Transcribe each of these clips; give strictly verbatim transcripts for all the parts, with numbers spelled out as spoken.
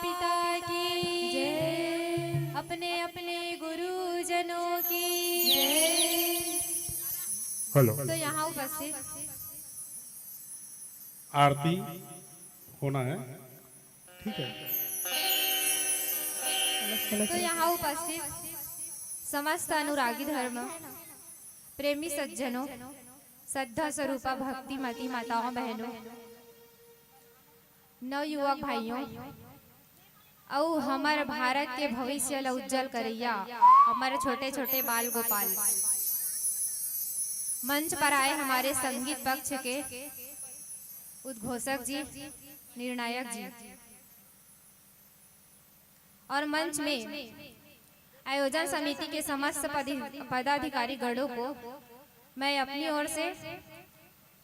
पिता की जय। अपने अपने गुरुजनों की जय। हेलो। तो यहाँ उपस्थित आरती होना है, ठीक है। तो यहाँ उपस्थित समस्त अनुरागी धर्म प्रेमी सज्जनों, श्रद्धा स्वरूपा भक्तिमती माताओं बहनों, नवयुवक भाइयों, अउ हमर भारत के भविष्य ल उज्जवल करइया हमर छोटे छोटे बाल गोपाल, मंच पर आए हमारे संगीत पक्ष के उद्घोषक जी, निर्णायक जी और मंच में आयोजन समिति के समस्त पदि-, पदाधिकारी गणों को मैं अपनी ओर से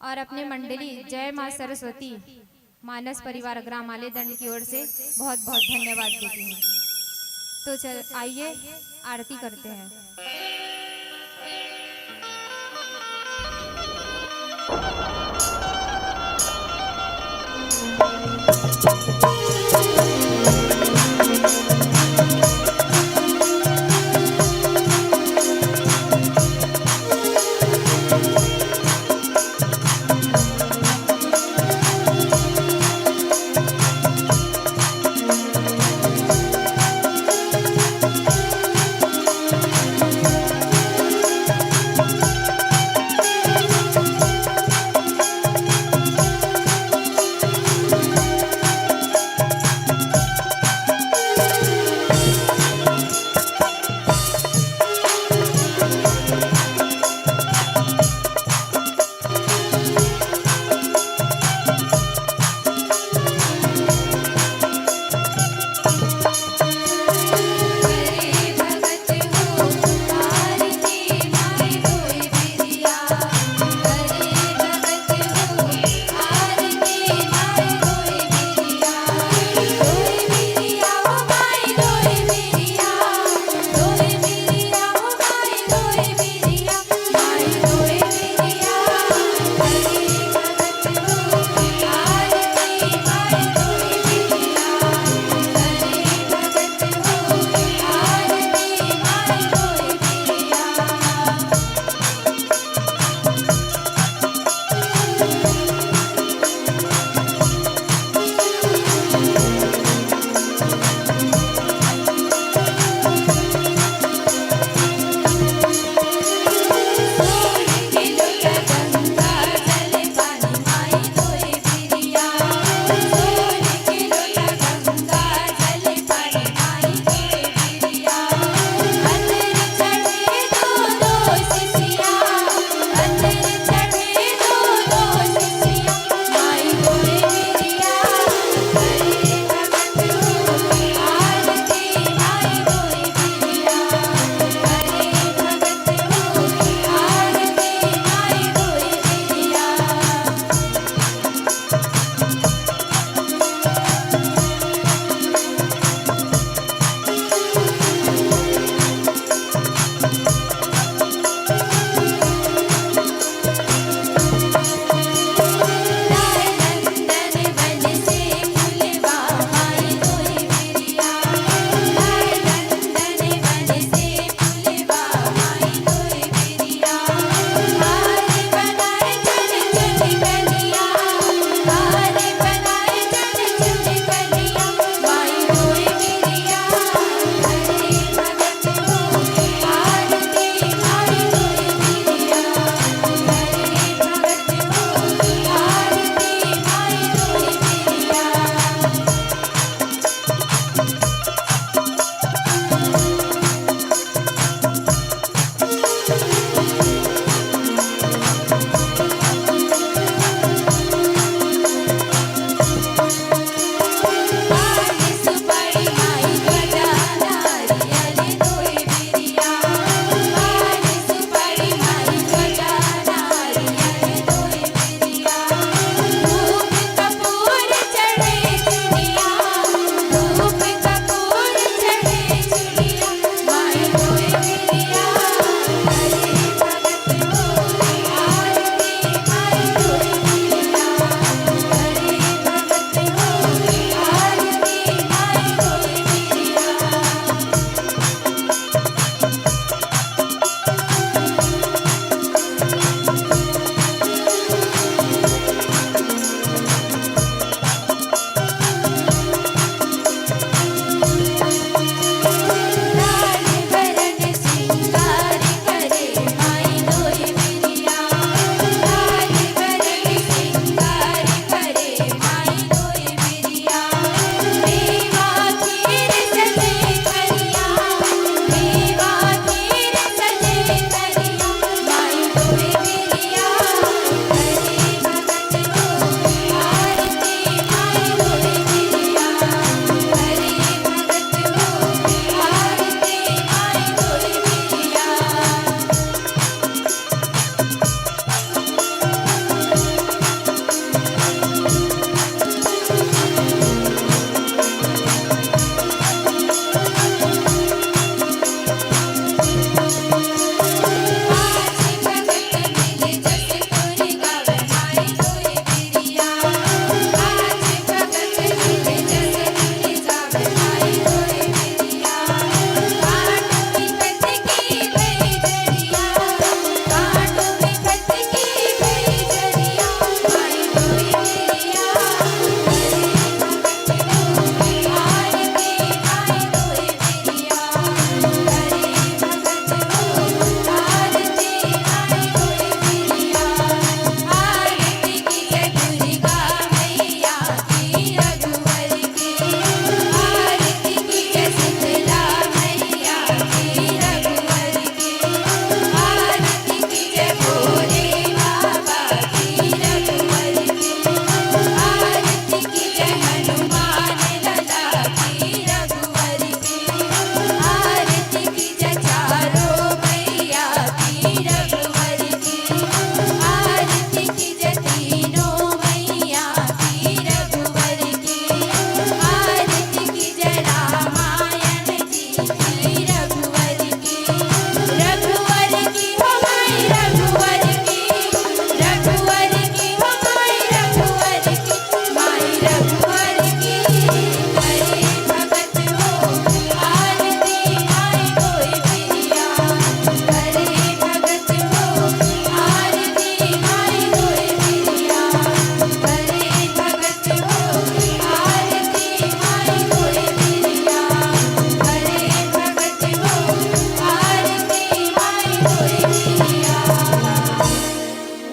और अपने मंडली जय मां सरस्वती मानस परिवार ग्राम आलेदंड की ओर से बहुत बहुत धन्यवाद देती हूँ। तो चल आइए, आरती करते हैं।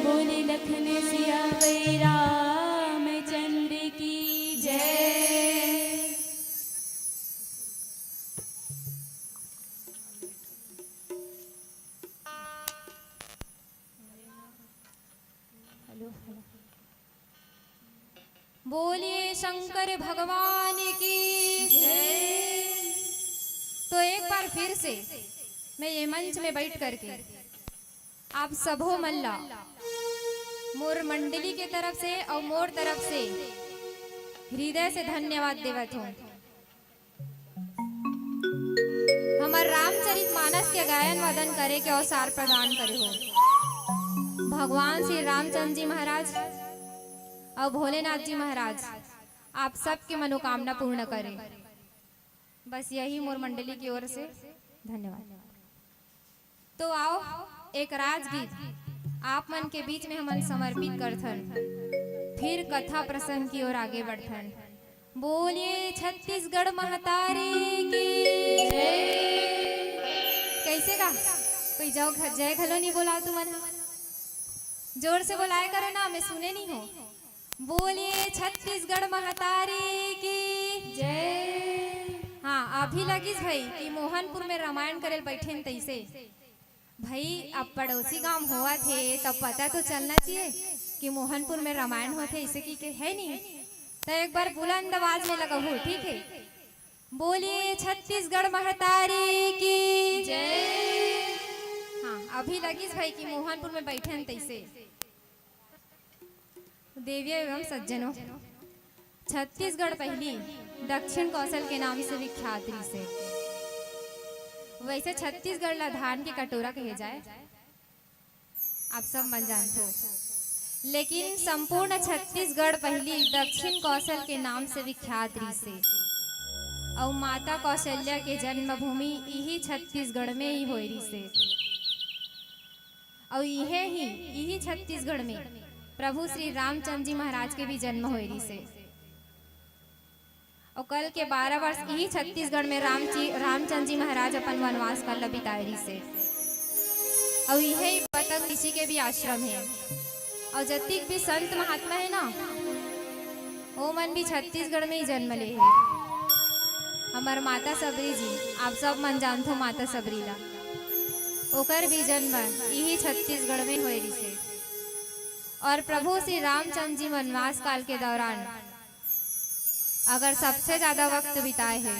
बोले लखन सियावर रामचंद्र की जय। बोलिए शंकर भगवान की जय। तो एक बार फिर से मैं ये मंच में बैठ करके आप सबो मन ला मोर मंडली के तरफ से और मोर तरफ से हृदय से धन्यवाद देवत हूँ। हमर रामचरित मानस के गायन वादन करे के अवसर प्रदान करे हो भगवान श्री रामचंद्र जी महाराज और भोलेनाथ जी महाराज आप सबके मनोकामना पूर्ण करे। बस यही मोर मंडली की ओर से धन्यवाद। तो आओ, एक राजगीत आप मन के बीच में हमन समर्पित करथन, फिर कथा प्रसंग की ओर आगे बढ़थन। बोलिए छत्तीसगढ़ महतारी की जय। कैसे गा? कोई जय घ-, जय घलो नहीं बोला तुमन ह? जोर से बोलाए करो ना, मैं सुने नहीं हो। बोलिए छत्तीसगढ़ महतारी की जय। हाँ, अभी लगिस भाई कि मोहनपुर में रामायण करेल बैठेन तैसे। भाई, अब पड़ोसी गांव होवत हे, तब पता तो चलना चाहिए कि मोहनपुर में रामायण होत हे, इसे की के है नहीं। तो एक बार बुलंद आवाज में लगाहू, ठीक है? बोलिए छत्तीसगढ़ महतारी की जय। हाँ, अभी लगिस भाई कि मोहनपुर में बैठेन तैसे। देवियों एवं सज्जनों, छत्तीसगढ़ पहली दक्षिण कौशल के नाम से विख्यात रिहिसे। वैसे छत्तीसगढ़ ला धान के कटोरा कहे जाए, आप सब मन जानथो, लेकिन संपूर्ण छत्तीसगढ़ पहली दक्षिण कौशल के नाम से विख्यात रिहिसे। अउ माता कौशल्या के जन्मभूमि इही छत्तीसगढ़ में ही होए रिहिसे। अउ इहे ही, इही छत्तीसगढ़ में प्रभु श्री रामचंद्र जी महाराज के भी जन्म होए रिहिसे। अउ कल के बारह वर्ष इही छत्तीसगढ़ में रामची-, रामचंद्र जी महाराज अपन वनवास काल ल बिताए रिहिसे। अउ इहे ही बतंग ऋषि के भी आश्रम हे। अउ जतिक भी संत महात्मा हे ना, ओ मन भी छत्तीसगढ़ में ही जन्म ले हे। हमर माता सबरी जी, आप सब मन जानथो माता सबरी ला, ओकर भी जन्म इही छत्तीसगढ़ में होए रिहिसे। और प्रभु श्री रामचंद्र जी वनवास काल के दौरान अगर सबसे ज्यादा वक्त बिताए हे,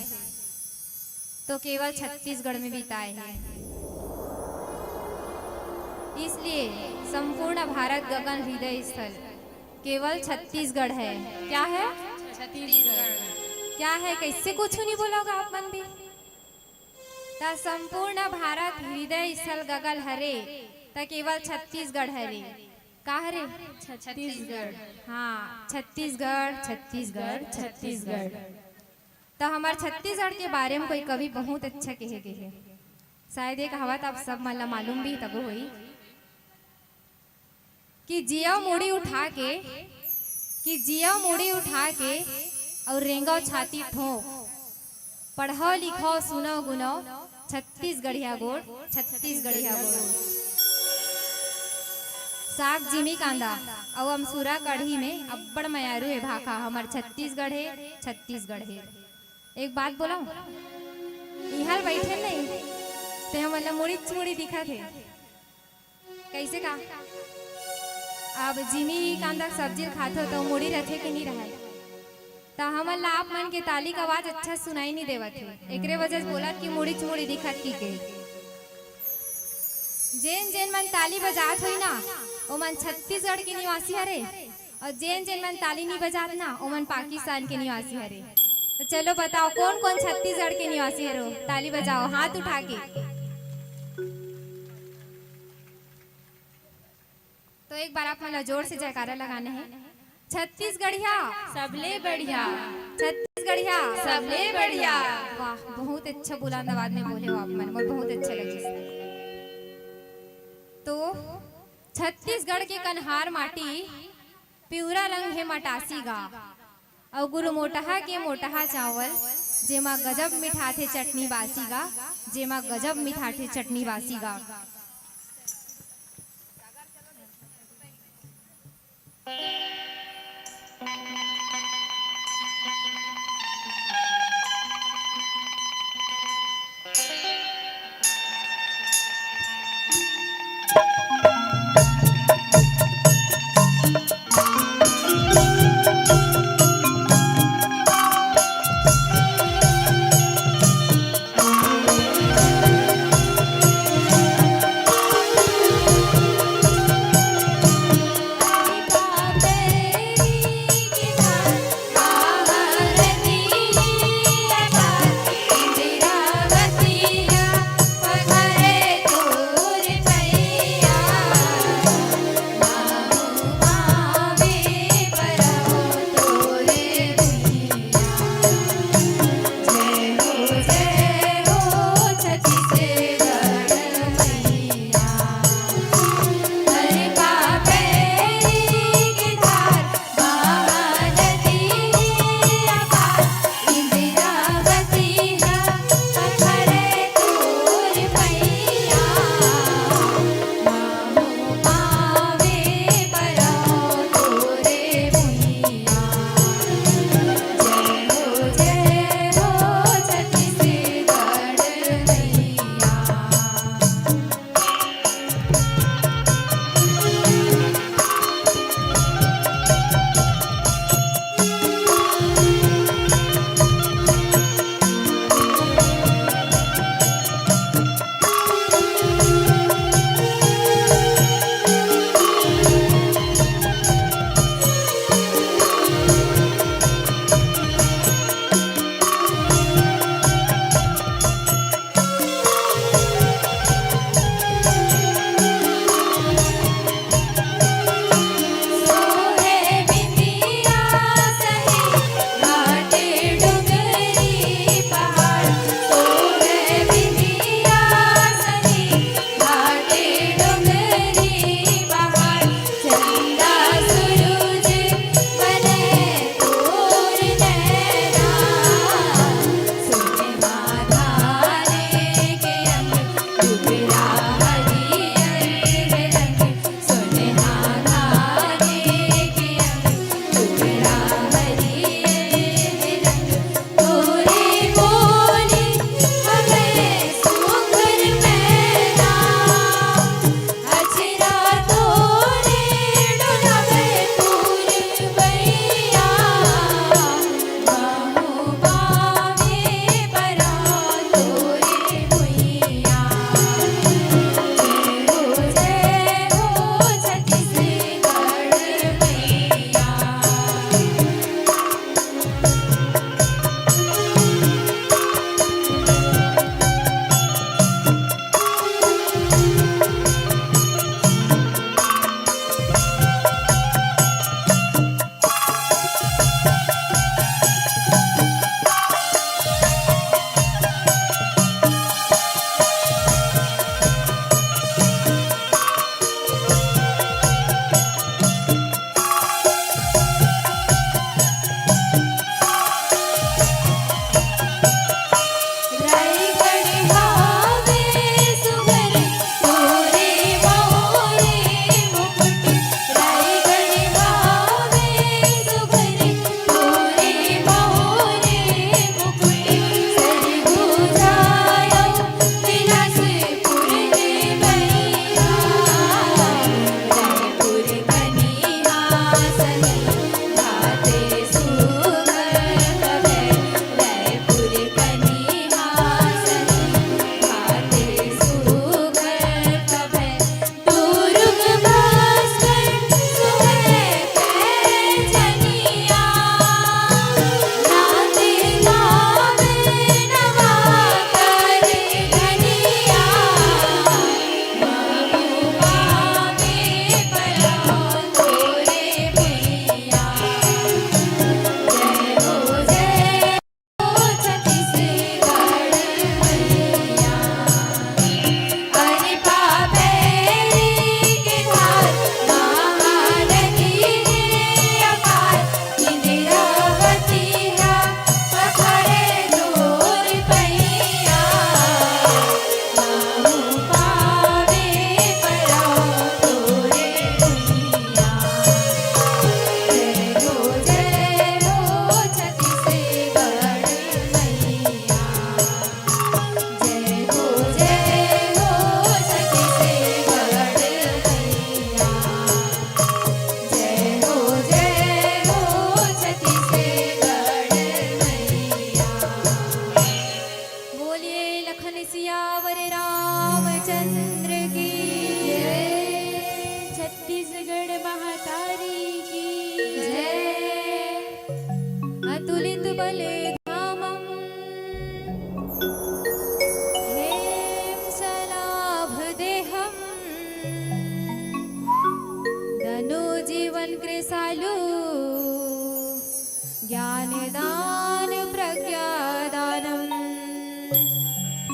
तो केवल छत्तीसगढ़ में बिताए हे। इसलिए संपूर्ण भारत गगन हृदय स्थल केवल छत्तीसगढ़ है। क्या है? छत्तीसगढ़। क्या है? कैसे कुछ नहीं बोलोगा आप मन भी? त संपूर्ण भारत हृदय स्थल गगल हरे, त केवल छत्तीसगढ़ हरे। का हरे? छत्तीसगढ़। हाँ, छत्तीसगढ़, छत्तीसगढ़, छत्तीसगढ़। त हमर छत्तीसगढ़ के बारे में कोई कवि बहुत अच्छा कहे गे हे। शायद ये कहावत आप सब मन ला मालूम भी तब होई। कि जियो मुड़ी उठा के, कि जियो मुड़ी उठा के, अउ रेंगो छाती ठोक। पढ़ो लिखो सुनो गुनो, छत्तीसगढ़िया गोठ, छत्तीसगढ़िया गोठ। साग जिमी कांदा अउ अमसुरा कढ़ी में अब्बड़ मयारू हे भाखा, हमर छत्तीसगढ़ हे, छत्तीसगढ़ हे। एक बात बोलंव, इहाँ ल बइठे नहीं, ते हमन ला मुड़ीच मुड़ी दिखत हे। कइसे का? अब जिमी कांदा के सब्जी ल खाथो त मुड़ी रथे कि नइ रहय? त हमन ला आप मन के ताली के आवाज अच्छा सुनाई नइ देवत हे, एकरे वजह से बोलत कि मुड़ीच मुड़ी दिखत कि के। जेन जेन मन ताली बजात होही ना, ओमन छत्तीसगढ़ के निवासी हरे, अउ जेन जेन मन ताली नइ बजात ना, ओमन पाकिस्तान के निवासी हरे। त चलो बताओ, कोन कोन छत्तीसगढ़ के निवासी हरो? ताली बजाओ हाथ उठा के। तो एक बार आप मन ला जोर से जयकारा लगाना हे। छत्तीसगढ़िया सबले बढ़िया। छत्तीसगढ़ बढ़िया, सबले बढ़िया। वाह, बहुत अच्छा बुलंद आवाज में बोले हो आप मन, मोर बहुत अच्छा लगिस। तो छत्तीसगढ़ के कन्हार माटी, पिवरा रंग हे मटासी गा, अउ गुरमोटहा के मोटहा चावल, जेमा गजब मिठाथे चटनी बासी गा, जेमा गजब मिठाथे चटनी बासी गा।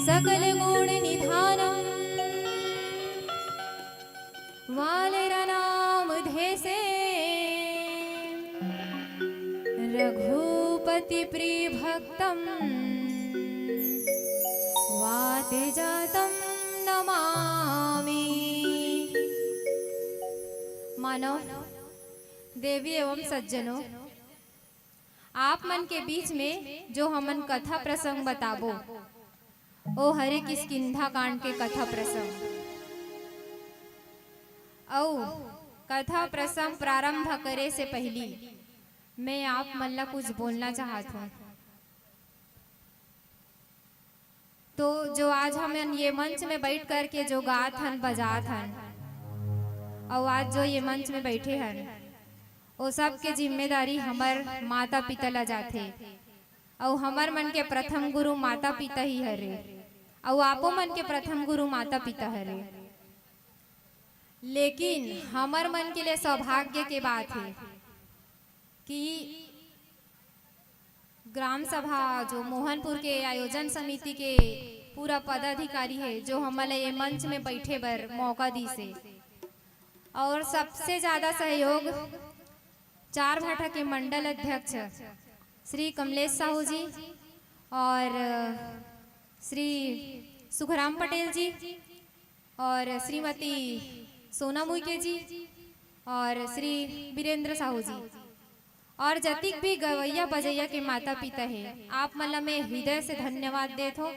सकल गुण निधानम वाले राम धेसे रघुपति प्रिय भक्तम वाते जातम नमामि। मानव, देवी एवं सज्जनों, आप मन के बीच में जो हमन कथा प्रसंग बताबो, ओ हरे किष्किंधा कांड के कथा प्रसंग। अउ कथा प्रसंग प्रारंभ करे से पहिली मैं आप मन ला कुछ बोलना चाहत हूँ। तो जो आज हमन ये मंच में बैठ करके जो गात हन, बजात हन, अउ आज जो ये मंच में बैठे हन, ओ सब के जिम्मेदारी हमर माता पिता ला जाथे। अउ हमर मन के प्रथम गुरु माता पिता ही हरे, अउ आपो मन के प्रथम गुरु माता पिता हरे। लेकिन हमर मन के लिए सौभाग्य के बात हे कि ग्राम सभा जो मोहनपुर के आयोजन समिति के पूरा पदाधिकारी हे, जो हमन ला ये मंच में बैठे बर मौका दिस हे, और सबसे ज्यादा सहयोग चार भाठा के मंडल अध्यक्ष श्री कमलेश साहू जी और श्री सुखराम पटेल जी और श्रीमती सोनम उइके जी और श्री वीरेंद्र साहू जी और जतिक भी गवैया बजैया के माता पिता हे, आप मन ला मैं हृदय से धन्यवाद देत हों,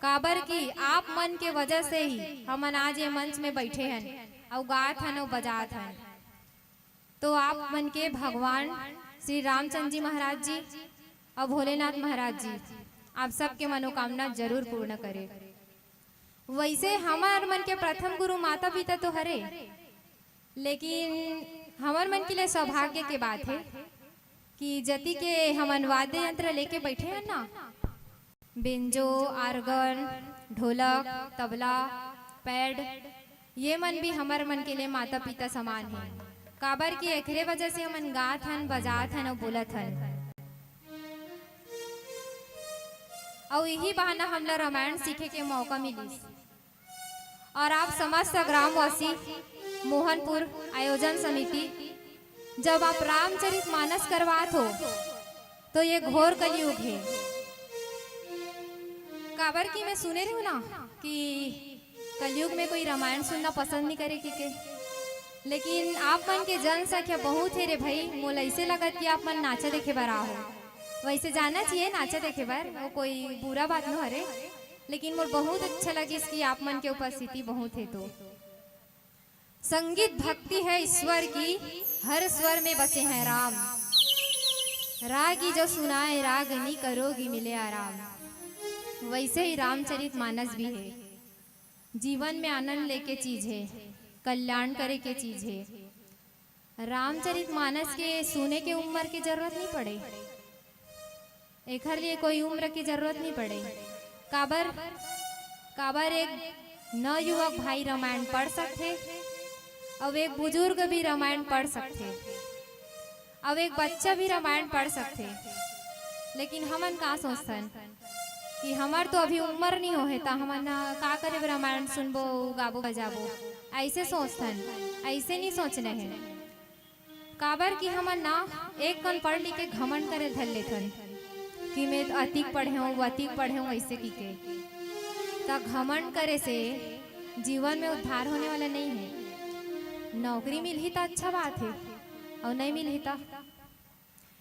काबर कि आप मन के वजह से ही हमन आज ये मंच में बैठे हन, अउ गात हन, अउ बजात हन। तो आप मन के भगवान श्री रामचंद्र जी महाराज जी अउ भोलेनाथ महाराज जी आप सबके मनोकामना जरूर पूर्ण करे। वैसे हमर मन के प्रथम गुरु माता पिता तो हरे, लेकिन हमर मन के लिए सौभाग्य के बात हे कि जति के हमन वाद्य यंत्र लेके बैठे हन ना, बेंजो, आर्गन, ढोलक, तबला, पैड, ये मन भी हमर मन के लिए माता पिता समान हे, काबर कि एकरे वजह से हमन गात हन, बजात हन अउ बोलत हन। अउ इही बहाना हमला रामायण सीखे के मौका मिलिस। और आप समस्त ग्रामवासी, मोहनपुर आयोजन समिति, जब आप रामचरित मानस करवात हो, तो ये घोर कलयुग हे। काबर कि मैं सुने रही हूँ ना कि कलयुग में कोई रामायण सुनना पसंद नहीं करे कहिके। लेकिन आप मन के जनसंख्या बहुत हे रे भाई, मोला ऐसे लगत कि आप मन नाचा देखे बर आहो। वैसे जाना चाहिए नाचा देखे बर, वो कोई बुरा बात न हरे, लेकिन मोर बहुत अच्छा लगिस कि आप मन के उपस्थिति बहुत हे। तो संगीत भक्ति है ईश्वर की, हर स्वर में बसे हैं राम। रागी जो सुनाए रागनी, करोगी मिले आराम। वैसे ही रामचरित मानस भी है, जीवन में आनंद लेके चीज है, कल्याण करे के चीज है। रामचरित मानस के सुने के उम्र के जरूरत नहीं पड़े, एखर लिए कोई उम्र के जरूरत नहीं पड़े। काबर, काबर एक नवयुवक भाई रामायण पढ़ सकथे, अउ एक बुजुर्ग भी रामायण पढ़ सकथे, अउ एक बच्चा भी रामायण पढ़ सकथे। लेकिन हमन का सोचथन कि हमर तो अभी उम्र नहीं होहे, त हमन का करे बर रामायण सुनबो, गाबो, बजाबो, ऐसे सोचथन। ऐसे नहीं सोचना है। काबर कि हमन ना एक कन पढ़ लिख के घमंड करे धर लेथन कि मैं अतिक पढ़े हूँ, वतिक पढ़े हूँ, ऐसे की के। त घमंड करे से जीवन में उद्धार होने वाला नहीं है। नौकरी मिलही त अच्छा बात है, और नहीं मिलही त,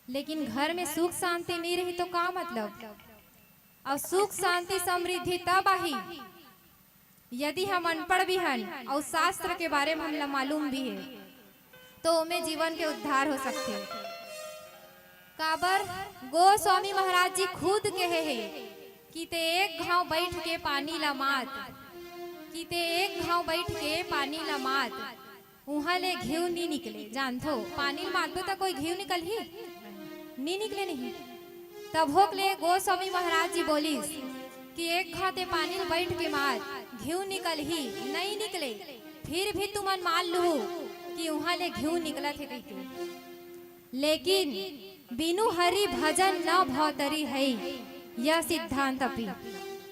लेकिन घर में सुख शांति नहीं रही तो का मतलब? और सुख शांति समृद्धि तब आही यदि हम अनपढ़ भी हन अउ शास्त्र के बारे में हमला मालूम भी है, तो ओमे जीवन के उद्धार हो सकथे। काबर गोस्वामी महाराज जी खुद कहे हे कि ते एक घाव बैठ के पानी ला मात, कि ते एक घाव बैठ के पानी ला मात, उहाँ ले घीव नी निकले। जानथो, पानी ल मातबो त कोई घीव निकलही? नी निकले नहीं। तभोक ले गोस्वामी महाराज जी बोलिस कि एक घाते पानी ल बैठ के मार, घीव निकलही, नहीं निकले, फिर भी तुमन मान लूहू कि उहाँ ले घीव निकलत हे कहिके। लेकिन बिनु हरि भजन न भौतरी है, यह सिद्धांत अपी।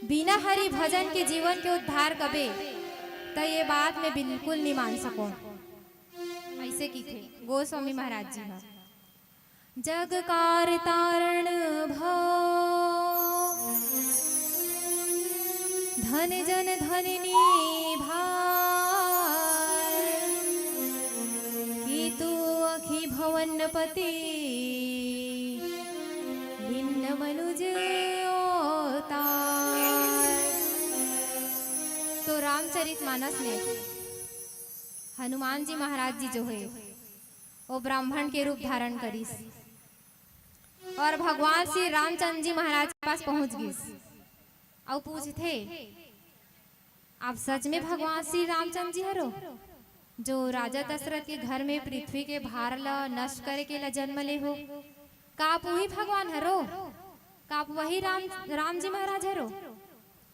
बिना हरि भजन के जीवन के उद्धार कबे, त ये बात मैं बिल्कुल नहीं मान सकों। ऐसे किथे गोस्वामी महाराज जी ह, जग कार तारण भव, धन जन धन नी भाय, कि तू अखि भवनपति भिन्न मनुज अवतार। तो रामचरित मानस में हनुमान जी महाराज जी जो है, वो ब्राह्मण के रूप धारण करिस और भगवान श्री रामचंद्र जी महाराज के पास पहुंच गिस। अउ पूछथे, "आप सच में भगवान श्री रामचंद्र जी हरो, जो राजा दशरथ के घर में पृथ्वी के भार ल नष्ट करे के ल जन्म ले हो? का आप वही भगवान हरो? का आप वही राम, राम जी महाराज हरो?"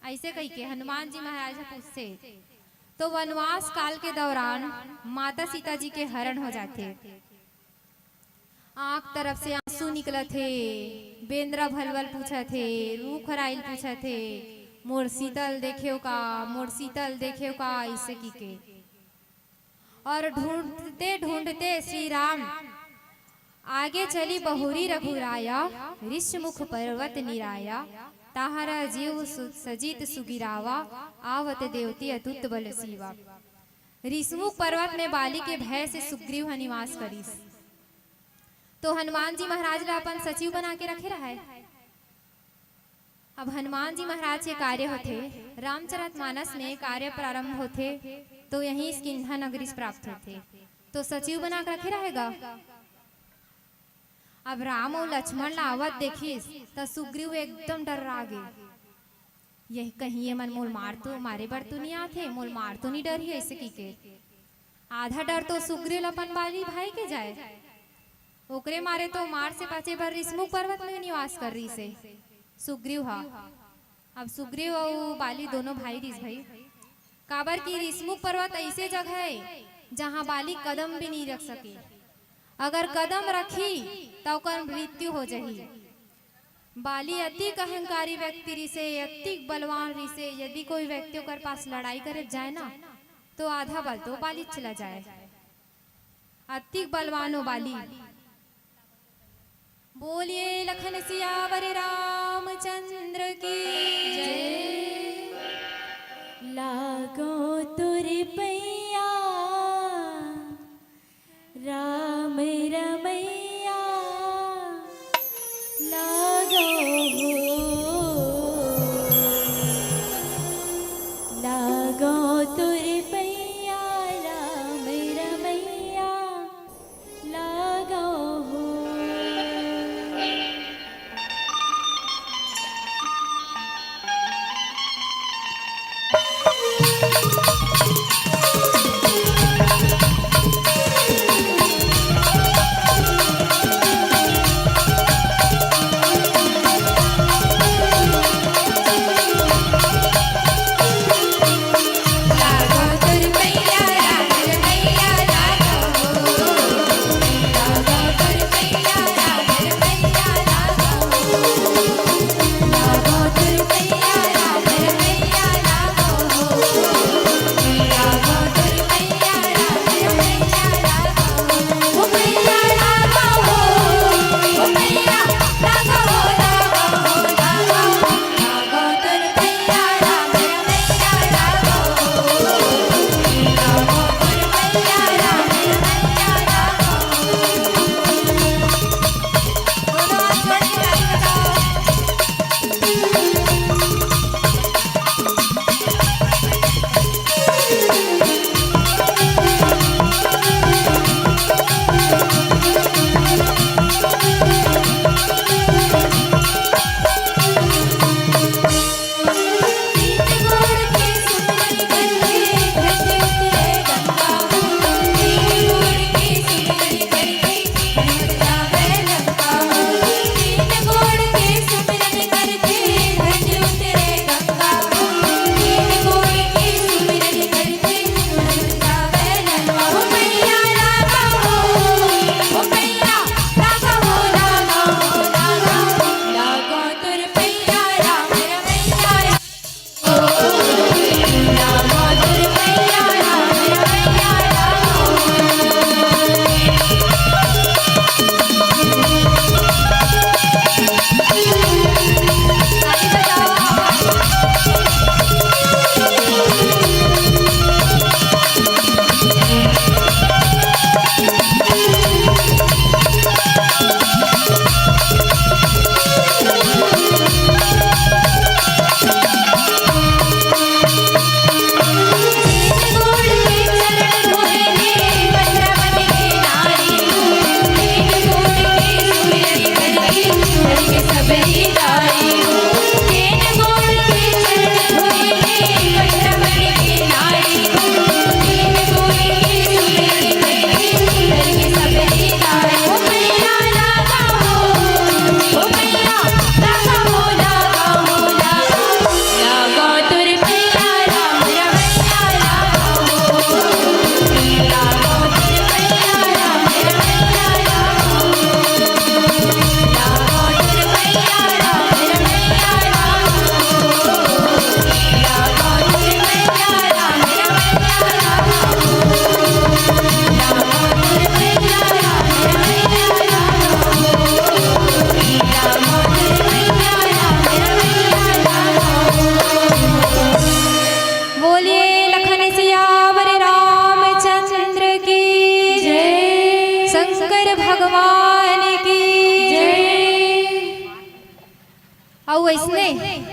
ऐसे कहिके हनुमान जी महाराज ह पूछथे। तो वनवास काल के दौरान माता सीता जी के हरण हो जाथे। आंख तरफ से आंसू निकलत हे, बेंदरा भलवल पूछत हे, रूख राइल पूछत हे, "मोर सीता ल देखेव का, मोर सीता ल देखेव का?" ऐसे किके। और ढूंढते ढूंढते श्री राम आगे चली बहुरी रघुराया, ऋषमुख पर्वत निराया, ताहरा जीव सु-, सजीत सुगिरावा, आवत देवती अतुत बल सीवा। ऋषमुख पर्वत में बाली के भय से सुग्रीव ह निवास करिस। तो हनुमान जी महाराज ला अपन सचिव बना के रखे रहय। अब हनुमान जी महाराज के कार्य होथे, रामचरित मानस में कार्य प्रारंभ होथे, तो यहीं किंधा नगरी से प्राप्त होथे। तो सचिव बना के रखे रहेगा। अब राम अउ लक्ष्मण ला आवत देखिस, त सुग्रीव एकदम डर्रा गे। "यही कहीं ये मन मोल मार तो, मारे बर तो नहीं आथे, मोल मार तो नहीं डरही?" ऐसे किके। आधा डर तो सुग्रीव ल अपन बाली भाई के जाय, ओकरे मारे तो मार से बाचे बर ऋषमुख पर्वत में निवास कर रहिस हे सुग्रीव ह। अब सुग्रीव अउ बाली दोनों भाई रिस भाई, काबर कि ऋषमुख पर्वत ऐसे जगह है जहां बाली कदम भी नहीं रख सके। अगर कदम रखी त ओकर मृत्यु हो जाही। बाली अतिक अहंकारी व्यक्ति रिसे, अतिक बलवान रिसे। यदि कोई व्यक्ति ओकर पास लड़ाई करे जाए ना, तो आधा बल तो बाली चला जाए। अतिक बलवान हो बाली। बोलिए लखन सियावर रामचंद्र की जय। लागो तुर पैया राम रमैया, लागो हो। लागो तुर पैया राम रमैया, लागो हो।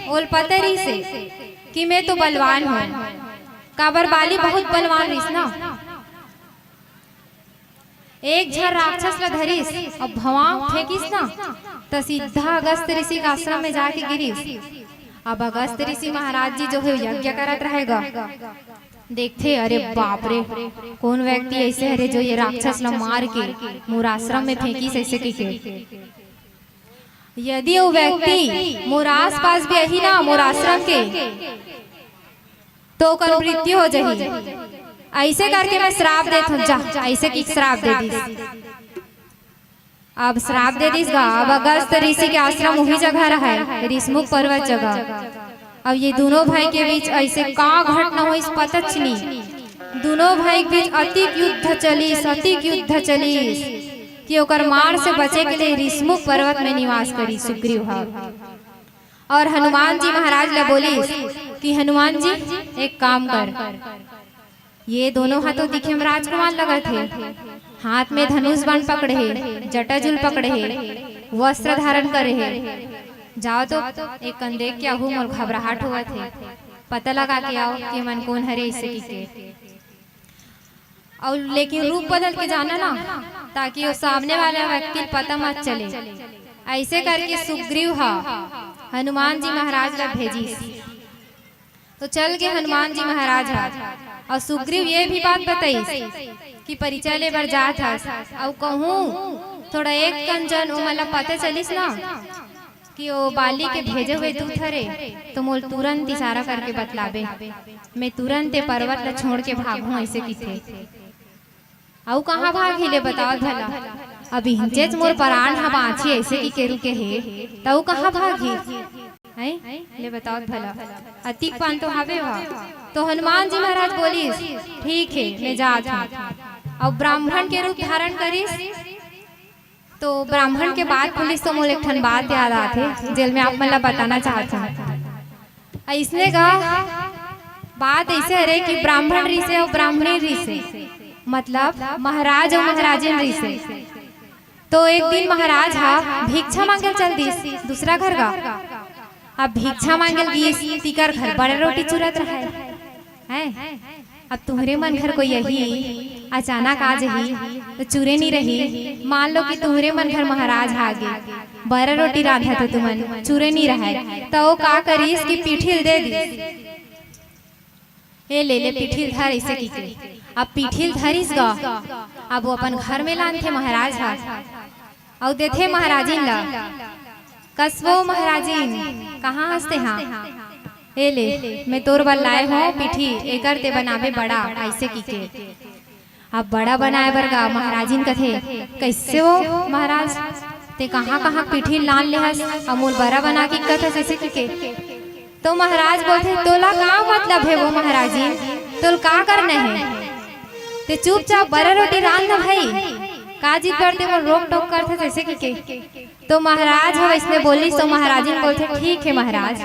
ओल पता रहिस हे कि मैं तो बलवान हूँ, काबर बाली बहुत बलवान रहिस ना। एक झन राक्षस ल धरिस, अब भवांग फेंकिस ना, त सीधा अगस्त ऋषि के आश्रम में जाके गिरिस। अब अगस्त ऋषि महाराज जी जो है यज्ञ करत रहेगा, देखथे, अरे बाप रे, कोन व्यक्ति ऐसे हरे जो ये राक्षस ल मार के मोर आश्रम में फेंकिस ऐसे कहिके। यदि वो व्यक्ति मोर आसपास भी आही ना, मोर आश्रम के, तो ओकर मृत्यु हो जाही। ऐसे करके मैं श्राप देत हूँ, जा, ऐसे कहिके श्राप दे दिस। अब श्राप दे दिस गा। अब अगस्त ऋषि के आश्रम उही जगह रहय, ऋषमुख पर्वत जगह। अब ये दूनों भाई के बीच ऐसे का घटना होइस, पता च नहीं। दूनों भाई के बीच अतिक युद्ध चलिस, अतिक युद्ध चलिस कि ओकर मार से बचे के लिए ऋषमुख पर्वत में निवास करिस सुग्रीव ह। और हनुमान जी महाराज ला बोलिस कि हनुमान जी, एक काम कर, ये दोनों हा तो दिखे म राजकुमार लगत हे, हाथ में धनुष बाण पकड़े हे, जटाजूल पकड़े हे, वस्त्र धारण करे हे, जाओ तो एक कन देख के आहू, मोर घबराहट होवत हे, पता लगा के आओ कि मन कोन हरे ऐसे कहिके। अउ लेकिन रूप बदल के जाना ना, ताकि वो सामने वाला व्यक्ति ल पता मत चले। ऐसे करके सुग्रीव ह हनुमान जी महाराज ला भेजिस। तो चल के हनुमान जी महाराज ह, अउ सुग्रीव ये भी बात बताइस कि परिचय ले बर जात हस, अउ कहूँ थोड़ा एक कन जन ओमन ला पता चलिस ना कि वो बाली के भेजे हुए दूत हरे, तो मोल तुरंत इशारा करके बतलाबे, मैं तुरंत ये पर्वत ला छोड़ के भागहूँ, ऐसे कहिथे। अउ कहाँ भागही ले बताओ भला? अब इहिंचेच मोर परान ह बाँची ऐसे कहिके रुके हे, त अउ कहाँ भागही? हैं? ले बताओ भला, अतिक पान तो हवे हा। तो हनुमान जी महाराज बोलिस, ठीक हे, मैं जात हूँ। अउ ब्राह्मण के रूप धारण करिस, तो ब्राह्मण के बात पुलिस तो मोला एक ठन बात याद आथे, जेल में आप मन ला बताना चाहत हूँ। अइसने का बात ऐसे हरे कि ब्राह्मण रिसे अउ ब्राह्मणी रिसे, मतलब महाराज अउ महाराजिन रिसे। तो एक दिन महाराज हा भिक्षा मांगे चल दिस दूसरा घर का। अब भिक्षा मांगे गिस, तिकर घर बड़ा रोटी चुरत रहे। हैं? अब तुहरे मन घर कोई यही अचानक आ जही, तो चूरे नहीं रही। मान लो कि तुहरे मन घर महाराज आ गे, बरा रोटी रांधा तो तुमन चूरे नहीं रहे, तो वो का करिस कि पीठिल दे दिस। ए ले ले पीठिल धर, ऐसे कहिके। अब पीठिल धरिस गा, अब वो अपन घर में लानथे महाराज हा। अउ देथे महाराजिन ला, कसवो महाराजिन, कहाँ हस तेहा? ए ले, मैं तोर बर लाए हों पीठी, एकर ते बनाबे बड़ा, ऐसे कहिके। अब बड़ा बनाए बर गा महाराजिन कथे, कैसे हो महाराज, ते कहाँ कहाँ पीठी लान ले हस, अउ मोर बड़ा बना के कथस ऐसे कहिके। तो महाराज बोलथे, तोला का मतलब हे वो महाराजिन, तोल का करना हे? ते चुपचाप बरा रोटी रांध ना भाई, का जिद बर ते मोर रोक टोक करथस ऐसे कहिके। तो महाराज ह वैसने बोलिस, तो महाराजिन बोलथे, ठीक हे महाराज,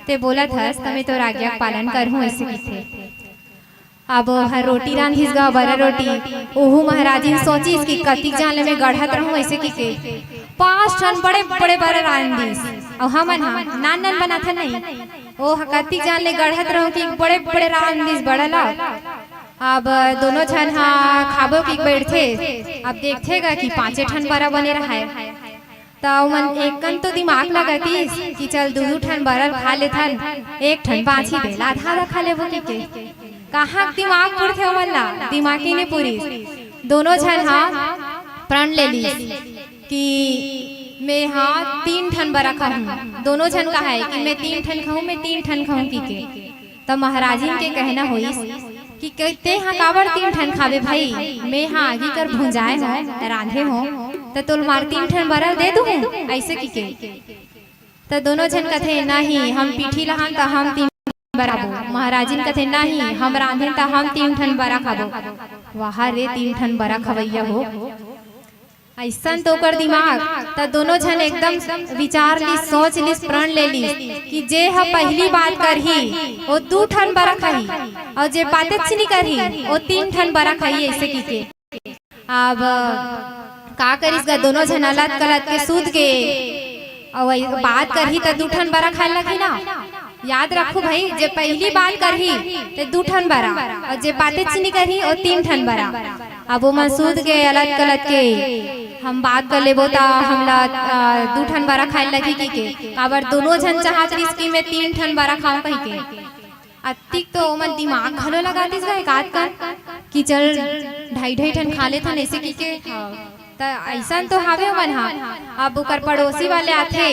ते बोलत हस, त मैं तोर आज्ञा के पालन करहूँ, ऐसे कहिथे। अब ओहर रोटी रांधिस गा, बरा रोटी। ओहू महाराजिन सोचिस कि कतिक जान ले मैं गढ़त रहूँ, ऐसे कहिके पाँच ठन बड़े बड़े बरा रांधिस। अउ हमन हा नान नान बनाथन नहीं, ओह कतिक जान ले गढ़त रहूँ कि बड़े बड़े रांधिस बड़ा ला। अब दोनों झन हा खाबो कि बैठथे, अब देखथे गा कि पाँचे ठन बरा बने रहाय। त ओमन एकन तो दिमाग लगातिस कि चल दू दू ठन बरा ल खा लेथन, एक ठन बाँचही तेला आधा आधा खा लेबो कहिके। कहाँ दिमाग पुरथे ओमन ला, दिमाग ही नहीं पुरिस। दोनों झन हा प्रण ले लिस कि मैं हा तीन ठन बरा खाहूँ। दोनों झन कहाय कि मैं तीन ठन खाहूँ, मैं तीन ठन खाहूँ कहिके। त महाराजिन के कहना होइस कि क-, तें हा काबर तीन ठन खाबे भाई, मैं हा आगी कर भुंजाए हों, रांधे हों, त तोल मार तीन ठन बरा दे दूहूँ, ऐसे कहिके। त दोनों झन कथे, नहीं, हम पीठी लहान त हम तीन बरा खाबो। महाराजिन कथे, नहीं, हम रांधेन त हम तीन ठन बरा खाबो। वाह रे, तीन ठन बरा खवैया हो। अइसन तो ओकर दिमाग, त दोनों झन एकदम विचार लिस, सोच लिस, प्रण ले लिस कि जे ह पहिली बात करही, वो दू ठन बरा खाही, अउ जे बातेच नहीं करही, वो तीन ठन बरा खाही, ऐसे कहिके। अब का करिस गा, दोनों झन अलत कलत के सूत गे। अउ वही बात करही त दू ठन बरा खाए लगही ना। याद रखू भाई, जे पहिली बात करही ते दू ठन बरा, अउ जे बातेच नी करही ओ तीन ठन बरा। अब ओमन सूत गे अलत कलत के, हम बात कर लेबो त हमला, अ, दू ठन बरा खाए लगही कहिके। काबर दोनों झन चाहत रिहिस कि मैं तीन ठन बरा खाऊं कहिके। अतिक तो ओमन दिमाग घलो लगा दिस गा एकाध कन कि चल ढाई ढाई ठन खा लेथन ऐसे कहिके। त अइसन तो हावे ओमन ह। अब ओकर पड़ोसी वाले आथे,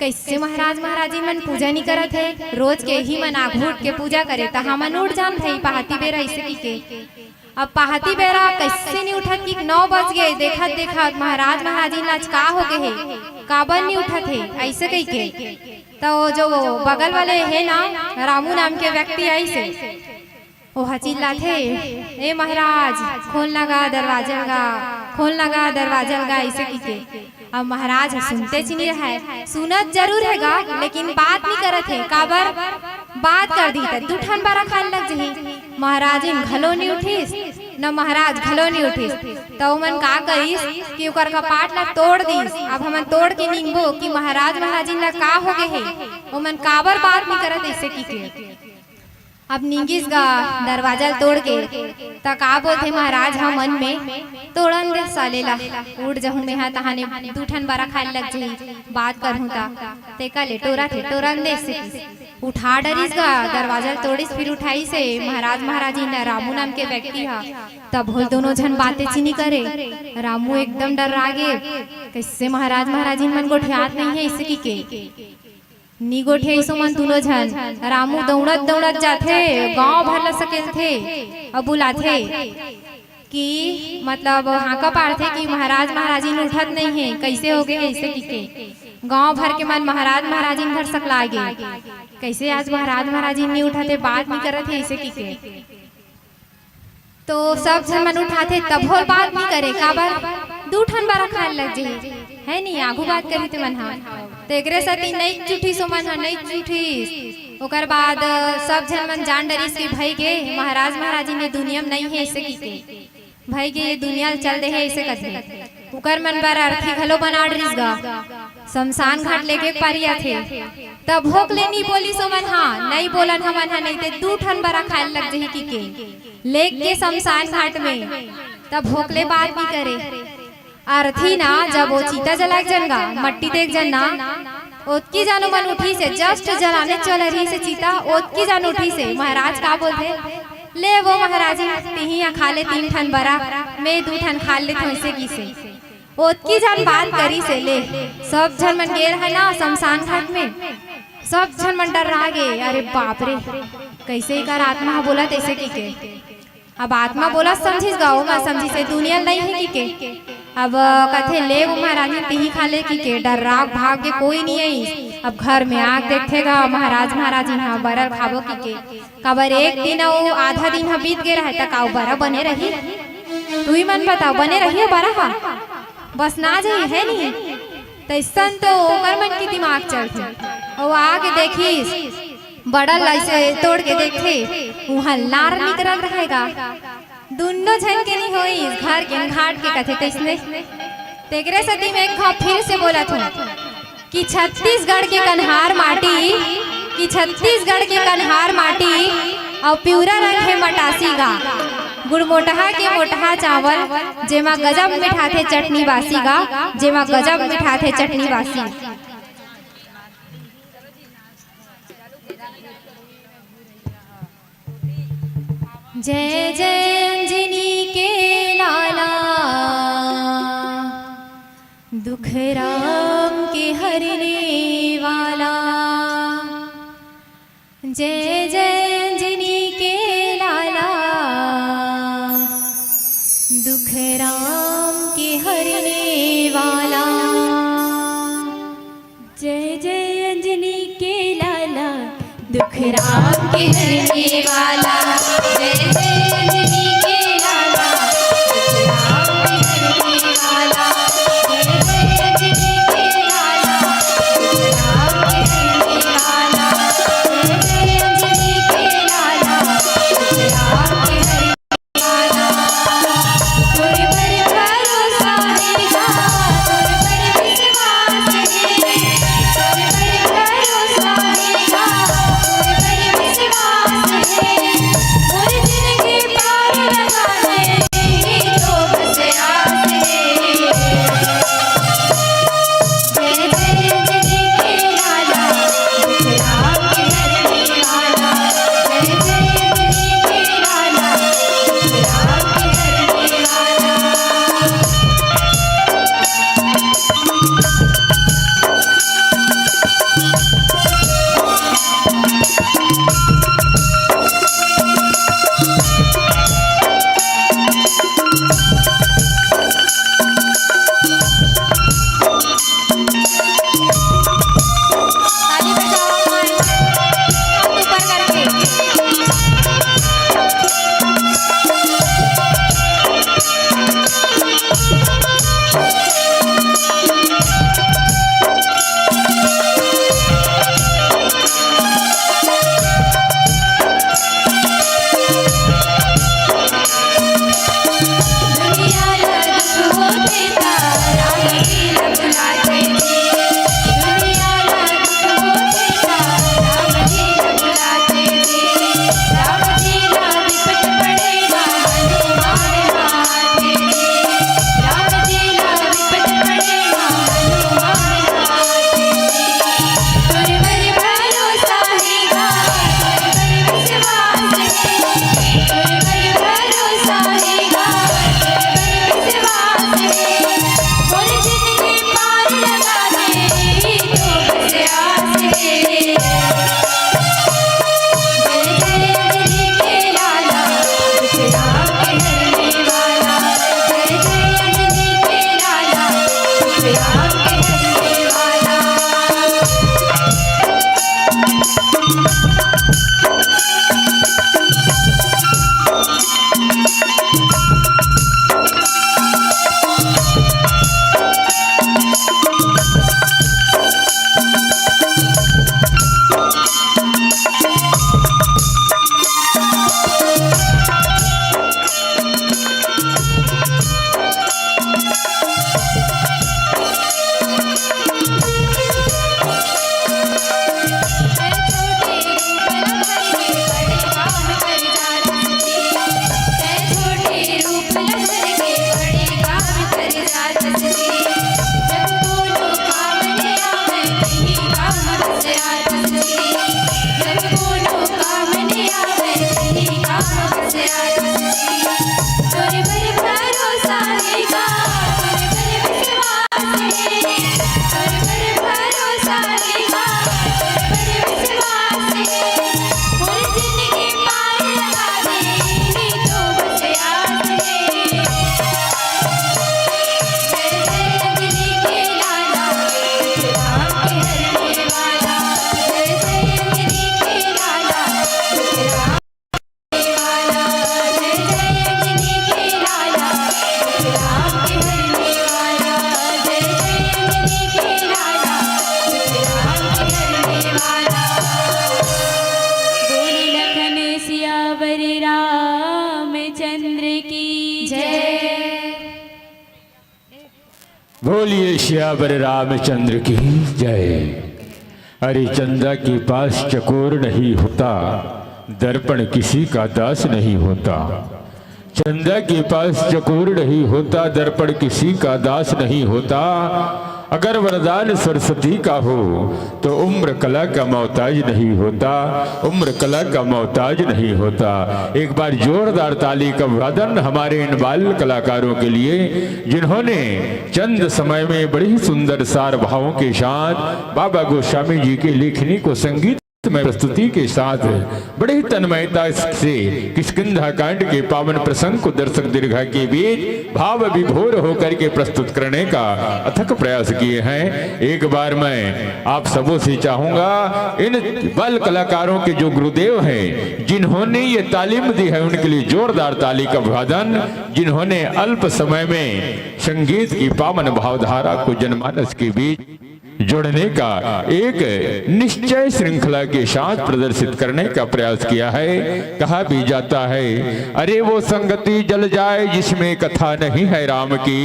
कइसे महाराज महाराजिन मन पूजा नी करत हे, रोज के ही मन आघू उठ के पूजा करे, त हमन उठ जान भाई पहाती बेरा ऐसे कहिके। अब पहाती बेरा कइसे नी उठत कि नौ बज गे, देखत देखत महाराज महाराजिन ला आज का हो गे हे, काबर नी उठत हे ऐसे कहिके। त वो जो बगल वाले हे ना, रामू नाम के व्यक्ति आइस हे, ओहा चिल्लाथे, "ए महाराज, खोल ना गा दरवाजा गा, खोल ना गा दरवाजा गा," ऐसे कहिके। अब महाराज ह सुनतेच नी रहय, सुनत जरूर हे गा, लेकिन बात नी करत हे। काबर? बात कर दिही त दू ठन बरा खाए लग जही। महाराजिन घलो नी उठिस, न महाराज घलो नी उठिस। त ओमन का करिस कि ओकर कपाट ला तोड़ दिस। अब हमन तोड़ के निंगबो कि महाराज महाराजिन ला का हो गे हे, ओमन काबर बात नी करत ऐसे कहिके। अब निंगिस गा दरवाजा ल तोड़ के, त का बोलथे महाराज ह मन में, "तोड़न दे साले ला, उठ जहूं मेंहा, तहाने दू ठन बरा खाए लग जही, बात करहूं त।" तेकर ले टोरत हे, "टोरन दे," से उठा डरिस गा, दरवाजा ल तोड़िस, फिर उठाइस हे महाराज महाराजिन ला, रामू नाम के व्यक्ति ह। तभो ले दोनों झन बातेच नी करे। रामू एकदम डर्रा गे, कइसे महाराज महाराजिन मन गोठियात नइ हे, अइसे कहिके। नी गोठियाइस ओमन दूनों झन। रामू दउड़त दउड़त जाथे, गांव भर ल सकेलथे अउ बुलाथे कि मतलब हांका पारथे कि महाराज महाराजिन उठत नइ हे, कइसे हो गे हे अइसे कहिके। गांव भर के मन महाराज महाराजिन भर सकला गे, कइसे आज महाराज महाराजिन नी उठत हे, बात नी करत हे अइसे कहिके। तो सब झन मन उठाथे, तभो ले बात नी करे, काबर? दू ठन बरा खाए लग जही, हे नी, आघू बात करही ते मन ह। तो एकरे सेती नइ उठिस ओमन ह, नइ उठिस। ओकर बाद सब झन मन जान डरिस कि भई गे, महाराज महाराजिन ये दुनिया म नइ हे, अइसे कहिके। भई गे, ये दुनिया ल चल दे हे, अइसे कथे। ओकर मन बर अरथी घलो बना डरिस गा। शमशान घाट लेगे पारी आथे। तभो ले नी बोलिस ओमन ह, नइ बोलन हमन ह, नइ ते दू ठन बरा खाए लग जही कहिके। लेग गे शमशान घाट में, तभो ले बात नी करे। अरथी ना, जब वो चीता जलाए जन गा, मट्टी देख जन ना, ओतकी जन ओमन उठिस हे, just जलाने चल रहिस हे चीता, ओतकी जन उठिस हे। महाराज का बोलथे, "ले वो महाराज, तिही ह खा ले तीन ठन बरा, मैं दू ठन खा लेथों," अइसे कहिस हे। ओतकी जन बात करिस हे, ले, सब झन मन गे रहा ना शमशान घाट में, सब झन मन डर्रा गे, "अरे बाप रे, कइसे एकर आत्मा ह बोलत अइसे कहिके।" अब आत्मा बोलत समझिस गा, ओमन समझिस हे दुनिया ल नइ हे कहिके। अब कथे, "ले वो महाराजिन, तिही खा ले," कहिके। डर्रा भाग गे, कोई नइ आइस। अब घर में आके देखथे गा, महाराज महाराजिन ह बरा ल खाबो कहिके। काबर एक दिन अउ आधा दिन ह बीत गे रहय, त का वो बरा बने रही? तुही मन बताओ, बने रही वो बरा ह? बसना जही, हे नी? तइसन तो ओकर मन के दिमाग चलथे। अउ आके देखिस, बरा ल अइसे तोड़ के देखथे, उहां लार निकरत रहय गा। दूनों झन के नइ होइस, घर के घाट के कथे तइसने। तेकरे सेती मैं एक घांव फिर से बोलत हंव कि छत्तीसगढ़ के कन्हार माटी, कि छत्तीसगढ़ के कन्हार माटी अउ पिवरा रंग हे मटासी गा। गुड़मोटहा के मोटहा चावल, जेमा गजब मिठाथे चटनी बासी गा, जेमा गजब मिठाथे चटनी बासी। जय जय अंजनी के लाला, दुख राम के हरने वाला। जय जय अंजनी के लाला, दुख राम के हरने वाला। जय जय अंजनी के लाला, दुख राम के हरने वाला। जय जय अंजनी के लाला, दुख राम के हरने वाला। जय जय अंजनी के लाला, दुख राम के हरने वाला। जय जय अंजनी के लाला, दुख राम के हरने वाला। तोरे पर भरोसा हे गा, तोरे पर विश्वास हे बोलिए सियावर रामचंद्र की जय। अरे, चंदा के पास चकोर नहीं होता, दर्पण किसी का दास नहीं होता। चंदा के पास चकोर नहीं होता, दर्पण किसी का दास नहीं होता। अगर वरदान सरस्वती का हो, तो उम्र कला का मोहताज नहीं होता, उम्र कला का मोहताज नहीं होता। एक बार जोरदार ताली का वादन हमारे इन बाल कलाकारों के लिए, जिन्होंने चंद समय में बड़ी सुंदर सार भावों के साथ बाबा गोस्वामी जी की लेखनी को संगीत में प्रस्तुति के साथ बड़े ही तन्मयता से किष्किंधा कांड के पावन प्रसंग को दर्शक दीर्घा के बीच भाव विभोर होकर के प्रस्तुत करने का अथक प्रयास किए हैं। एक बार मैं आप सबों से चाहूंगा, इन बाल कलाकारों के जो गुरुदेव हैं, जिन्होंने ये तालीम दी है, उनके लिए जोरदार ताली का अभिवादन, जिन्होंने अल्प समय में संगीत की पावन भावधारा को जनमानस के बीच जोड़ने का एक निश्चय श्रृंखला के साथ प्रदर्शित करने का प्रयास किया है। कहा भी जाता है, अरे वो संगति जल जाए जिसमें कथा नहीं है राम की,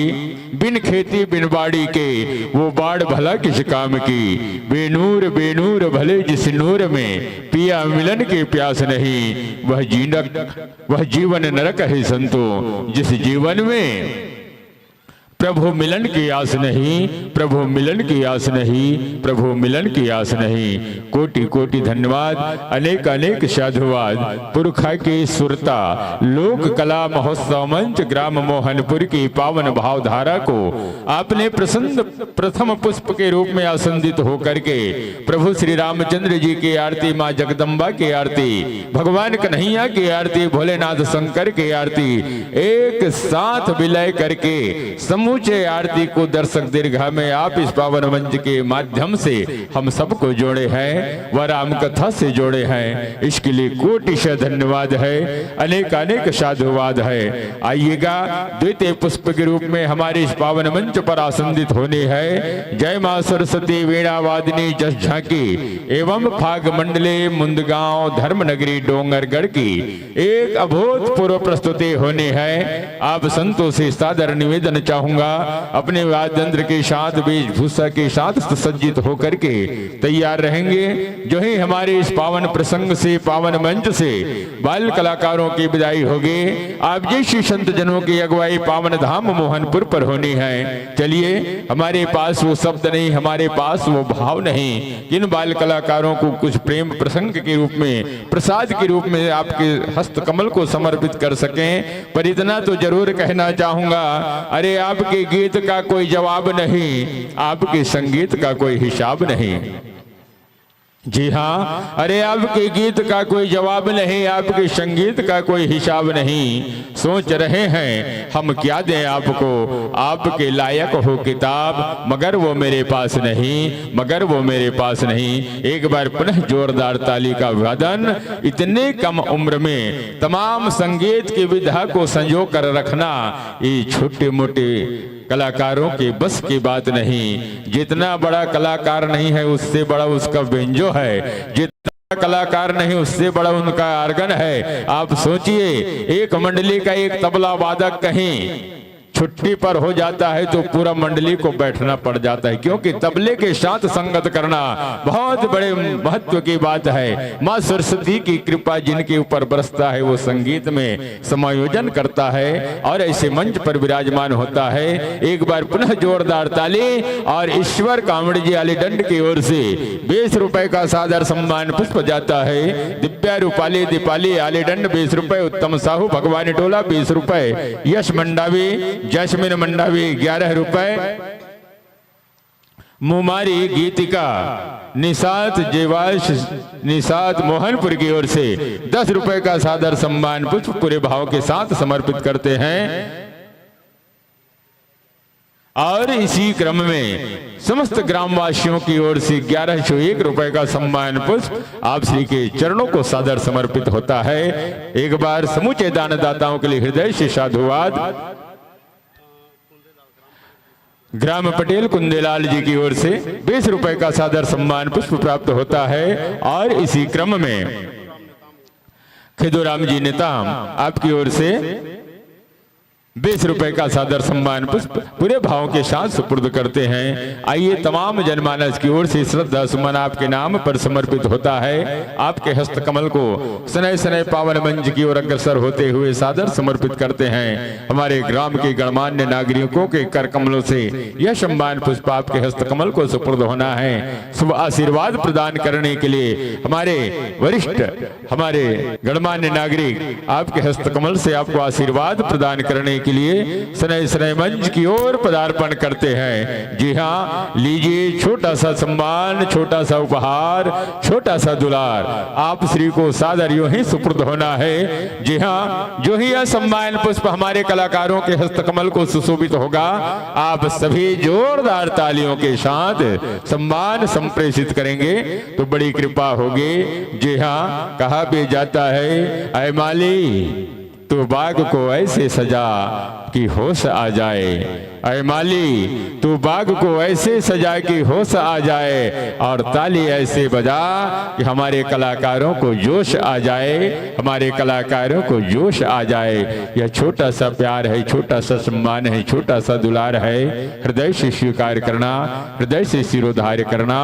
बिन खेती बिन बाड़ी के वो बाड़ भला किस काम की। बेनूर बेनूर भले जिस नूर में पिया मिलन की प्यास नहीं, वह जीनक वह जीवन नरक है संतो, जिस जीवन में प्रभु मिलन की आस नहीं, प्रभु मिलन की आस नहीं, प्रभु मिलन की आस नहीं। कोटि कोटि धन्यवाद, अनेक अनेक साधुवाद। पुरखा के सुरता, लोक कला महोत्सव मंच, ग्राम मोहनपुर की पावन भावधारा को आपने प्रसन्न प्रथम पुष्प के रूप में आसंदित होकर के प्रभु श्री रामचंद्र जी की आरती, माँ जगदम्बा की आरती, भगवान कन्हैया की आरती, भोलेनाथ शंकर की आरती एक साथ विलय करके समूचे आरती को दर्शक दीर्घा में आप इस पावन मंच के माध्यम से हम सबको जोड़े हैं, वह राम कथा से जोड़े हैं। इसके लिए कोटि से धन्यवाद है, अनेक अनेक साधुवाद है। आइएगा, द्वितीय पुष्प के रूप में हमारे इस पावन मंच पर आसंदित होने हैं जय माँ सरस्वती वीणा वादिनी जस झांकी एवं फाग मंडली मुंदगांव धर्म नगरी डोंगरगढ़ की एक अभूतपूर्व प्रस्तुति होनी है। आप संतों से सादर निवेदन चाहूंगा, अपने वाद्य यंत्र के साथ, वेशभूषा के साथ सुसज्जित होकर के तैयार रहेंगे। जो ही हमारे इस पावन प्रसंग से, पावन मंच से बाल कलाकारों की विदाई होगी, आप जैसे संत जनों की अगुवाई पावन धाम मोहनपुर पर होनी है। चलिए, हमारे पास वो शब्द नहीं, हमारे पास वो भाव नहीं कि इन बाल कलाकारों को कुछ प्रेम प्रसंग के रूप में, प्रसाद के रूप में आपके हस्त कमल को समर्पित कर सकें, पर इतना तो जरूर कहना चाहूंगा, अरे, आपके गीत का कोई जवाब नहीं, आपके संगीत का कोई हिसाब नहीं। जी हाँ, अरे, आपके गीत का कोई जवाब नहीं, आपके संगीत का कोई हिसाब नहीं। सोच रहे हैं हम क्या दें आपको, आपके लायक हो किताब, मगर वो मेरे पास नहीं, मगर वो मेरे पास नहीं। एक बार पुनः जोरदार ताली का अभिवादन। इतने कम उम्र में तमाम संगीत की विधा को संजो कर रखना, ये छोटे मोटे कलाकारों के बस की बात नहीं। जितना बड़ा कलाकार नहीं है, उससे बड़ा उसका बेंजो है। जितना कलाकार नहीं, उससे बड़ा उनका आर्गन है। आप सोचिए, एक मंडली का एक तबला वादक कहीं छुट्टी पर हो जाता है तो पूरा मंडली को बैठना पड़ जाता है, क्योंकि तबले के साथ संगत करना बहुत बड़े महत्व की बात है। माँ सरस्वती की कृपा जिनके ऊपर बरसता है, वो संगीत में समायोजन करता है और ऐसे मंच पर विराजमान होता है। एक बार पुनः जोरदार ताली। और ईश्वर कांवड़ जी आलीडंड की ओर से बीस रुपए का सादर सम्मान पुष्प जाता है। दिव्या रूपाली दीपाली आलीडंड बीस रुपए, उत्तम साहू भगवानी टोला बीस रुपए, यश मंडावी, जैस्मिन मंडावी ग्यारह रुपए, मुमारी गीतिका निशात जेवाश निशात मोहनपुर की ओर से दस रुपए का सादर सम्मान पुष्प पूरे भाव के साथ समर्पित करते हैं। और इसी क्रम में समस्त ग्रामवासियों की ओर से ग्यारह सौ एक रुपए का सम्मान पुष्प आप श्री के चरणों को सादर समर्पित होता है। एक बार समूचे दानदाताओं के लिए हृदय से साधुवाद। ग्राम पटेल कुंदेलाल जी की ओर से बीस रुपए का सादर सम्मान पुष्प प्राप्त होता है और इसी क्रम में खिदुराम जी नेताम आपकी ओर से बीस रुपए का सादर सम्मान पुष्प पूरे भाव के साथ सुपुर्द करते हैं। आइए, तमाम जनमानस की ओर से श्रद्धा सुमन आपके नाम पर समर्पित होता है। आपके हस्तकमल को सनय सनय पावन मंच की ओर अग्रसर होते हुए सादर समर्पित करते हैं। हमारे ग्राम के गणमान्य नागरिकों के कर कमलों से यह सम्मान पुष्प आपके हस्तकमल को सुपुर्द होना है। शुभ आशीर्वाद प्रदान करने के लिए हमारे वरिष्ठ, हमारे गणमान्य नागरिक आपके हस्तकमल से आपको आशीर्वाद प्रदान करने के लिए सनय सनय मंच की ओर पदार्पण करते हैं। जी हाँ, लीजिए, छोटा सा सम्मान, छोटा सा उपहार, छोटा सा दुलार आप श्री को सादर यूं ही सुपुर्द होना है। जी हाँ, जो ही यह सम्मान पुष्प हमारे कलाकारों के हस्तकमल को सुशोभित होगा, आप सभी जोरदार तालियों के साथ सम्मान संप्रेषित करेंगे तो बड़ी कृपा होगी। जी हाँ, कहा भी जाता है, ऐ माली, तू बाग को ऐसे सजा कि होश आ जाए। ऐ माली, तू बाग को ऐसे सजा कि होश आ जाए और ताली ऐसे बजा कि हमारे कलाकारों को जोश आ जाए, हमारे कलाकारों को जोश आ जाए। यह छोटा सा प्यार है, छोटा सा सम्मान है, छोटा सा दुलार है। हृदय से स्वीकार करना, हृदय से सिरोधार्य करना।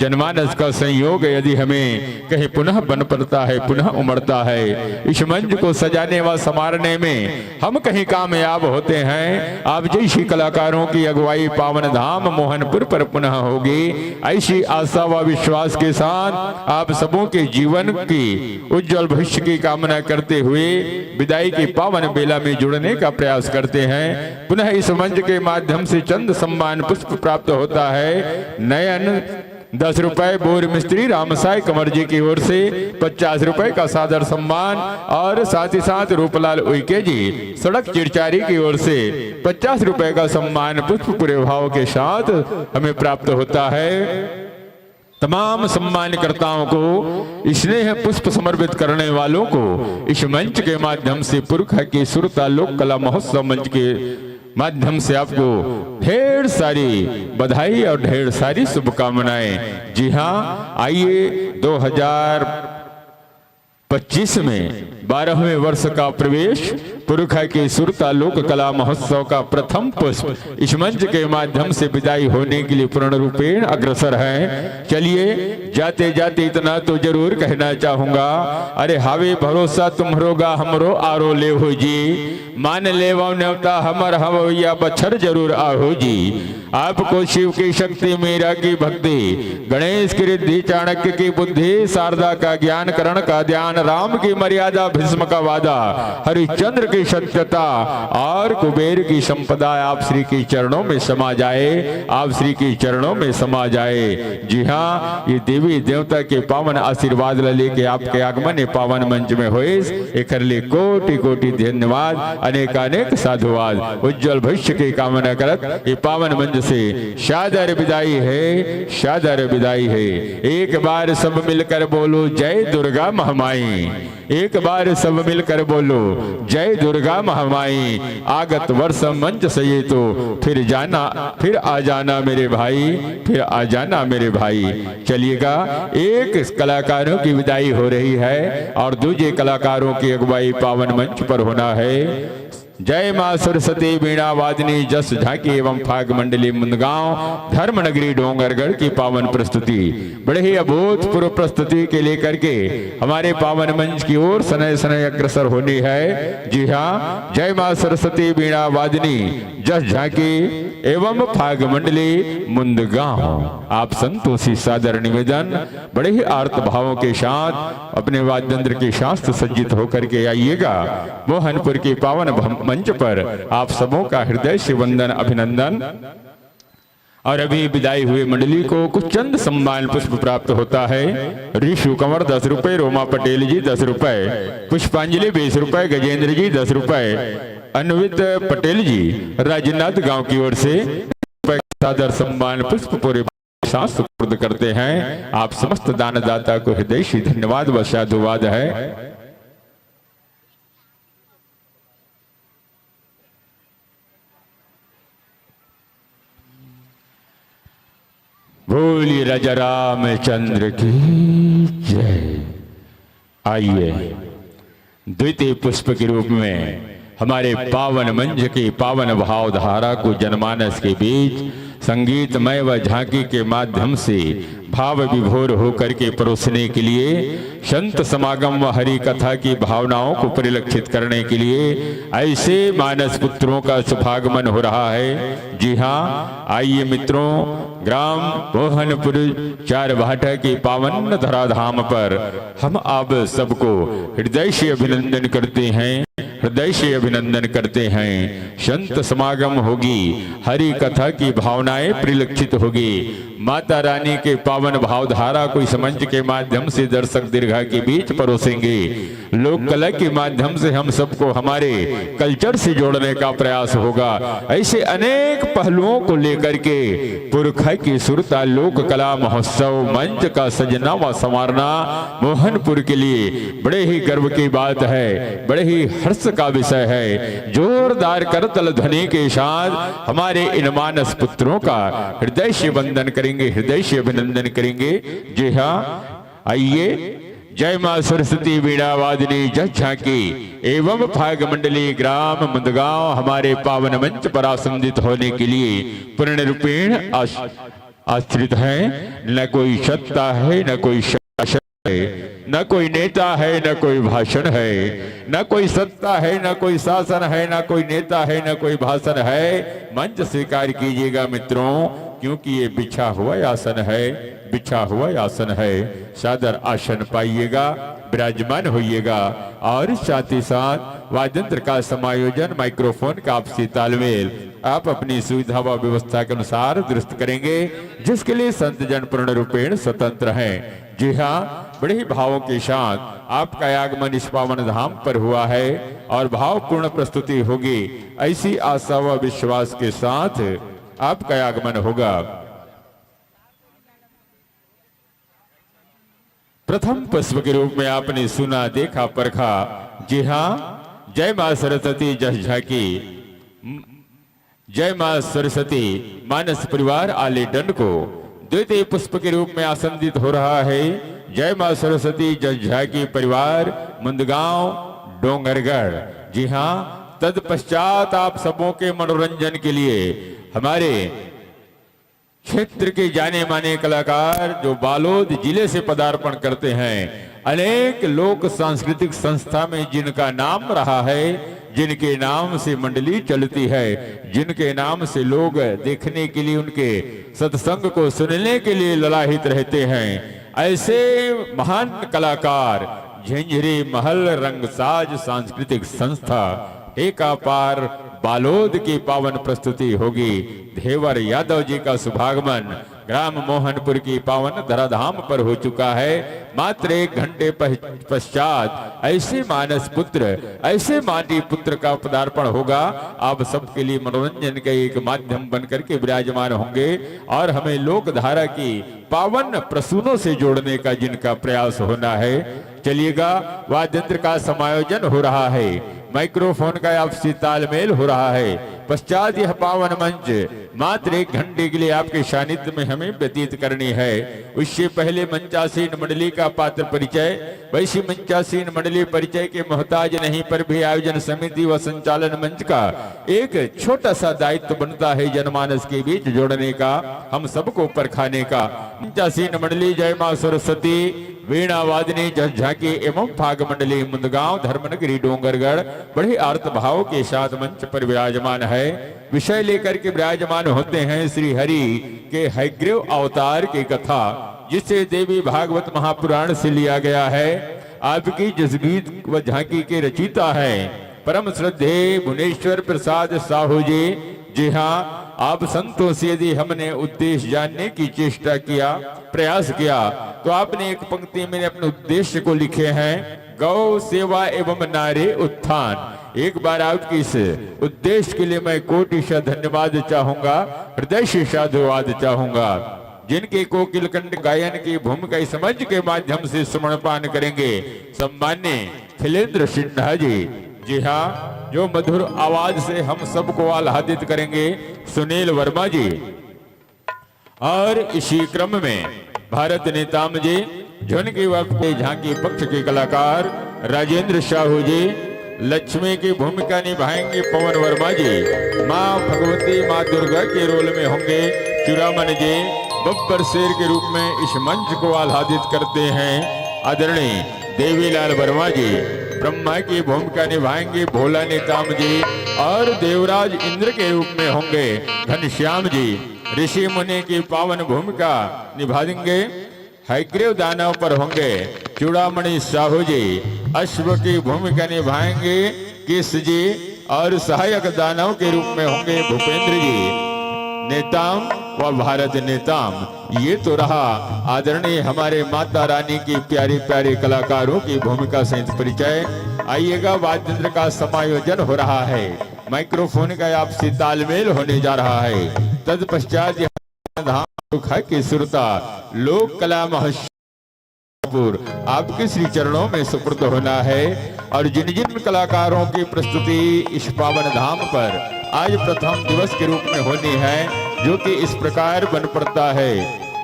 जनमानस का संयोग यदि हमें कहीं पुनः बन पड़ता है, पुनः उमड़ता है, इस मंच को सजाने व संवारने में हम कहीं कामयाब होते हैं, आप जैसी कलाकारों की अगुवाई पावन धाम मोहनपुर पर पुनः होगी। ऐसी आशा व विश्वास के साथ आप सबों के जीवन की उज्जवल भविष्य की कामना करते हुए विदाई के पावन बेला में जुड़ने का प्रयास करते हैं। पुनः इस मंच के माध्यम से चंद सम्मान पुष्प प्राप्त होता है। नयन दस रुपए, बोर मिस्त्री रामसाय कंवर जी की ओर से पचास रुपए का सादर सम्मान और साथ ही साथ रूपलाल उइके जी सड़क चिरचारी की ओर से पचास रुपए का सम्मान पुष्प पूरे भाव के साथ हमें प्राप्त होता है। तमाम सम्मानकर्ताओं को स्नेह पुष्प समर्पित करने वालों को इस मंच के माध्यम से पुरखा के सुरता लोक कला महोत्सव मंच के माध्यम से आपको ढेर सारी बधाई और ढेर सारी शुभकामनाएं। जी हाँ, आइए, दो हज़ार पच्चीस में बारहवें वर्ष का प्रवेश, पुरखा के सुरता लोक कला महोत्सव का प्रथम पुष्प इस मंच के माध्यम से विदाई होने के लिए पूर्ण रूपेण अग्रसर है। चलिए, जाते जाते इतना तो जरूर कहना चाहूंगा, अरे हावे भरोसा तुम्हरो गा हमरो आरो ले हो जी, मान लेवो न्योता हमर हवैया बछर जरूर आहो जी। आपको शिव की शक्ति, मीरा की भक्ति, गणेश की रिद्धि, चाणक्य की बुद्धि, शारदा का ज्ञान, कर्ण का ध्यान, राम की मर्यादा, भीष्म का वादा, हरिश्चंद्र की सत्यता और कुबेर की संपदा आप श्री के चरणों में समा जाए, आप श्री के चरणों में समा जाए। जी हाँ, ये देवी देवता के पावन आशीर्वाद ला लेके आपके आगमन ये पावन मंच में होइस, एकर ले कोटि कोटि धन्यवाद, अनेकानेक साधुवाद। उज्जवल भविष्य की कामना करत ये पावन मंच से सादर विदाई है, सादर विदाई है। एक बार सब मिलकर बोलो, जय दुर्गा महामाई। एक बार सब मिलकर बोलो, जय दुर्गा महामाई। आगत वर्ष मंच से ये तो फिर जाना, फिर आ जाना मेरे भाई, फिर आ जाना मेरे भाई। चलिएगा, एक कलाकारों की विदाई हो रही है और दूजे कलाकारों की अगुवाई पावन मंच पर होना है। जय माँ सरस्वती वीणा वादिनी जस झांकी एवं फाग मंडली मुंदगांव धर्म नगरी डोंगरगढ़ की पावन प्रस्तुति, बड़े ही अभूतपूर्व प्रस्तुति के लेकर के हमारे पावन मंच की ओर सनय सनय अग्रसर होनी है। जी हाँ, जय माँ सरस्वती वीणा वादिनी जस झांकी एवं फाग मंडली मुंदगांव। आप संतोषी सादर निवेदन, बड़े ही आर्त भावों के साथ अपने वाद्य यंत्र के साथ सज्जित होकर के आइएगा। मोहनपुर के पावन भम-, मंच पर आप सबों का हृदय से वंदन, अभिनंदन। और अभी विदाई हुए मंडली को कुछ चंद सम्मान पुष्प प्राप्त होता है। ऋषु कंवर दस रुपए, रोमा पटेल जी दस रुपए, पुष्पांजलि बीस रुपए, गजेंद्र जी दस रुपए, अन्वित पटेल जी राजनांदगांव की ओर से रुपए का सादर सम्मान पुष्प पूरे साथ सुपुर्द करते हैं। आप समस्त दानदाता को हृदय से धन्यवाद व साधुवाद है। बोलिए राजा रामचंद्र की जय। आइए, द्वितीय पुष्प के रूप में हमारे पावन मंच की पावन भावधारा को जनमानस के बीच संगीतमय व झांकी के माध्यम से भाव विभोर होकर के परोसने के लिए, संत समागम व हरि कथा की भावनाओं को परिलक्षित करने के लिए ऐसे मानस पुत्रों का शुभागमन हो रहा है। जी हाँ, आइए मित्रों, ग्राम मोहनपुर चार भाटा के पावन धराधाम पर हम आप सबको हृदय से अभिनंदन करते हैं, हृदय से अभिनंदन करते हैं। संत समागम होगी, हरि कथा की भावनाएं परिलक्षित होगी, माता रानी के पावन भावधारा को इस मंच के माध्यम से दर्शक दीर्घा के बीच परोसेंगे। लोक कला के माध्यम से हम सबको हमारे कल्चर से जोड़ने का प्रयास होगा। ऐसे अनेक पहलुओं को लेकर के पुरखा की सुरता लोक कला महोत्सव मंच का सजना व संवारना मोहनपुर के लिए बड़े ही गर्व की बात है, बड़े ही हर्ष का विषय है। जोरदार करतल ध्वनि के साथ हमारे इन मानस पुत्रों का हृदय से वंदन करेंगे, हृदय से अभिनंदन करेंगे। जी हाँ, आइए, जय माँ सरस्वती वीणा वादिनी जस झांकी एवं फाग मंडली ग्राम मुंदगांव हमारे पावन मंच पर आसंदित होने के लिए पूर्ण रूपेण आश-, आश्रित हैं। न कोई सत्ता है, न कोई शासन है, न कोई नेता है, न कोई भाषण है, न कोई सत्ता है, न कोई शासन है, न कोई नेता है, न कोई भाषण है। मंच स्वीकार कीजिएगा मित्रों, क्योंकि ये बिछा हुआ आसन है, बिछा हुआ आसन है। सादर आसन पाइएगा, विराजमान होइएगा। और साथ ही साथ वाद्य यंत्र का समायोजन, माइक्रोफोन का आपसी तालमेल आप अपनी सुविधा व व्यवस्था के अनुसार दुरुस्त करेंगे, जिसके लिए संत जन पूर्ण रूपेण स्वतंत्र हैं। जी हाँ, बड़े ही भावों के साथ आपका आगमन इस पावन धाम पर हुआ है और भावपूर्ण प्रस्तुति होगी। ऐसी आशा व विश्वास के साथ आपका आगमन होगा। प्रथम पुष्प के रूप में आपने सुना, देखा, परखा। जी हाँ, जय माँ सरस्वती जस झांकी, जय माँ सरस्वती मानस परिवार आले डंड को द्वितीय पुष्प के रूप में आसंदित हो रहा है जय माँ सरस्वती जस झांकी परिवार मुंदगांव डोंगरगढ़। जी हाँ, तत्पश्चात आप सबों के मनोरंजन के लिए हमारे क्षेत्र के जाने माने कलाकार जो बालोद जिले से पदार्पण करते हैं, अनेक लोक सांस्कृतिक संस्था में जिनका नाम रहा है, जिनके नाम से मंडली चलती है, जिनके नाम से लोग देखने के लिए उनके सत्संग को सुनने के लिए ललाहित रहते हैं, ऐसे महान कलाकार झिंझरी महल रंगसाज सांस्कृतिक संस्था एकापार बालोद की पावन प्रस्तुति होगी। धेवर यादव जी का शुभागमन ग्राम मोहनपुर की पावन धराधाम पर हो चुका है। मात्र एक घंटे पह-, पश्चात ऐसे मानस पुत्र, ऐसे माटी पुत्र का पदार्पण होगा। आप सबके लिए मनोरंजन का एक माध्यम बन करके विराजमान होंगे और हमें लोक धारा की पावन प्रसूनों से जोड़ने का जिनका प्रयास होना है। चलिएगा, वाद्य यंत्र का समायोजन हो रहा है, माइक्रोफोन का आपसी तालमेल हो रहा है। पश्चात यह पावन मंच मात्र एक घंटे के लिए आपके सानिध्य में हमें व्यतीत करनी है। उससे पहले मंचासीन मंडली का पात्र परिचय, वैसी मंचासीन मंडली परिचय के मोहताज नहीं, पर भी आयोजन समिति व संचालन मंच का एक छोटा सा दायित्व बनता है जनमानस के बीच जोड़ने का, हम सबको परखाने का। मंचासीन मंडली जय माँ सरस्वती वीणा वादिनी जस झांकी एवं फाग मंडली मुंदगांव धर्मनगरी डोंगरगढ़ बड़े आर्त भाव के साथ मंच पर विराजमान है। विषय लेकर के विराजमान होते हैं श्री हरि के हयग्रीव अवतार की कथा, जिसे देवी भागवत महापुराण से लिया गया है। आपकी जसगीत व झांकी के रचयिता हैं परम श्रद्धेय भुवनेश्वर प्रसाद साहू जी। जी हाँ, आप संतों से यदि हमने उद्देश्य जानने की चेष्टा किया, प्रयास किया, तो आपने एक पंक्ति में अपने उद्देश्य को लिखे हैं, गौ सेवा एवं नारी उत्थान। एक बार आपके इस उद्देश्य के लिए मैं कोटि सा धन्यवाद चाहूंगा, हृदय से साधुवाद चाहूंगा। जिनके कोकिल कंठ गायन की भूमिका इस मंच के माध्यम से श्रवणपान करेंगे सम्मान्य खिलेंद्र सिन्हा जी। जी हाँ, जो मधुर आवाज से हम सबको आह्लादित करेंगे सुनील वर्मा जी। और इसी क्रम में भारत नेताम जी, झुनकी वक्फ के झांकी पक्ष के कलाकार राजेंद्र साहू जी, लक्ष्मी की भूमिका निभाएंगे पवन वर्मा जी। माँ भगवती, माँ दुर्गा के रोल में होंगे चूड़ामणि जी। बब्बर शेर के रूप में इस मंच को आह्लादित करते हैं आदरणीय देवीलाल वर्मा जी। ब्रह्मा की भूमिका निभाएंगे भोला नेताम जी और देवराज इंद्र के रूप में होंगे घनश्याम जी। ऋषि मुनि की पावन भूमिका निभा देंगे हयग्रीव दानव पर होंगे चूड़ामणि साहू जी। अश्व की भूमिका निभाएंगे किस जी और सहायक दानव के रूप में होंगे भूपेंद्र जी। नेताम व भारत नेताम, ये तो रहा आदरणीय हमारे माता रानी की प्यारे प्यारे कलाकारों की भूमिका सहित परिचय। आइएगा, वाद्य यंत्र का समायोजन हो रहा है, माइक्रोफोन का आपसी तालमेल होने जा रहा है। तत्पश्चात धाम सुख की सुरता लोक कला महोत्सव आपके श्री चरणों में सुपुर्द होना है। और जिन जिन कलाकारों की प्रस्तुति इस पावन धाम पर आज प्रथम दिवस के रूप में होनी है, जो कि इस प्रकार बन पड़ता है।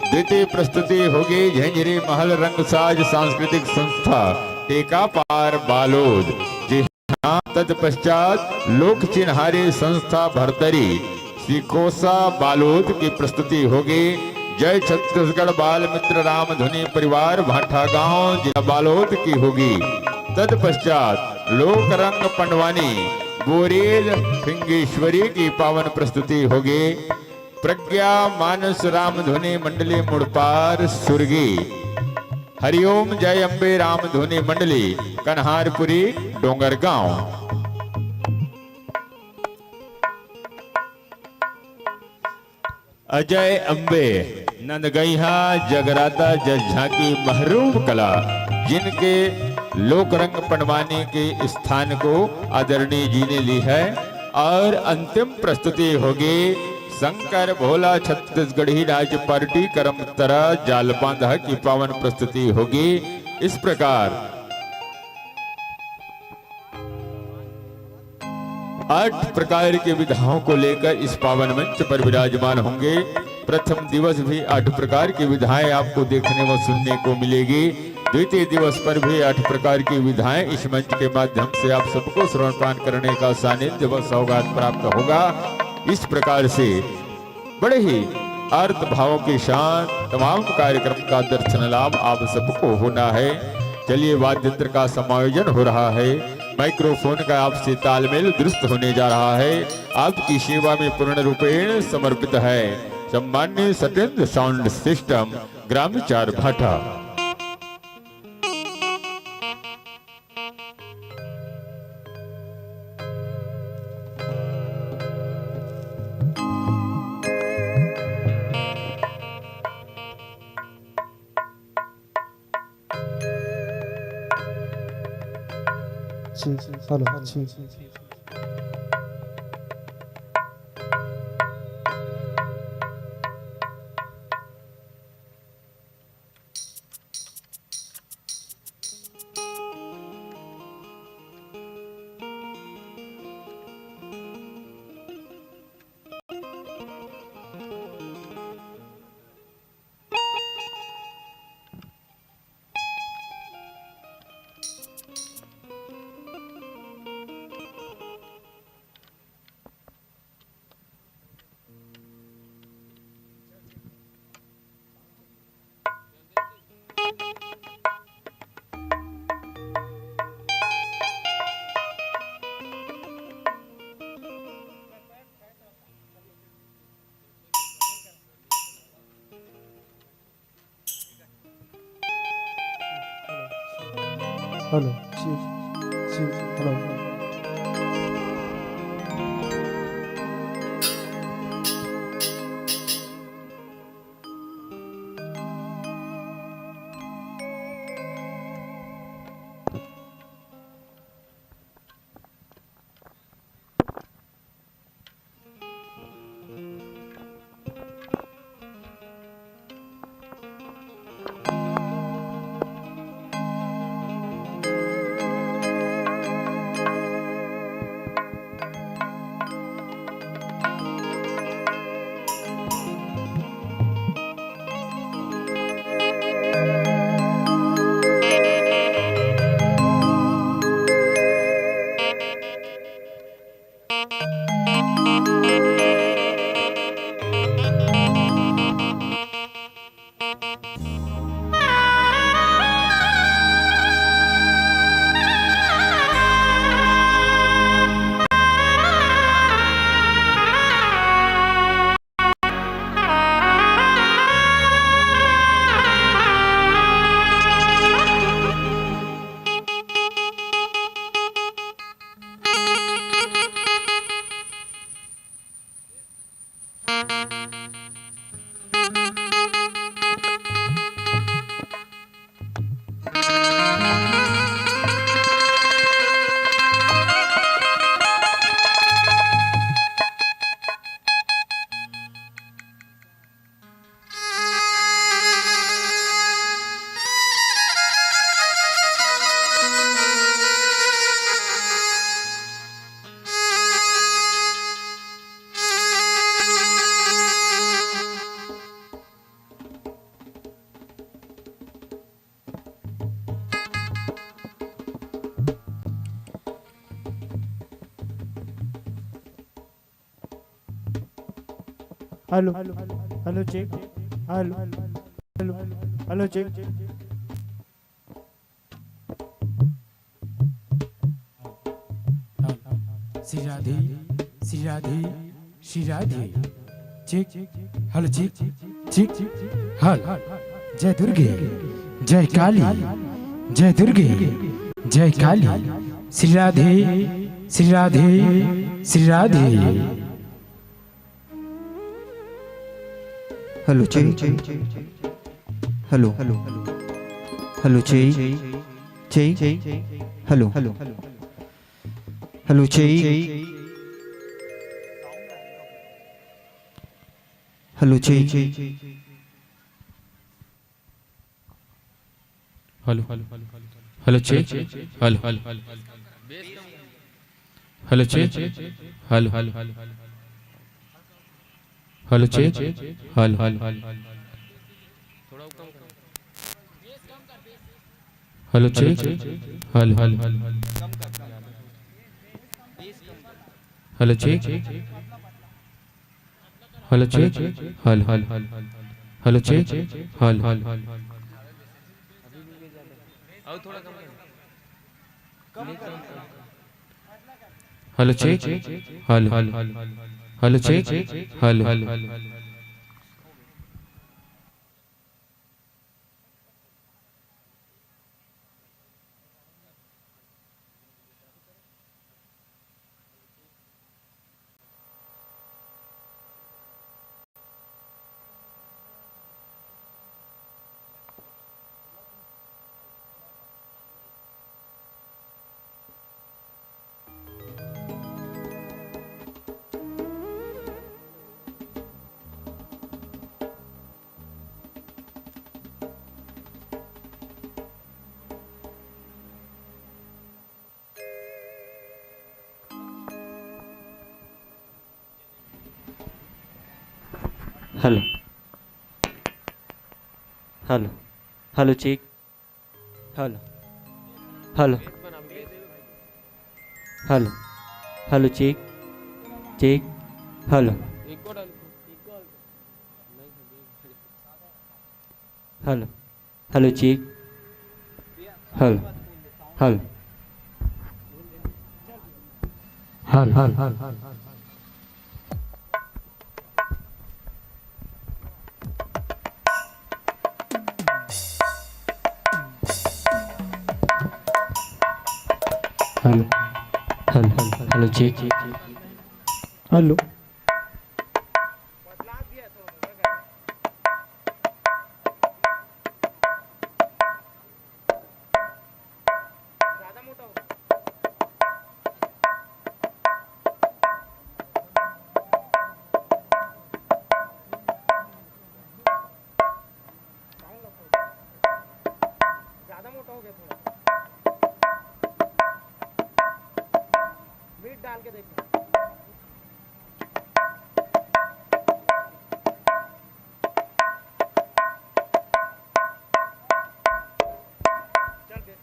द्वितीय प्रस्तुति होगी झंझरी महल रंगसाज सांस्कृतिक संस्था टेकापार बालोद जी। हाँ, तत्पश्चात लोक चिन्हारी संस्था भरतरी श्री कोसा बालोद की प्रस्तुति होगी। जय छत्तीसगढ़ बाल मित्र राम धुनी परिवार भाटा गांव जिला बालोद की होगी। तत्पश्चात लोक रंग पंडवानी बोरेज फिंगेश्वरी की पावन प्रस्तुति होगी। प्रज्ञा मानस राम धुनी मंडली मुड़पार सुरगी। हरिओम जय अम्बे राम धुनी मंडली कन्हारपुरी डोंगरगांव। अजय अम्बे नंदगैहा जगराता जस झांकी महरूम कला, जिनके लोकरंग पंडवानी के स्थान को आदरणीय जी ने ली है। और अंतिम प्रस्तुति होगी शंकर भोला छत्तीसगढ़ी राज्य पार्टी करमतरा जालबांधा की पावन प्रस्तुति होगी। इस प्रकार आठ प्रकार की विधाओं को लेकर इस पावन मंच पर विराजमान होंगे। प्रथम दिवस भी आठ प्रकार की विधाएं आपको देखने व सुनने को मिलेगी। द्वितीय दिवस पर भी आठ प्रकार की विधाएं इस मंच के माध्यम से आप सबको श्रवण पान करने का सानिध्य व सौगात प्राप्त होगा। इस प्रकार से बड़े ही आर्त भावों के साथ तमाम कार्यक्रम का दर्शन लाभ आप सबको होना है। चलिए, वाद्य यंत्र का समायोजन हो रहा है, माइक्रोफोन का आपसे तालमेल दुरुस्त होने जा रहा है। आपकी सेवा में पूर्ण रूपेण समर्पित है सम्मान्य सत्येंद्र साउंड सिस्टम ग्राम Char Bhata. Hello, check, check, hello. Hello, hello, check. Hello, hello, hello, check. Shri Radhe, Shri Radhe, Shri Radhe. Check, hello, check, check, hello. जय दुर्गे, जय काली, जय दुर्गे, जय Kali. Shri Radhe, Shri Radhe, Shri Radhe. Hello, check. Hello, hello, check, check. Hello, hello, hello, check. Hello, check. Hello, hello, check. Hello, hello, check. Hello, hello, check. Hello, hello, hello, check. Hello, hello, hello, check. Hello, check. Hello, hello, hello, check. Hello, hello, hello. Hello, check. Hello, hello, hello, check. Hello. Hello, hello, hello, check. Hello, hello, hello, hello, check, check. Hello, hello, hello, check. Hello, hello, hello, hello, hello, hello. Hello, hello, hello, check. Hello. ज्यादा मोटा हो गया थोड़ा। Meet डाल के देखना। चल, देख।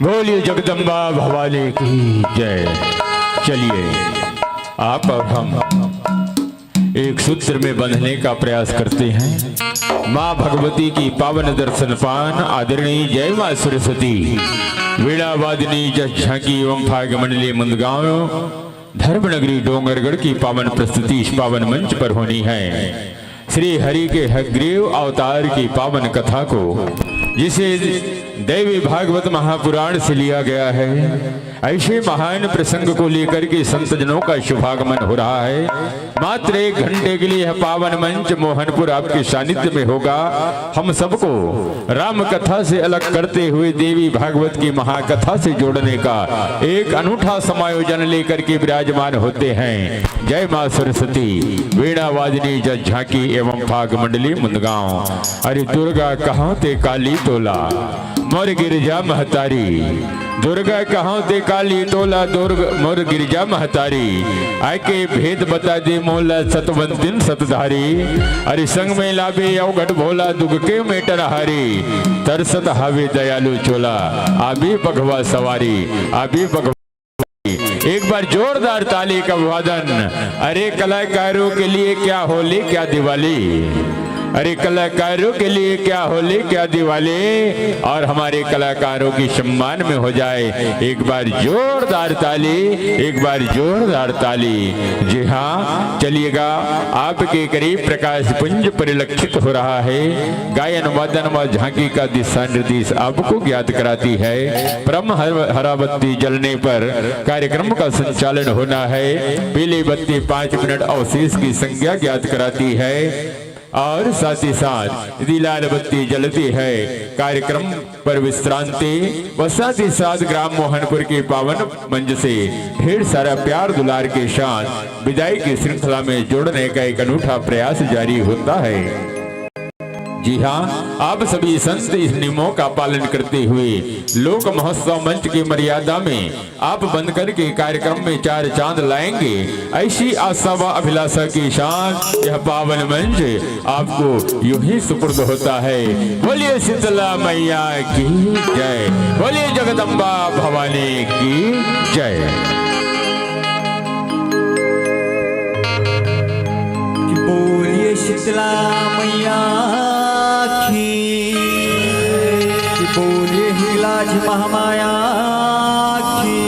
बोलिए जगदम्बा भवानी की जय। चलिए, आप और हम एक सूत्र में बंधने का प्रयास करते हैं। माँ भगवती की पावन दर्शन पान, आदरणीय जय माँ सरस्वती, वीणा वादिनी जस झांकी एवं फाग मंडली मुंदगांव, धर्म नगरी डोंगरगढ़ की पावन प्रस्तुति इस पावन मंच पर होनी है। श्री हरि के हयग्रीव अवतार की पावन कथा को, जिसे देवी भागवत महापुराण से लिया गया है, ऐसे महान प्रसंग को लेकर के संतजनों का शुभागमन हो रहा है। मात्र एक घंटे के लिए यह पावन मंच मोहनपुर आपके सानिध्य में होगा। हम सबको राम कथा से अलग करते हुए देवी भागवत की महाकथा से जोड़ने का एक अनूठा समायोजन लेकर के विराजमान होते हैं। जय माँ सरस्वती, वीणा वादिनी जस झांकी एवं फाग मंडली मुंदगांव। अरे दुर्गा कहाँ ते काली तोला, मोर गिरजा महतारी। दुर्गा कहाँ ते काली तोला, दुर्ग मोर गिरजा महतारी। आके भेद बता दे मोला सतवंतिन सतधारी। अरे संग में लाबे अवघट भोला, दुख के मेटन हारी। तरसत हावे दयालु चोला, आबे बघवा सवारी, आबे बघवा। एक बार जोरदार ताली का वादन। अरे कलाकारों के लिए क्या होली क्या दिवाली, अरे कलाकारों के लिए क्या होली क्या दिवाली, और हमारे कलाकारों की सम्मान में हो जाए एक बार जोरदार ताली, एक बार जोरदार ताली। जी हाँ, चलिएगा, आपके करीब प्रकाश पुंज परिलक्षित हो रहा है। गायन वादन व झांकी का दिशा निर्देश आपको ज्ञात कराती है। परम हर-, हराबत्ती जलने पर कार्यक्रम का संचालन होना है। पीली बत्ती पाँच मिनट अवशेष की संज्ञा ज्ञात कराती है और साथ ही साथ यदि लाल बत्ती जलती है, कार्यक्रम पर विश्रांति व साथ ही साथ ग्राम मोहनपुर के पावन मंच से ढेर सारा प्यार दुलार के साथ विदाई की श्रृंखला में जोड़ने का एक अनूठा प्रयास जारी होता है। जी हाँ, आप सभी संत इस नियमों का पालन करते हुए लोक महोत्सव मंच की मर्यादा में आप बंद करके कार्यक्रम में चार चांद लाएंगे, ऐसी आशा व अभिलाषा के साथ यह पावन मंच आपको यूं ही सुपुर्द होता है। बोलिए शीतला मैया की जय, बोलिए जगदम्बा भवानी की जय। कि बोलिए शीतला मैया की, कि बोलिए हिंगलाज महामाया की।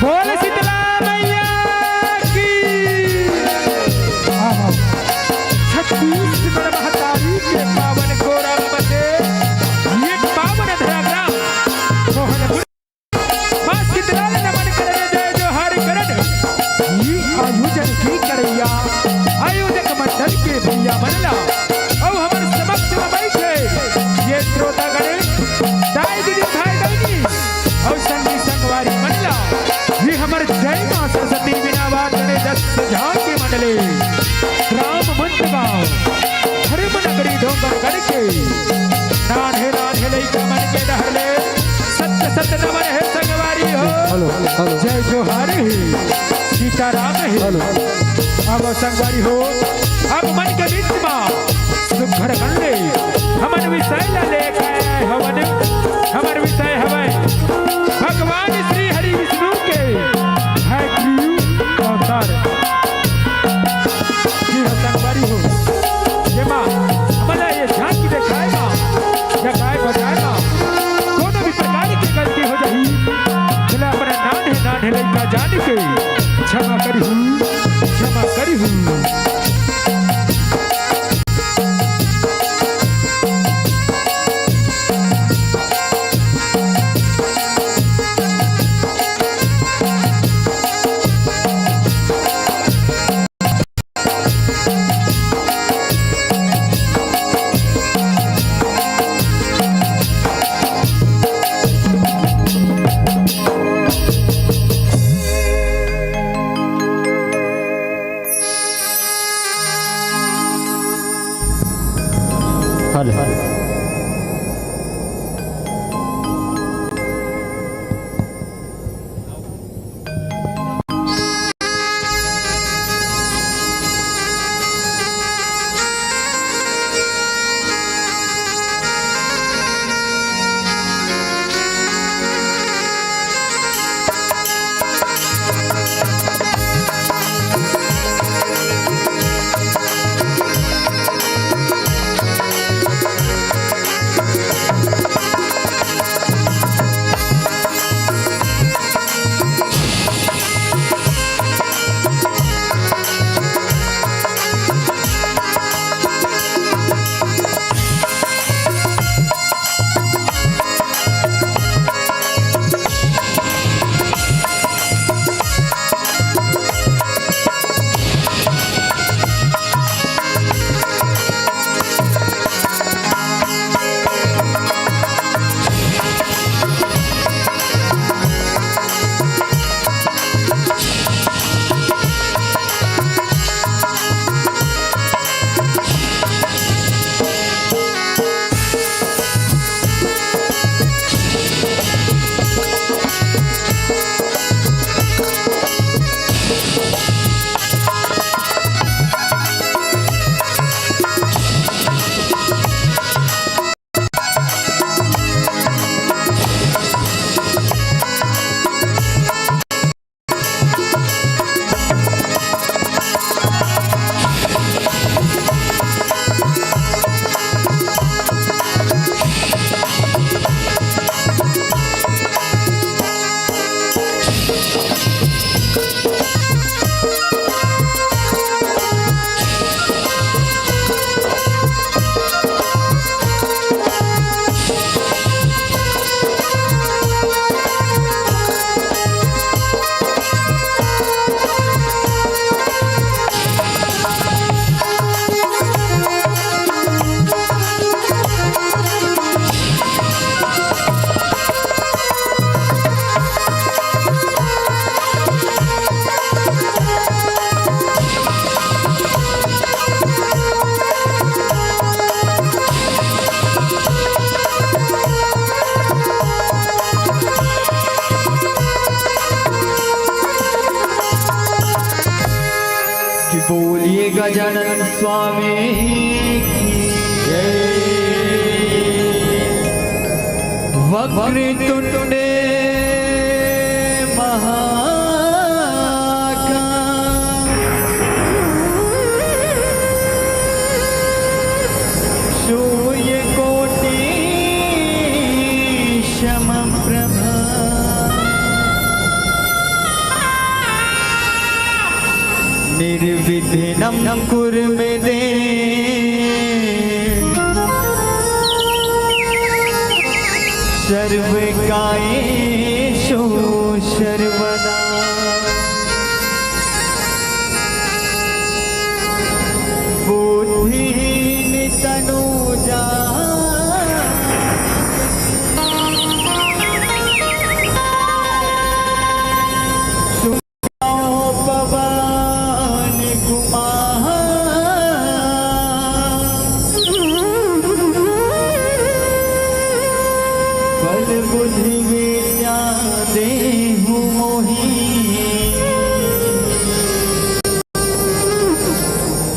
बोल शीतला मैया की। छत्तीसगढ़ महतारी के पावन गोरम्ब से ये पावन धरा ग्राम मोहनपुर माँ शीतला ल नमन करन, जय जोहार करन। ये आयोजन के करइया आयोजक मंडल के भैया मन ला अउ हमर समक्ष म बइठे ये श्रोतागण, दाई दीदी भाई बहिनी अउ संगी संगवारी मन ला ये हमर जय माँ सरस्वती बिना बात करे दस झांकी मंडली ग्राम मुंद गांव धर्म नगरी डोंगरगढ़ के नान्हे नान्हे लइका मन के डहर ले सत सत नमन हे संगवारी हो। Hello, hello. जय जोहार हे, सीताराम हे। हेलो। अब संगवारी हो, अब मन के बीच मा सुघर खंडे हमन विषय ला लेके आए हवन। हमर विषय हवय भगवान श्री हरि विष्णु के है ग्रीव अवतार। जी हाँ संगवारी हो, जेमा हमन ला ये झांकी देखाए मा, जगाए बजाए मा कोनो भी प्रकार के गलती हो जाही, तेला अपने नान्हे नान्हे लइका जान के क्षमा करिहू, क्षमा करिहू। हेलो। स्वामी की जय। वक्रतुंडे महाकाय, सूर्यकोटि समप्रभा, निर्विघ्नं कुरु मे देव, सर्वकार्येषु सर्वदा। बुद्धिहीन तनु जान पवन कुमार। बल बुद्धि विद्या देहु मोहि,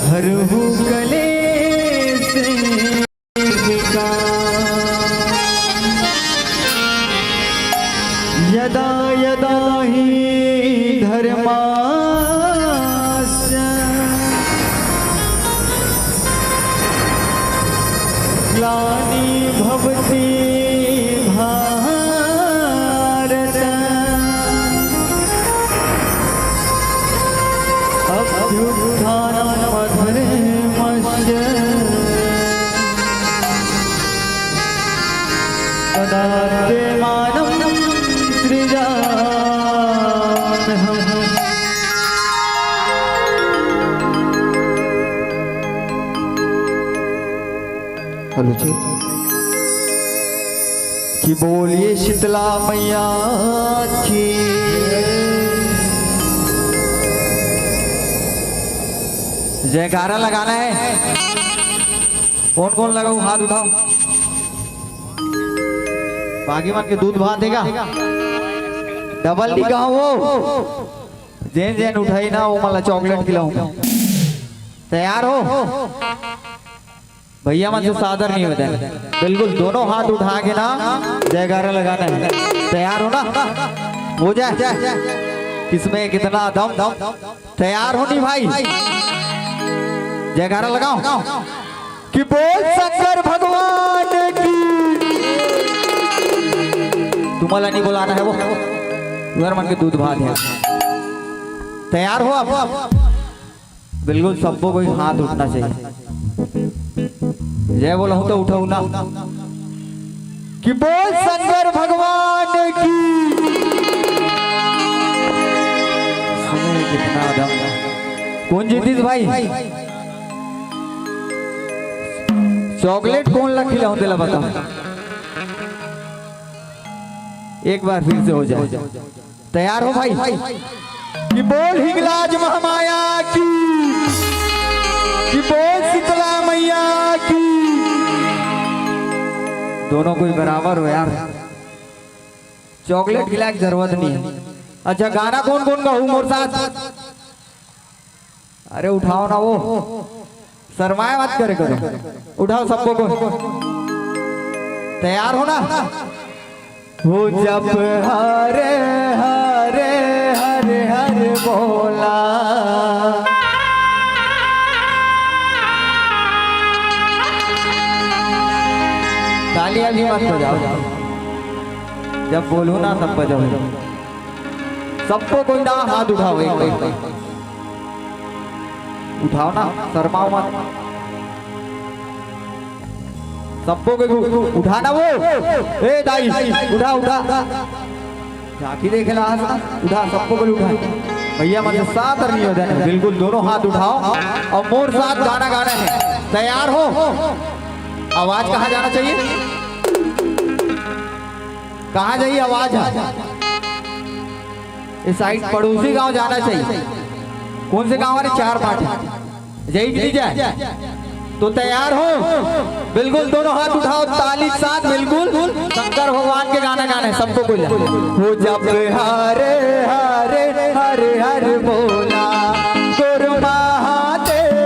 हरहु कलेश विकार। यदा यदा हि धर्मस्य ग्लानिर्भवति भारत, अभ्युत्थानमधर्मस्य तदात्मानं सृजाम्यहम्। हेलो जी। कि बोलिए शीतला मैया की। जयकारा लगाना है। कौन कौन लगाऊं, हाथ उठाओ। बाकी मन के दूध भात देगा। डबल डी कहाँ वो? जेन जेन उठाई ना, वो मला चॉकलेट खिलाऊं। तैयार हो? भैया मन से सादर नहीं होता है। बिल्कुल दोनों हाथ उठा के ना जयकारा लगाना है। तैयार हो ना? हो जाए किसमें कितना दम। तैयार हो नहीं भाई? जयकारा लगाओ कि बोल शंकर भगवान की। तुम्हाला नहीं बुलाना है वो, उधर मन के दूध भात है। तैयार हो आप? बिल्कुल सबको कोई हाथ उठना चाहिए। जय बोला हूं तो उठाऊ ना कि बोल शंकर भगवान की। सुनो कितना दम। कौन जीतीस भाई? चॉकलेट कौन ला खिलाऊं तेला बता। एक बार फिर से हो जाए। तैयार हो भाई? कि बोल हिंगलाज महामाया की, कि बोल शीतला मैया की। दोनों कोई बराबर हो यार, चॉकलेट खिलाए की जरूरत नहीं है। अच्छा, गाना कौन कौन गाऊ मोर साथ? अरे उठाओ ना वो, शर्माए मत करे करो, उठाओ सबको को। तैयार हो ना? वो जप हरे हरे हरे हरे बोला। तालियां भी मत बजाओ, जब बोलूं ना तब बजाओ। सबको कोई ना हाथ उठाओ एक बार। उठाओ ना, शर्माओ मत। सबको कोई उ-, उठाना वो। ए दाई, उठा, उठा। झांकी देखे ला आज ना, उठा, सबको कोई उठा। भैया मन से सादर निवेदन है, बिल्कुल दोनों हाथ उठाओ और मोर साथ गाना गाना है। तैयार हो? आवाज कहाँ जाना चाहिए? कहाँ जाइए आवाज? इस साइड पड़ोसी गांव जाना चाहिए। कौन से गांव वाले? चार पांच। जाइए कि नहीं जाए? तो तैयार हो? बिल्कुल दोनों हाथ उठाओ, ताली के साथ बिल्कुल शंकर भगवान के गाना गाना है सबको। बोला हो जप हरे हरे हरे हरे बोला, गुरु महादेव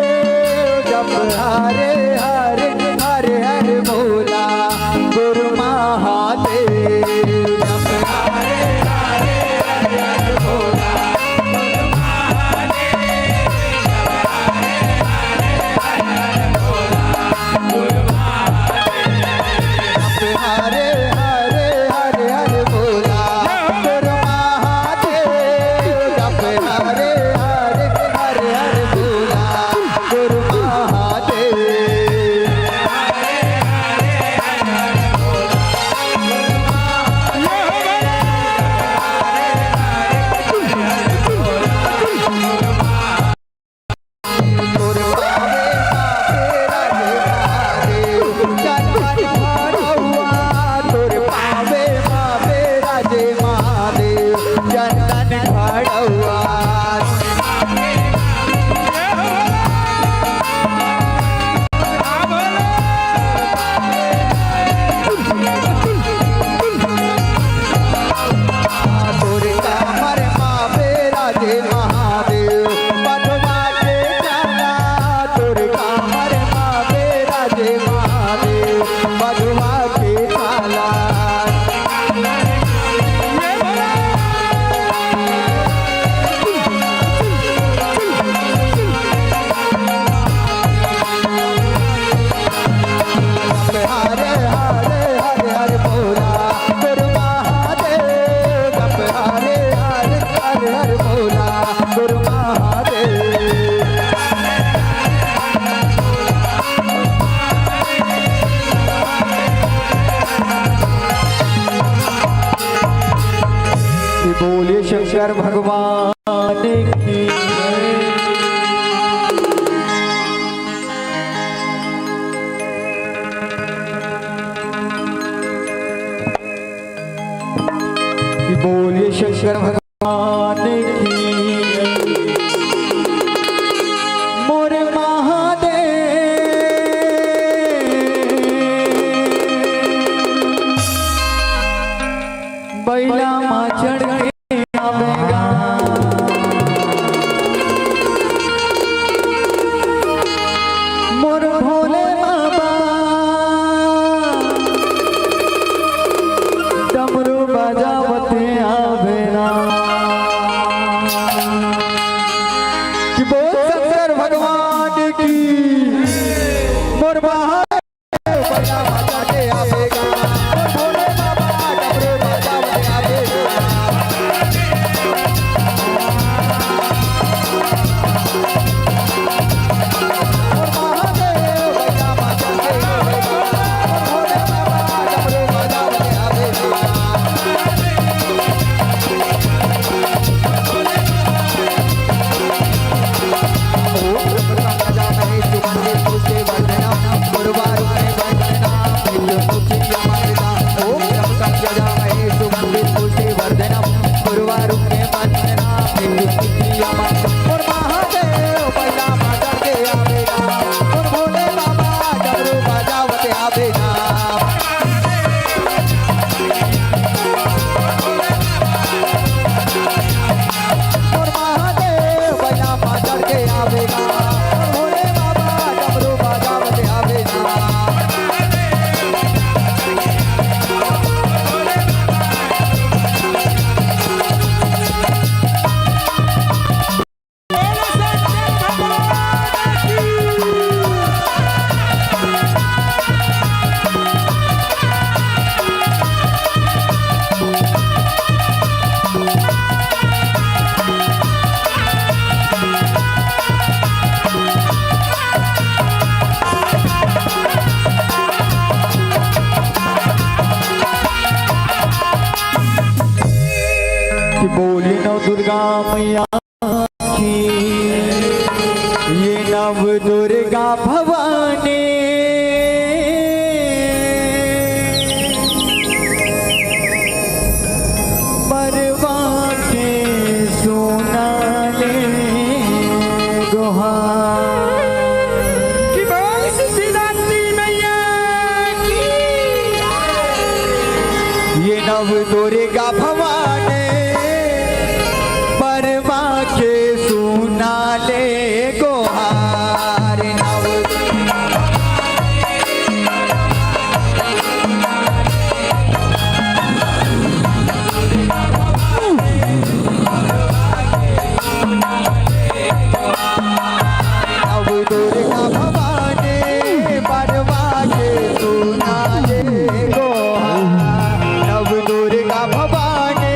शंकर भगवान की। बोलिए शंकर भगवान की। मोर महादेव बैला मा चढ़ के आवेगा। मोर भोले बाबा डमरू बजावत आवेगा। कि बोल शंकर भगवान की। मोर महा कि बोली नव दुर्गा मैया की, ये नव दुर्गा भवानी, बरवा के सुना ले गोहार। कि बोल सिद्धिदात्री मैया की। ये नव दुर्गा भवानी, बरवा के सुना ले गोहार। नव नव दुर्गा भवानी, बरवा के सुना ले गोहार। नव दुर्गा भवानी,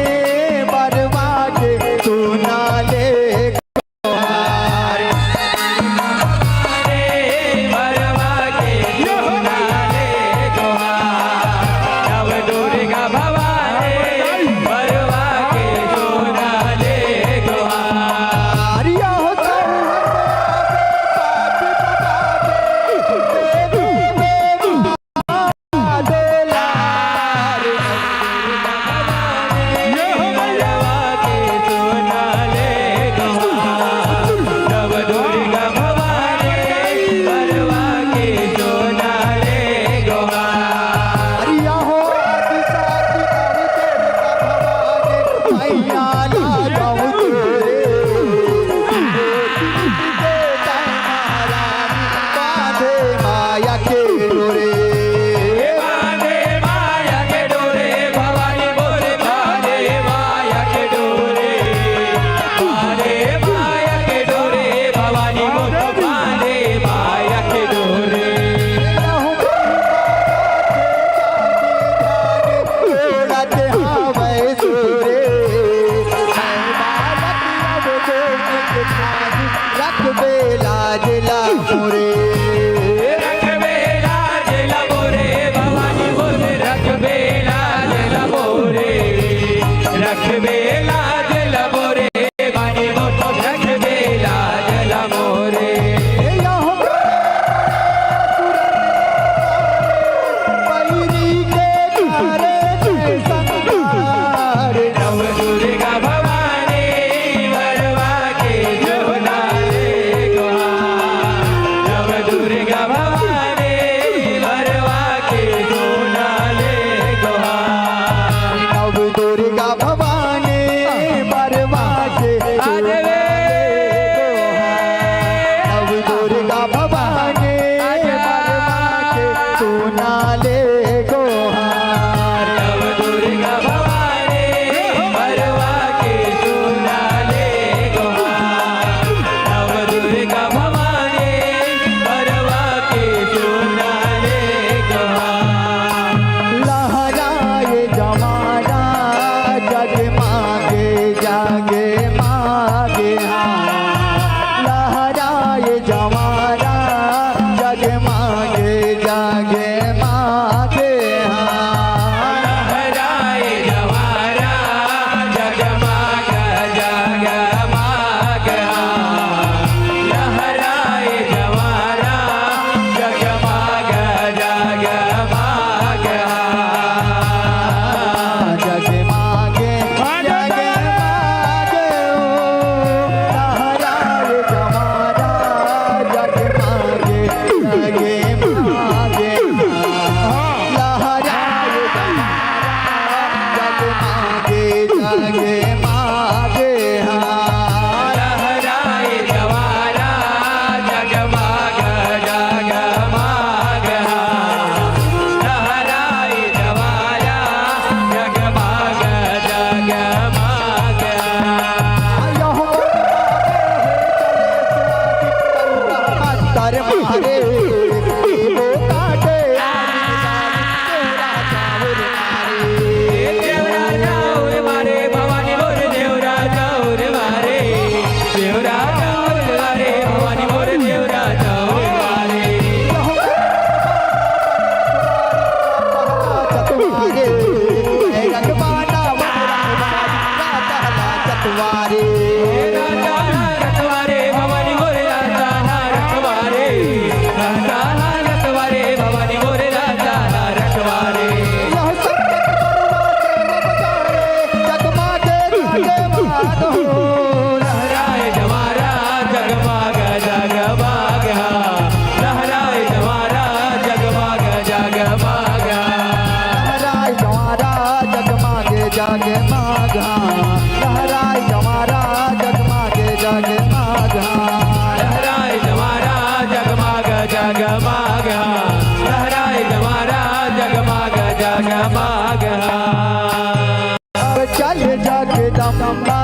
जगदम्बा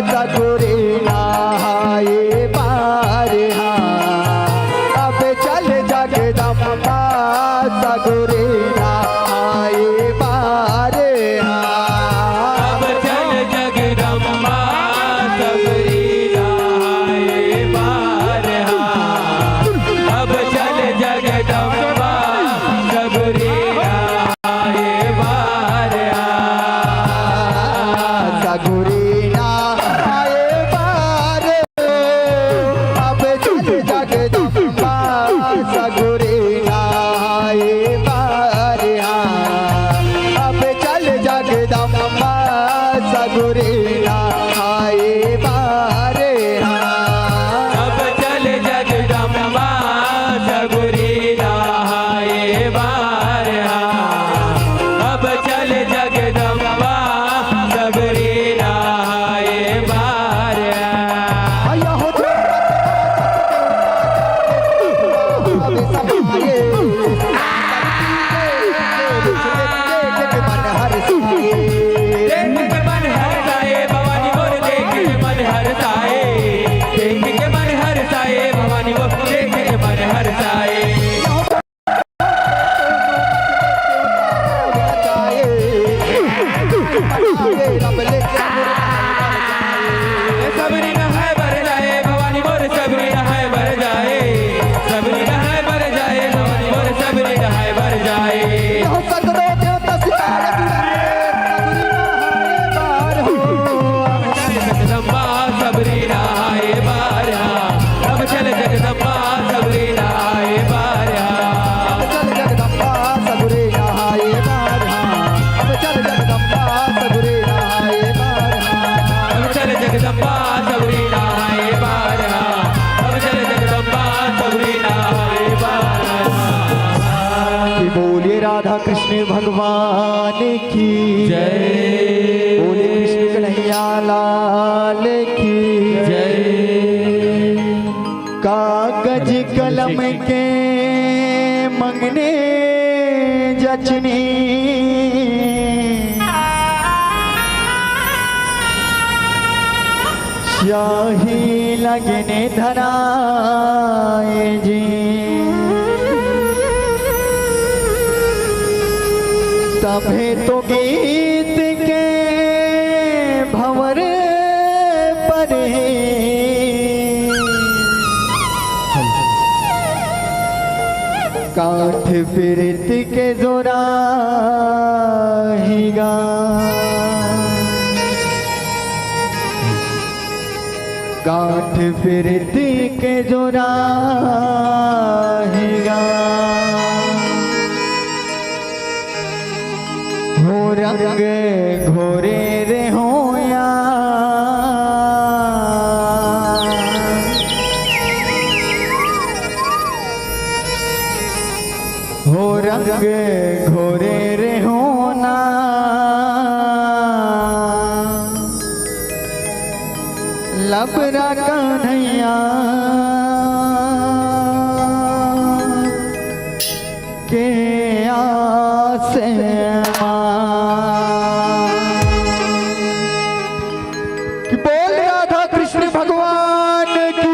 सगुरी नहाए बार हा। अब चल जगदम्बा सगुरी नहाए बार हा। अब चल जगदम्बा सगुरी नहाए बार हा। अब चल जगदम्बा सगुरी नहाए बार हा। सगुरी नहाए बार। अब चल जगदम्बा सगुरी नहाए बार हा। अब चल जगदम्बा सगुरी नहाए बार हा। अब चल जगदम्बा सगुरी नहाए बार हा। अब चल जगदम्बा सगुरी नहाए बार हा। भैया हो, देख के मन हर्षाए। देख के मन हर्षाए, भवानी मोर देख के मन हर्षाए। देख के मन हर्षाए, भवानी मोर देख के मन हर्षाए। सबरी नहाए बर जाए, भवानी मोर सबरी नहाए बर जाए। सबरी नहाए बर जाए, भवानी मोर सबरी नहाए बर जाए। जगदम्बा सबरी नहाए बार हा। अब चल जगदम्बा सबरी नहाए बार हा। अब चल जगदम्बा सबरी नहाए बार हा। अब चल जगदम्बा सबरी नहाए बार हा। अब चल जगदम्बा सबरी नहाए बार हा। अब चल जगदम्बा सबरी नहाए बार हा। कि बोलिए राधा कृष्ण भगवान की जय। बोलिए कृष्ण कन्हैया लाल की जय। कागज कलम के मंगने जचनी, स्याही लगने धराए जी। तभे तो गीत के भंवर परे। गांठ पिरित के जोरा ही गा। गांठ पिरित के जोरा ही गा। हो रंग घोरे रे होया। हो रंग घोरे रे होना। लबरा कन्हैया के आस मा। कि बोल राधा कृष्ण भगवान की।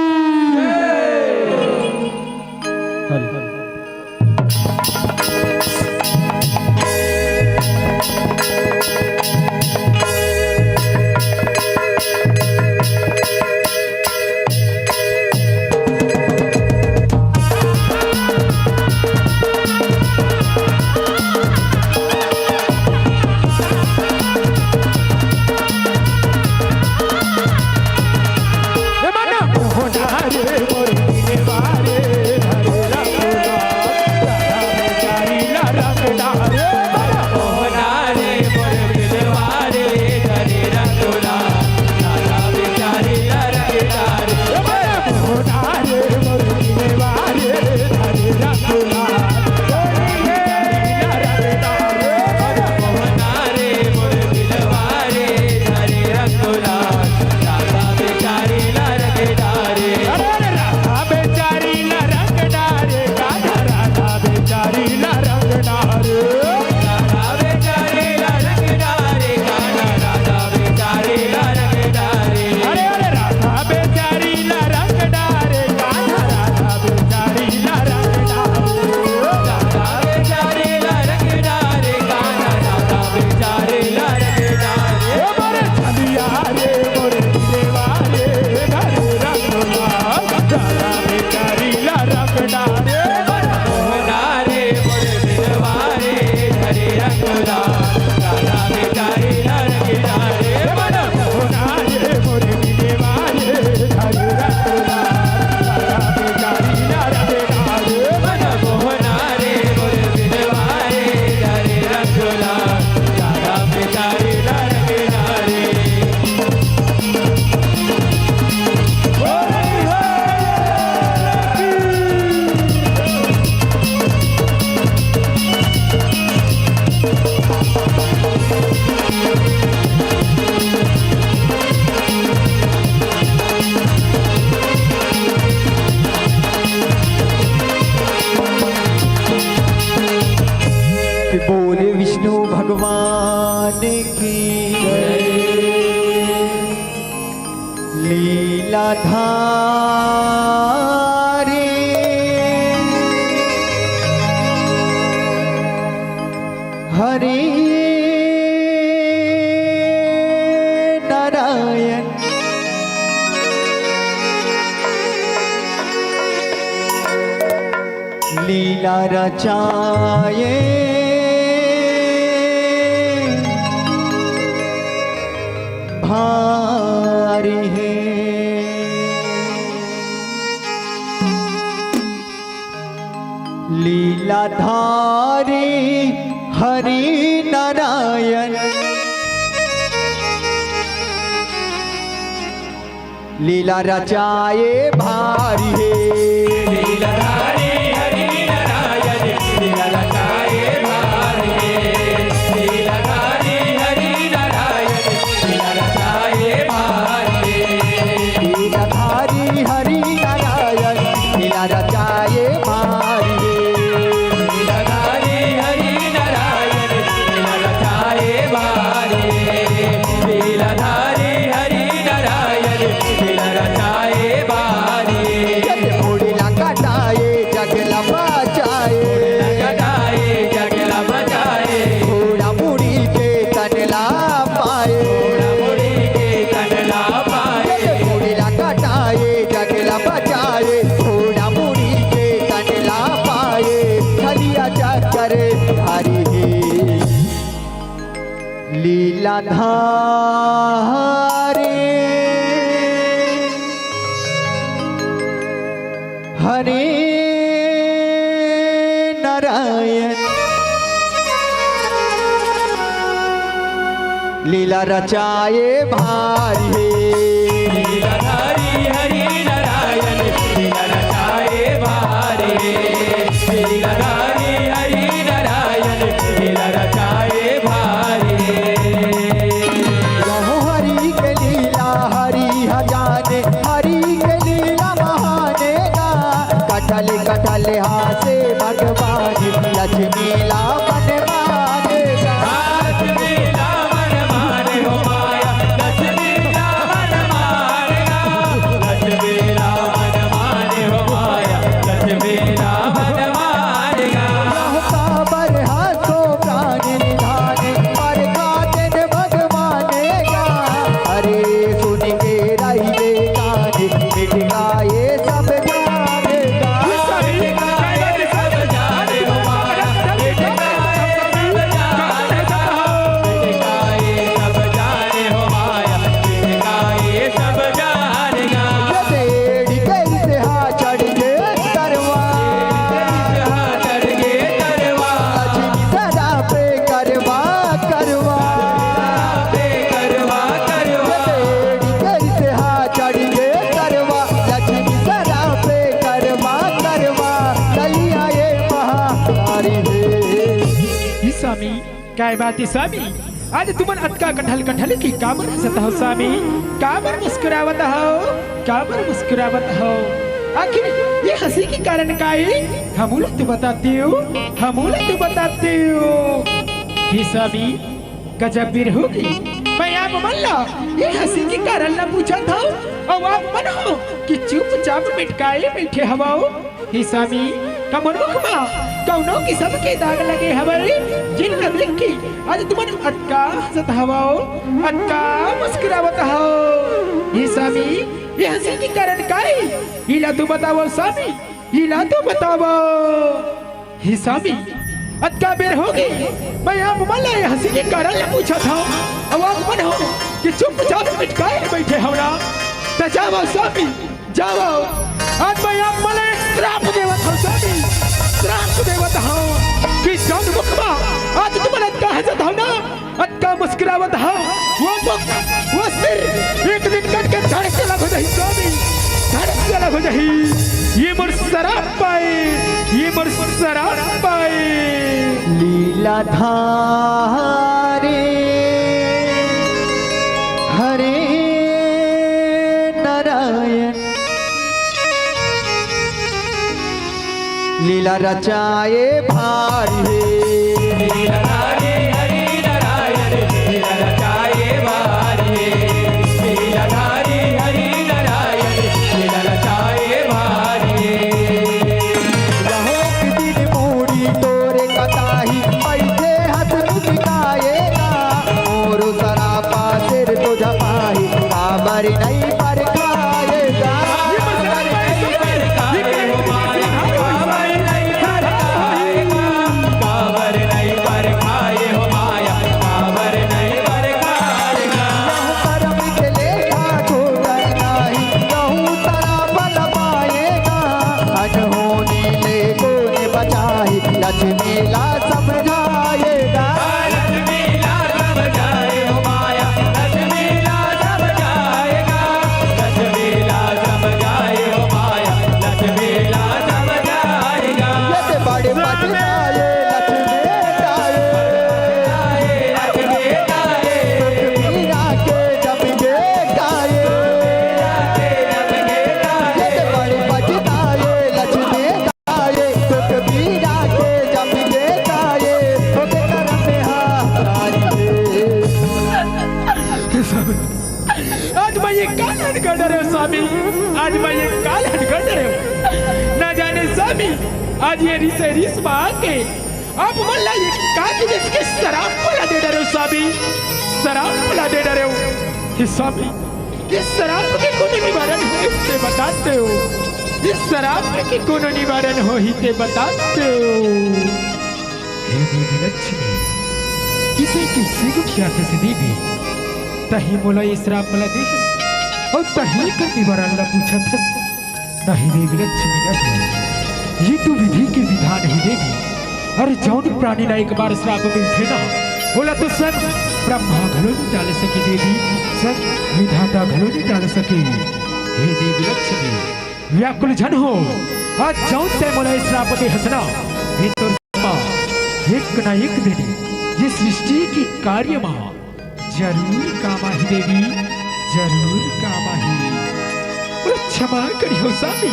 कि बोले विष्णु भगवान की जय। लीलाधारी हरि नारायण लीला रचाए भारी है। लीलाधारी हरि नारायण लीला रचाए भारी है। लीलाधारी हरि नारायण लीला रचाए भारी है। लीलाधारी हरि नारायण लीला रचाए भारी है। लीलाधारी हरि नारायण लीला रचाए भारी है। लीलाधारी हरि नारायण लीला रचाए भारी है। लीलाधारी हरि नारायण लीला रचाए भारी है। जट मुड़ी ला कटाए जग ला बचाए। कटाए जग ला बचाए। घोड़ा मुड़ी के तन ला पाए। घोड़ा मुड़ी के तन ला पाए। जट मुड़ी ला कटाए जग ला बचाए। घोड़ा मुड़ी के तन ला पाए। खलिया चक्कर हरि है। लीलाधारी हरि नारायण लीला रचाए भारी है। लीलाधारी हरि नारायण लीला रचाए भारी है। लीलाधारी हरि नारायण लीला रचाए भारी है। यहो हरि के लीला हरि ह जाने, हरि के लीला महाने गा। कटल कटल हासे भगवान लक्ष्मी ला मन माने गा। लक्ष्मी ला मन माने हो माया, लक्ष्मी ला मन माने गा। लक्ष्मी ला मन माने हो माया, लक्ष्मी ला मन माने गा। यह काबर हासो प्राण निधाने, पर काटन भगवाने गा। अरे सुन के रहिबे कान, मिट गा ये सब जाने गा। मिट गा ये सब जाने हो माया, मिट गा ये सब जाने गा। मिट गा ये सब जाने हो माया, मिट गा ये सब जाने गा। ये तेरी कैसे हाथ चढ़ के तरवा। चढ़ के तरवा। लक्ष्मी सदा पे करवा, करवा। पे करवा, करवा। ये तेरी कैसे हाथ चढ़ के तरवा। लक्ष्मी सदा पे करवा, करवा। कलिया ये महातारी है। ई स्वामी, काय बात हे स्वामी? आज तुमन अतका कठल कठल के काबर हंसत हव स्वामी? काबर मुस्कुरावत हव? काबर मुस्कुरावत हव? आखिर ये हंसी के कारण का हे? हमू ला तो बतातेव, हमू ला तो बतातेव। हे स्वामी, गजब बेर होगे। मैं आप मन ला ये हंसी के कारण ला पूछत हव, अउ आप मन हो कि चुपचाप मिटकाए बइठे हवव। हे स्वामी, का मोर मुख मा कउनो किसम के दाग लगे हवय, जेन ला देख के आज तुमन अतका हंसत हवव, अतका मुस्कुरावत हव? हे स्वामी, ये हंसी के कारण का हे? इला तो बतावव स्वामी, इला तो बतावव। हे स्वामी, अतका बेर होगे, मैं आप मन ला ये हंसी के कारण ला पूछत हव, अउ आप मन हो कि चुपचाप मिटकाए बइठे हव ना। त जावव स्वामी, जावव। आज मैं आप मन ला एक श्राप देवत हव स्वामी, श्राप देवत हव कि जउन मुख मा आज तुमन अतका हंसत हव ना, अतका मुस्कुरावत हव, वो मुख, वो सिर एक दिन कट के धड़ के अलग हो जाही स्वामी, धड़ के अलग हो जाही। ये मोर श्राप पाय, ये मोर श्राप पाय। लीला धारी हरे नारायण, लीला रचाए भारी हे। लीला धारी हरि नारायण, लीला रचाए भारी हे। लीला धारी हरि नारायण, लीला रचाए भारी हे। यहो एक दिन मूड़ी तोरे कटाही, पैसे हथ मिटाएगा। मोरो सरापा सिर तो झपाही, काबर नहीं परखाएगा। काबर नहीं परखाए हो माया, काबर नहीं परखाएगा। करम के लेखा ठोकर नाही, कहूँ सराप लपाएगा। अनहोनी ले कोने बचाही, लक्ष्मी ला समझाएगा। लक्ष्मी ला समझाए हो माया, लक्ष्मी ला समझाएगा। लक्ष्मी ला समझाए हो माया, लक्ष्मी ला समझाएगा। ये ते बड़े पछताए, लक्ष्मी ताए। लक्ष्मी ताए। मीरा के जम गे गाए। ये ते बड़े पछताए, लक्ष्मी ताए। सुखबीरा के जम गे गाए। ओके करम में हाथ डालिए। आज मैं ये काल हट कर डरे हूँ स्वामी, आज मैं ये काल हट कर डरे हूँ। ना जाने स्वामी, आज ये रिस रिस में आके आप मन ला ये का की देश के शराब वाला दे डरे हूँ स्वामी, शराब वाला दे डरे हूँ। हे स्वामी, इस शराब के कोनो निवारण होही ते बताते हो, इस शराब के कोनो निवारण होही ते बताते हो। हे देवी लक्ष्मी, किसे किसे गुठिया थे से देवी, तही मोला ये शराब वाला देश और तही कर निवारण ला पूछत हस। नहीं देवी लक्ष्मी नहीं, ये तो विधि के विधान हे देवी। अरे जौन प्राणी ला एक बार श्राप मिलथे ना, ओला तो स्वयं ब्रह्मा घलो नहीं डाल सके देवी, स्वयं विधाता घलो नहीं डाल सके। हे देवी लक्ष्मी, व्याकुल झन हो, आज जौन तै मोला श्राप दे हस ना, ये तो एक ना एक दिन ये सृष्टि के कार्य मा जरूर काम आही देवी, जरूर काम आही। बोलो क्षमा करिहो स्वामी,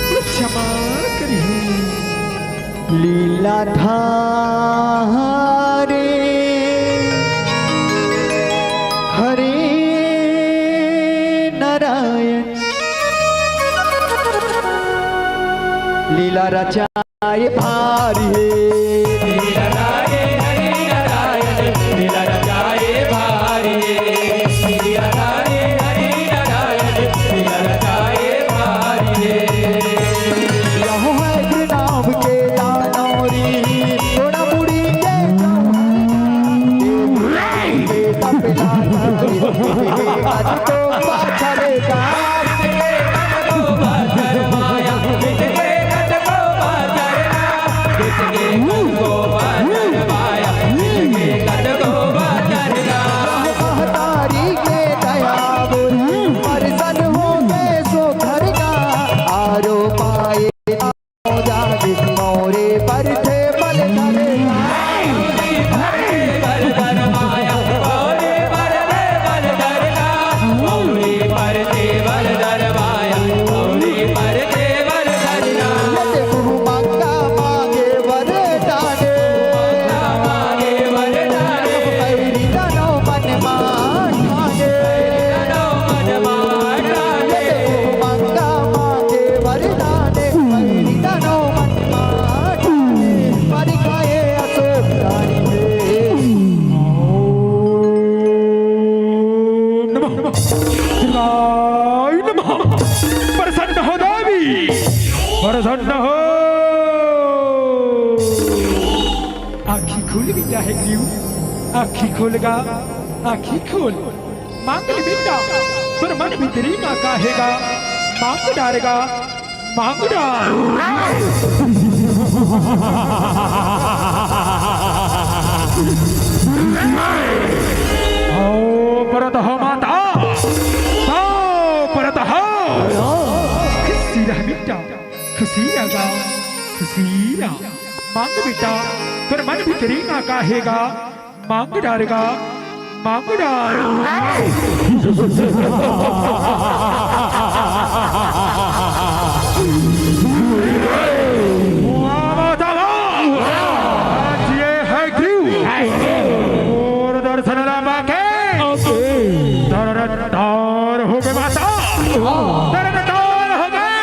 बोलो क्षमा करिहो। लीला धारे हरे नारायण, लीला रचा आए भारी हे। लीला धारे हरि नारायण, लीला रचाए भारी हे। लीला धारे हरि नारायण, लीला रचाए भारी हे। यहो है एक नाम के दानौरी, थोड़ा मुड़ी के जाऊं। के तपला आज तो पाछड़ेगा। महतारी के दया बोली, परसन हो गए सो घर का, आरो पाए जागे मोरे पर थे बल धरे। नमः। शिवाय नमः। प्रसन्न हो देवी, प्रसन्न हो। आँखी खुल बेटा हे ग्रीव, आँखी खोल गा, आँखी खोल। मांग ले बेटा, तोर मन भीतरी मा का हे गा, मांग डार गा, मांग डार। आओ परत हो माता, आओ परत हो। खुशी रह बेटा, खुशी रह गा, खुशी रह। मांग बेटा, तोर मन भीतरी ना काहेगा, मांग डारगा, मांग डार। वाह, वाह, वाह। आज ये है क्यों? और दर्शन ला पाके। दर्द तार हो गए माता। दर्द तार हो गए।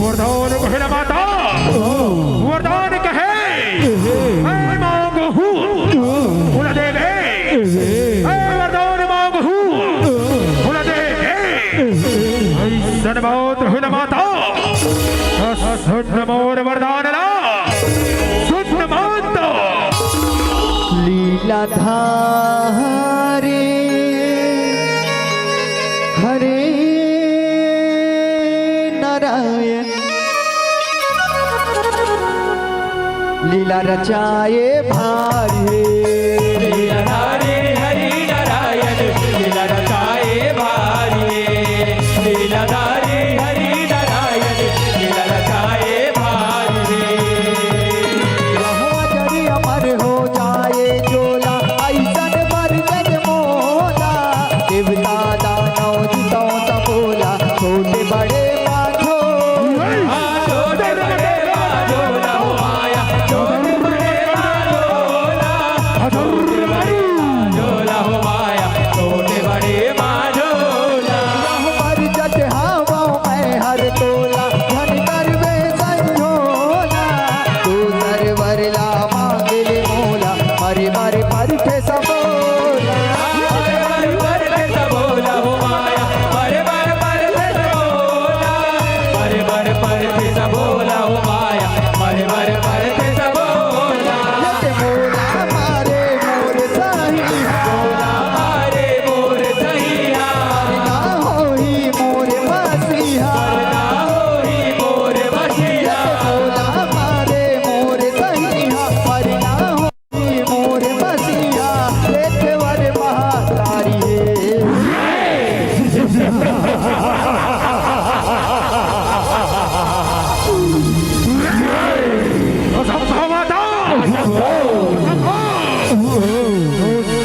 वरदान कहे ना माता। वरदान कहे। मैं मांगहूं। फूल देवे। मैं वरदान मांगहूं। फूल देवे। ऐसन बात हो ना माता। सुन मोर वरदान ला। सुन माता। लीलाधारी हरे नारायण, लीला रचाए भारी। लीलाधारी हरि नारायण, लीला रचाए भारी। लीलाधारी हरि नारायण, लीला रचाए भारी। कहवा जरी अमर हो जाए जोला, ऐसन बर जग मोला। देवता दानव जितौ त बोला, छोटे बड़े माझो। छोटे बड़े माझो, लहु माया, छोटे बड़े माझो। छोटे बड़े माझो, लहु माया, छोटे बड़े माझो। लहु बर जट हावौ मैं हर तोला, धन करबे संझोला। दूसर बर ला मांगले मोला, मरे मरे परथे सबोला। मरे मरे परथे सबोला हो माया, मरे मरे परथे सबोला। मरे मरे परथे सबोला हो माया, मरे मरे परथे सबोला। लट मोला मारे मोर सहिया। मोला मारे मोर सहिया। ना होही मोर बसिया। ना होही मोर बसिया। लट मोला मारे मोर सहिया। पर ना होही मोर बसिया। एक बार महातारी हे।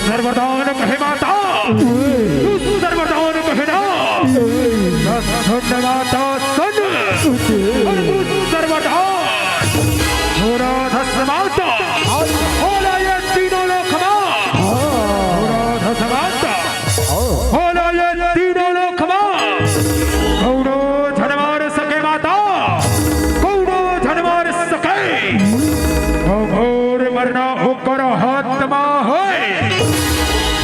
सर्वदान कहे माता, सर्वदान कहे ना। सुन माता, सुन। और तू सर्वदान। थोड़ा धस माता। होला ये तीनों लोक मा। थोड़ा धस माता। होला ये तीनों लोक मा। कौनो झन मार सके माता। कौनो झन मार सके। घोर मरना ओकर हाथ मा होय।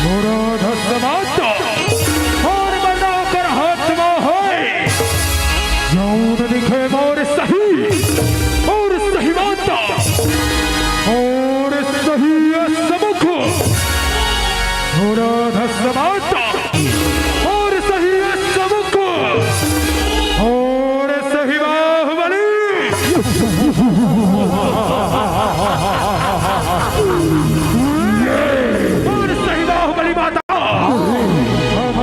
घोर धस माता। घोर मरना ओकर हाथ मा होय। जौन दिखे मोर सही। मोर सही माता। मोर सही सम्मुख। घोर धस माता। और सही सम्मुख। और सही बाहुबली। और सही बाहुबली माता।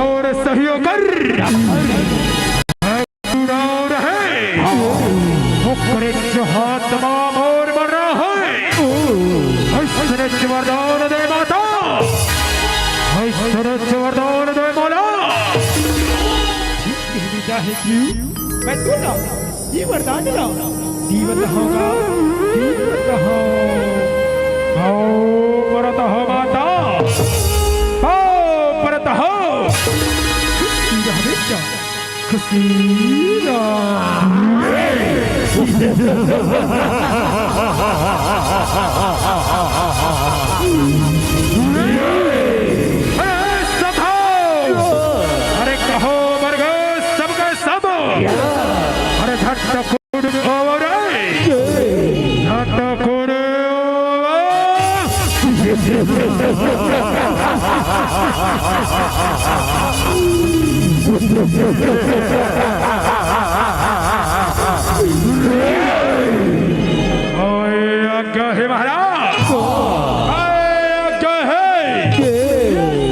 और सही ओकर। जुड़ाव रहे। ओकरे जो हाथ मा मोर मरना है। ऐसने वरदान दे माता। ऐसने वरदान दे मोला। ठीक कहने चाहे क्यों? मैं तो ना, ये वरदान ना, जीवत होगा, जीवत हो। आओ परत हो माता, आओ परत हो। खुशी रह बेटा। खुशी ना। अरे सखा, अरे कहो मर गए सबके सब। अरे झट कुड़ हो रे, झट कुड़ हो। ओए आज्ञा हे महाराज, ओए आज्ञा हे।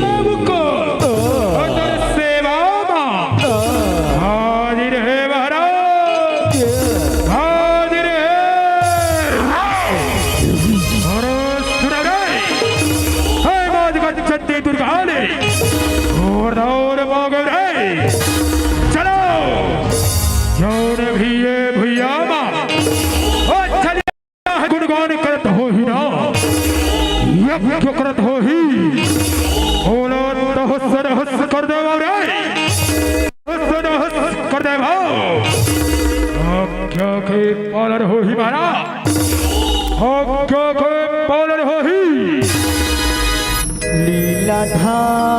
सबको अगर सेवा मा हाजिर हे महाराज, हाजिर हे। घोर दौर बागो रे। चलो, जौन भी ये भुइयां मा, ओ चलिया गुणगान करत होही ना, यज्ञ करत होही, ओला तहस नहस कर देवव रे, तहस नहस कर देवव। आज्ञा के पालन होही महाराज, आज्ञा के पालन होही। लीलाधारी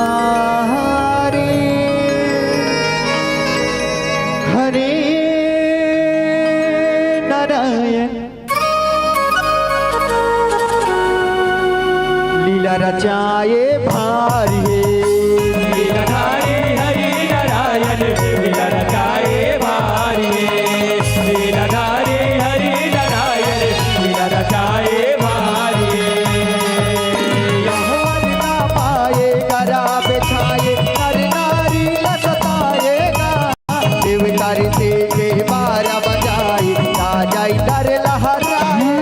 हरे नारायण, लीला रचाए भारी हे। लीलाधारी हरि नारायण, लीला रचाए भारी हे। लीलाधारी हरि नारायण, लीला रचाए भारी हे। यह वरना पाए गरा बिछाए, नर नारी लसताएगा। देवतारी से के बारा बजाई, राजा इधर लहराए।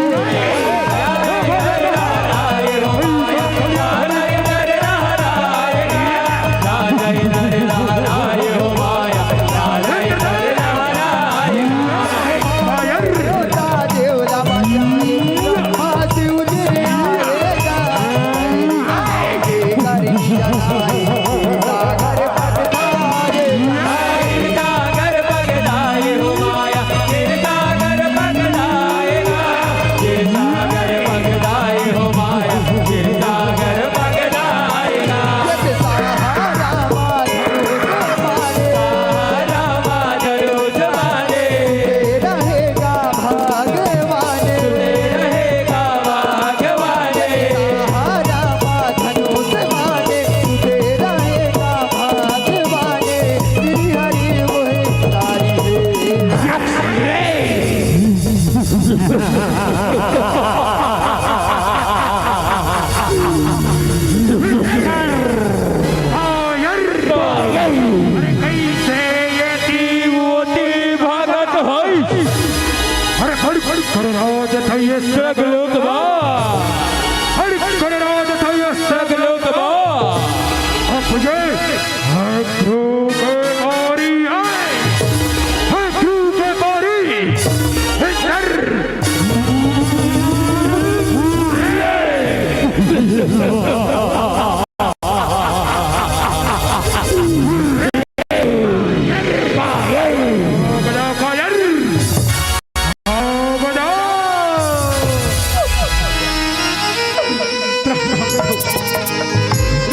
अरे कइसे ये ती वो ती भागत होई? अरे खड़ खड़ कर राज थई ये सगलोक बा। खड़ खड़ कर राज थई ये सगलोक बा। अब मुझे है ध्रुव के बारी है। है ध्रुव के बारी। है सर।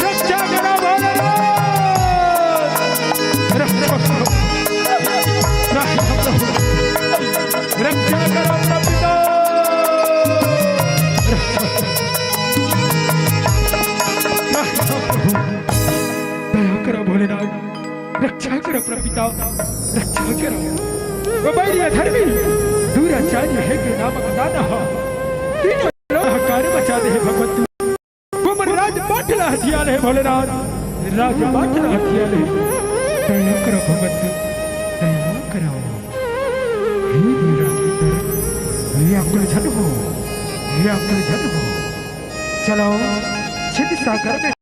रक्षा करो भोलेनाथ, रक्षा करो, रक्षा करो, रक्षा करो प्रभु पिता, रक्षा करो, रक्षा करो प्रभु, दया करो भोलेनाथ, रक्षा करो प्रभु पिता, रक्षा करो। वो बैरी अधर्मी दुराचारी हे के नामक दानव, तीनों लोक हाहाकार मचा दे हे भगवंतु। वो मन राज पाठ ला हथिया ले भोलेनाथ, राज पाठ ला हथिया ले। दया करो भगवंत, दया करो। हे वीर राजेंद्र, व्याकुल झन हो, व्याकुल झन हो। चलो, क्षीर सागर में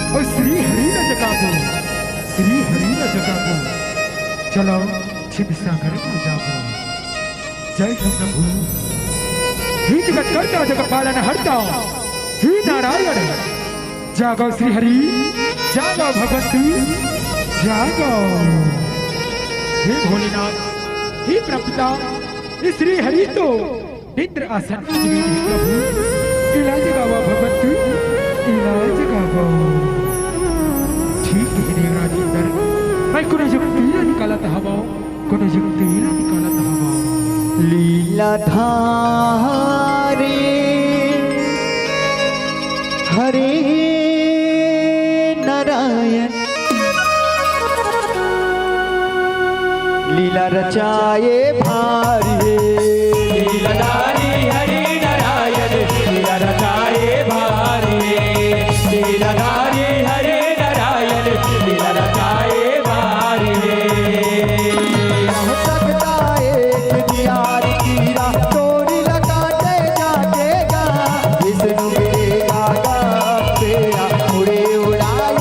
अउ श्री हरि ला जगाबो, श्री हरि ला जगाबो। चलो, क्षीर सागर में जाबो। जय हो प्रभु। हे जगत कर्ता जगत पालन हरता, हे नारायण, जागो श्री हरि, जागो भगवंत, जागो। हे भोलेनाथ, हे प्रभु पिता, हे श्री हरि तो निद्र आसन में हे प्रभु, इला जगावा भगवंत, इला जगावा। ठीक हे देवराज इंद्र, मैं कोनो युक्ति ला निकालत हवं, कोनो युक्ति ला निकालत हवं। लीलाधारी हरे नारायण, लीला रचाए भारी हे। लीलाधारी हरि नारायण, लीला रचाए भारी हे। लीलाधारी हरि नारायण, लीला रचाए भारी हे। हो सकता एक दियार कीरा तोरी लकाटे जागेगा, विष्णु गिरेगा गा तेरा उड़े उड़ाए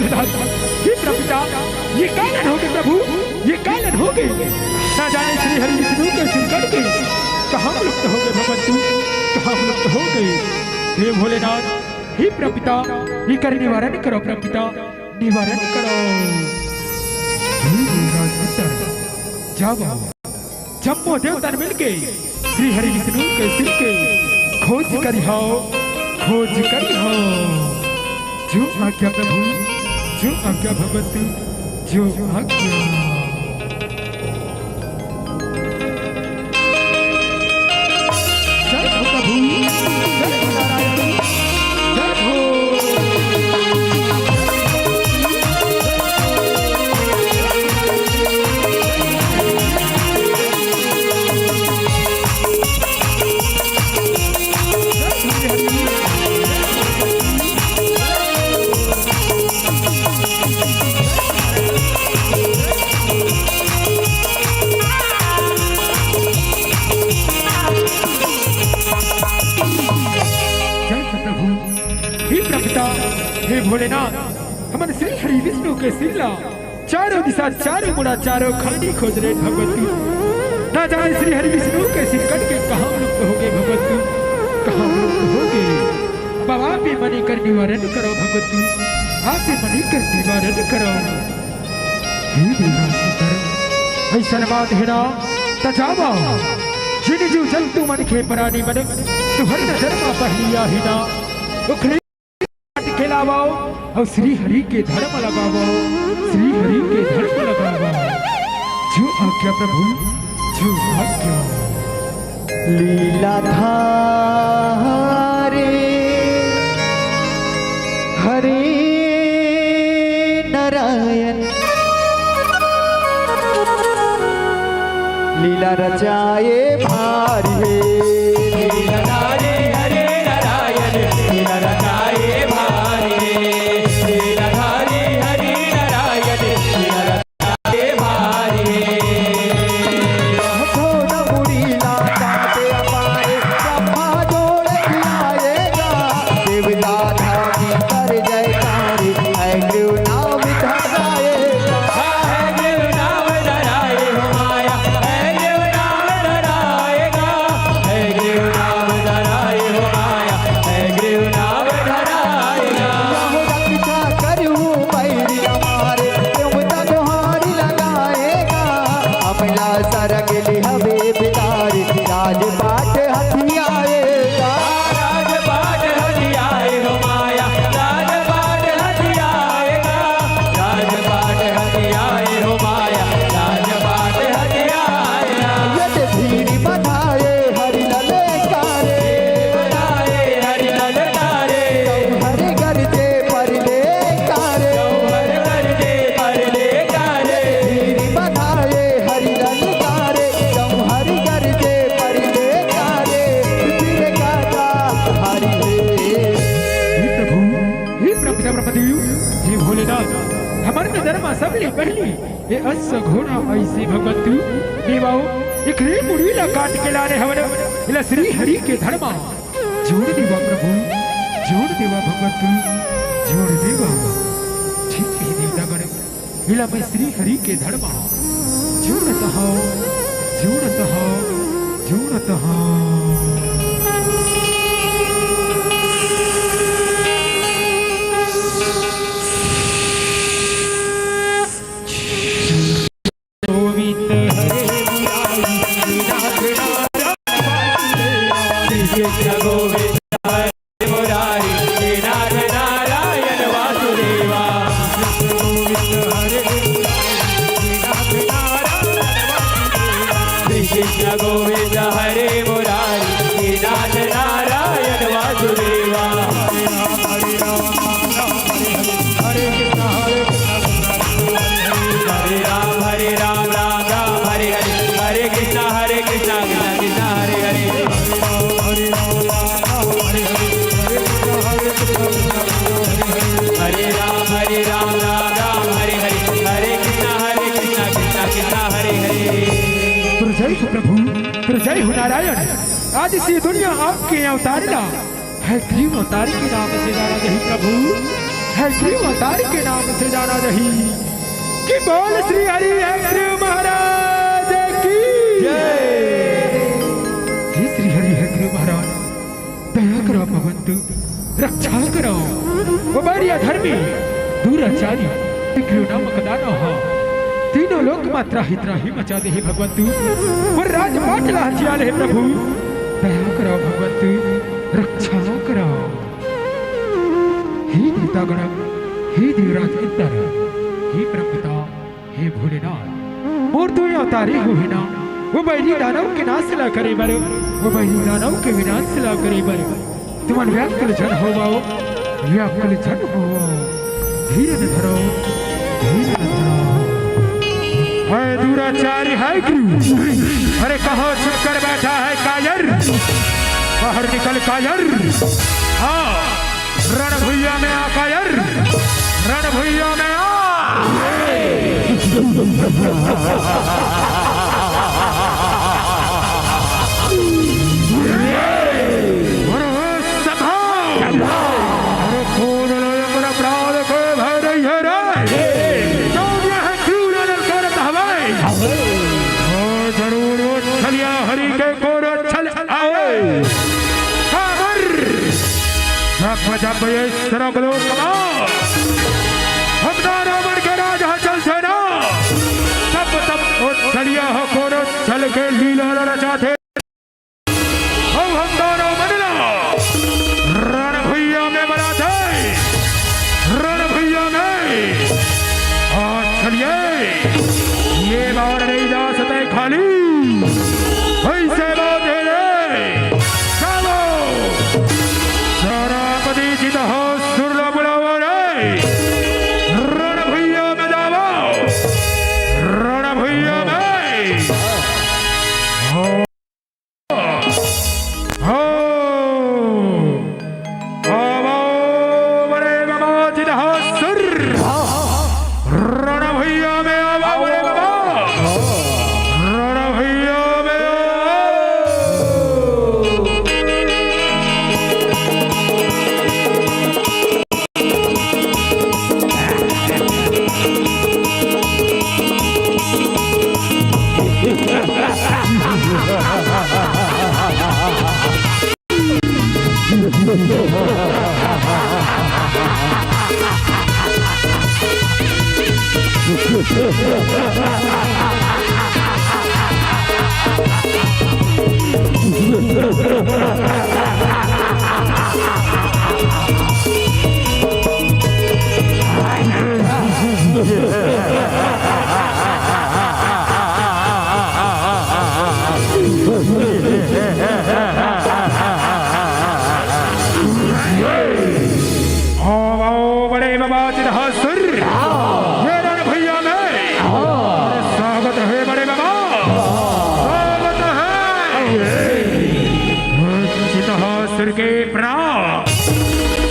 हे प्रभु पिता, ये का लन होगे प्रभु, ये का लन होगे? ना जाने श्री हरि विष्णु के सिर कट के कहाँ लुप्त होगे भगवंतु, कहाँ लुप्त होगे? हे भोलेनाथ, हे प्रभु पिता, एकर निवारण करो प्रभु पिता, निवारण करो। हे देवराज पुत्र, जावव। जम्मो देवतन मिलके श्री हरि विष्णु के सिर के खोज करिहव, खोज करिहव। जो आज्ञा प्रभु, जो आज्ञा भगवंतु, जो आज्ञा। जय हो प्रभु, जय हो नारायण, जय हो। जय हो प्रभु, हे प्रभु पिता, हे भोलेनाथ, हमन श्री हरि विष्णु के सिर ला चारों दिशा, चारों मुड़ा, चारों खानी खोज रहे भगवंतु। ना जाने श्री हरि विष्णु के सिर कट के कहाँ लुप्त होगे भगवंतु, कहाँ लुप्त होगे। अब आप ही मन एकर निवारण करो भगवंतु, आप ही मन एकर निवारण करो। हे देवराज पुत्र, अइसन बात हे ना, त जावव। जिन जीव जंतु मन के प्राणी मन, तुंहर नजर म पहिली आही ना, ओखरे काट के लावव, अउ श्री हरि के धर्म लगावव, श्री हरि के धर्म लगावव। जो आज्ञा प्रभु, जो आज्ञा। लीला धारे हरे नारायण, लीला रचाए भारी हे। लीला धारे हरे नारायण, लीला रचाए भारी हे। लीला धारे हरे नारायण, लीला रचाए भारी हे। भोला मुड़ी लाता ते अपाए, ब्रह्मा जोड़ खिलाएगा। देवता धाम कर जयकार, है गुरु नाम धराएगा। है गुरु नाम धराए हो माया, है गुरु नाम धराएगा। है गुरु नाम धराए हो माया, है गुरु नाम धराएगा। रक्षा करू बैरी हमारे, तुम तक हार लगाएगा। अमला सरग लिहवे बिदारी, राजपाट हथियाएगा। राजपाट हथियाए हो माया, राजपाट हथियाएगा। राजपाट हथियाए हो माया, राजपाट हथियाएगा। यद भीड़ बधाए हरि ललकारे। बधाए हरि ललकारे। हरि गरजे पर लेकारे। हरि गरजे पर लेकारे। भीड़ बधाए हरि ललकारे। हरि गरजे पर लेकारे। फिर गाता हरि हे। हे प्रभु, हे प्रभु, हे प्रभु, हे भोलेनाथ, हमर नजर म सबले पहिली ये अश्व घोड़ा अइसे भगवंतु, देवव, एकरे मुड़ी ला काट के लाने हवन, एला श्री हरि के धड़ म जोड़ देवा प्रभु, जोड़ देवा भगवंतु, जोड़ देवा। ठीक हे देवतागण, एला मैं श्री हरि के धड़ म जोड़त हंव, जोड़त हंव, जोड़त हंव। गोविंद हरे मुरारी, नाथ नारायण वासुदेवा। कृष्ण गोविंद हरे मुरारी, नाथ नारायण वासुदेवा। कृष्ण गोविंद हरे मुरारी, नाथ नारायण वासुदेवा। श्री कृष्ण गोविंद हरे मुरारी, नाथ नारायण वासुदेवा। हरे राम, हरे राम, राम राम, हरे हरे, हरे कृष्ण, हरे कृष्ण, कृष्ण कृष्ण, हरे हरे। हरे राम, हरे राम, राम राम, हरे हरे, हरे कृष्ण, हरे कृष्ण, कृष्ण कृष्ण, हरे हरे। हरे राम, हरे राम, राम राम, हरे हरे, हरे कृष्ण, हरे कृष्ण, कृष्ण कृष्ण, हरे हरे। हरे राम, हरे राम, राम राम, हरे हरे, हरे कृष्ण, हरे कृष्ण, कृष्ण कृष्ण, हरे हरे। प्रभु जय हो प्रभु, प्रभु जय हो नारायण। आज से दुनिया आपके अवतार ला हयग्रीव अवतार के नाम से जाना जाही प्रभु। हयग्रीव अवतारी के नाम से जाना जाही। कि बोल श्री हरि हयग्रीव महाराज की जय। हे श्री हरि हयग्रीव महाराज, दया करव भगवंतु, रक्षा करव। वो बैरी अधर्मी दुराचारी हयग्रीव नामक दानव ह तीनों लोक मा त्राहि त्राहि मचा दे हे भगवंतु। वो राजपाट ला हथिया ले हे प्रभु, दया करव भगवंतु, रक्षा करव। हे देवतागण, हे देवराज इंद्र, हे परमपिता, हे भोलेनाथ, मोर दुई अवतारी हो हे ना, वो बैरी दानव के नाश ला करे बर, वो बैरी दानव के विनाश ला करे बर। तुमन व्याकुल झन होवव, व्याकुल झन होवव, धीरज धरव, धीरज धरव। हे दुराचारी हयग्रीव, अरे कहाँ छुप कर बैठा है कायर, बाहर निकल कायर। हाँ, रण भुइया में आ कायर, रण भुइया में आ। अरे सखा, अरे कौन लो अपन प्राण के भय रही है रे? कौन यह क्रूर ललकारत हवय? ओ जरूर वो छलिया हरि के कोर छल आए। काबर जब जब ये सरग लोक मा हम दानव मन के राज ह चलथे ना, तब तब ओ छलिया ह कोनो छल के लीला ल रचाथे। अउ हम दानव मन ला रण भुइया में मराथे, रण भुइया में। आ छलिए, ये बार नहीं जा सके खाली। ऐसे बात है रे। चलो। सेनापति चितहासुर ला बुलावा रे। रण भुइया में जावा। रण भुइया में। हो। हो। आवा बड़े बाबा चितहासुर। रण भुइया में आवा बड़े बाबा। रण भुइया में आवा। आओ, आओ, बड़े बाबा चितहासुर। ये रण भुइया में। स्वागत है बड़े बाबा। स्वागत है। चितहासुर के प्राण।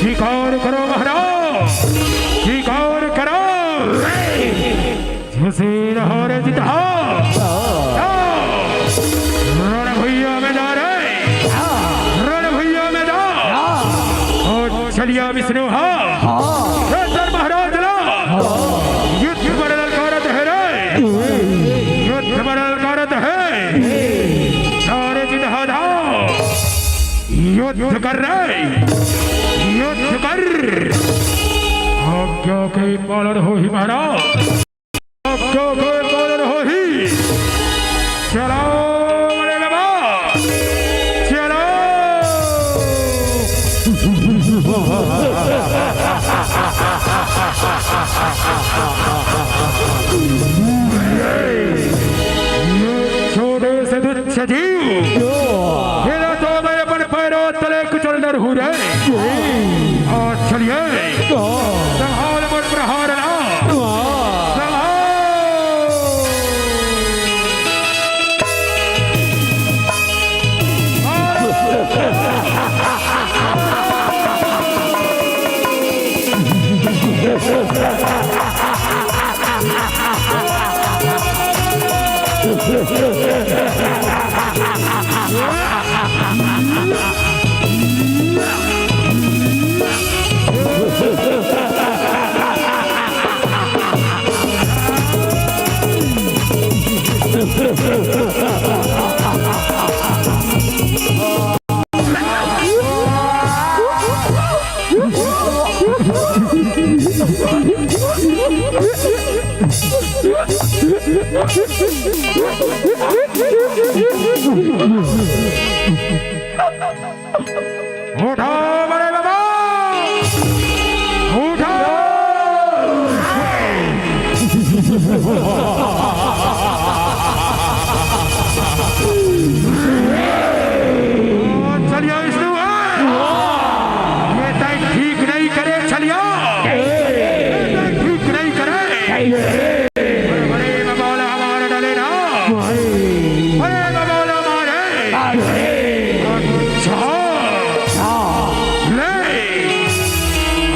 स्वीकार करो महाराज। स्वीकार करो। जैसे रहो रे चितहार। रण भुइया में जा रे। रण भुइया में जा। ओ छलिया विष्णु हा। हे धर्म महाराज ला। युद्ध बर ललकारत है रे। युद्ध बर ललकारत है। सारे चितहार युद्ध कर रे। युद्ध कर। आज्ञा के पालन होही महाराज। आज्ञा के पालन होही। चलो बड़े बाबा, चलो। ये छोटे से तुच्छ जीव, ये तो मैं अपन पैरों तले कुचल न रहूं रे। आ छलिए। संभाल मोर प्रहार ला। संभाल। उठा बड़े बाबा, उठा। चलिया विष्णु, ये तय ठीक नहीं करे, चलिया। ये तय ठीक नहीं करे। अरे, अरे, बबौला हमारे डले ना। अरे, बबौला हमारे। अच्छा। ले।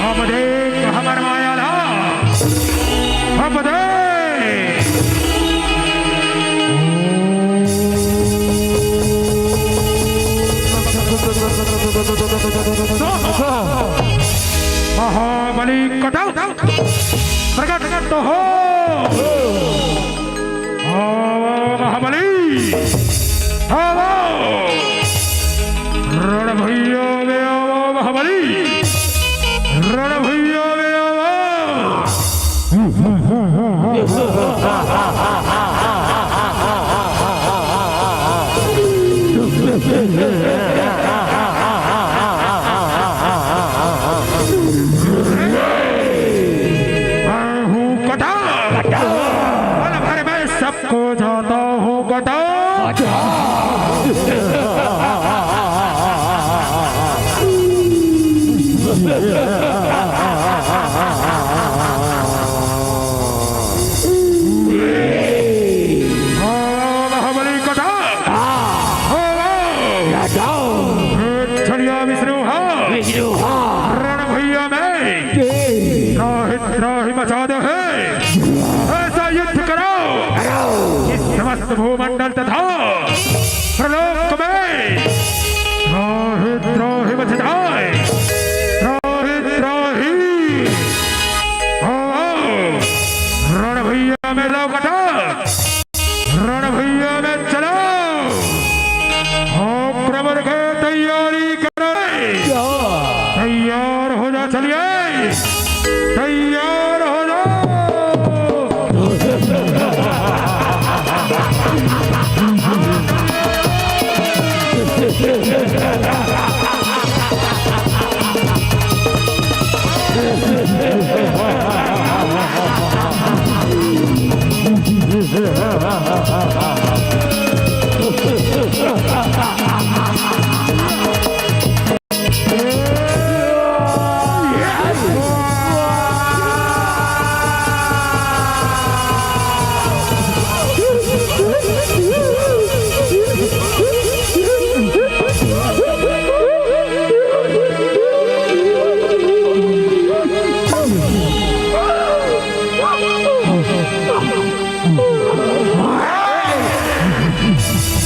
अब देख हमर माया ला। अब देख। महाबली कटो। प्रकट तो हो। आओ महाबली, आओ। रण भुइयां में आओ महाबली, रण भुइयां में आओ। मैं हूँ कटा। कटा। पल भर में सबको जाता हूँ कटा। अच्छा। ओम हबली कथा। हाँ। ओम। कथा। हे छलिया विष्णु हा। विष्णु हा। रण भुइयां में। के। त्राहि त्राहि मचा दे हे। ऐसा युद्ध करो। करो। कि समस्त भूमंडल तथा प्रलोक में त्राहि त्राहि मच जाए। त्राहि त्राहि। आओ, आओ। रण भुइयां में लौकटा। रण भुइयां में चलो। आक्रमण के तैयारी करो। तैयार हो जा, चलिए। तैयार हो जाओ।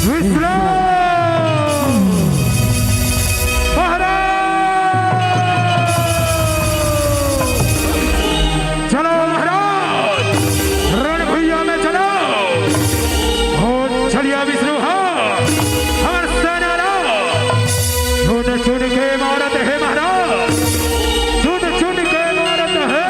विश्राम। महाराज! चलो महाराज, रण भुइयां में चलो। हो छलिया विष्णु हा, हमर सेना ला चुन चुन के मारत हे महाराज, चुन चुन के मारत हे।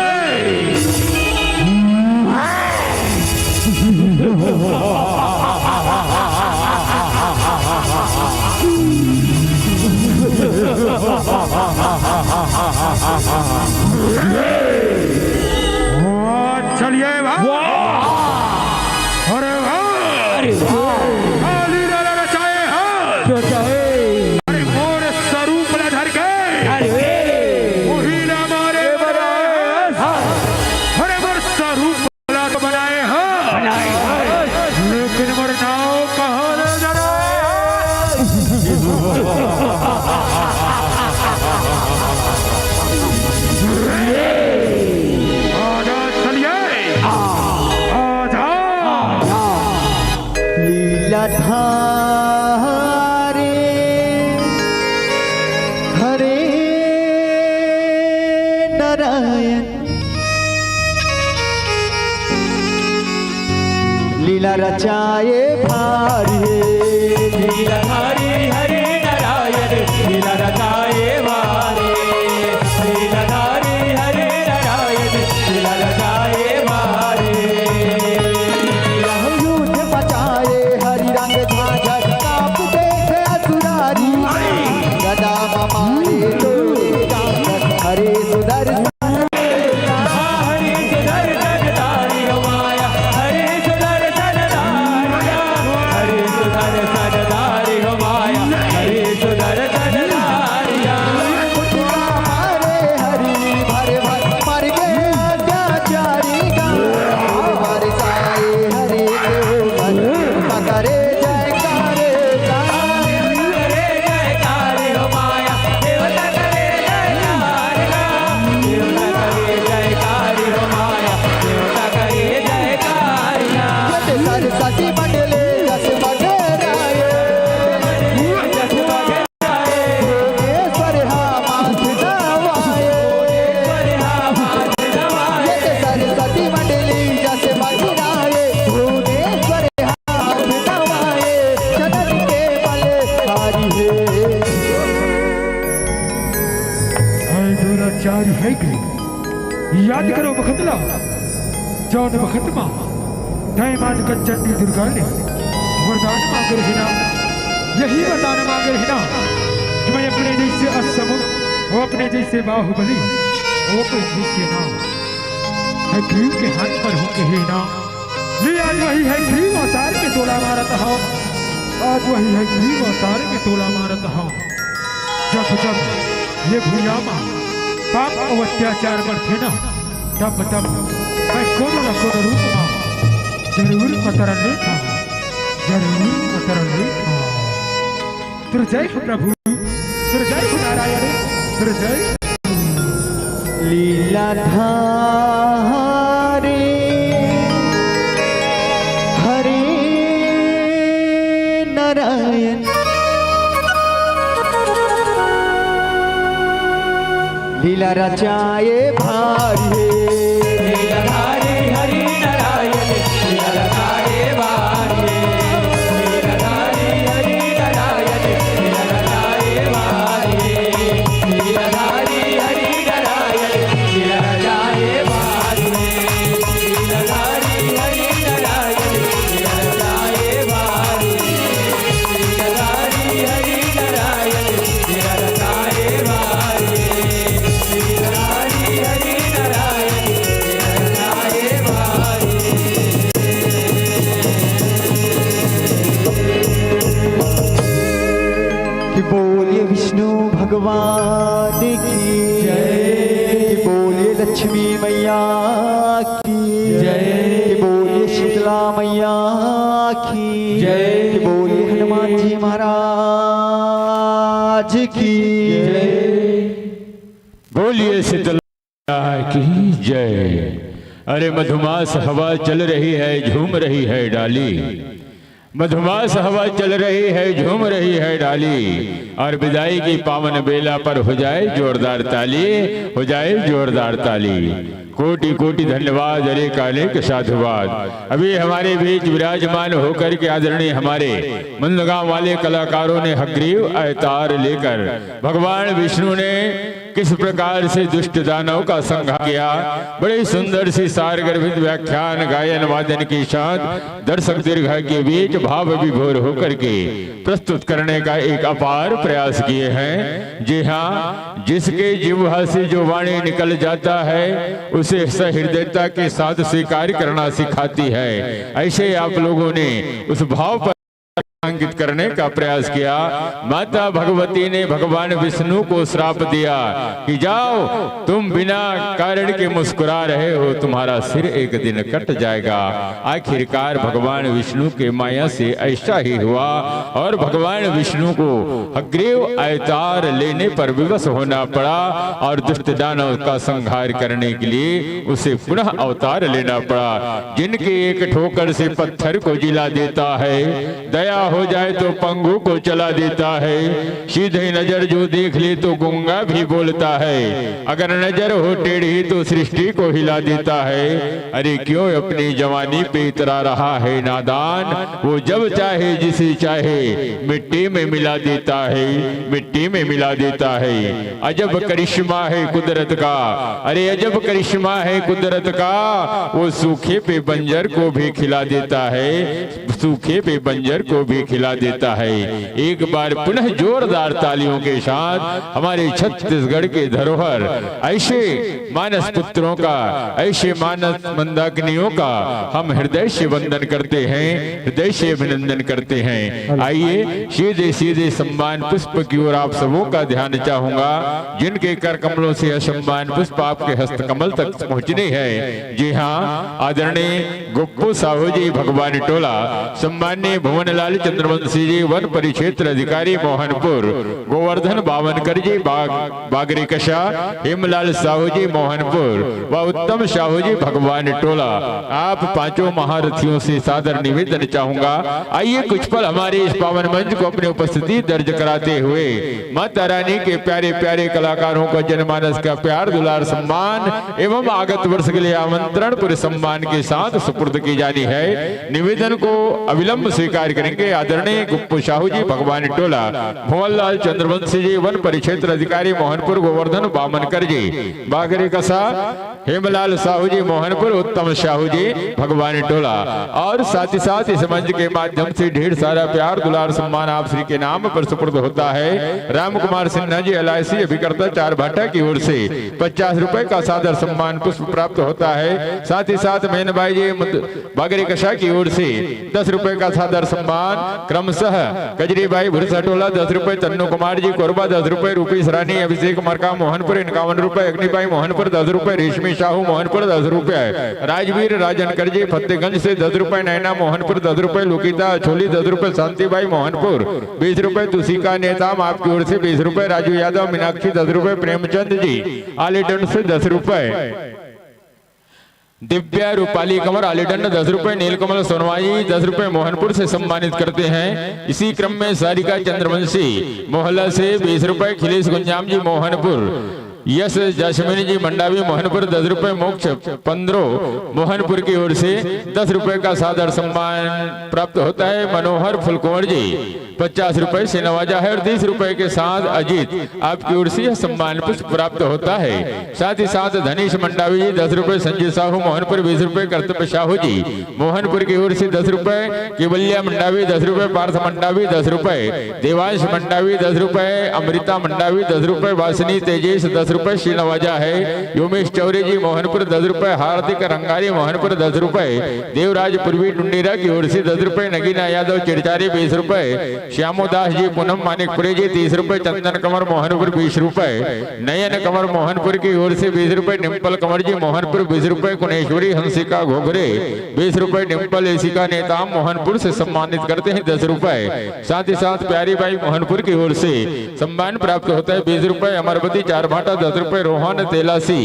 वाह, चलिए वाह। वाह। अरे वाह। अरे वाह। काली लाला रचाए हाथ। रचाए। अरे मोर स्वरूप ला धर के। अरे। वही ना मारे बराबर। हाँ। अरे मोर स्वरूप ला तो बनाए हो। बनाए हो। लेकिन मोर नाव कहाँ ले जा रहे हो? आजा चलिए। आजा। लीला धारे हरे नारायण। लीला रचाए भारी हे। लीला धारी हरे नारायण, लीला रचाए भारी। लीला धारी हरे नारायण, लीला रचाए याद करो बखत ला, जौन बखत मा तय माँ जगत जननी दुर्गा ने वरदान मांगे रहे ना, यही वरदान मांगे रहे ना कि मैं अपने जैसे असम, वो अपने जैसे बाहुबली, वो अपने जैसे ना हयग्रीव के हाथ पर हूँ कहे ना। ले आज वही हयग्रीव अवतार के टोला मारत हूँ, आज वही हयग्रीव अवतार के टोला मारत हूँ। जब जब ये भुइयां मा पाप अउ अत्याचार बढ़थे ना, तब तब मैं कोनो न कोनो रूप मा जरूर अवतरण लेथंव, जरूर अवतरण लेथंव। दुर्जय हो प्रभु, दुर्जय हो नारायण, दुर्जय। लीलाधारी हरे नारायण, लीला रचाए भारी हे। लीलाधारी हरि नारायण, लीला रचाए भारी हे। लीलाधारी हरि नारायण, लीला रचाए भारी हे। लीलाधारी हरि नारायण, लीला रचाए भारी हे। लीलाधारी हरि नारायण, लीला रचाए भारी हे। लीलाधारी हरि नारायण, लीला रचाए भारी हे। कि बोलिए विष्णु भगवान की जय। कि बोलिए लक्ष्मी मैया की जय। कि बोलिए शीतला मैया की जय। कि बोलिए हनुमान जी महाराज की जय। बोलिए शीतला की जय। अरे मधुमास हवा चल रही है, झूम रही है डाली। मधुमास हवा चल रही है, झूम रही है डाली। और विदाई की पावन बेला पर हो जाए जोरदार ताली, हो जाए जोरदार ताली। कोटि कोटि धन्यवाद, अनेक अनेक साधुवाद। अभी हमारे बीच विराजमान होकर के आदरणीय हमारे मंदगांव वाले कलाकारों ने हयग्रीव अवतार लेकर भगवान विष्णु ने किस प्रकार से दुष्ट दानव का संहार किया, बड़ी सुंदर सी सार गर्भित व्याख्यान, गायन, वादन के साथ दर्शक दीर्घा के बीच भाव विभोर होकर के प्रस्तुत करने का एक अपार प्रयास किए हैं। जी हाँ, जिसके जिह्वा से जो वाणी निकल जाता है, उसे सहृदयता के साथ स्वीकार करना सिखाती है। ऐसे आप लोगों ने उस भाव पर अंकित करने का प्रयास किया। माता भगवती ने भगवान विष्णु को श्राप दिया कि जाओ, तुम बिना कारण के मुस्कुरा रहे हो, तुम्हारा सिर एक दिन कट जाएगा। आखिरकार भगवान विष्णु के माया से ऐसा ही हुआ और भगवान विष्णु को हयग्रीव अवतार लेने पर विवश होना पड़ा और दुष्ट दानव का संहार करने के लिए उसे पुनः अवतार लेना पड़ा। जिनके एक ठोकर से पत्थर को जिला देता है, दया हो जाए तो पंगु को चला देता है, सीधी नजर जो देख ले तो गूंगा भी बोलता है, अगर नजर हो टेढ़ी तो सृष्टि को हिला देता है। अरे क्यों अपनी जवानी पे इतरा रहा है नादान, वो जब चाहे जिसे चाहे मिट्टी में मिला देता है, मिट्टी में मिला देता है। अजब करिश्मा है कुदरत का, अरे अजब करिश्मा है कुदरत का, वो सूखे पे बंजर को भी खिला देता है, सूखे पे बंजर को भी खिला देता है। एक बार पुनः जोरदार तालियों के साथ हमारे छत्तीसगढ़ के धरोहर ऐसे मानस पुत्रों का, ऐसे मानस मंदाकिनियों का हम हृदय से वंदन करते हैं, हृदय से अभिनंदन करते हैं। आइए सीधे सीधे सम्मान पुष्प की ओर आप सबों का ध्यान चाहूंगा, जिनके कर कमलों से यह सम्मान पुष्प आपके हस्त कमल तक पहुंचने हैं। जी हाँ, आदरणीय गुप्पू साहू जी भगवान टोला, सम्माननीय भुवनलाल चंद्रवंशी जी वन परिक्षेत्र अधिकारी मोहनपुर, गोवर्धन बावनकर जी बाग, बागरी कशा, हेमलाल साहू जी मोहनपुर व उत्तम साहू जी भगवान टोला, आप पांचों महारथियों से सादर निवेदन चाहूंगा, आइए कुछ पल हमारे इस पावन मंच को अपनी उपस्थिति दर्ज कराते हुए माता रानी के प्यारे प्यारे कलाकारों का जनमानस का प्यार दुलार सम्मान एवं आगत वर्ष के लिए आमंत्रण पूरे सम्मान के साथ सुपुर्द की जानी है। निवेदन को अविलंब स्वीकार करेंगे आदरणीय गुप्पू साहू जी भगवान टोला, भुवनलाल चंद्रवंशी जी वन परिक्षेत्र अधिकारी मोहनपुर गोवर्धन बामनकर जी बागरे कसा हेमलाल साहू जी मोहनपुर, उत्तम साहू जी भगवान टोला। और साथ ही साथ इस मंच के माध्यम से ढेर सारा प्यार, दुलार, सम्मान आप श्री के नाम पर सुपुर्द होता है। राम कुमार सिन्हा जी, एल आई सी अभिकर्ता चार भाटा की ओर से पचास रुपए का सादर सम्मान पुष्प प्राप्त होता है। साथ ही साथ मेहन भाई जी मुद-, बागरे कशा की ओर से दस रुपए का सादर सम्मान, क्रमशः कजरी बाई भुरसा टोला दस रुपए, चन्नू कुमार जी कोरबा दस रुपए, रूपेश रानी अभिषेक मरका मोहनपुर इक्यावन रुपए, अग्नि बाई मोहनपुर दस रुपए, रेशमी साहू मोहनपुर दस रुपए, राजवीर राजनकर जी फतेहगंज से दस रुपए, नैना मोहनपुर दस रुपए, लुकिता अछोली दस रुपए, शांति बाई मोहनपुर बीस रुपए, तुशिका नेताम आपकी ओर से बीस रुपए, राजू यादव मीनाक्षी दस रुपए, प्रेमचंद जी आलीडंड से दस रुपए, दिव्या रूपाली कंवर आलीडंड दस रुपए, नीलकमल सोनवाई दस रुपए मोहनपुर से सम्मानित करते हैं। इसी क्रम में सारिका चंद्रवंशी मोहला से बीस रुपए, खिलेश गुंजाम जी मोहनपुर, यश जैस्मिन जी मंडावी मोहनपुर दस रुपए, मोक्ष पंद्रो मोहनपुर की ओर से दस रुपए का सादर सम्मान प्राप्त होता है। मनोहर फुलकुंवर जी पचास रुपए से नवाजा है और तीस रुपए के साथ अजीत आपकी ओर से यह सम्मान पुष्प प्राप्त होता है। साथ ही साथ धनीश मंडावी जी दस रुपए, संजय साहू मोहनपुर बीस रुपए, कर्तव्य साहू जी मोहनपुर की ओर से दस रुपए, केवल्या मंडावी दस रुपए, पार्थ मंडावी दस रुपए, देवांश मंडावी दस रुपए, अमृता मंडावी दस रुपए, वासनी तेजेश दस रुपए से नवाजा है। योमेश चौरे जी मोहनपुर दस रुपए, हार्दिक रंगारी मोहनपुर दस रुपए, देवराज पूर्वी टुंडीरा की ओर से दस रुपए, नगीना यादव चिरचारी बीस रुपए, श्यामोदास जी पूनम मानिकपुरी जी तीस रुपए, चंदन कंवर मोहनपुर बीस रुपए, नयन कंवर मोहनपुर की ओर से बीस रुपए, डिम्पल कंवर जी मोहनपुर बीस रुपए, कुणेश्वरी हंसिका घोघरे बीस रुपए, डिम्पल इशिका नेताम मोहनपुर से सम्मानित करते हैं दस रुपए। साथ ही साथ प्यारी बाई मोहनपुर की ओर से सम्मान प्राप्त होता है बीस रुपए, अमरवती चारभाटा दस रुपए, रोहन तेलासी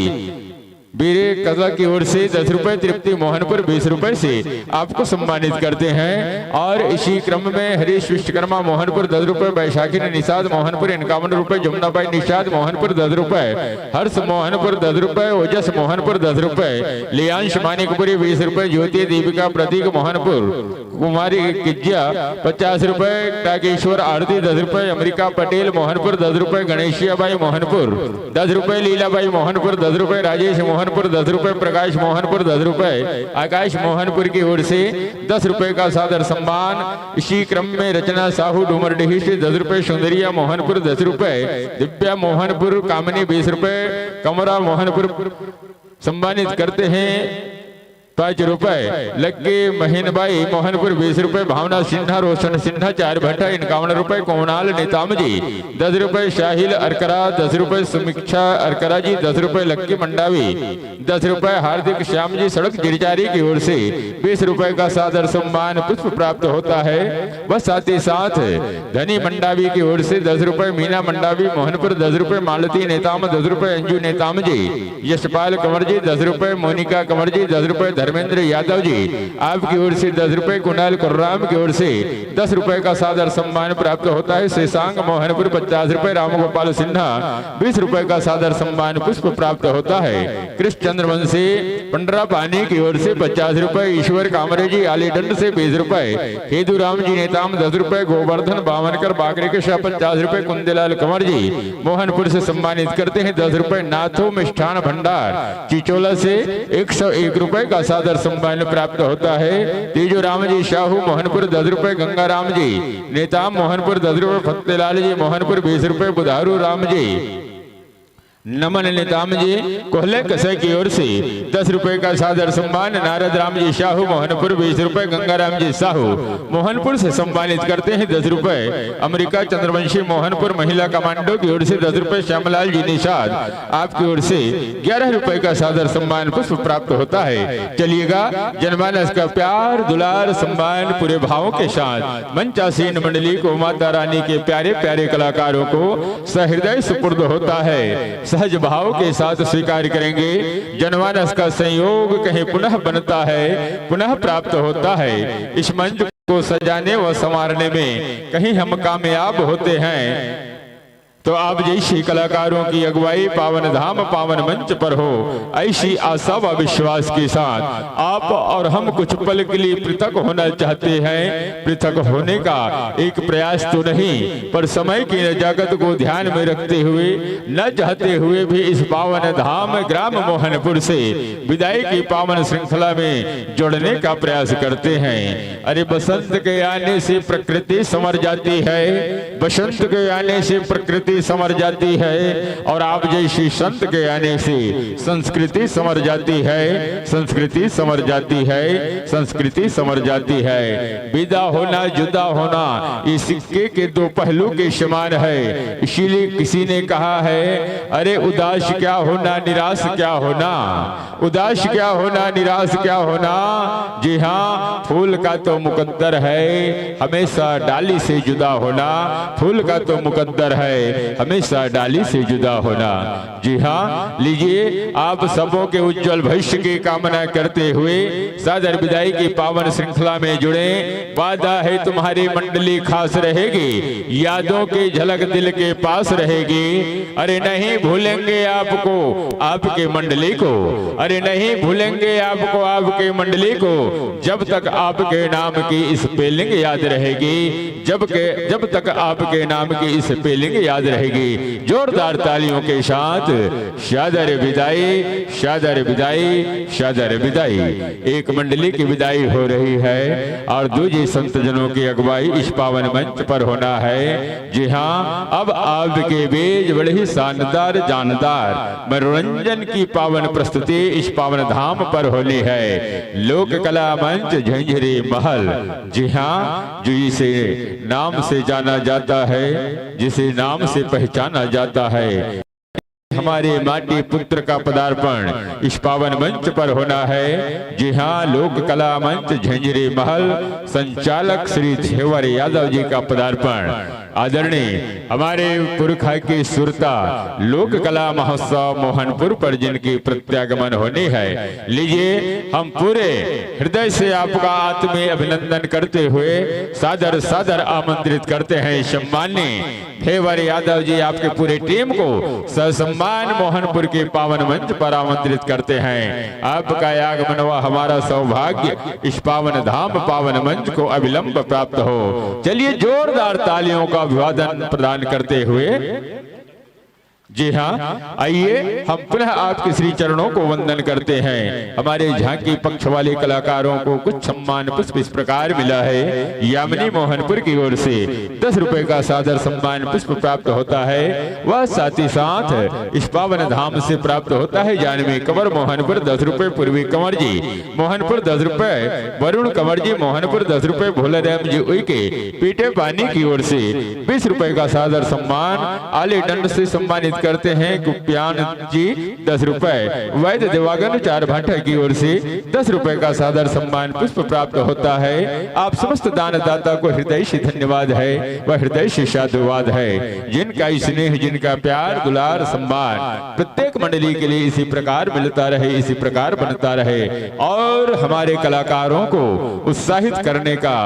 बीरे कला की ओर से दस रुपए, तृप्ति मोहनपुर बीस रुपए से आपको सम्मानित करते हैं। और इसी क्रम में हरीश विश्वकर्मा मोहनपुर दस रुपए, बैशाखी निषाद मोहनपुर इक्यावन रुपए, जमुनाबाई निषाद मोहनपुर दस रुपए, हर्ष मोहनपुर दस रुपए, ओजस मोहनपुर दस रुपए, लियांश मानिकपुरी बीस रुपए, ज्योति दीपिका प्रतीक मोहनपुर, कुमारी किज्जिया पचास रुपए, टाकेश्वर आरती दस रुपए, अमरिका पटेल मोहनपुर दस रुपए, गणेशिया बाई मोहनपुर दस रुपए, लीला बाई मोहनपुर दस रुपए, राजेश मोहनपुर दस रुपए, प्रकाश मोहनपुर दस रुपए, आकाश मोहनपुर की ओर से दस रुपए का सादर सम्मान। इसी क्रम में रचना साहू डूमरडीही से दस रुपए, सुंदरिया मोहनपुर दस रुपए, दिव्या मोहनपुर, कामिनी बीस रुपए, कमरा मोहनपुर सम्मानित करते हैं पाँच रुपए, लक्की महीन बाई मोहनपुर बीस रुपए, भावना सिन्हा, रोशन सिन्हा चारभाटा इक्यावन रुपए, कोणाल नेताम जी दस रुपए, शाहिल अरकरा दस रुपए, समीक्षा अरकरा जी दस रुपए, लक्की मंडावी दस रुपए, हार्दिक श्याम जी सड़क चिरचारी की ओर से बीस रुपए का सादर सम्मान पुष्प प्राप्त होता है। व साथ ही साथ धनी मंडावी की ओर से दस रुपए, मीना मंडावी मोहनपुर दस रुपए, मालती नेताम दस रुपए, अंजू नेताम जी, यशपाल कंवर जी दस रुपए, मोनिका कंवर जी दस रुपए, धर्मेंद्र यादव जी आपकी ओर से दस रुपए, कुणाल कुर्राम की ओर से दस रुपए का सादर सम्मान प्राप्त होता है। शेषांग मोहनपुर पचास रुपए, रामगोपाल सिन्हा बीस रुपए का सादर सम्मान पुष्प प्राप्त होता है। कृष्ण चंद्रवंशी पंडरा पानी की ओर से पचास रुपए, ईश्वर कामरे जी आलीडंड से बीस रुपए, खेदूराम जी नेताम दस रुपए, गोवर्धन बावनकर बागरे के शाह पचास रुपए, कुंदेलाल कंवर जी मोहनपुर से सम्मानित करते हैं दस रुपए, नाथो मिष्ठान भंडार चिचोला से एक सौ एक रुपए का सादर सम्मान प्राप्त होता है। तेजो राम जी साहू मोहनपुर दस रुपए, गंगाराम जी नेताम मोहनपुर दस रुपए, फतेलाल जी मोहनपुर बीस रुपए, बुधारू राम जी नमन नेताम जी कोहले कसै की ओर से दस रुपए का सादर सम्मान, नारद राम जी साहू मोहनपुर बीस रुपए, गंगाराम जी साहू मोहनपुर से सम्मानित करते हैं दस रुपए, अमरिका चंद्रवंशी मोहनपुर महिला कमांडो की ओर से दस रुपए, श्यामलाल जी निषाद आपकी ओर से ग्यारह रुपए का सादर सम्मान पुष्प प्राप्त होता है। चलिएगा, जनमानस का प्यार, दुलार, सम्मान पूरे भावों के साथ मंचासीन मंडली को, माता रानी के प्यारे प्यारे कलाकारों को सहृदय सुपुर्द होता है। सहज भाव के साथ स्वीकार करेंगे। जनमानस का संयोग कहीं पुनः बनता है, पुनः प्राप्त होता है। इस मंच को सजाने व संवारने में कहीं हम कामयाब होते हैं। तो आप जैसे कलाकारों की अगुवाई पावन धाम पावन मंच पर हो, ऐसी आशा व विश्वास के साथ आप और हम कुछ पल के लिए पृथक होना चाहते हैं। पृथक होने का एक प्रयास तो नहीं, पर समय की नजाकत को ध्यान में रखते हुए, न चाहते हुए भी इस पावन धाम ग्राम मोहनपुर से विदाई की पावन श्रृंखला में जुड़ने का प्रयास करते हैं। अरे, बसंत के आने से प्रकृति संवर जाती है, बसंत के आने से प्रकृति संवर जाती है, और आप जैसी संत के आने से संस्कृति संवर जाती है, संस्कृति संवर जाती है, संस्कृति संवर जाती है। विदा होना, जुदा होना, ये सिक्के के दो पहलू के समान है। इसीलिए किसी ने कहा है, अरे उदास क्या होना, निराश क्या होना, उदास क्या होना, निराश क्या होना। जी हाँ, फूल का तो मुकद्दर है हमेशा डाली से जुदा होना, फूल का तो मुकद्दर है हमेशा डाली से जुदा होना। जी हाँ, लीजिए, आप सबों के उज्जवल भविष्य की कामना करते हुए सादर विदाई की पावन श्रृंखला में जुड़े। वादा है तुम्हारी मंडली खास रहेगी, यादों की झलक दिल के पास रहेगी। अरे नहीं भूलेंगे आपको, आपके मंडली को, अरे नहीं भूलेंगे आपको, आपके मंडली को, जब तक आपके नाम की स्पेलिंग याद रहेगी, जब के, जब तक आपके नाम की स्पेलिंग याद रहेगी। जोरदार तालियों के साथ सादर विदाई, सादर विदाई, सादर विदाई। एक मंडली की विदाई हो रही है और दूजे संत जनों की अगुवाई इस पावन मंच पर होना है। जी हाँ, अब आपके बीच बड़े ही शानदार, जानदार मनोरंजन की पावन प्रस्तुति इस पावन धाम पर होनी है। लोक कला मंच झंझरी महल, जी हाँ, जो इसे नाम से जाना जाता है, जिसे नाम से पहचाना जाता है, हमारे माटी पुत्र का पदार्पण इस पावन मंच पर होना है। जी हाँ, लोक कला मंच झंझरी महल, संचालक श्री धेवर यादव जी का पदार्पण। आदरणीय हमारे पुरखा के सुरता लोक कला महोत्सव मोहनपुर पर जिनकी प्रत्यागमन होनी है, लीजिए, हम पूरे हृदय से आपका आत्मीय अभिनंदन करते हुए सादर सादर आमंत्रित करते हैं। सम्माननीय धेवर यादव जी, आपके पूरे टीम को ससम्मान मोहनपुर के पावन मंच पर आमंत्रित करते हैं। आपका आगमन हुआ हमारा सौभाग्य, इस पावन धाम पावन मंच को अविलंब प्राप्त हो। चलिए, जोरदार तालियों का अभिवादन प्रदान करते हुए, जी हाँ, आइए, हम पुनः आपके श्री चरणों को वंदन करते हैं। हमारे झांकी पक्ष वाले कलाकारों को कुछ सम्मान पुष्प इस प्रकार मिला है। यामिनी मोहनपुर की ओर से दस रुपए का सादर सम्मान पुष्प प्राप्त होता है। वह साथ ही साथ इस पावन धाम से प्राप्त होता है। जानवी कंवर मोहनपुर दस रुपए, पूर्वी कंवर जी मोहनपुर दस रुपए, वरुण कंवर जी मोहनपुर दस रुपए, भोलाराम जी उइके पीटे पानी की ओर से बीस रुपए का सादर सम्मान। आले दंड से सम्मानित करते हैं कुप्यान जी दस रुपए, वैद्य देवांगन चार भाटा की ओर से दस रुपए का सादर सम्मान पुष्प प्राप्त होता है। आप समस्त दानदाता को हृदय से धन्यवाद है व हृदय से साधुवाद है, जिनका स्नेह, जिनका प्यार, दुलार, सम्मान प्रत्येक मंडली के लिए इसी प्रकार मिलता रहे, इसी प्रकार बनता रहे और हमारे कलाकारों को उत्साहित करने का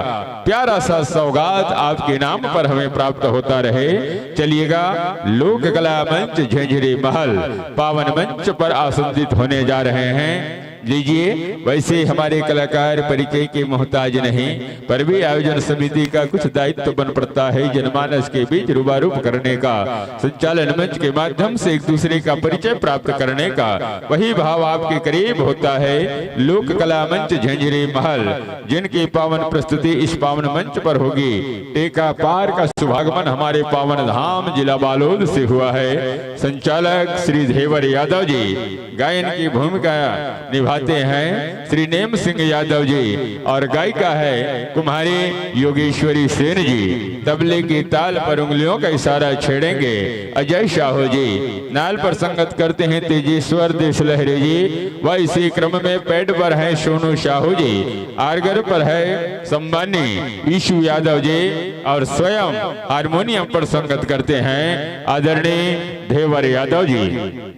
प्यारा सा सौगात आपके नाम पर हमें प्राप्त होता रहे। चलिएगा, लोक कला मंच झंझरी महल पावन मंच पर आसंदित होने जा रहे हैं। लीजिए, वैसे हमारे कलाकार परिचय के मोहताज नहीं, पर भी आयोजन समिति का कुछ दायित्व बन पड़ता है जनमानस के बीच रूबारूब करने का। संचालन मंच के माध्यम से एक दूसरे का परिचय प्राप्त करने का वही भाव आपके करीब होता है। लोक कला मंच झंझरी महल, जिनकी पावन प्रस्तुति इस पावन मंच पर होगी। टेका पार का शुभागमन हमारे पावन धाम जिला बालोद से हुआ है। संचालक श्री धेवर यादव जी गायन की भूमिका निभाते हैं श्री नेम सिंह यादव जी और गायिका है कुमारी योगेश्वरी सेन जी। तबले की ताल पर उंगलियों का इशारा छेड़ेंगे अजय साहू जी। नाल पर संगत करते हैं तेजेश्वर देशलहरी जी। व इसी क्रम में पैड पर हैं सोनू साहू जी। आर्गर पर है सम्मानी ईशु यादव जी और स्वयं हारमोनियम पर संगत करते हैं आदरणीय धेवर यादव जी।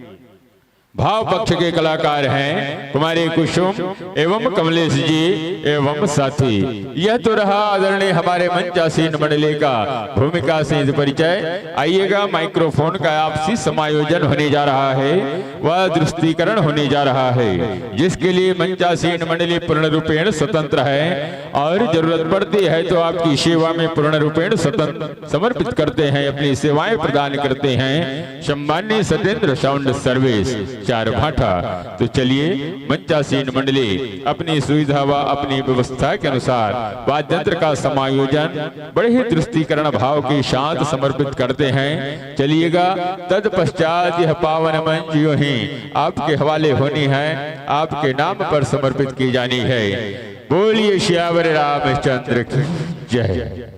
भाव पक्ष के कलाकार हैं कुमारी कुसुम एवं कमलेश जी एवं साथी। यह तो रहा आदरणीय हमारे मंचासीन मंडली का भूमिका से परिचय। आइएगा, माइक्रोफोन का आपसी समायोजन होने जा रहा है, वह दृष्टिकरण होने जा रहा है, जिसके लिए मंचासीन मंडली पूर्ण रूपेण स्वतंत्र है और जरूरत पड़ती है तो आपकी सेवा में पूर्ण रूपेण स्वतंत्र समर्पित करते हैं, अपनी सेवाएं प्रदान करते हैं। सम्माननीय सत्येंद्र साउंड सर्विस, चार भाठा। तो चलिए, मंचासीन मंडली अपनी सुविधा व अपनी व्यवस्था के अनुसार वाद्य यंत्र का समायोजन बड़े ही दृष्टिकरण भाव के साथ समर्पित करते हैं। चलिएगा, तत्पश्चात यह पावन मंच यूं ही आपके हवाले होनी है, आपके नाम पर समर्पित की जानी है। बोलिए सियावर रामचंद्र की जय।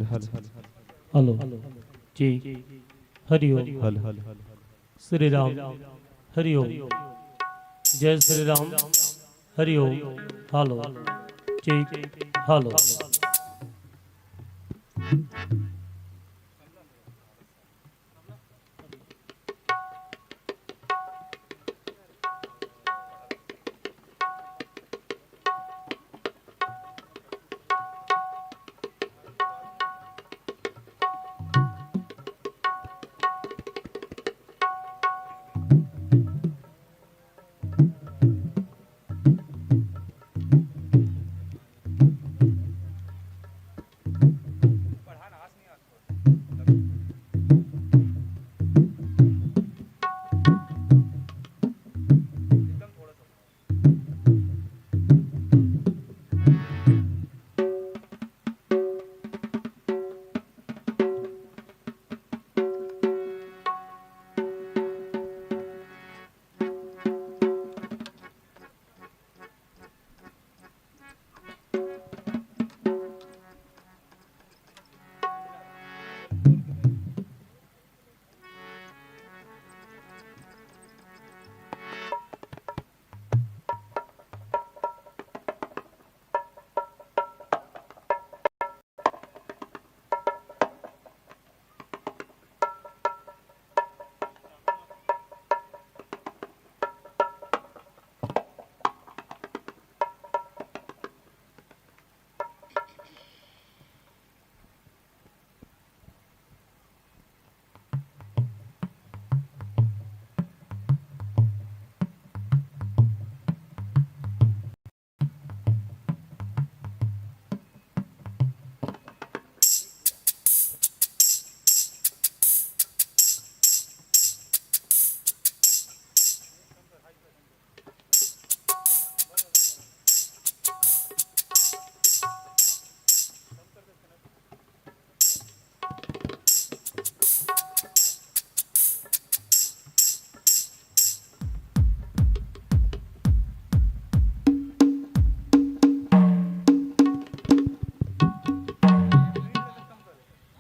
हेलो। जी। हरिओम। श्री राम। हरिओम। जय श्री राम। हरिओम। हेलो। जी। Hello.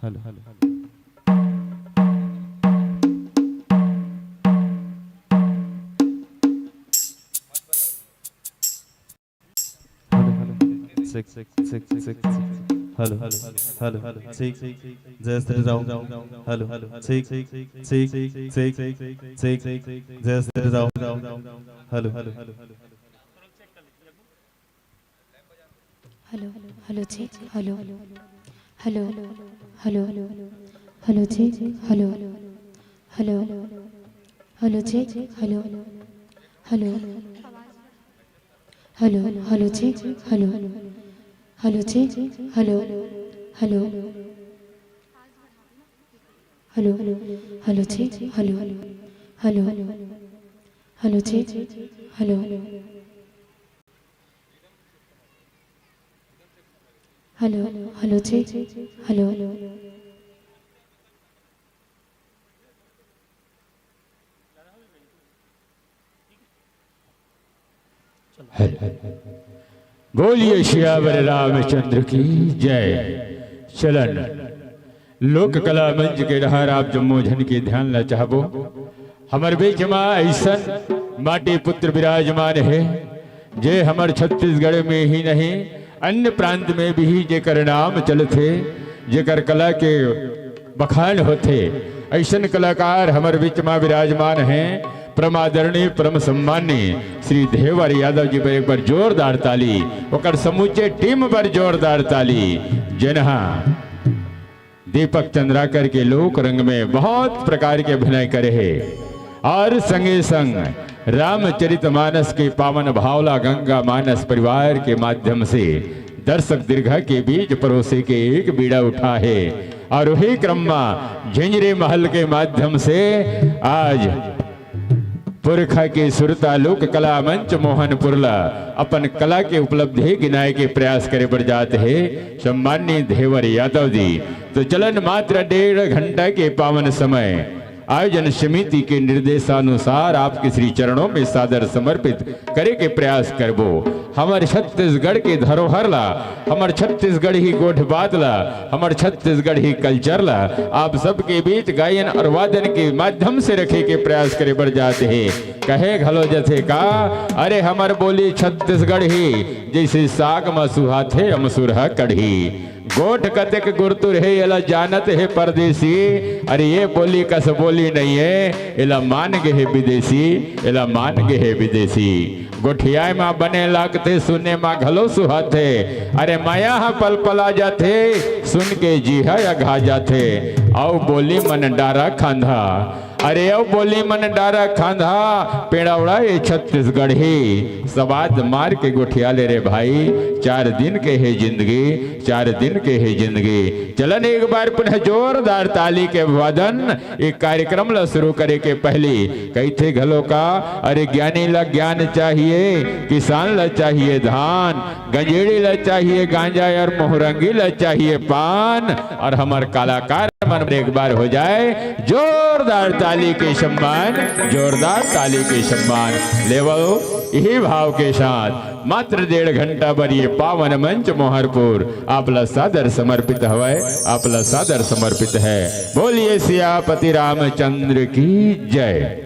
Hello, hello, hello. Hello, hello, check, check, check, check, check. Hello, hello, hello, hello, check. जय Shri Ram. Hello, hello, check, check, check, check, check. जय Shri Ram. Hello, hello, hello, hello. Hello, hello, check, hello, hello, hello, hello, check, hello, hello, hello, check, hello, hello, hello, hello, check, hello, hello, check, hello, hello, hello, hello, check, hello, hello, hello, check, hello. Hello, hello, check, hello. Hello. बोलिए सियावर रामचंद्र की जय। चलन लोक कला मंच के डहर आप जम्मो झन के ध्यान ला चाहबो। हमर बीच मा अइसन माटी पुत्र विराजमान हे, जे हमर छत्तीसगढ़ में ही नहीं, अन्य प्रांत में भी जेकर नाम चलथे, जेकर कला के बखान होथे, अइसन कलाकार हमर बीच मा विराजमान हे। परम आदरणीय, परम सम्माननीय श्री धेवर यादव जी बर एक बार जोरदार ताली, ओकर समूचे टीम बर जोरदार ताली, जेनहा दीपक चंद्राकर के लोक रंग में बहुत प्रकार के अभिनय करे हे और संगे संग रामचरितमानस के पावन भावला गंगा मानस परिवार के माध्यम से दर्शक दीर्घा के बीच परोसे के एक बीड़ा उठा हे और वही क्रम मा झिंझरी महल के माध्यम से आज पुरखा के सुरता लोक कला मंच मोहनपुर ला अपन कला के उपलब्धि गिनाए के प्रयास करे बर जात हे सम्माननीय धेवर यादव जी। तो चलन मात्र डेढ़ घंटा के पावन समय आयोजन समिति के निर्देशानुसार आपके श्री चरणों में सादर समर्पित करे के प्रयास करबो। हमर छत्तीसगढ़ के धरोहर ला, हमर छत्तीसगढ़ी गोठ बात ला, हमर छत्तीसगढ़ी culture ला आप सबके बीच गायन और वादन के माध्यम से रखे के प्रयास करे बर जात हे। कहे घलो जथे का, अरे हमर बोली छत्तीसगढ़ी, जैसे साग म सुहाथे अमसुरहा कढ़ी। गोठ कतेक गुरतुर हे, एला जानत हे परदेसी। अरे ये बोली कस बोली नइये, एला मान गे हे विदेशी, एला मान गे हे विदेशी। गोठियाए मा बने लागथे, सुने मा घलो सुहाथे। अरे मया ह पलपला जाथे, सुन के जी ह अघा जाथे। अउ बोली मन डारा खांधा, अरे अउ बोली मन डारा खांधा, पेड़ावड़ा ये छत्तीसगढ़ी। सवाद मार के गोठिया ले रे भाई, चार दिन के हे जिंदगी, चार दिन के हे जिंदगी। चलन एक बार पुनः जोरदार ताली के वादन, एक कार्यक्रम ला शुरू करे के पहली कहिथे घलो का, अरे ज्ञानी ला ज्ञान चाहिए, किसान ला चाहिए धान, गंजेड़ी ला चाहिए गांजा और मोहरंगी ला चाहिए पान, और हमर कलाकार मन एक बार हो जाए जोरदार ताली के सम्मान, जोरदार ताली के सम्मान। लेवल यही भाव के साथ मात्र डेढ़ घंटा बर ये पावन मंच मोहरपुर आप ला सादर समर्पित हवय, आप ला सादर समर्पित है। बोलिए सियापति रामचंद्र की जय।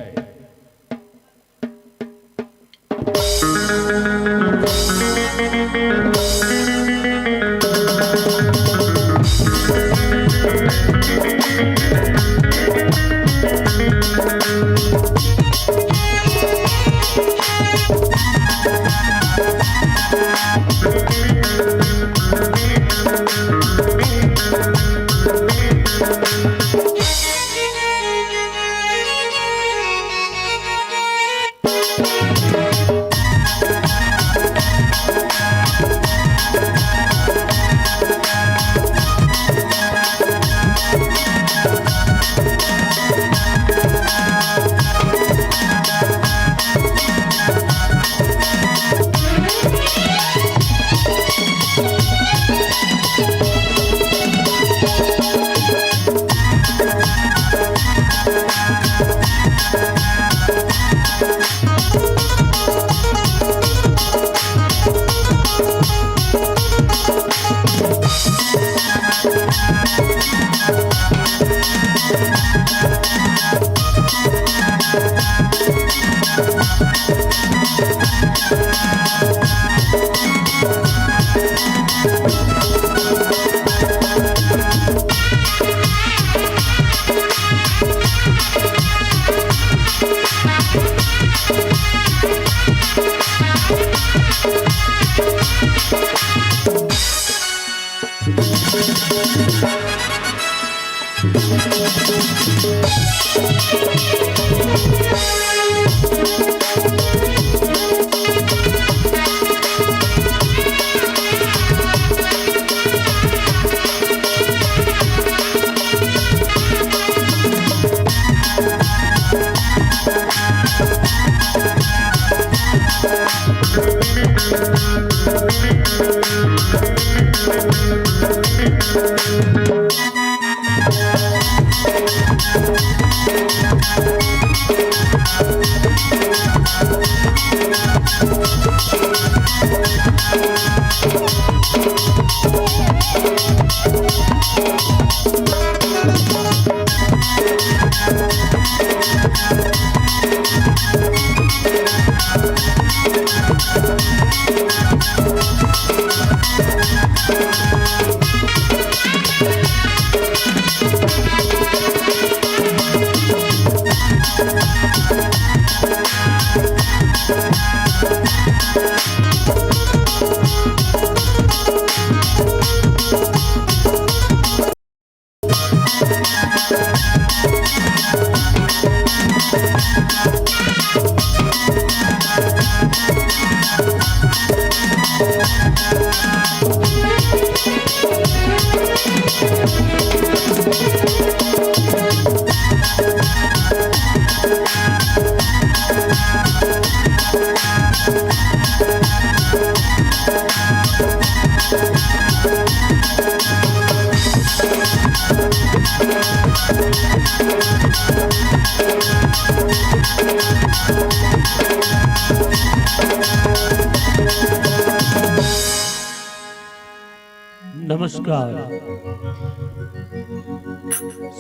नमस्कार।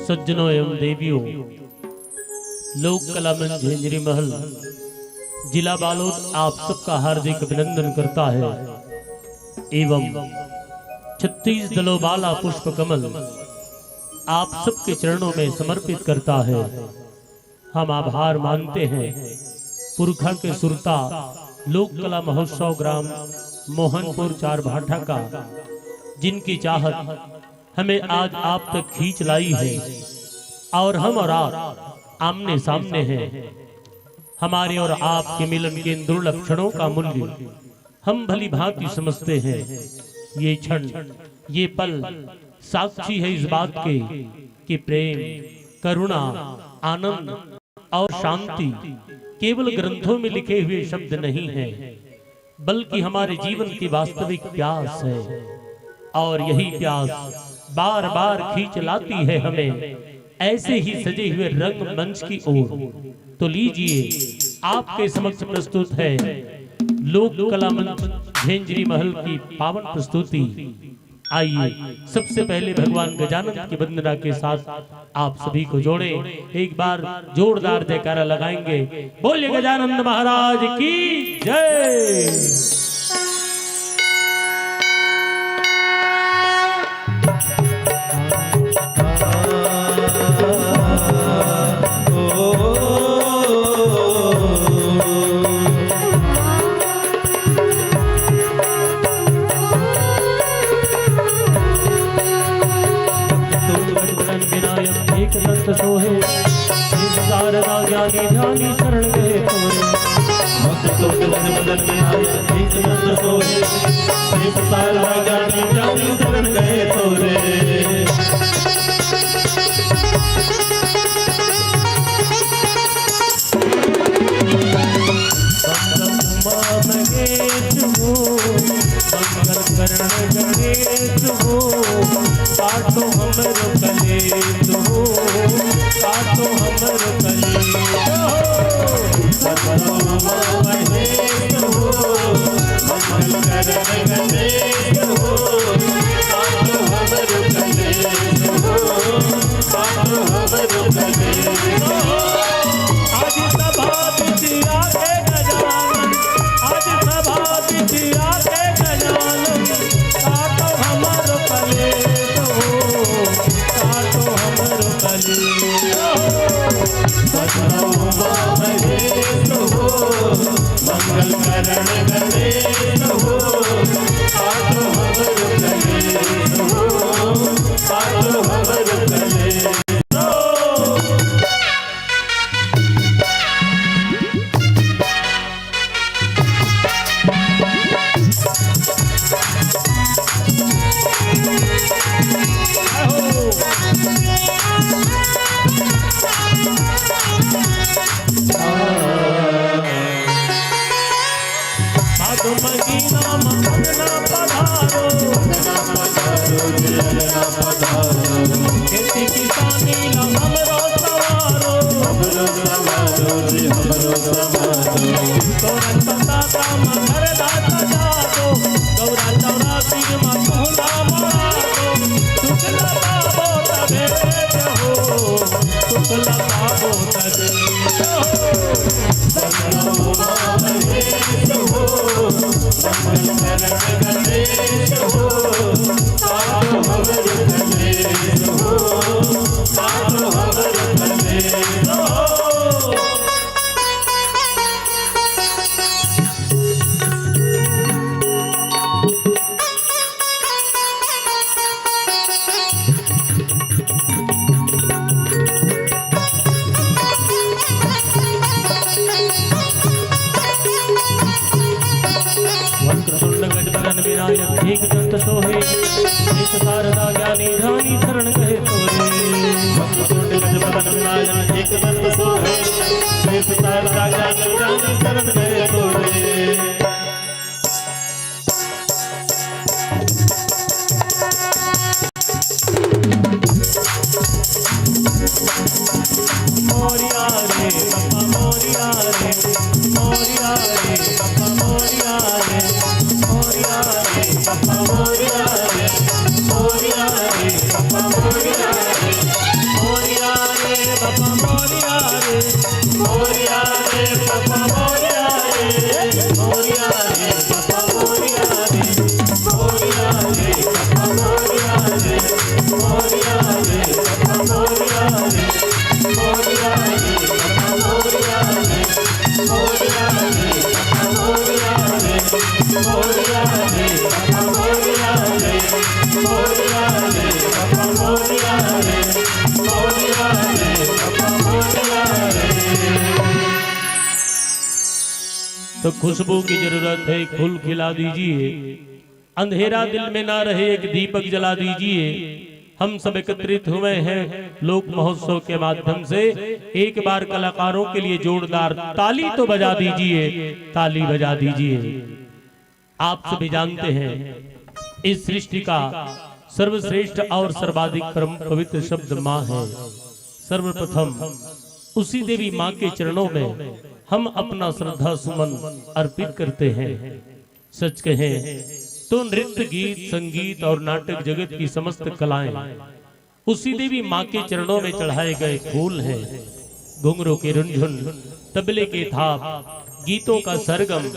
सज्जनों एवं देवियों, लोक कला मंच झेंझरी महल, जिला बालोद आप सबका हार्दिक अभिनंदन करता है एवं छत्तीस दलों वाला पुष्प कमल आप सबके चरणों में समर्पित करता है। हम आभार मानते हैं पुरखा के सुरता लोक कला महोत्सव ग्राम मोहनपुर चारभाठा का, जिनकी चाहत हमें आज आप तक खींच लाई है और हम और आप आमने सामने हैं। हमारे और आपके मिलन के इन दुर्लभ क्षणों का मूल्य हम भली भांति समझते हैं। ये क्षण, ये पल साक्षी है इस बात के कि प्रेम, करुणा, आनंद और शांति केवल ग्रंथों में लिखे हुए शब्द नहीं हैं, बल्कि हमारे जीवन की वास्तविक प्यास है। और यही प्यास बार बार खींच लाती है हमें ऐसे ही सजे हुए रंगमंच की ओर। तो लीजिए, आपके समक्ष प्रस्तुत है लोक कला मंच झेंझरी महल की पावन प्रस्तुति। आइए, सबसे पहले भगवान गजानन की वंदना के साथ आप सभी को जोड़ें। एक बार जोरदार जयकारा लगाएंगे। बोलिए गजानंद महाराज की जय। विनायक एक दंत सोहे, एक शारदा ज्ञानी ध्यानी शरण गए तोरे। भक्त तो विघ्न मदन विनायक एक दंत सोहे, एक शारदा ज्ञानी ध्यानी शरण गए तोरे। मंगल करण गणेश हो, काटो हमरो कलेश हो, काटो हमरो कलेश हो। मंगल करण गणेश हो, काटो हमरो कलेश हो, काटो हमरो कलेश हो। आज सभा बिटिया के गजानन, आज सभा बिटिया के गजानन, काटो हमरो कलेश हो, काटो हमरो कलेश हो। सतनामा महेश हो, मंगल करण गणेश हो, काटो हमरो कलेश हो, काटो हमरो कलेश हो। साधु महीना में अंगना पधारो, अंगना पधारो जी, अंगना पधारो। खेती किसानी ला हमरो संवारो, हमरो संवारो जी, हमरो संवारो। तोरन पताका में घर ला सजा दो, गौरा चौरा तीर में पहुना मार दो। शुक्ल पाबो तबे हो, शुक्ल पाबो तबे हो। वक्रतुंड गजबदन विनायक एक दंत सोहे, एक शारदा ज्ञानी ध्यानी शरण गए तोरे। वक्रतुंड गजबदन विनायक एक दंत सोहे, एक शारदा ज्ञानी ध्यानी शरण गए तोरे। मोरिया रे बापा मोरिया रे, मोरिया रे बापा मोरिया रे, मोरिया रे बापा मोरिया रे, ओ तो खुशबू की जरूरत है, फूल खिला दीजिए। अंधेरा दिल में ना रहे, एक दीपक जला दीजिए। हम सब एकत्रित हुए हैं लोक महोत्सव के माध्यम से। एक बार कलाकारों के लिए जोरदार ताली तो बजा दीजिए, ताली बजा दीजिए। आप सभी जानते हैं, इस सृष्टि का सर्वश्रेष्ठ और सर्वाधिक परम पवित्र शब्द माँ है। सर्वप्रथम उसी देवी माँ के चरणों में हम अपना श्रद्धा सुमन अर्पित करते हैं। सच कहें तो नृत्य, गीत, संगीत और नाटक जगत की समस्त कलाएं उसी देवी माँ के चरणों में चढ़ाए गए फूल हैं। घुंघरू की रुनझुन, तबले के थाप, गीतों का सरगम,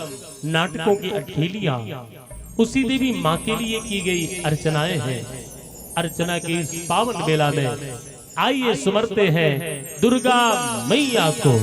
नाटकों की अठेलियां उसी देवी माँ के लिए की गई अर्चनाएं हैं। अर्चना की इस पावन बेला में आइए सुमरते हैं दुर्गा मैया को।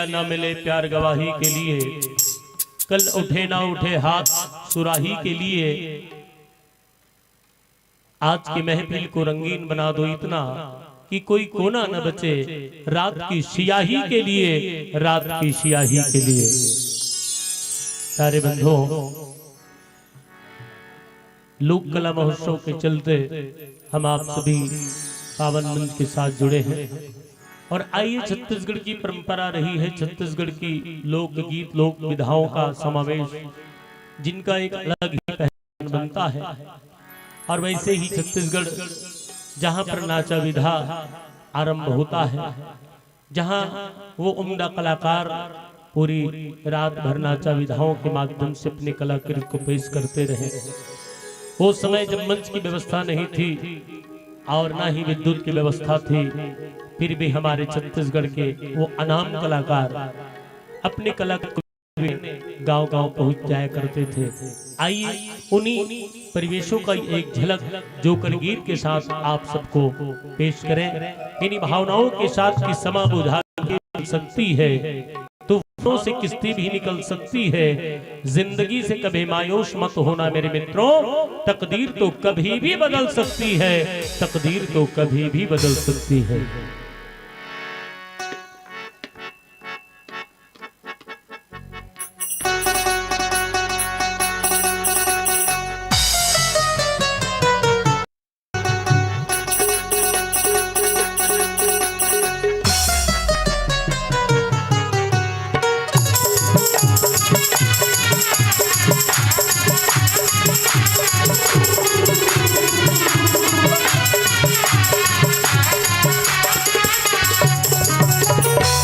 ना मिले प्यार गवाही के लिए, कल उठे ना उठे हाथ सुराही के लिए। आज की महफिल को रंगीन बना दो इतना कि कोई कोना न बचे रात की सियाही के लिए, रात की सियाही के लिए। प्यारे बंधुओं, लोक कला महोत्सव के चलते हम आप सभी पावन मंच के साथ जुड़े हैं। और आइए, छत्तीसगढ़ की परंपरा रही है, छत्तीसगढ़ की लोकगीत, लोक विधाओं का समावेश, जिनका एक अलग ही पहचान बनता है। और वैसे ही छत्तीसगढ़, जहाँ पर नाचा विधा आरंभ होता है, जहाँ वो उम्दा कलाकार पूरी रात भर नाचा विधाओं के माध्यम से अपनी कलाकृति को पेश करते रहे। वो समय जब मंच की व्यवस्था नहीं थी और ना ही विद्युत की व्यवस्था थी, फिर भी हमारे छत्तीसगढ़ के वो अनाम कलाकार अपनी कला को गांव-गांव पहुंच जाया करते थे। आइए, उन्हीं परिवेशों का एक झलक जोकर गीत के साथ आप सबको पेश करें। इन्हीं भावनाओं के साथ कि समा बुझा के निकल सकती है, तूफानों से किश्ती भी निकल सकती है। जिंदगी से कभी मायूस मत होना मेरे मित्रों, तकदीर तो कभी भी बदल सकती है, तकदीर तो कभी भी बदल सकती है।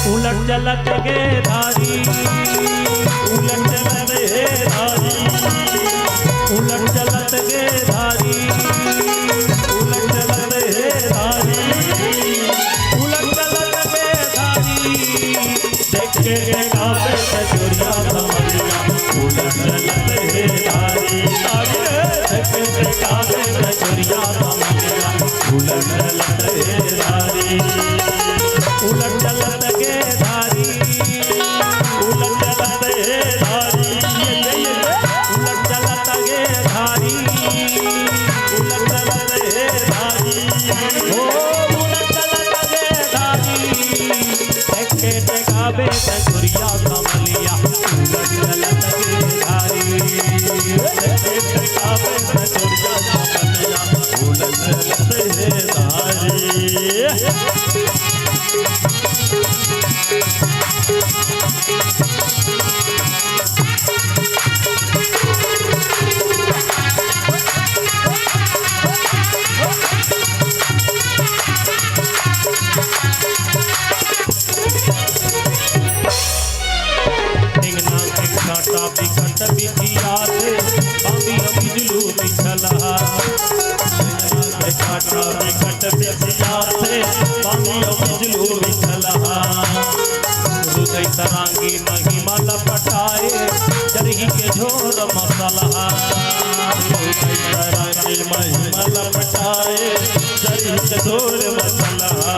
उलट चलत गे धारी, उलट चलत हे धारी, उलट चलत गे धारी, उलट चलत हे धारी, उलट चलत गे धारी। देख के गावे ससुरिया समरिया, उलट चलत हे धारी। अरे देख के गावे ससुरिया समरिया, उलट चलत हे धारी, उलट चलत गे धारी, उलट चलत हे धारी, उलट चलत गे धारी, उलट चलत हे धारी, ओ उलट चलत गे धारी। देख के गावे ससुरिया समरिया, उलट चलत गे धारी। देख के गावे ससुरिया समरिया, उलट चलत हे धारी। टेंगना के कांटा बिकट बिछियाथे, पानी अउ बिजलू बिछलहा। टेंगना के कांटा बिकट बिछियाथे, पानी अउ बिजलू बिछलहा। हृदय तरांगी महिमा लपटाए, जरही के झोर मसलहा। हृदय तरांगी महिमा लपटाए, जरही के झोर मसलहा।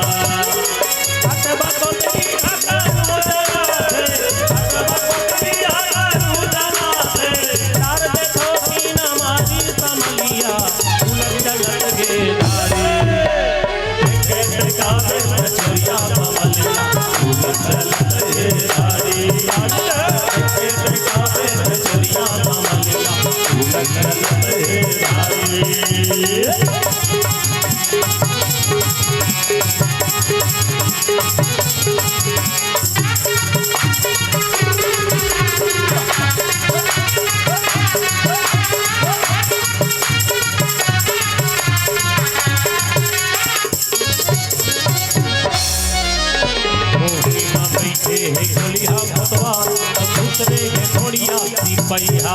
अटबा कोटरी अटल उड़ाथे, अटबा कोटरी अटल उड़ाथे, तार देखो की न मारी समलिया, उलट चलत गे धारी। देख के गावे ससुरिया समलिया, उलट चलत हे धारी। देख के गावे ससुरिया समलिया, उलट चलत हे धारी। ओही मा बइठे हे गोलिया कोतवाल, दूसरे हे गोलिया सिपहिया।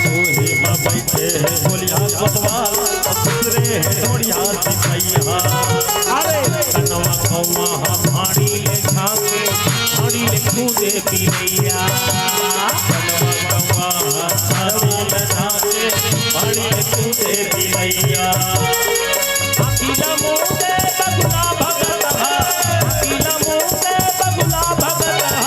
ओही मा बइठे हे गोलिया कोतवाल, दूसरे हे गोलिया सिपहिया। अरे कनवा कौवा हा भाड़ी ले झांके, भाड़ी ले कूदे बिलैया। कनवा कौवा हा भाड़ी ले झांके, भाड़ी ले कूदे बिलैया। आँखी ला मूंद दे बगुला भगत हा, आँखी ला मूंद दे बगुला भगत हा,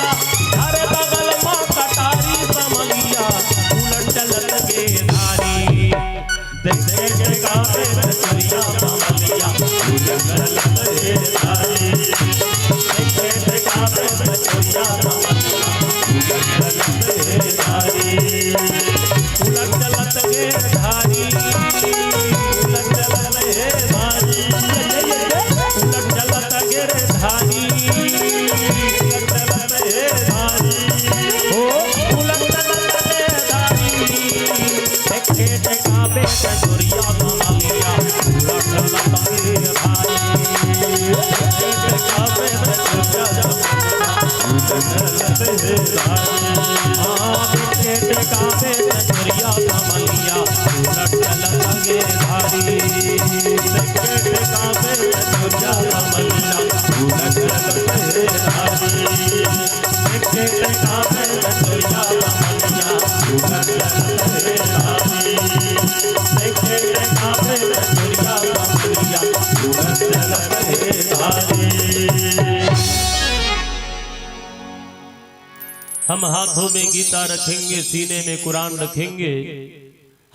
हम हाथों में गीता रखेंगे, सीने में कुरान रखेंगे।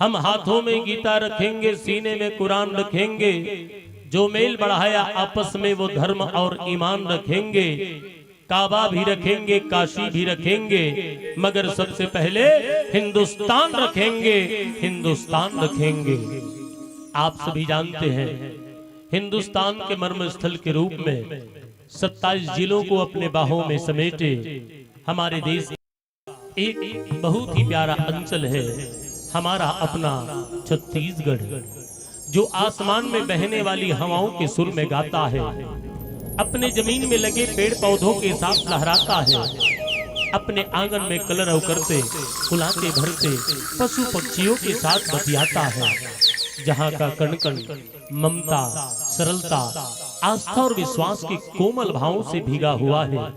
हम हाथों में गीता रखेंगे, सीने में कुरान रखेंगे। जो मेल बढ़ाया आपस में, वो धर्म और ईमान रखेंगे। काबा भी रखेंगे, काशी भी रखेंगे, मगर सबसे पहले हिंदुस्तान रखेंगे, हिंदुस्तान रखेंगे। आप सभी जानते हैं, हिंदुस्तान के मर्म स्थल के रूप में सत्ताईस जिलों को अपने बाहों में समेटे हमारे देश एक बहुत ही प्यारा अंचल है हमारा अपना छत्तीसगढ़, जो आसमान में बहने वाली हवाओं के सुर में गाता है, अपने जमीन में लगे पेड़ पौधों के साथ लहराता है, अपने आंगन में कलरव करते, फुलाते भरते पशु पक्षियों के साथ बतियाता है, जहाँ का कण कण ममता, सरलता, आस्था और विश्वास के कोमल भावों से भीगा हुआ है,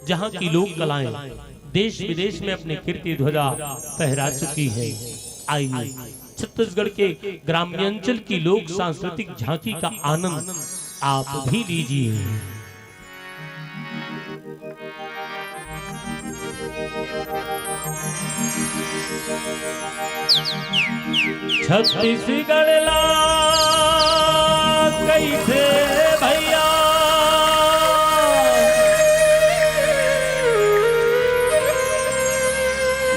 जहाँ की लोक कलाएं देश विदेश में अपनी कीर्ति ध्वजा फहरा चुकी है। आइए, छत्तीसगढ़ के ग्राम्यांचल की लोक सांस्कृतिक झांकी का आनंद आप भी लीजिए। छत्तीसगढ़ ला कइसे भैया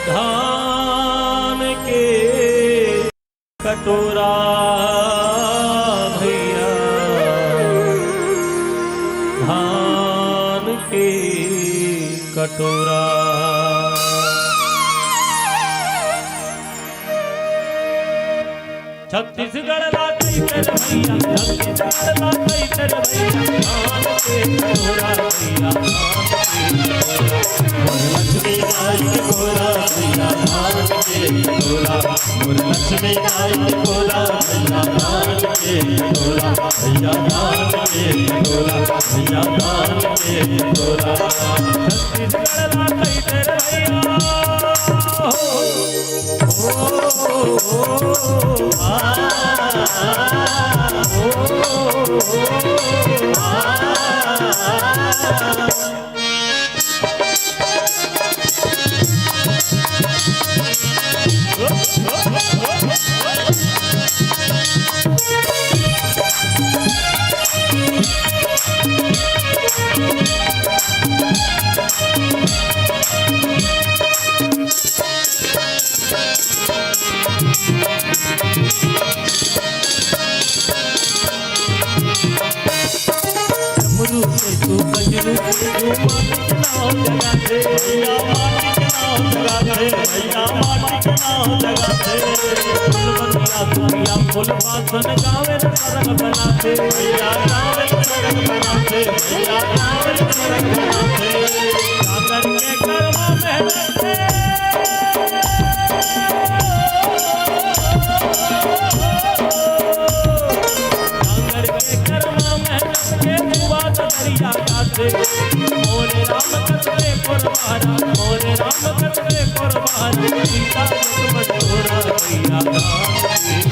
धान के कटोरा भैया, धान के कटोरा। छत्तीसगढ़ ला कइसे रे भैया, छत्तीसगढ़ ला कइसे रे भैया, धान के कटोरा भैया, धान के कटोरा। मोर लक्ष्मी माई के कोरा भैया, धान के कटोरा। मोर लक्ष्मी माई के कोरा भैया, धान के कटोरा। भैया, धान के कटोरा, भैया, धान के कटोरा। छत्तीसगढ़ ला कइसे रे भैया। डमरू से तू बजरू, तू माटी के नाव जगाथे, भैया माटी के नाव जगाथे, भैया माटी के नाव जगाथे। फुलवतिया दुनिया फुल बासन गावे न सरग बनाथे, भैया गावे न सरग बनाथे, भैया गावे न सरग बनाथे। जागर के करवा में डांगर के करमा मेहनत के जुआ दरिया गाथे। मोरे राम कतरे कोरबारा, मोरे राम कतरे कोरबारा, सीता लक्ष्मण तोरा भैया धाम के।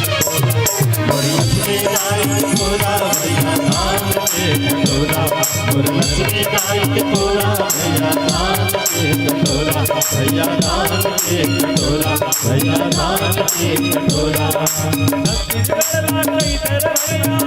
मोरे लक्ष्मी नाई तोरा भैया धाम के तोरा। मोर लक्ष्मी नाई के तोरा, भैया धान के कटोरा, भैया धान के कटोरा, भैया धान के कटोरा। छत्तीसगढ़ ला कइसे रे भैया।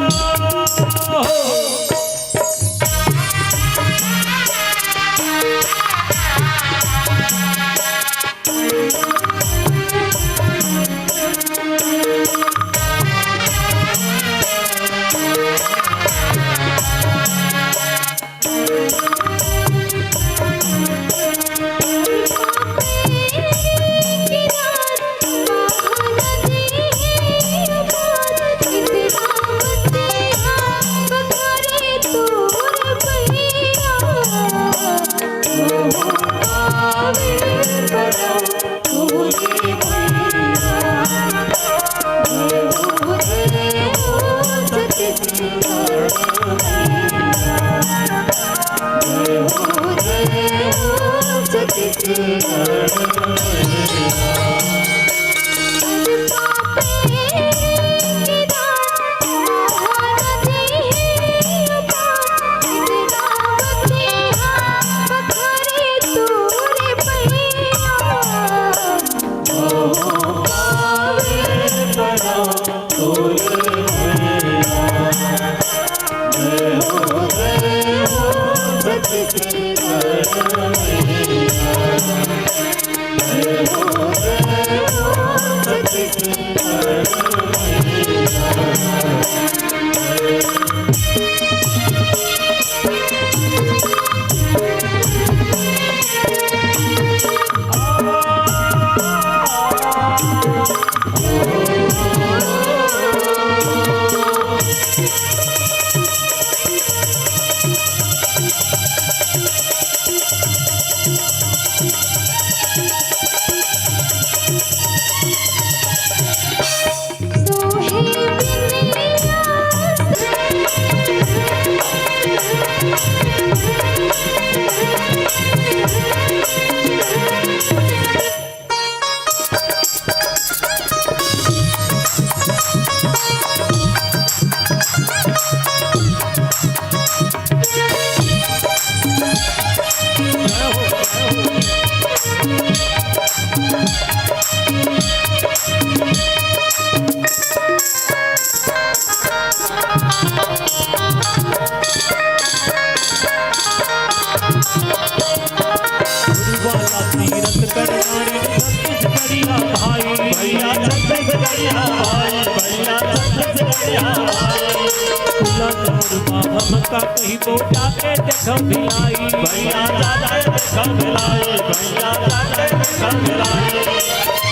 हमका कहिबो जाके देखम भिलाई। भैया जाके देखम भिलाई, भैया जाके देखम भिलाई।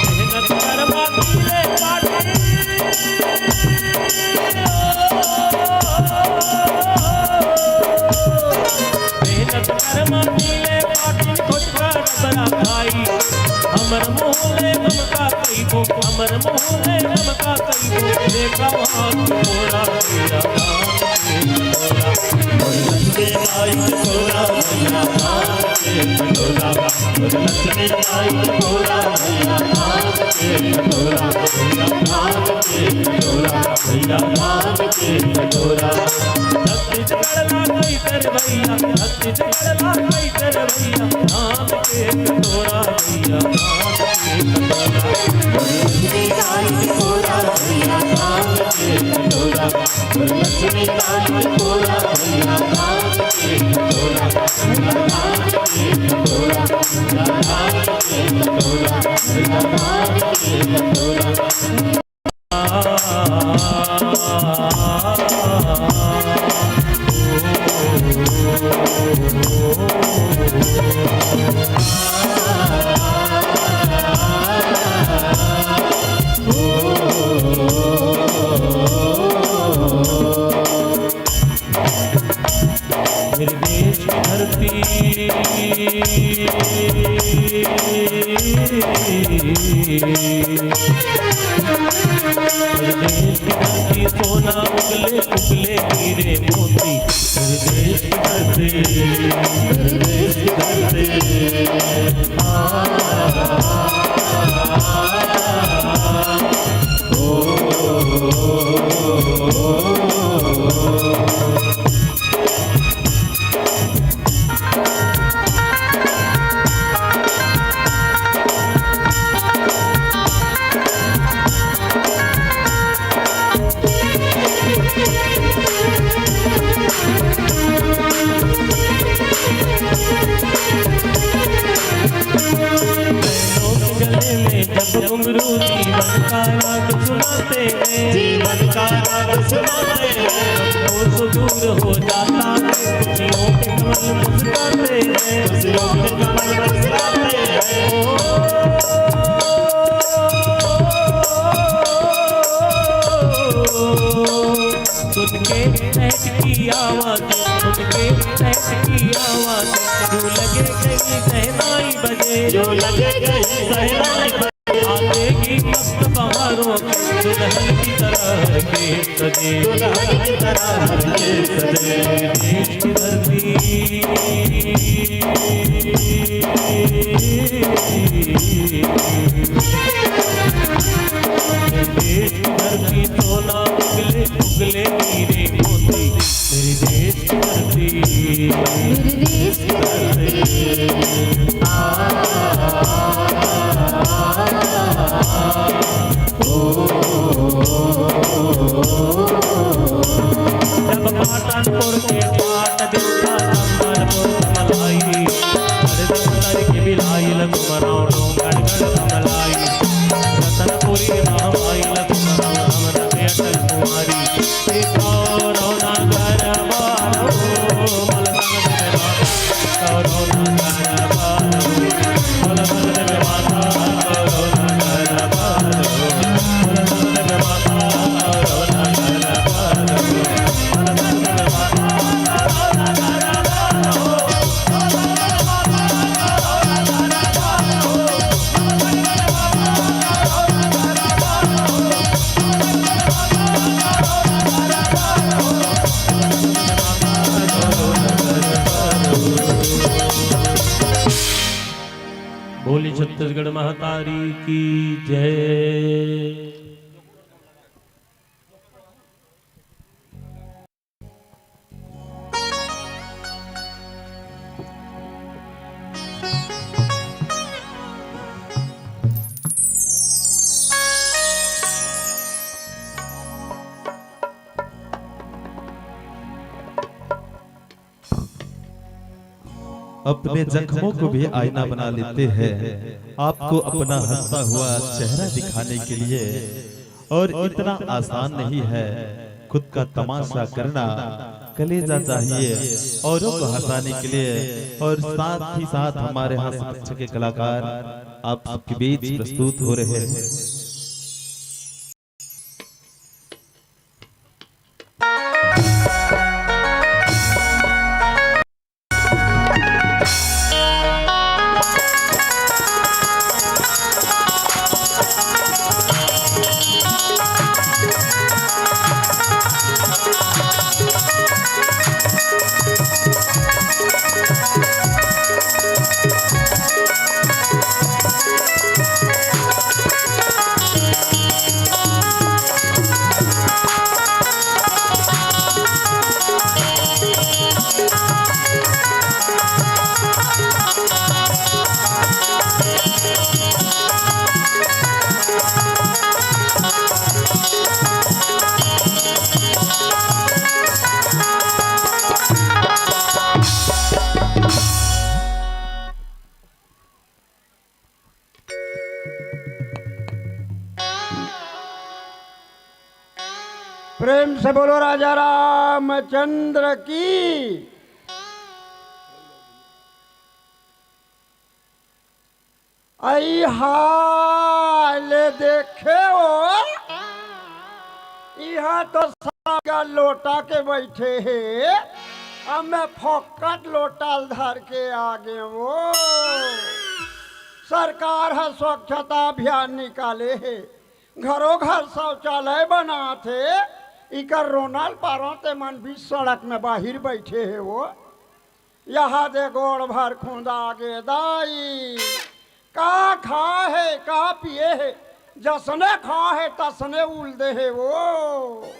मेहनत करवा मिले पाटी। मेहनत करवा मिले पाटी, छोटका बड़ा भाई। हमर मोहले हमका कहिबो, हमर मोहले हमका कहिबो। देखा हाथ तोरा भैया भाई। लक्ष्मी आई तोरा भैया भाई। लक्ष्मी आई तोरा भैया भाई। भैया भाई। भैया भाई। छत्तीसगढ़ ला कई कर भैया, छत्तीसगढ़ ला कई कर भैया, धाम के कटोरा भैया, धाम के कटोरा। लक्ष्मी आई तोरा भैया, धाम के कटोरा। लक्ष्मी आई तोरा भैया, धाम के कटोरा। मेरे देश की धरती, मेरे देश की धरती, सोना उगले उगले हीरे मोती। मेरे देश की धरती, मेरे देश की धरती। गले में जब घुंघरू जीवन का राग सुनाते हैं, जीवन का राग सुनाते हैं। वो सुदूर हो जाता है, खुशियों के कमल मुस्काते हैं, खुशियों के कमल मुस्काते हैं। ओ, सुन के महक की आवाज, सुन के महक की आवाज, जो लगे कहीं शहनाई बजे, जो लगे कहीं शहनाई बजे। आते ही मस्त बहारों के दुल्हन की तरह के सजे, दुल्हन की तरह के सजे। देश की धरती, देश की धरती, सोना उगले उगले हीरे मोती। मेरी देश की धरती, मेरी देश की धरती। जब पाटनपुर के पाट देवता संबलपुर कमलाई, हरदम करके बिलाई लकुमराव डोंगरगढ़ कमलाई। रतनपुरी राम आई लकुमराव हमर अटल कुमारी। बोली छत्तीसगढ़ महतारी की जय। अपने जख्मों को भी आईना बना लेते हैं, आपको अपना हंसता हुआ चेहरा दिखाने के लिए। और इतना आसान नहीं है खुद का तमाशा करना। कलेजा चाहिए औरों को हंसाने के लिए, और साथ ही साथ हमारे हंस बच्चे के कलाकार आप सबके बीच प्रस्तुत हो रहे हैं। प्रेम से बोलो राजा रामचंद्र की। आई हाल देखे हो, इहाँ तो सागा लोटा के बैठे हे, अब मैं फोकट लोटा ल धर के आ गे वो। सरकार ह स्वच्छता अभियान निकाले हे, घरो घर शौचालय बनात हे, इकर रोना ल पारंव ते मन बीच सड़क में बाहिर बैठे हे वो। यहाँ दे गोड़ भर खुंदा गे दाई, का खा हे, का पिए हे, जसने खा हे, तसने उल दे हे वो।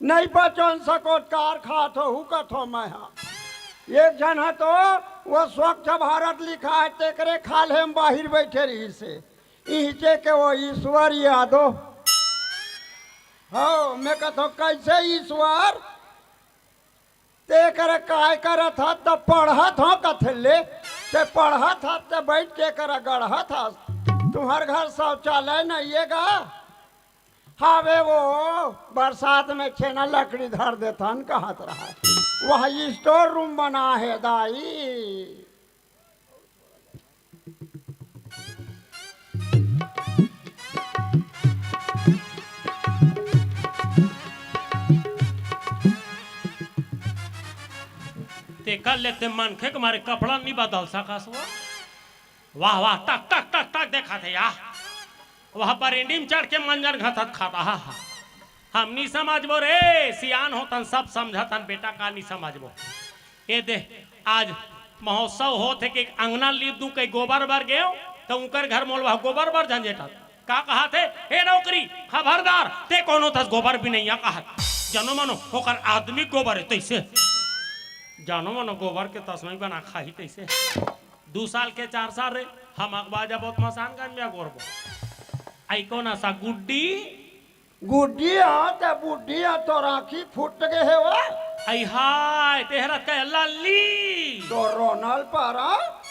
नहीं पचन सकोत कार खात हो, हु कथो मैं हा। एक झन ह तो वो स्वच्छ भारत लिखा हे, तेकरे खाल्हे म बाहिर बैठे रहिस हे। इहिचे के वो ईश्वर यादव। हो, मैं कथो, कैसे ईश्वर? ते कर काय करत हस? त पढ़त हंव कथे ले। ते पढ़त हस, ते बैठ के कर गढ़त हस। तुम्हर घर शौचालय नइये गा? हावे वो, बरसात में छेना लकड़ी धर देथन कहत रहय। वह स्टोर रूम बना हे दाई। तेकर ले ते मनखे के मारे कपड़ा नी बदल सकस वो। वाह, वाह, टक, टक, टक, टक देखत हे या। वह बरेंडी म चढ़ के मंजन घसत खाता हा। हम नी समझबो रे, सियान होथन, सब समझथन, बेटा का नी समझबो। ए दे, आज महोत्सव होत हे कि अंगना लीप दूं, कहीं गोबर बर गेंव, त उंकर घर मोला वह गोबर बर झंझेटत। का कहत हे, "हे नौकरी, खबरदार, ते कोनो थस गोबर बिनइया कहत। जनो मनो, ओकर आदमी गोबर हे तइसे। जनो मनो गोबर के तसमई बना खाही तइसे।" दू साल के चार साल रे, हम अगबा जाबो त मसानगंज में अगोरबो। आई कोन असा गुड्डी? गुड्डी हा, ते बुड्ढी हा, तोर आँखी फूट गे हे वो। आई हाय, तेहर कहे लल्ली। तो रोनल पारा?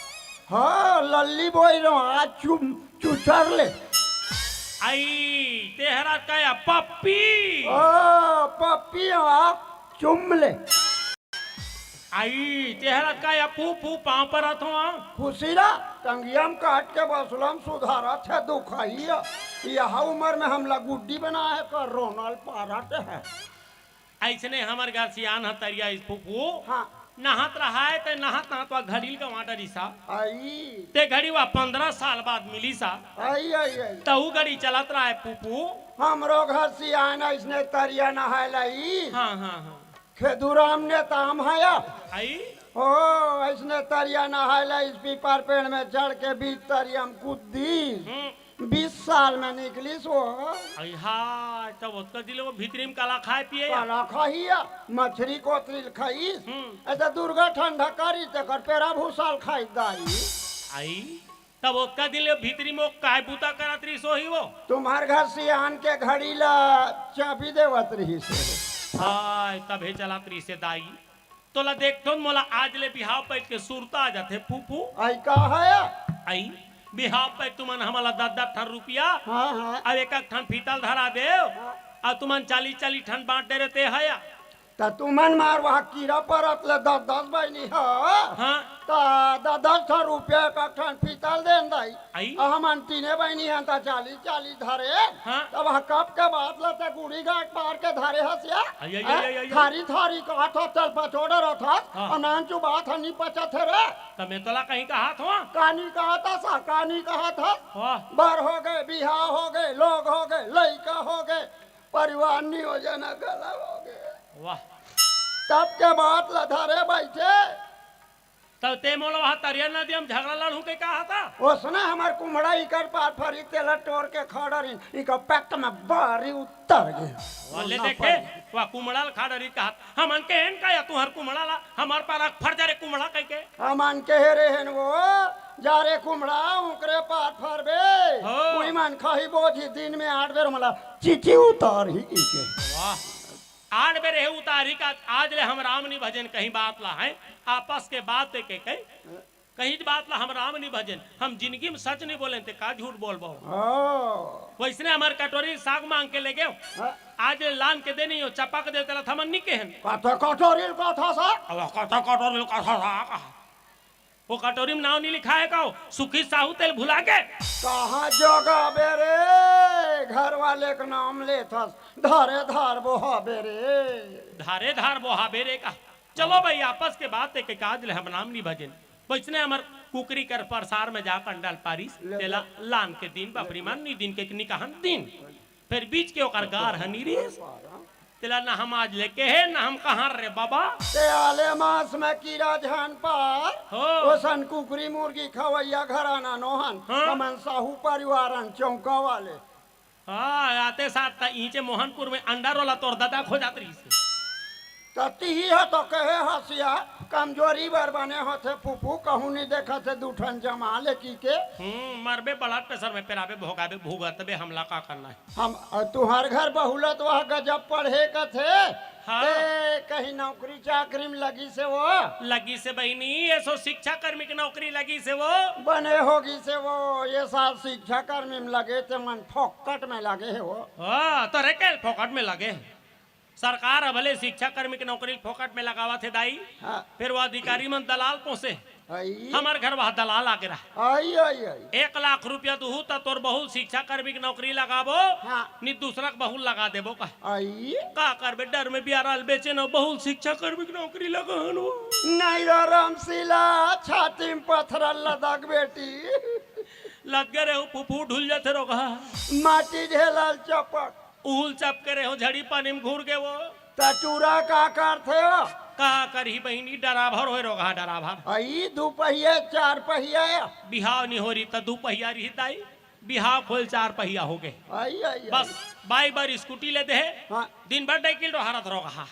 हाँ, लल्ली बोल रहा, आज चुम-, चुचर ले। आई, तेहर कहे पप्पी। ओ, पप्पी हा, चुम ले। आई, तेहर का या फू फू पाँव परत हंव। खुशी ला, टंगिया म काट के बसुला म सुधारत हे दुखइया। यह उमर में हमला गुड्डी बनाए हे का रोनल पारत हे। अइसने हमर घर सियान ह तरिया इस फूफू। हाँ। नहात रहाय ते नहात नहात वा घड़ी ल गंवा डरिस हा। आई। ते घड़ी वा पंद्रह साल बाद मिलिस हा। आई, आई, आई। तहू घड़ी चलत रहाय फूफू। हमरो घर सियान अइसने तरिया नहाय ला आइस। हाँ, हाँ, हाँ। खेदूराम नेताम हया। आई? ओ, अइसने तरिया नहाय ला आइस पीपर पेड़ में चढ़ के बीच तरिया म कूद दिस। हम्म। बीस साल में निकलिस वो। आई हाय, तब ओतका दिन ले वो भीतरी म काला खाय पिए या? काला खाही या, मछरी कोतरी ल खाइस। हम्म। अइसे दुर्गा ठंडा करिस, तेकर पेरा भूसा ल खाइस दाई। आई? तब ओतका दिन ले भीतरी म वो काय बूता करत रहिस होही वो? तुम्हर घर सियान के घड़ी ला चाबी देवत रहिस हे। हाय, तभे चलत रहिस हे दाई। तोला देखथों, मोला आज ले बिहाव पइत के सुरता आ जाथे, फूफू। आई का हया? आई, बिहाव पइत तुमन हमला दस दस ठन रुपया, हाँ, हाँ। अउ एक एक ठन फीता ल धरा देव, हाँ। अउ तुमन चालीस चालीस ठन बांट दे रहे ते हया। त तुमन मार वहाँ कीरा परत ले दस दस बहिनी ह। हाँ। त दस दस ठो रुपया एक ठन पीतल देन दाई। आई। अउ हमन तीने बहिनी हन त चालीस चालीस धरे। हाँ। त वहाँ कब के बात ल ते गुड़ी गांठ पार के धरे हस या? आई, आई, हाँ? आई, आई, आई। थारी थारी कहत हस, तेल पचोड़े रहत हस, हाँ। अउ नानचू बात ह नी पचत हे रे। त मैं तोला कहीं कहत हंव? का नी कहत हस, का नी कहत हस? वाह। बर हो गे, बिहाव हो गे, लोग हो गे, लइका हो गे, परिवार नियोजन घला हो गे। वाह। तब के बात ल धरे बइठे। तब ते मोला वहाँ तरिया नदी म झगड़ा लड़हूँ के कहा था? ओसने हमर कुम्हड़ा इकर पार फरी, तेला टोर के खा डरिन, इकर पेट में बारी उतर गे। वाह, ले ना देखे, पड़ी। वाह, कुम्हड़ा ल खा डरी कहा। हमन केहेन का या तुंहर कुम्हड़ा ला, हमर पारा फर जा रे कुम्हड़ा कहिके। हमन केहे रेहेन वो, जा रे कुम्हड़ा, उंकरे पार फरबे। हो। उही मन खाही बोझी दिन में आठ बेर मला चिची उतारही कहिके। वाह। आठ बेर हे उतारही का, आज ले हम राम नी भजेन कहीं बात ला है, आपस के बात के कहीं, कहीं बात ला हम राम नी भजेन, हम जिंदगी में सच नी बोलेन ते का झूठ बोलबो। हाँ। वइसने हमर कटोरी साग मांग के ले गेव, हाँ। आज ले लान के दे नहीं हो, चपक दे तेला थमन नी केहेन। कथे कटोरी ल कथा सा? अब कथे कटोरी ल कथा सा कहा। वो कटोरी में नाव नी लिखा है का? सुखी साहू तेल भुला के। कहाँ जोगाबे रे? घर वाले के नाम लेथस, धारे धार बोहाबे रे। धारे धार बोहाबे रे का? चलो भाई, आपस के बात एक, एक आज ले हम नाम नी भजेन। वइसने हमर कुकरी कर परसार में जाकर अंडा ल पारिस, ले तेला ले। लान के दिन बपरी मान नी दिन के निकाहन दिन। फिर बीच के ओकर गार हनी रिहिस। तेला ना हम आज लेके हे, ना हम कहाँ रे बाबा। ते आले मास में कीरा झन पार, हो। ओसन कुकरी मुर्गी खवैया घराना नोहन, हाँ। हमन साहू परिवारन चौका वाले। हाँ, आते साथ त ईचे मोहनपुर में अंडा रोला तोर दादा खो जात रहिस। त तिही ह तो कहे हसिया, कमजोरी बर बने होथे फूफू, कहूँ नी देखत हे दू ठन जमा ले कहिके। हम्म, मरबे blood pressure में पेराबे, भोगाबे, भुगतबे, हमला का करना है? हम, अ, तुंहर घर बहू ल तो वह गजब पढ़े कथे। हाँ। ते कहीं नौकरी चाकरी में लगिस हे वो? लगिस हे बहिनी, एसो शिक्षा कर्मी के नौकरी लगिस हे वो। बने होगिस हे वो, ये साल शिक्षा कर्मी में लगे ते मन फोकट में लगे हे वो। हाँ, तोरे के फोकट में लगे हे। सरकार ह भले शिक्षा कर्मी के नौकरी फोकट में लगावत हे दाई, हाँ। फिर वो अधिकारी मन दलाल पोसे। आई। हमर घर वह दलाल आगे रहा। आई, आई, आई। एक लाख रुपया दुहू त तोर बहू ल शिक्षा कर्मी के नौकरी लगाबो, हाँ। नी दूसरा के बहू ल लगा देबो का? आई। का करबे, डर में बियारा ल बेचे न बहू ल शिक्षा कर्मी के नौकरी लगाहन हो। नहीं रो रामशीला, छाती में पत्थर लदक बेटी। लद गे रे, फुफू ढुल जाथे रोगहा। माटी झेलल चपक। उहुल चप करे हो, झड़ी पानी में घुर गे वो। त टूरा का करथे हो? का करही बहिनी, डराभर होय रोगहा, डराभर। अई दू पहिया, चार पहिया। बिहाव निहोरी त दू पहिया रही दाई, बिहाव खोल चार पहिया हो गे। आई, आई, बस, आई। बाई बार स्कूटी ले दे हे, हाँ। दिन भर डाइकिल डोहारत रोगहा।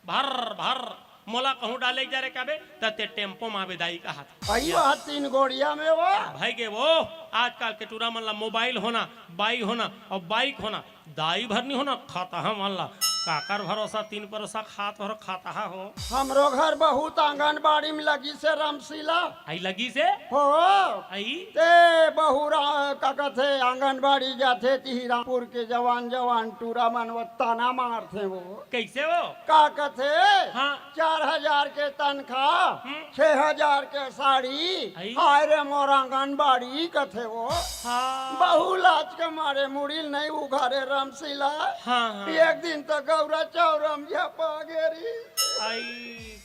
भर भर मोला कहूँ डाले के जा रे काबे, त ते टेम्पो मा बेदाई कहत। अई या। वह तीन गोड़िया में वो। भाई गे वो, आजकल के टूरा मन ला मोबाइल होना, बाई होना अउ बाइक होना, दाई भर नी होना, खतहा मन ला। काकर भरोसा, तीन परोसा खात भर खतहा हो। हमरो घर बहुत आंगनबाड़ी में लगिस हे रामशीला। आई लगिस हे? हो। आई? ते बहुरा का कथे आंगनबाड़ी जाथे तिही रामपुर के जवान जवान टूरा मन वो ताना मारथे वो। कइसे वो? का कथे? हाँ। चार हजार के तनखा, हम्म। छह हजार के साड़ी, आई। हाय रे मोर आंगनबाड़ी कथे वो। हाँ। बहू लाज के मारे मुड़ी ल नहीं उघारे रामशीला। हाँ, हाँ। एक दिन त गौरा चौरा म झपा गेरी। आई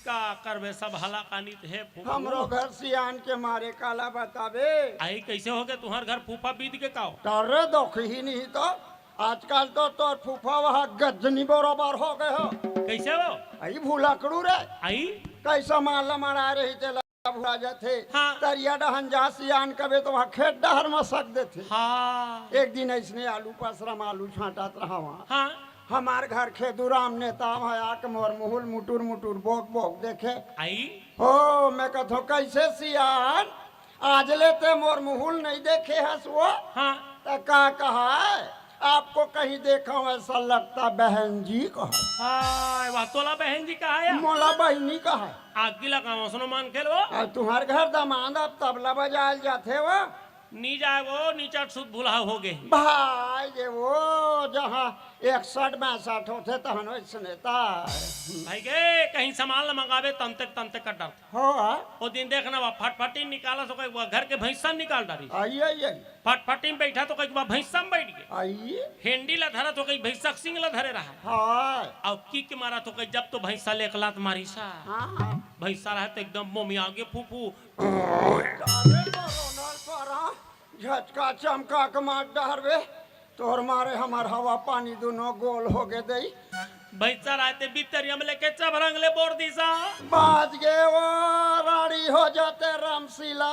का करबे, सब हला कानी त हे फूफू। हमरो घर सियान के मारे काला बताबे। आई कइसे हो गे तुंहर घर फूफा बीत के का हो? तरे दोखही नहीं तो। आजकल तो तोर फूफा वह गजनी बरोबर हो गे हो। कइसे हो? अई भुलक्कड़ू रे। अई? कइसा माल ल मड़ा रही तेला भुला जाथे। हाँ। तरिया डहन जा सियान कबे त वहाँ खेत डहर म सक देथे। हाँ। एक दिन अइसने आलू पसरा म आलू छांटत रहा वहाँ। हाँ। हमार घर खेदूराम नेता वहाँ आके मोर मुहुल मुटुर मुटुर बोक बोक देखे। अई? हो, मैं कथों, "कइसे सियान?" आज ले ते मोर मुहुल नहीं देखे हस वो? हाँ। त का कहा है? आपको कहीं देखा हूँ ऐसा लगता बहन जी कहा। हाय, वाह, तोला बहन जी कहा या? मोला बहिनी कहा। आगी लगाओ, सुनो मान खेल वो। अब तुंहर घर दामाद अब तबला बजायल जाथे वो। नी जाय वो, नीचा सुध भुलाव हो गे। भाई गे वो, जहाँ इकसठ बासठ होथे, तहन वइसने ता। भाई गे, कहीं सामान ल मंगाबे, तमतेक, तमतेक कर डारथे। हो, हाँ। ओ दिन देखना, वा फटफटी निकालस, तो कहीं वा घर के भैंसा निकाल डारिस। आई, आई, आई। फटफटी में बैठा, तो कहीं वा भैंसा में बैठ गे। आई। हेंडी ला धरस, तो कहीं भैंसा के सींग ला धरे रहा। हाँ। अउ किक मारस, तो कहीं जब तो भैंसा ल एक लात मारिस। हाँ, हाँ। भैंसा रहे तो एकदम मोमिया गे फूफू। अरे, तो रोनल पारा, झटका चमका के मार डहरबे, तोर मारे हमर हवा पानी दुनो गोल हो गे दई। भैंसा रहे ते बितरिया में लेके चभरंग ले बोर दिस। बाज गे वो, राड़ी हो जाते रामशीला।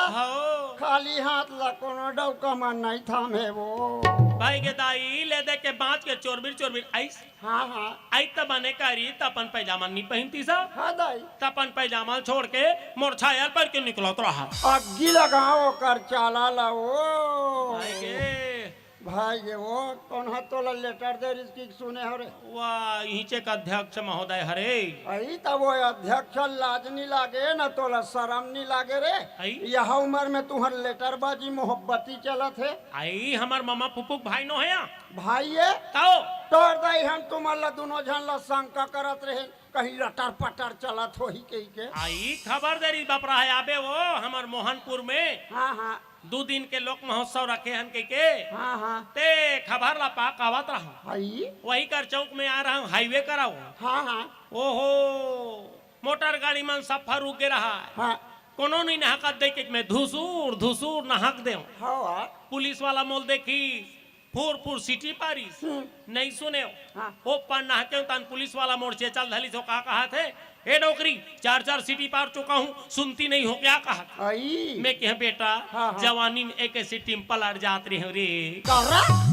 हो। खाली हाथ ला कोनो डौका मन नहीं थामे वो। भाई गे दाई, ले दे के बाँच के चोरबिर चोरबिर आइस। हाँ, हाँ। आई त बने करी, त अपन पैजामा नी पहिनतिस। हाँ दाई। त अपन पैजामा छोड़ के मोर छाया ल पहिर के निकलत रहा। अग्गी लगाव ओकर चाला ला वो। भाई गे। भाई गे वो, कोन ह तोला लेटर दे रिस कि सुने हो रे? वा, इहिंचे के अध्यक्ष महोदय हरे। अई त वो अध्यक्ष लाज नी लागे न, तोला शरम नी लागे रे? अई? यह उमर में तुहर लेटरबाजी मोहब्बती चलत हे। अई, हमर ममा फुफू के भाई नो हे या? भाई ये? तौ? तोर दाई हम तुमन ला दुनो झन ला शंका करत रहे, कहीं लटर पटर चलत होही कही के। अई खबर दे रिस बपरा हे आबे वो हमर मोहनपुर में। हाँ, हाँ। दू दिन के लोक महोत्सव रखे हन कही के। हाँ, हाँ। ते खबर ला पा के आवत रहंव। अई? वही कर चौक में आय रहंव, हाईवे करा वो। हाँ, हाँ। ओहो, मोटर गाड़ी मन सफा रुक गे रहा। हाँ। कोनो नहीं नहकत देखे के मैं धुसुर, धुसुर नहक देंव। हाँ। पुलिस वाला मोला देखिस, फुर फुर सीटी पारिस। हम्म। नहीं सुनेंव। हाँ। ओ पार नहकेंव तहन पुलिस वाला मोर चेचा ल धलिस, ओ का कहत हे, "ए डोकरी, चार चार सीटी पार चुका हूँ, सुनती नहीं हो क्या?" कहत। अई। मैं कहेंव, "बेटा, हाँ, हाँ। जवानी में एक सीटी में पलट जात रहेंव रे।"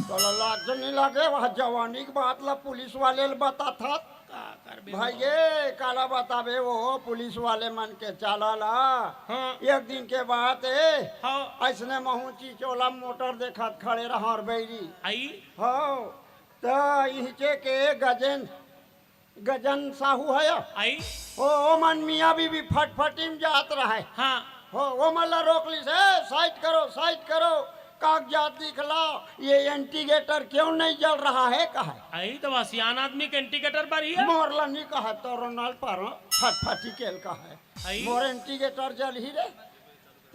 तोला लाज नहीं लागे, वह जवानी के बात ला पुलिस वाले ल बताथस। का करबे भाई वो? ये काला बताबे, वो पुलिस वाले मन के चाला ला। हाँ। एक दिन के बात हे, हाँ। अइसने महूँ चिचोला मोटर देखत खड़े रहंव रे बइरी। अई? हाँ, त इहिंचे के गजेन, गजन साहू हे या? अई? ओ, ओ मन मियाँ बीबी फटफटी में जात रहे। हाँ। हो, ओ मन ला रोक लिस, "ए, side करो, side करो, कागजात दिखलाओ, ये indicator क्यों नहीं जल रहा है?" कहे। अई त वा सियान आदमी के indicator बर ही हे। मोर ला नी कहे, तोर नाल पर फटफटी के ल कहे। अई? मोर indicator जलही रे।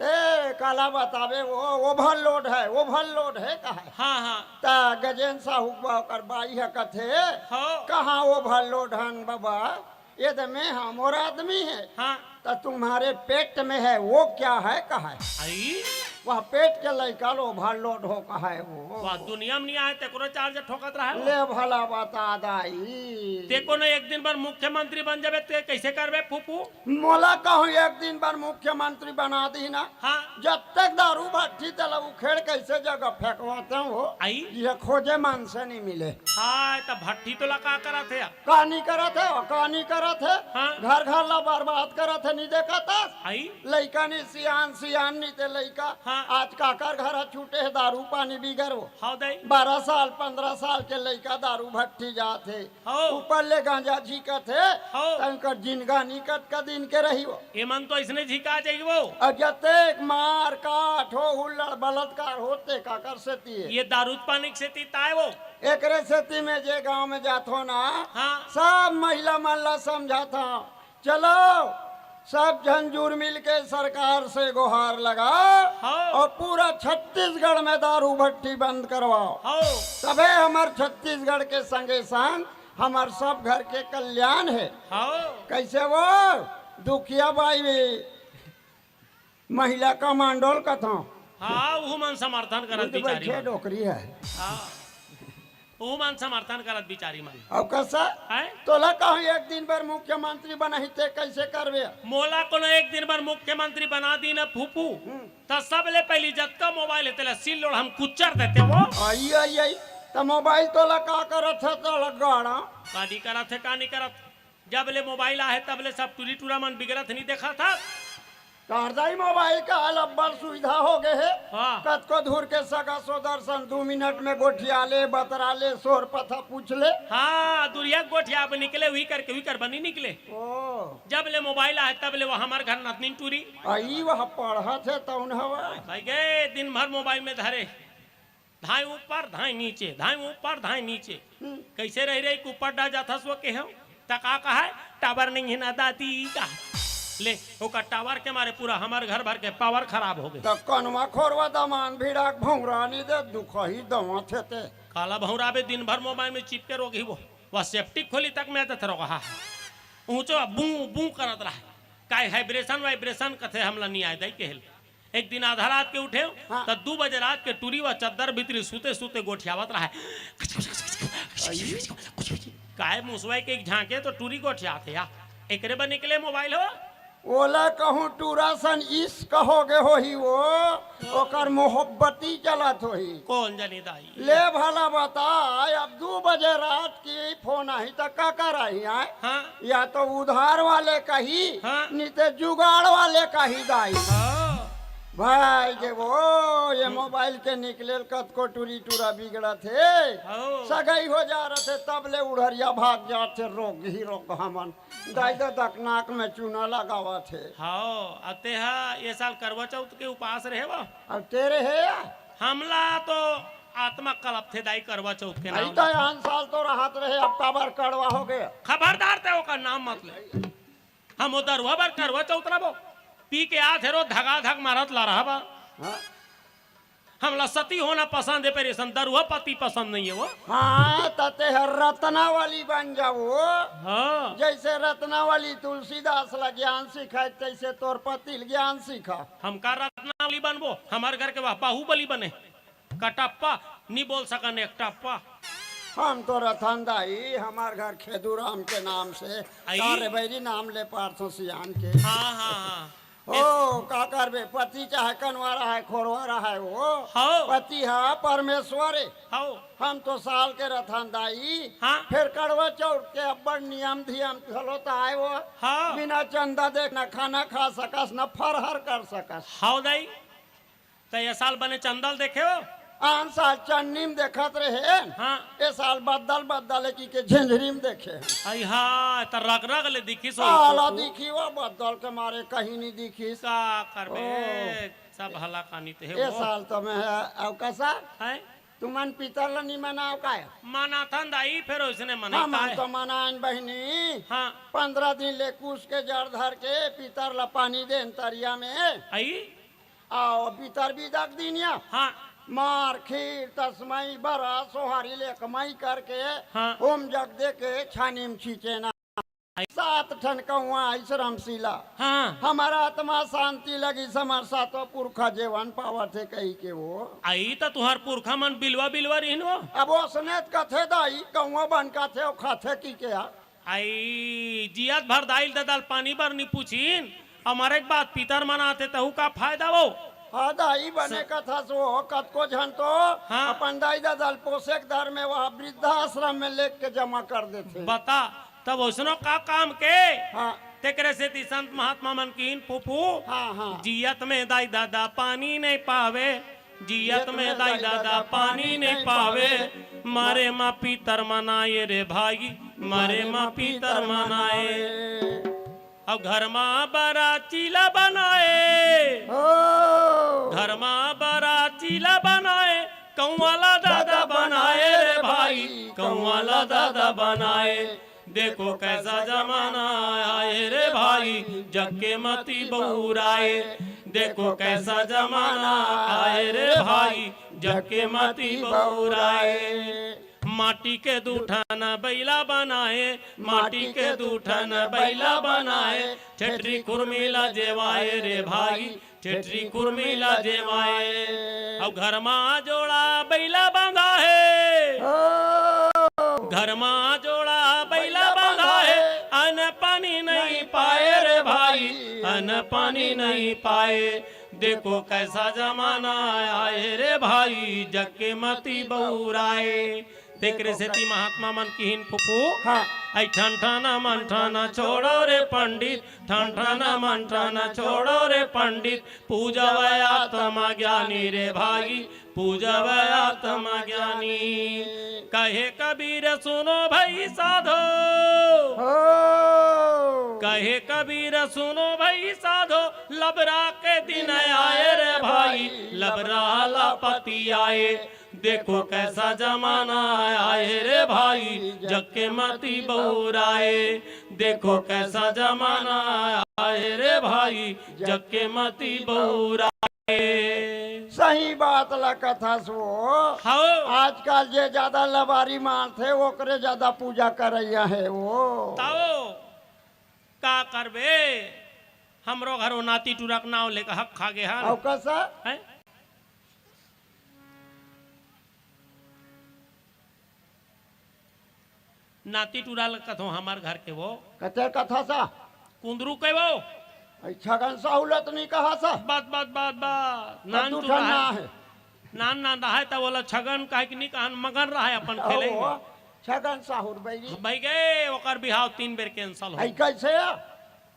ते काला बताबे, वो overload है, overload है कहे। हाँ, हाँ। त गजेन साहू के ओकर बाई ह कथे, हाँ। "कहाँ overload हन बबा?" ये तो मैं, हाँ, मोर आदमी हे। हाँ। तो तुम्हारे पेट में है, वो क्या है, कहा है। आई? वह पेट के लइका ल overload हो, कहा है वो। वाह, दुनिया में नहीं आए, तेकरो charge ठोकत रहा है। ले भला बता दाई। ते कोनो एक दिन बर मुख्यमंत्री बन जाबे, ते कैसे करबे फूफू? मोला कहूँ एक दिन बर मुख्यमंत्री बना दी ना। हाँ। जब तक दारू भट्टी तेला उखेड़ कैसे जगह फेंकवाते हो, आई? ये खोजे मन से नहीं मिले। हाँ, तो भट्टी तो लगा करत है। का नी करत हे, का नी करत हे? हाँ। घर घर ला बर्बाद करत हे, नी देखत हस? आई? लइका नी सियान, सियान नी ते लइका। हाँ। आज काकर घर ह छूटे हे दारू पानी बिगर वो। हाँ दाई। बारह साल, पन्द्रह साल के लइका दारू भट्टी जात हे। हाँ। ऊपर ले गांजा झींकत हे। हाँ। त उनकर जिनगानी कतका दिन के रही वो। एमन तो अइसने झिका जाही वो। अउ जतेक मार काट हो, हुल्लड़ बलात्कार होथे काकर सेती हे। ये दारू पानी के सेती ताय वो। एकरे सेती में जे गांव में जाथो ना, हाँ। सब महिला मन ला समझाथो, चलो सब झन जुर मिल के सरकार से गोहार लगाओ हाँ। अउ पूरा छत्तीसगढ़ में दारू भट्टी बंद करवाओ। हाँ। तभे हमर छत्तीसगढ़ के संगे संग हमर सब घर के कल्याण हे। हाँ। कैसे वो दुखिया बाई भी महिला कमांडो ल कथों। हाँ, उहू मन समर्थन करत बुध बिचारी बैठे मन। डोकरी है। हाँ। उहू मन समर्थन करत बिचारी मन। अब कसा? हैं? तोला कहूँ एक दिन बर मुख्यमंत्री बनाही ते कैसे करबे? मोला कोनो एक दिन बर मुख्यमंत्री बना दी ना फूफू, हम्म। त सबले पहली जतका मोबाइल हे तेला सील लोढ़ा म कुचर देते वो। आई, आई, आई। त मोबाइल तोला का करत हे तोला गाड़ा? का नी करत हे, का नी करत? जब ले मोबाइल आहे तब ले सब टूरी टूरा मन बिगड़त नी देखत हस? शारदाई मोबाइल के हाल अब्बड़ सुविधा हो गए हे। हाँ। कतको दूर के सगा सोदर सन दू मिनट में गोठिया ले, बतरा ले, सोर पथा पूछ ले। हाँ, दुरिया गोठिया अब निकले, उही करके, उही कर बनी निकले। ओ। जब ले मोबाइल आए, तब ले वो हमार घर नतनीन टूरी। आई वह पढ़त हे तौन हवा। भाई गए, दिन भर मोबाइल में धरे। धाए ऊपर, धाए नीचे, धाए ऊपर, धाए नीचे। हम्म। कैसे रह रही ऊपर डा जाथस वो के हो? त का कहा है? टावर नहीं है ना दादी का। ले, ओकर टावर के मारे पूरा हमार घर भर के पावर खराब हो गए। त कनवा खोरवा दमान भिड़ा के भौंरा नहीं दे, दुखही दवा थे ते। काला भौंरा बे दिन भर मोबाइल में चिपके रोगी वो। वह सेप्टिक खोली तक में आता था रोगा। ऊंचो बू, बू करत रहा। काय हाइब्रेशन वाइब्रेशन कथे हमला नहीं आए दाई के हेल। एक दिन आधा रात के उठे, हाँ। त दू बजे रात के टूरी व चद्दर भीतरी सूते सूते गोठियावत रहा है। काय मुसवा के एक झांके तो टूरी गोठियात हे या। एकरे बर निकले मोबाइल हो। ओला कहूँ टूरा सन इस कहोगे होही वो, ओकर मोहब्बती चलत होही। कौन जनी दाई? ले भला बता, अब दू बजे रात की फोन आही त का कराही आए? हाँ। या तो उधार वाले कही, हाँ। नहीं ते जुगाड़ वाले कही दाई। हाँ। भाई जे वो, ये मोबाइल के निकलेल कतको टूरी टूरा बिगड़त हे। हाँ। सगई हो जा रहे थे, तब ले उड़हरिया भाग जात हे, रोग ही रोग हमन। दाई ददा के नाक में चूना लगावत हे। हाँ, अते हा ये साल करवा चौथ के उपास रहे बा। अब तेरे हे या? हमला तो आत्मा कलप थे दाई करवा चौथ के आई नाम। तो आन साल तो रहत रहे, अब काबर कड़वा हो गया? खबरदार ते ओकर नाम मत ले। हम वो दरुआ बर करवा चौथ रहो, पी के आथे रो धगा धग मारत ला रहा बा। हाँ। हमला सती होना पसंद है, पर ऐसन दरुआ पति पसंद नहीं है वो। हाँ, त ते हर रत्नावली बन जाओ। हाँ। जैसे रत्नावली तुलसीदास ला ज्ञान सिखाए, तैसे तोर पति ल ज्ञान सिखा। हम का रत्नावली बनबो? हमार घर के वह बाहुबली बने। कटप्पा, नहीं बोल सकन एक टप्पा। हम तो रतन दाई, हमार घर खेदू राम के नाम से। आई? तारे बैरी नाम ले पारथो सियान के। हाँ, हाँ, हाँ। ओ, का करबे, पति चाहे कनवा रहे, खोरवा रहे, वो हाँ। पति हा परमेश्वर हे। हाँ। हम तो साल के रथन दाई, हाँ। फिर करवा चौथ के अब्बड़ नियम धियम घलो त आए वो। हाँ। बिना चंदा देख न खाना खा सकस, न फरहर कर सकस। हाँ दाई, त ये साल बने चंदा ल देखे हो? आन साल चन्नी में देखत रहे, हाँ। ये साल बद्दल बद्दल है कि के झंझरी में देखे हैं। आई हाँ, त रग रग ले दिखिस हो काला फूफू। दिखी वो बद्दल के मारे कहीं नहीं दिखिस। का करबे? ओ। सब हला कानी ते हे ये वो। साल तो मैं है, अब कैसा? हैं? तुमन पितर ला नहीं मनाओ काय? मनाथन दाई, फिर उसने मनाई हम काय? तो मनाइन बहिनी। हाँ। पंद्रह दिन ले कुश के जड़ धर के पितर ला पानी देन तरिया में। आई? आओ पितर बिदक दिनिया। हाँ। मार, खीर, तसमई, बरा, सोहारी ले कमाई करके हाँ। होम जग दे के छानी में छींचे ना। सात ठन कौआ आइस रमशीला। हाँ। हमार आत्मा शांति लगिस, हमार सातों पुरखा जेवन पावत हे कही के वो। आई त तुहार पुरखा मन बिलवा बिलवा रहिन वो। अब ओसने त कथे दाई, कौआ बन कथे, ओ खाथे की के आ? आई, जियत भर दाई ददा ल पानी बर नी पूछिन, अउ मरे के बाद पितर मनाथे, तहू का फायदा वो? हाँ दाई, बने स- कथस वो, कतको झन तो हाँ। अपन दाई ददा ल पोसे के दर में वह वृद्धाश्रम में लेके जमा कर देथे। बता, तब ओसनो का काम के? हाँ। तेकरे सेती संत महात्मा मन किहिन फूफू, हाँ, हाँ। जियत में दाई ददा पानी नहीं पावे, जियत में दाई ददा पानी नहीं पावे, मरे मा पितर मनाए रे भाई, मरे मा पितर मनाए। अब घर मा बराची ला बनाए, हो। घर मा बराची ला बनाए, कौआ ला ददा बनाए रे भाई, कौआ ला ददा बनाए। देखो कैसा जमाना आए रे भाई, जग के मती बउराए। देखो कैसा जमाना आए रे भाई, जग के मती बउराए। माटी के दू ठन बइला बनाए, माटी के दू ठन बइला बनाए, ठेठरी खुरमी ला जेवाए रे भाई, ठेठरी खुरमी ला जेवाए। अउ घर मा जोड़ा बइला बंधा हे, हो। घर मा जोड़ा बइला बंधा हे, अन्न पानी नहीं पाए रे भाई, अन्न पानी नहीं पाए। देखो कैसा जमाना आए रे भाई, जग के मती बउराए। तेकरे सेती महात्मा मन किहिन फूफू, हाँ। ऐ ठन ठन मन ठन छोड़ो रे पंडित, ठन ठन मन ठन छोड़ो रे पंडित, पूजवै आत्मा ज्ञानी रे भाई, पूजवै आत्मा ज्ञानी। कहे कबीर सुनो भाई साधो, हो। कहे कबीर सुनो भाई साधो, लबरा के दिन आए रे भाई, लबरा ला पति आए। देखो कैसा जमाना आए रे भाई, जग के मति बउराए। देखो कैसा जमाना आए रे भाई, जग के मति बउराए। सही बात ला कथस वो। हव। आजकल जे ज्यादा लबारी मानथे, ओकरे ज्यादा पूजा करइया हे वो। तव का करबे, हमरो घर वो नाती टूरा के नाव लेके हक खा गे हन। अउ कस? हैं? नाती टूरा ल कथों हमर घर के वो। कते कथस? कुंदरू के वो। अई छगन साहू ल त नइ कहस? बस, बस, बस, बस। नान दू टूरा ठन हे। ना हे। नान नान रहय त ओला छगन कहे के नइ कहन, मगन रहय अपन खेले में। छगन साहू बइरी। बइगे, ओकर बिहाव तीन बेर cancel हो। अई कइसे?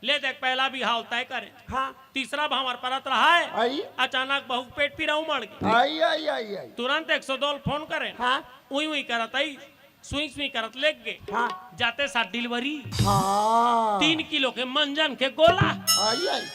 ले देख, पहला बिहाव तय करे। हाँ। तीसरा भांवर परत रहय। अई। अचानक बहू के पेट पीरा उमड़ गे। अई, अई, अई, अई। तुरंत एक सौ दो ल फोन करे। हाँ। उई उई करत अई, सुई सुई करत लेग गे। हाँ। जाते साथ delivery। हाँ। तीन किलो के मंजन के गोला। अई, अई।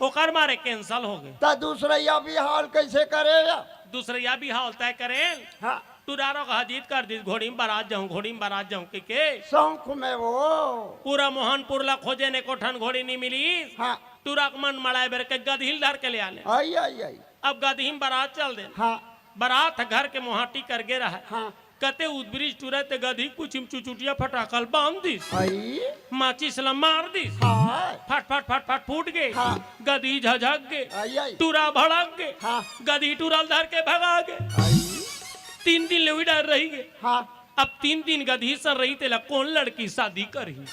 ओकर मारे cancel हो गे। त दूसरइया बिहाव ल कइसे करे या? दूसरइया बिहाव ल तय करेन। हाँ। टुरारो कहा जिद कर दिस, घोड़ी म बरात जाहूं, घोड़ी म बरात जाहूं कहिके। शौक में वो। पूरा मोहनपुर ला खोजेन, एको ठन घोड़ी नइ मिलिस। हाँ। टुरा के मन मड़ाय बर के गदही ल धर के ले आने। अई, अई, अई। अब गदही म बरात चल देन। हाँ। बरात घर के मोहाटी कर गे रहय। हाँ। कते उदबरिस टुरा ते गदही कुछी म चुचुटिया फटाका ल बांध दिस। अई। माचिस ला मार दिस। हाँ। फट, फट, फट, फट फूट गे। हाँ। गदही झझक गे। अई, अई। टुरा भड़क गे। हाँ। गदही टुरा ल धर के भगा गे। अई। तीन दिन ले उही डहर रहि गे। हाँ। अब तीन दिन गदही सन रही, तेला कोन लड़की शादी करही?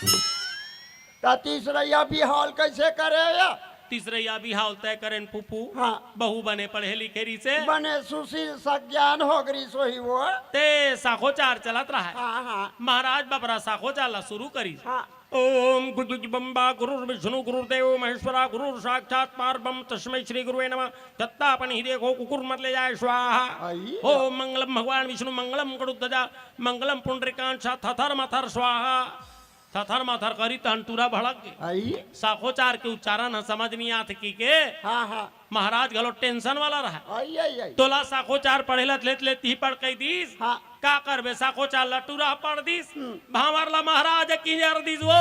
त तीसरइया बिहाव ल कइसे करे या? तीसरइया बिहाव ल तय करेन फूफू। हाँ। बहू बने पढ़े लिखे रिहिसे। बने सुशील सज्ञान हो गे रिहिस होही वो। ते साखोचार चलत रहय। हाँ, हाँ। महाराज बबरा साखोचार ला शुरू करिस। हाँ। ओम गुरुर्ब्रह्मा गुरुर्विष्णु गुरुर्देवो महेश्वरा गुरुर्साक्षात् परब्रह्म तस्मै श्री गुरुवे नमः। तत्ता अपन ही देखो कुकुर मत ले जाए स्वाहा। अई। ओम मंगलम भगवान विष्णु मंगलम गरुड़ध्वजा मंगलम पुंडरीकाक्ष थथर मथर स्वाहा। थथर मथर करिस तहन टूरा भड़क गे। अई। साखोचार के उच्चारण ह समझ नइ आत कहिके। हाँ, हाँ। महाराज घलो tension वाला रहय। अई, अई, अई। तोला साखोचार पढ़े ल त लेत लेत ही पढ़ कहि दिस। हाँ। का करबे, साखोचार ला टूरा पढ़ दिस। हम्म। भांवर ला महाराज किंजर दिस वो।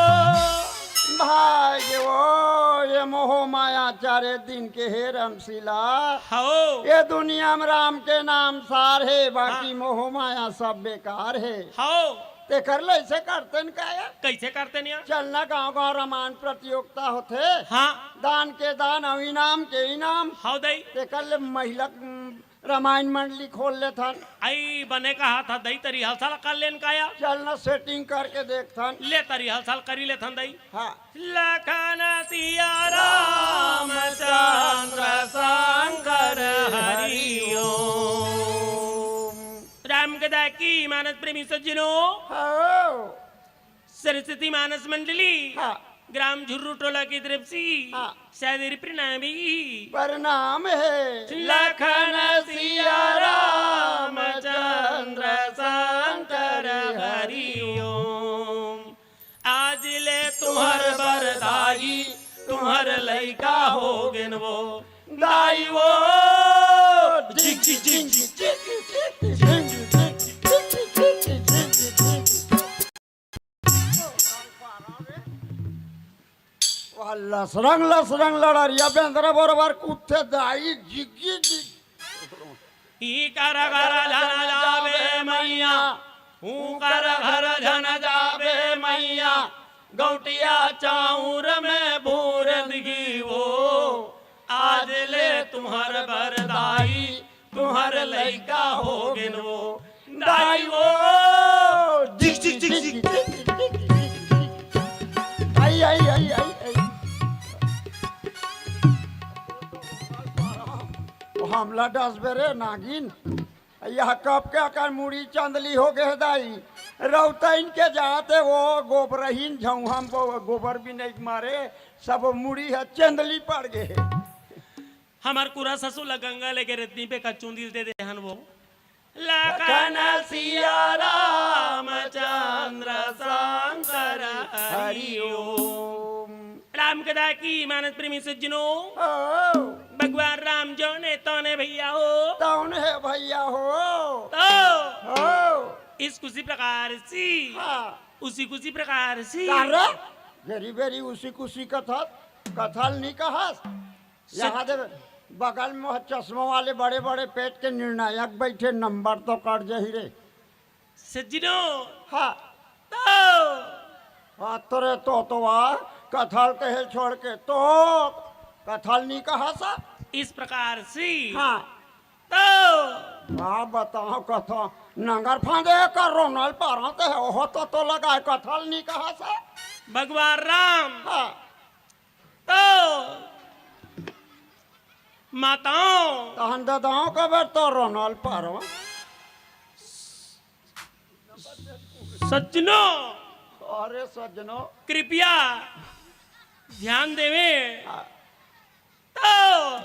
भाई गे वो, ये मोह माया चारे दिन के हे रमशीला। हव। ये दुनिया म राम के नाम सार हे, बाकी हाँ। मोह माया सब बेकार हे। हव। तेकर ले अइसे करतेन का या? कइसे करतेन या? चल ना गांव गांव रामायण प्रतियोगिता होथे। हाँ। दान के दान अउ इनाम के इनाम। हव दई। तेकर ले महिला, उम, रामायण मंडली खोल लेथन। अई बने कहा था दई, तरी हलसल कर लेन का या? चल ना setting करके देखथन। ले तरी हलसल करी लेथन दई। हाँ। लखन सिया रामचंद्र शंकर हरि ओम। राम कथा की मानस प्रेमी सज्जनों, हाँ। सरस्वती मानस मंडली, हाँ। ग्राम झुर्रू टोला की तरफ से हाँ। सादर प्रणाम हे। प्रणाम हे। लखन सिया रामचंद्र शंकर हरि ओम। आज ले तुम्हर बर दाई, तुम्हर लइका हो गेन वो। दाई वो। झिक, झिक, झिक, झिक। वाह, लसरंग, लसरंग लड़रिया बेंदरा बरोबर कूदथे दाई, जिग्गी, जिग्गी। ई कर घर झन जाबे मैया, ऊ कर घर झन जाबे मैया, गौटिया चाउर में भूर दिही वो। आज ले तुम्हर बर दाई, तुम्हर लइका हो गेन वो। दाई वो। झिक, झिक, झिक, झिक। आई, आई, आई, आई, आई। ओ हमला डसबे रे नागिन। यह कब के अकर मुड़ी चंदली हो गे हे दाई। रौतइन के जात हे वो गोबरहीन झौहा म गो-, गोबर भी नइ मारे, सब मुड़ी ह चंदली पड़ गे हे। हमर कुरा ससुर ला गंगा लेके रेतनी पे कच्चूंदी ल दे दे हन वो। लखन सिया रामचंद्र शंकर हरि ओम। राम कथा की मानस प्रेमी सज्जनों, ओ। भगवान राम जौन हे तौन हे भैया हो। तौन हे भैया हो। तो हो। इस कुसी प्रकार से, हाँ। उसी कुसी प्रकार से। का रे? बेरी बेरी उसी कुसी कथा, कथा ल नी कहस। सच- यहाँ दे बगल में वो चश्मा वाले बड़े बड़े पेट के निर्णायक बैठे, नंबर तो कट जाही रे। सज्जनों, हाँ। तो हाँ, तोरे तो, तो वाह, कथा ल कहे छोड़ के तो कथा ल नी कहस। इस प्रकार से। हाँ। तो हाँ, बताओ कथा, नंगर फांदे कर रोनल पारत हे, ओहो तो, तो लगाए कथा ल नी कहस। भगवान राम। हाँ। तो माताओं। तहन ददाओं का बेर तो रोनल पारो। सज्जनों। अरे सज्जनों। कृपया ध्यान देवे। हाँ। तो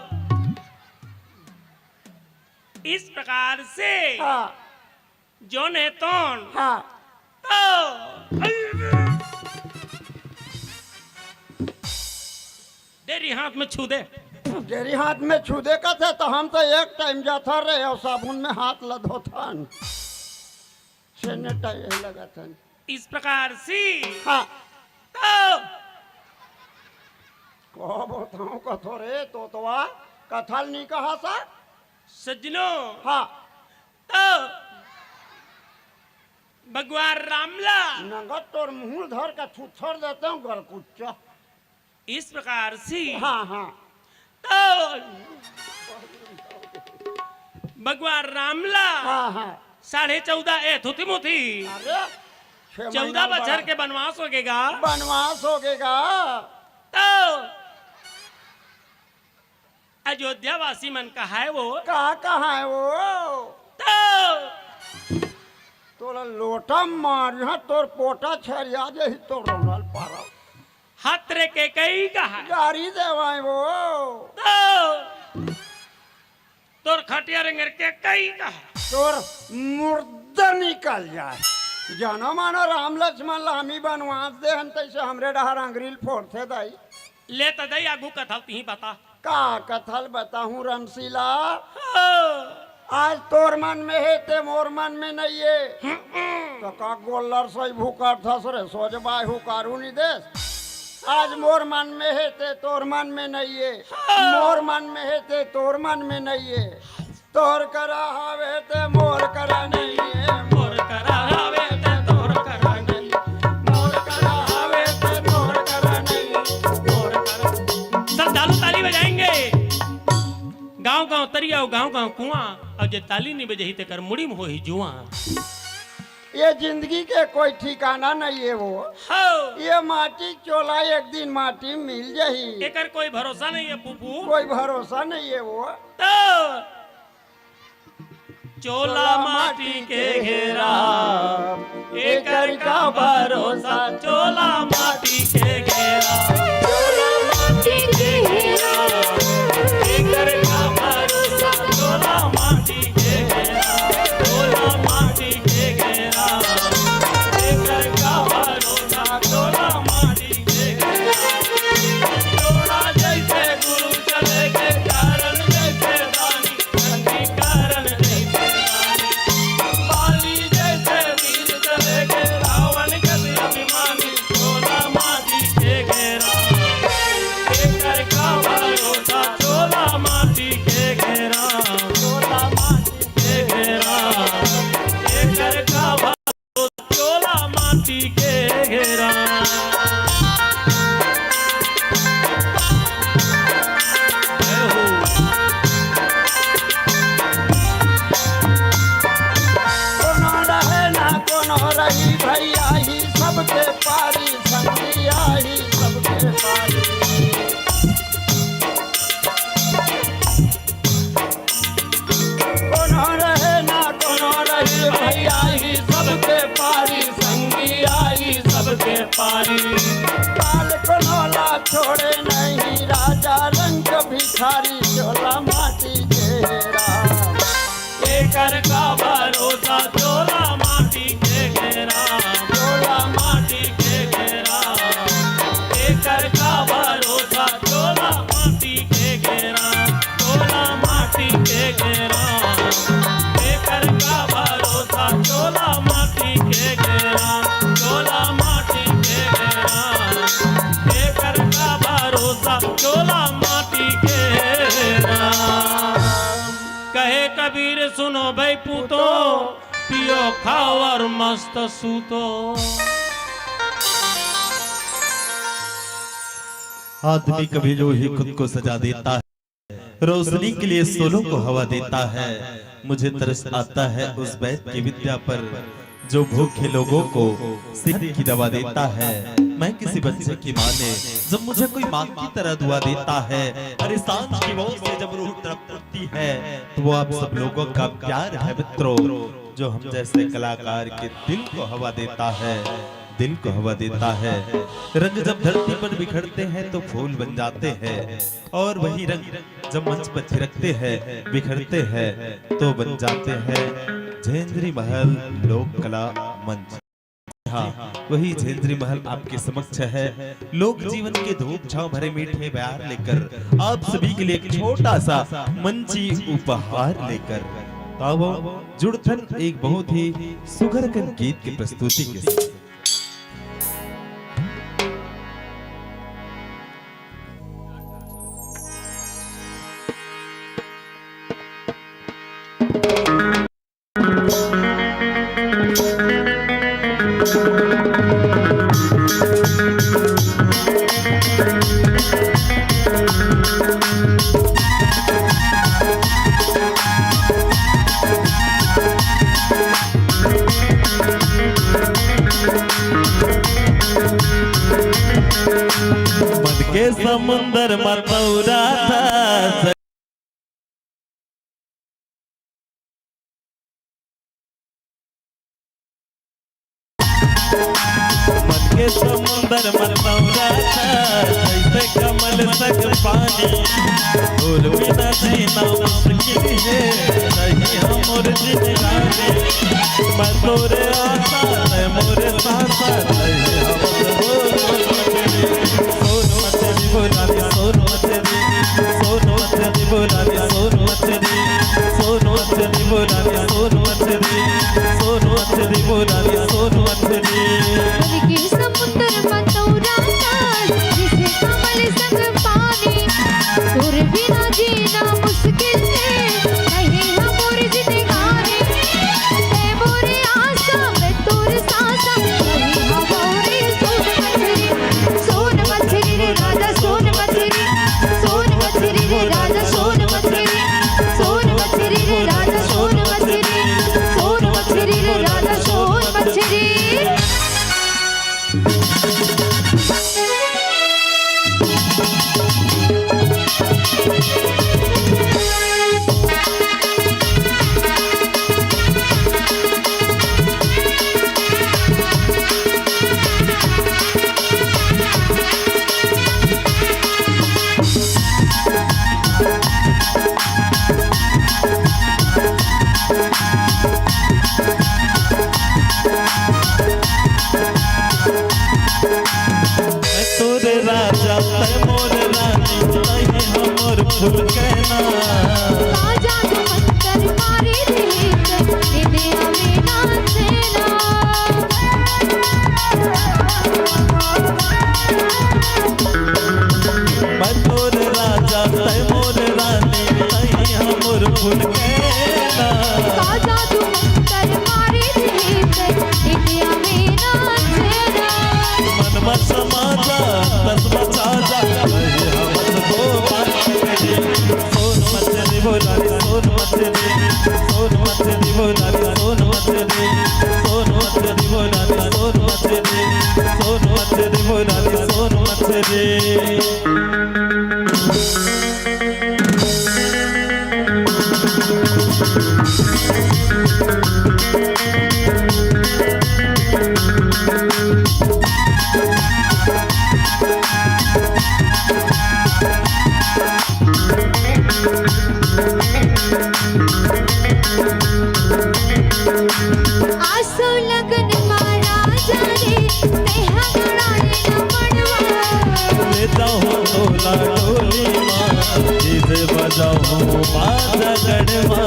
इस प्रकार से हाँ। जौन हे तौन। हाँ। तो डेरी हाथ में छू दे। डेरी हाथ में छू दे कथे, तो हम तो एक टाइम जाथन रे, अउ साबुन में हाथ ल धोथन। सैनिटाइजर लगाथन। इस प्रकार से। हाँ। तो कहो बताओ कथो रे, तो तो वाह, कथा ल नी कहस। सज्जनों। हाँ। तो भगवान राम ला नंगत तोर मुंह धर के थुथर देते हो गलकुच्चा। इस प्रकार से हाँ, हाँ। तो भगवान राम ला हाँ, हाँ। साढ़े चौदह ए थुथी मुथी अरे, छह चौदह महीना बछर बड़ा के बनवास होगे गा। बनवास होगे गा। तो अयोध्या वासी मन कहाए वो। का कहाए वो? तो तोला लोटा मारिहा, तोर पोटा छरिया जाही, तोर रोनल पारव। हत रे कैकई कहाए। गारी देवाए वो। तो तोर खटिया रेंगेर कैकई कहाए। तोर मुर्दा निकल जाए। जनो मानो राम लक्ष्मण ला हमी बनवास दे हन, तैसे हमरे डहर अंगरी ल फोड़थे दाई। ले त दई, आगू कथा ल तिही बता। का कथा ल बताहूँ रमशीला? हो। आज तोर मन में हे ते मोर मन में नइये। हम्म। तो का गोल्लर सही भुकरथस रे, सोझ बाय हुकारू नी देस। आज मोर मन में हे ते तोर मन में नइये। हो। मोर मन में हे ते तोर मन में नइये। तोर करा हावे ते मोर करा नइये, मोर करा हावे ते तोर करा नइये, मोर करा हावे ते मोर करा नइये, मोर करा। सब तालू ताली बजाएंगे। गांव गांव तरिया अउ गांव गांव कुआं, अउ जे ताली नी बजही तेकर मुड़ी में होही जुआं। ये जिंदगी के कोई ठिकाना नइये वो। हो। ये माटी चोला एक दिन माटी में मिल जाही। एकर कोई भरोसा नइये फूफू। कोई भरोसा नइये वो। तो चोला माटी के घेरा, एकर का भरोसा, चोला माटी के घेरा। चोला माटी के घेरा, एकर का भरोसा, चोला माटी के घेरा, चोला माटी के घेरा, एकर का भरोसा, चोला माटी के घेरा। चोला जैसे गुरु चले के कारण जैसे दानी, अंगीकरण जैसे रानी, बाली जैसे वीर चले के रावण के भी अभिमानी। चोला माटी के घेरा, एकर का भरोसा, चोला माटी के घेरा, चोला माटी के घेरा, एकर का भरोसा, चोला माटी के घेरा। जय हो। कोनो रहे ना कोनो रही, भैया ही सबके पारी, संगिया ही सबके पारी। कोनो रहे ना लाल कोनो ला छोड़े नहीं, राजा रंग भिखारी, चोला माटी के राम। एकर का भरोसा, चोला माटी के घेरा, चोला माटी के घेरा। एकर का भरोसा, चोला माटी के घेरा, चोला माटी के घेरा। एकर का भरोसा, चोला माटी के घेरा, चोला माटी के घेरा। एकर का भरोसा, चोला माटी के घेरा। कहे कबीर सुनो भाई पूतो, पियो खाओ और मस्त सूतो। आदमी कभी जो ही खुद को सजा देता है, रोशनी के लिए सोलों को हवा देता है। मुझे तरस आता है उस वैद्य की विद्या पर, जो भूखे लोगों को सेहत की दवा देता है। मैं किसी बच्चे की माँ ने जब मुझे कोई माँ की तरह दुआ देता है, अरे सांझ की ओर से जब रूह तड़प उठती है, तो वो आप सब लोगों का प्यार है मित्रों, जो हम जैसे कलाकार के दिल को हवा देता है, दिल को हवा देता है। रंग जब धरती पर बिखरते हैं तो फूल बन जाते हैं, और वही रंग जब मंच पर थिरकते हैं, बिखरते हैं, तो बन जाते हैं झेंझरी महल लोक कला मंच। हाँ, वही झेंझरी महल आपके समक्ष है। लोक जीवन के धूप छांव भरे मीठे बयार लेकर आप सभी के लिए एक छोटा सा मंची उपहार लेकर, तो आओ, जुड़थन एक बहुत ही सुघर कन गीत की प्रस्तुति के साथ। मन के समुंदर म तौरा था। मन के समुंदर म तौरा था, जैसे कमल संग पानी। तोर बिना जीना मुश्किल है, नहीं हमर जिंदगानी। मैं तोरे आशा, तै मोरे सासा, नहीं हमर वो सोन मछली बोला रे, सोन मछली, सोन मछली बोला रे, सोन मछली, सोन मछली बोला रे, सोन मछली, सोन मछली बोला रे, सोन मछली। मन के समुंदर म तौरा था, जैसे कमल संग पानी। तोर बिना जीना मुश्किल है, नहीं हमर जिंदगानी। तै मोरे आशा, मैं तोर सासा, नहीं हमर सोन मछली, सोन मछली रे राजा, सोन मछली, सोन मछली रे राजा, सोन मछली, सोन मछली रे राजा, सोन मछली, सोन मछली रे राजा, सोन मछली। तोर राजा तै मोर रानी, तै हमर फूल कहना। का जादू मंतर मारे रे, दिल आवे ना चैना। मैं तोर राजा तै मोर रानी, तै हमर फूल कहना। का जादू मंतर मारे रे, दिल आवे ना चैना। मन म समा जा, तस मचा जा, नहीं हमर दो बात। सोन मछली बोला रे, सोन मछली, सोन मछली बोला रे, सोन मछली, सोन मछली बोला रे, सोन मछली, सोन मछली बोला रे, सोन मछली। जाहूं टोला टोली मा, डीजे बजाहूं बाजा गढ़ मा।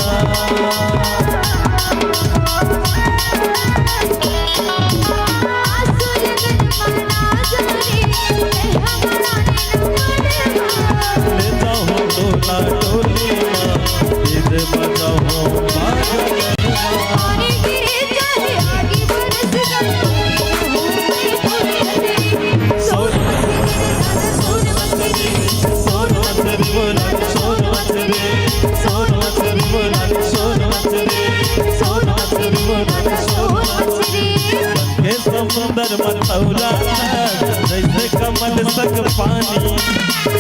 ले जाहूं टोला टोली मा, डीजे बजाहूं बाजा गढ़ मा। के समुंदर म तौला जैसे कमल सक पानी,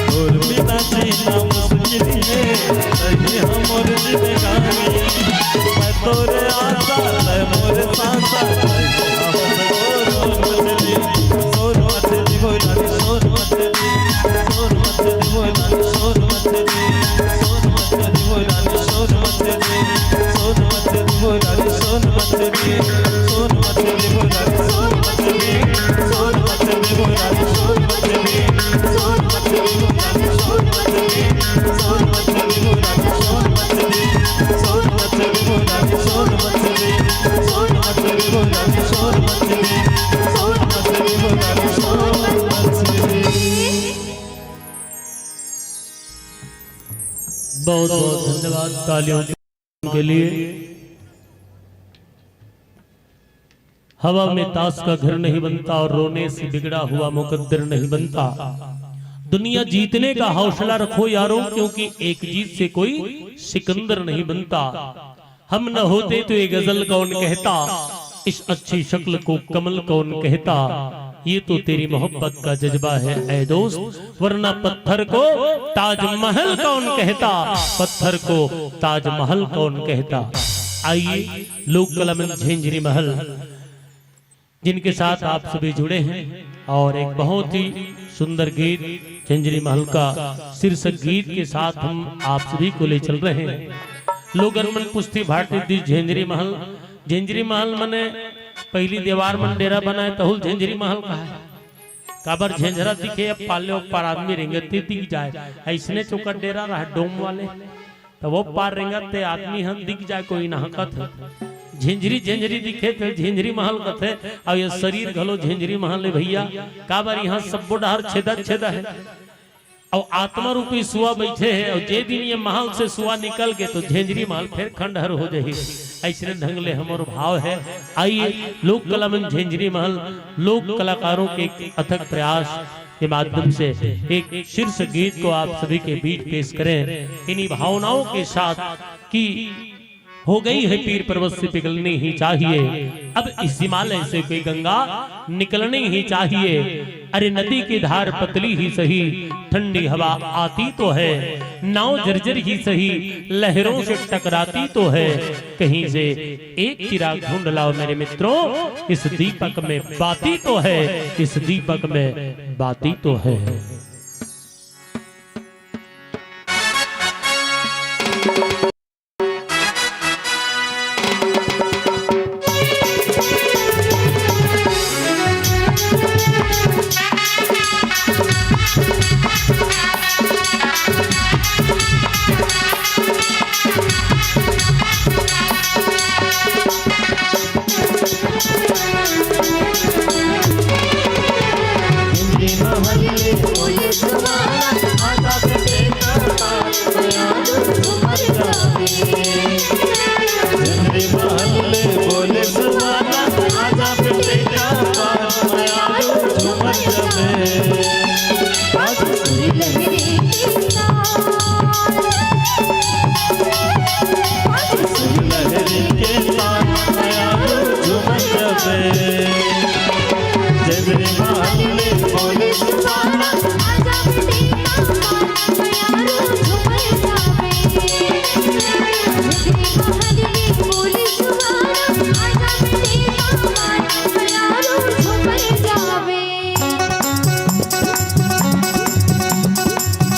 तोर बिना जीना मुश्किल हे, सही हमर जिंदगानी। मैं तोरे आशा, तै मोर सांसा, तै हमर गोरो मछली, सोन मछली बोला रे, सोन मछली, सोन मछली बोला रे, सोन मछली, सोन मछली बोला रे, सोन मछली, सोन मछली बोला रे, सोन मछली, सोन मछली बोला रे, सोन मछली, सोन मछली बोला रे, सोन मछली, सोन मछली बोला रे, सोन मछली, सोन मछली बोला रे, सोन मछली, सोन मछली बोला रे, सोन मछली, सोन मछली बोला रे, सोन मछली, सोन मछली बोला रे, सोन मछली। बहुत बहुत धन्यवाद तालियों के लिए। हवा में ताश का घर नहीं बनता और रोने से बिगड़ा हुआ मुकद्दर नहीं बनता। दुनिया जीतने का हौसला रखो यारों, क्योंकि एक जीत से कोई सिकंदर नहीं बनता। हम न होते तो ये गजल कौन कहता, इस अच्छी शक्ल को कमल कौन कहता। ये तो तेरी मोहब्बत का जज्बा है ऐ दोस्त, वरना पत्थर को ताजमहल कौन कहता, पत्थर को ताजमहल कौन कहता। आइए, लोक कला मंच झेंझरी महल, जिनके साथ आप सभी जुड़े हैं और एक बहुत ही सुंदर गीत झेंझरी महल का शीर्षक गीत के साथ हम आप सभी को ले चल रहे हैं। लोगन मन पूछथे भाटी दी झेंझरी महल, झेंझरी महल मने पहिली देवार मन डेरा बनाए तहुल झेंझरी महल कहाय। काबर झेंझरा दिखे अब पाले ओ पार आदमी रेंगत ते दिख जाए, अइसने चोकर डेरा रहा डोम वाले। त ओ पार रेंगत ते आदमी ह दिख जाए कोई नहकत हे। झेंझरी झेंझरी दिखे ते झेंझरी महल कथे, अउ ये शरीर घलो झेंझरी महल हे भइया। काबर इहाँ सब्बो डहर छेदा छेदा हे, अउ आत्मा रूपी सुआ बइठे हे, अउ जे दिन ये महल से सुआ निकल गे तो झेंझरी महल फेर खंडहर हो जाही। अइसने ढंग ले हमर भाव हे। आइए, लोक कला मंच झेंझरी महल, लोक कलाकारों के अथक प्रयास के माध्यम से एक शीर्ष गीत को आप सभी के बीच पेश करें, इन्हीं भावनाओं के साथ कि हो गई है पीर पर्वत से पिघलनी ही चाहिए, अब इस हिमालय से कोई गंगा निकलनी ही चाहिए। अरे नदी की धार पतली ही सही, ठंडी हवा आती तो है, नाव जर्जर ही सही, लहरों से टकराती तो है, कहीं से एक चिराग ढूंढ लाओ मेरे मित्रों, इस दीपक में बाती तो है, इस दीपक में बाती तो है।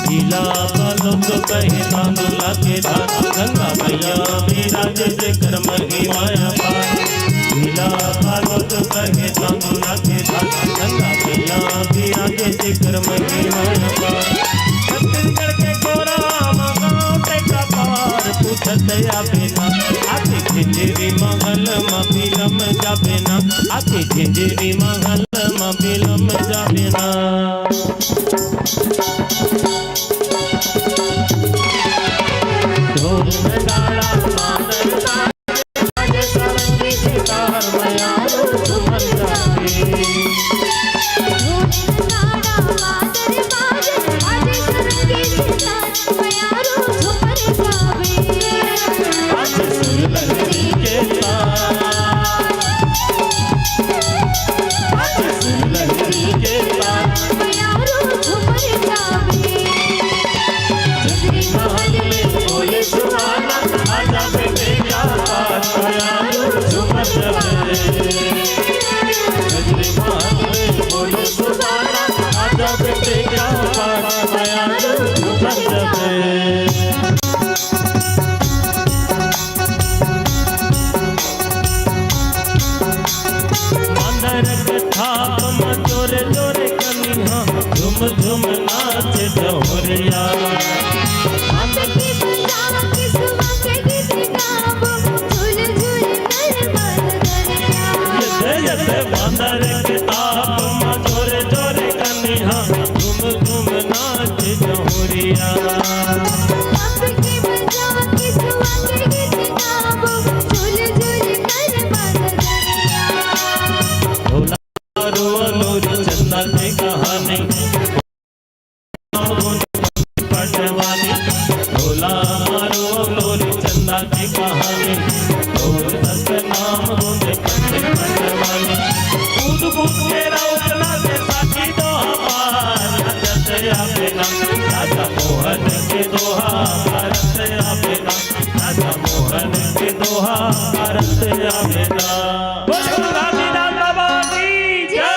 जिला बलुक कहे तांदुला के दाना, गंगा मैया विराजे जेकर महिमा अपार। पीला बारूद कहे तांदूरा के धागा, चंदा पीला पिया के जिक्र महिमा अपार। छत्तीसगढ़ के गोरा मगाओ ते का पार, पूछत आबे ना, आके झिंझरी महल म बिलम जाबे ना, आके झिंझरी महल म बिलम जाबे ना। ढोल नगाड़ा मादल बाजे, सारंगी सितार मयारू झूमर जाबे। ढोल नगाड़ा मादल बाजे, सारंगी सितार मयारू झूमर जाबे। आज सुर लहरी के तार, आज सुर लहरी के तार मयारू झूमर जाबे। झिंझरी महल में बोले सुहाना, आजा बेटे का पार, मयारू झूमर जाबे। झिंझरी महल में बोले सुहाना, आजा बेटे का पार, मयारू झूमर जाबे। बांदर के थाप म जोरे जोरे कनिहा, झुम झुम नाचे जहुरिया। ये दे, ये दे, बांदर के थाप म जोरे जोरे कनिहा, झुम झुम नाचे जहुरिया। ढोला रो लो रे चंदा के कहानी, पटवानी। ढोला मारो लो रे चंदा के कहानी, ढोल सतनाम गुंजे पंडित पटवानी। कूद कूद के रौतना से साथी दो हमार, नाचत आबे ना, राजा मोहन के दोहा भारत आबे ना। राजा मोहन के दोहा भारत आबे ना। बोलो राधेश्याम बाबा की जय।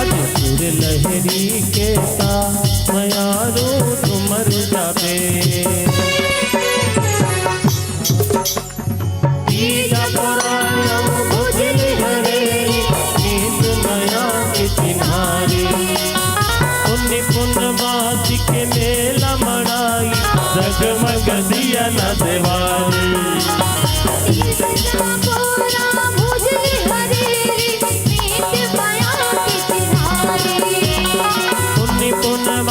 आज सुर लहरी के तार मयारू झूमर जाबे। तीजा पुरानम भुजली हरेली, नीत मया के चिन्हारी। पुन्नी पुन्नवासी के मेला मड़ाई, जगमग दिया न देवारी। तीजा पुरानम भुजली हरेली, नीत मया के चिन्हारी। पुन्नी पुन्नवासी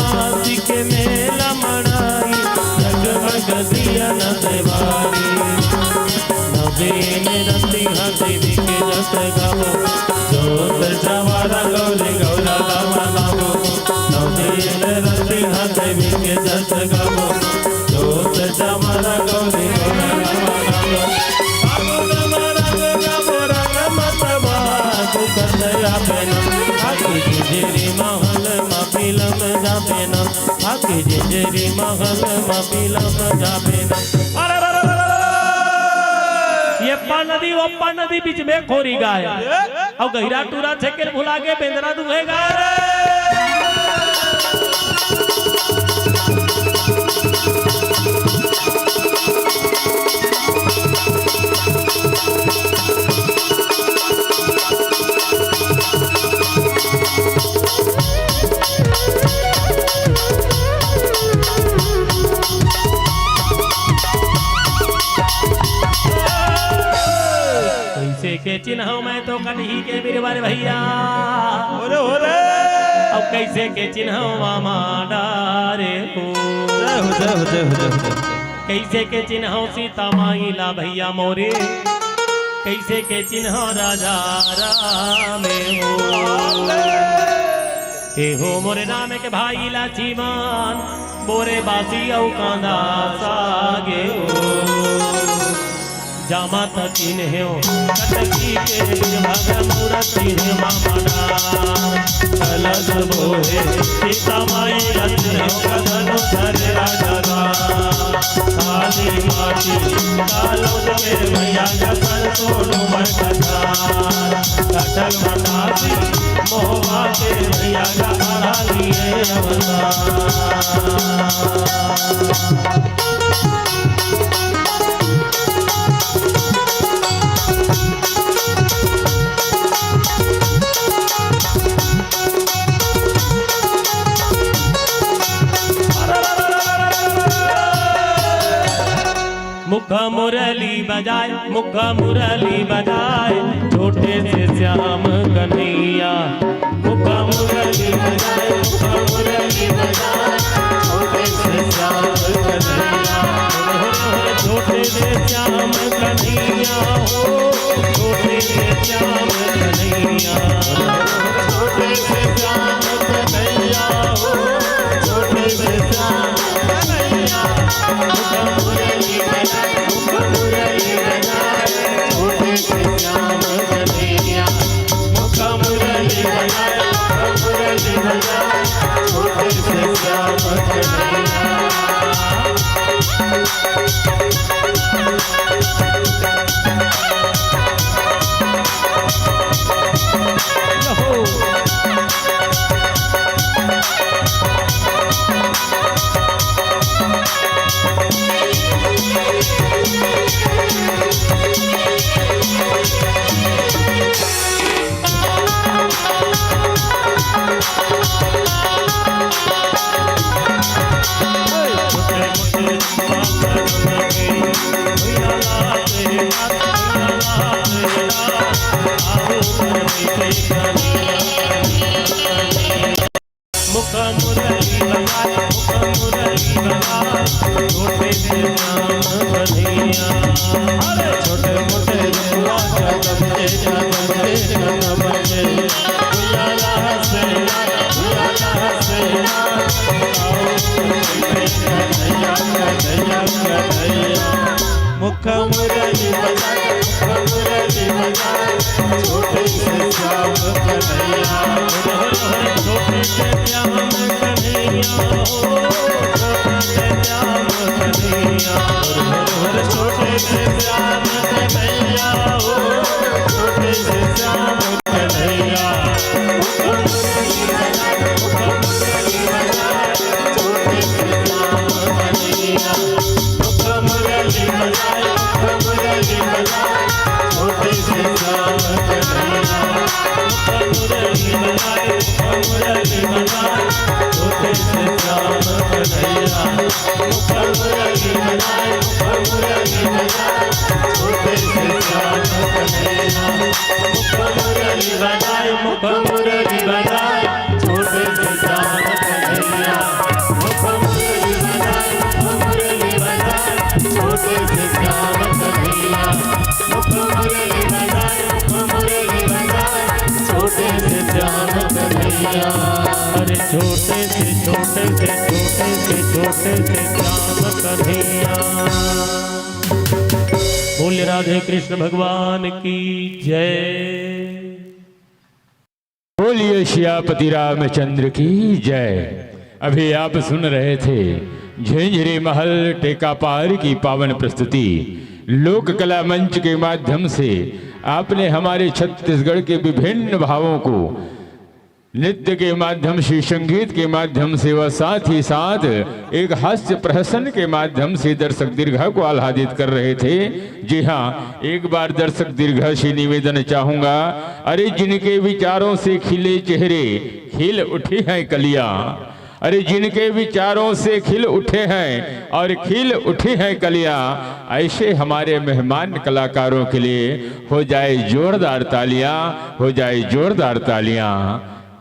दिन रतिहा देवी के जस गाबो, जोत जवारा गौरी गौरा ला मनाबो। नौ दिन रतिहा देवी के जस गाबो, जोत जवारा गौरी गौरा ला मनाबो। फागुन मा रंग गाबो रंग मतवा, तू कतया बेना, आके जेरी महल मा बिलम जाबे ना। आके जेरी महल मा बिलम जाबे ना। अरे रे रे रे रे रे। ये पा नदी, वो पा नदी बीच में खोरी गाय। अउ गहिरा टूरा छेके ल भुला गे बेंदरा दुहे गाय रे। कइसे के चिन्हव मैं तो कटही के बिरवा रे भइया। अउ कइसे के चिन्हव मामा डारे हो। कइसे के चिन्हव सीता माई ला भइया मोरे, कइसे के चिन्हव राजा राम हो। ए हो मोरे राम के भाई लक्ष्मण, बोरे बासी अउ कांदा सागे हो। जामा त चिन्हेव कटकी के भगमुरा चिन्हे मामा डार। कलश बोहे सीता माई रत्न कदनु धरे राजा राम। काली माटी कालो में भइया का सरसों डूमर कटार। कटल मटासी मोहबा के भइया का अड़ा लिए अवतार। मुख मुरली बजाए, मुख मुरली बजाए, छोटे से श्याम कन्हैया। मुख मुरली बजाए, मुख मुरली बजाए, छोटे से श्याम कन्हैया। छोटे से श्याम कन्हैया हो, छोटे से श्याम कन्हैया। छोटे से श्याम कन्हैया हो, छोटे से श्याम कन्हैया। मुख मुरली बजाए, मुख मुरली बजाए, छोटे से श्याम कन्हैया। मुख मुरली बजाए, मुख मुरली बजाए, छोटे से श्याम कन्हैया। अरे छोटे से छोटे से छोटे से छोटे से श्याम कन्हैया। बोल राधे कृष्ण भगवान की जय। बोलिए सियापति रामचंद्र की जय। अभी आप सुन रहे थे झिंझरी महल टेकापार की पावन प्रस्तुति। लोक कला मंच के माध्यम से आपने हमारे छत्तीसगढ़ के विभिन्न भावों को नृत्य के माध्यम से, संगीत के माध्यम से व साथ ही साथ एक हास्य प्रहसन के माध्यम से दर्शक दीर्घा को आह्लादित कर रहे थे। जी हाँ, एक बार दर्शक दीर्घा से निवेदन चाहूंगा, अरे जिनके विचारों से खिले चेहरे खिल उठी हैं कलियां, अरे जिनके विचारों से खिल उठे हैं और खिल उठी हैं कलियां, ऐसे हमारे मेहमान कलाकारों के लिए हो जाए जोरदार तालियां, हो जाए जोरदार तालियां।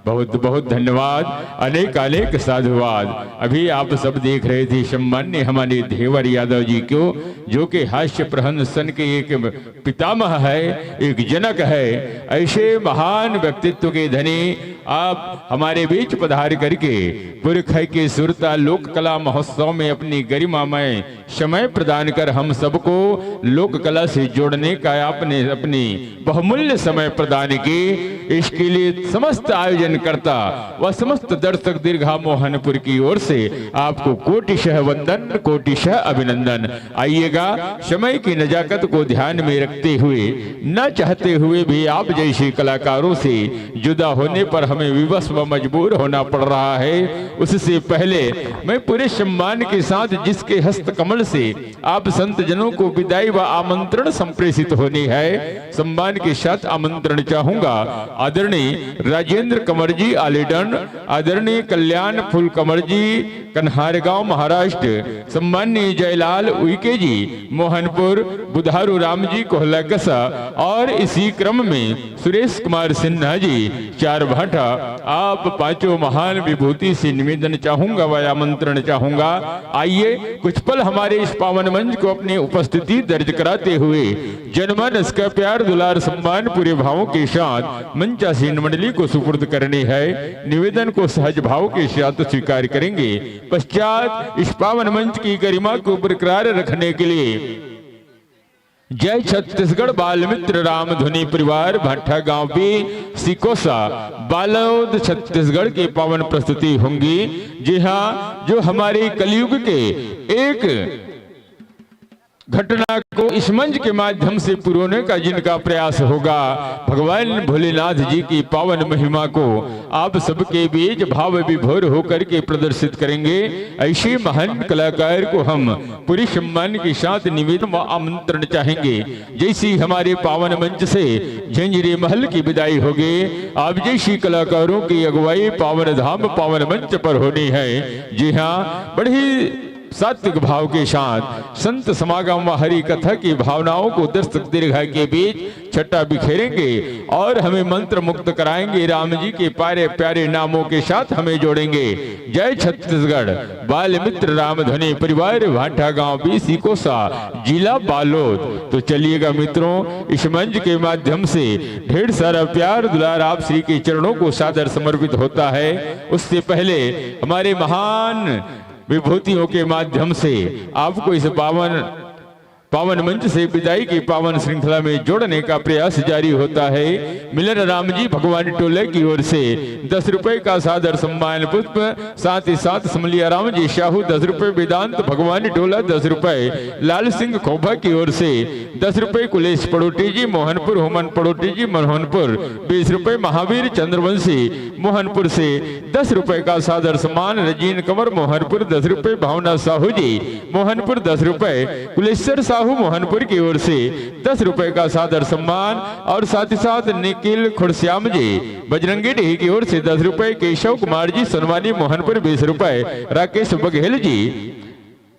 बहुत बहुत धन्यवाद, अनेक अनेक साधुवाद। अभी आप सब देख रहे थे सम्मान्य हमारे देवर यादव जी को, जो कि हास्य प्रहसन के एक पितामह है, एक जनक है। ऐसे महान व्यक्तित्व के धनी आप हमारे बीच पधार करके पुरखै के सुरता लोक कला महोत्सव में अपनी गरिमामय समय प्रदान कर हम सबको लोक कला से जोड़ने का आपने अपनी बहुमूल्य समय प्रदान की। इसके लिए समस्त आयोजनकर्ता व समस्त दर्शक दीर्घा मोहनपुर की ओर से आपको कोटिशः वंदन, कोटिशः अभिनंदन। आइएगा, समय की नजाकत को ध्यान में रखते हुए, न चाहते हुए भी आप जैसे कलाकारों से जुदा होने पर हमें विवश व मजबूर होना पड़ रहा है। उससे पहले मैं पूरे सम्मान के साथ जिसके हस्त कमल से आप संत जनों को विदाई व आमंत्रण संप्रेषित होनी है, सम्मान के साथ आमंत्रण चाहूंगा आदरणीय राजेंद्र कंवर जी आलेडन, आदरणीय कल्याण फूल कंवर जी कन्हारगांव महाराष्ट्र, सम्माननीय जयलाल उइके जी मोहनपुर, बुधारू राम जी कोहलकसा और इसी क्रम में सुरेश कुमार सिन्हा जी चार भाटा, आप पांचों महान विभूति से निवेदन चाहूंगा व आमंत्रण चाहूंगा, आइए कुछ पल हमारे इस पावन मंच को अपनी उपस्थिति दर्ज कराते हुए जनमानस का प्यार दुलार सम्मान पूरे भावों के साथ मंचासीन मंडली को सुपुर्द करने है। निवेदन को सहज भाव के साथ स्वीकार करेंगे। पश्चात इस पावन मंच की गरिमा को बरकरार रखने के लिए जय छत्तीसगढ़ बाल मित्र राम धुनी परिवार भट्टा गांव भी सिकोसा बालोद छत्तीसगढ़ की पावन प्रस्तुति होंगी। जी हाँ, जो हमारे कलयुग के एक घटना को इस मंच के माध्यम से पुरोने का जिनका प्रयास होगा, भगवान भोलेनाथ जी की पावन महिमा को आप सबके बीच भाव विभोर होकर के प्रदर्शित करेंगे। ऐसे महान कलाकार को हम पूरे सम्मान के साथ निवेदन व आमंत्रण चाहेंगे। जैसे ही हमारे पावन मंच से झंझरी महल की विदाई होगी, आप जैसी कलाकारों की अगुवाई पावन धाम पावन मंच पर होनी है। जी हाँ, बड़ी सात्विक भाव के साथ संत समागम व हरि कथा की भावनाओं को दर्शक दीर्घा के बीच छटा बिखेरेंगे और हमें मंत्र मुक्त कराएंगे, राम जी के प्यारे प्यारे नामों के साथ हमें जोड़ेंगे। जय छत्तीसगढ़, बाल मित्र राम धुनी परिवार, भाटा गांव, बीसी कोसा, जिला बालोद। तो चलिएगा मित्रों, इस मंच के माध्यम से ढेर सारा प्यार दुलार आप श्री के चरणों को सादर समर्पित होता है। उससे पहले हमारे महान विभूतियों के माध्यम से आपको इस पावन, पावन मंच से विदाई की पावन श्रृंखला में जोड़ने का प्रयास जारी होता है। मिलन राम जी भगवान टोले की ओर से दस रुपए का सादर सम्मान पुष्प, साथ ही साथ समलिया राम जी साहू दस रुपए, वेदांत भगवान टोला दस रुपए, लाल सिंह खोभा की ओर से दस रुपए, कुलेश पड़ोटी जी मोहनपुर, होमन पड़ोटी जी मोहनपुर बीस रुपए, महावीर चंद्रवंशी मोहनपुर से दस रुपए का सादर सम्मान, रजीन कंवर मोहनपुर दस रुपए, भावना साहू जी मोहनपुर दस रुपए, कुलेश्वर साहू मोहनपुर की ओर से दस रुपए का सादर सम्मान और साथ ही साथ निखिल खुड़श्याम जी बजरंगी डीह की ओर से दस रुपए, केशव कुमार जी सोनवानी मोहनपुर बीस रुपए, राकेश बघेल जी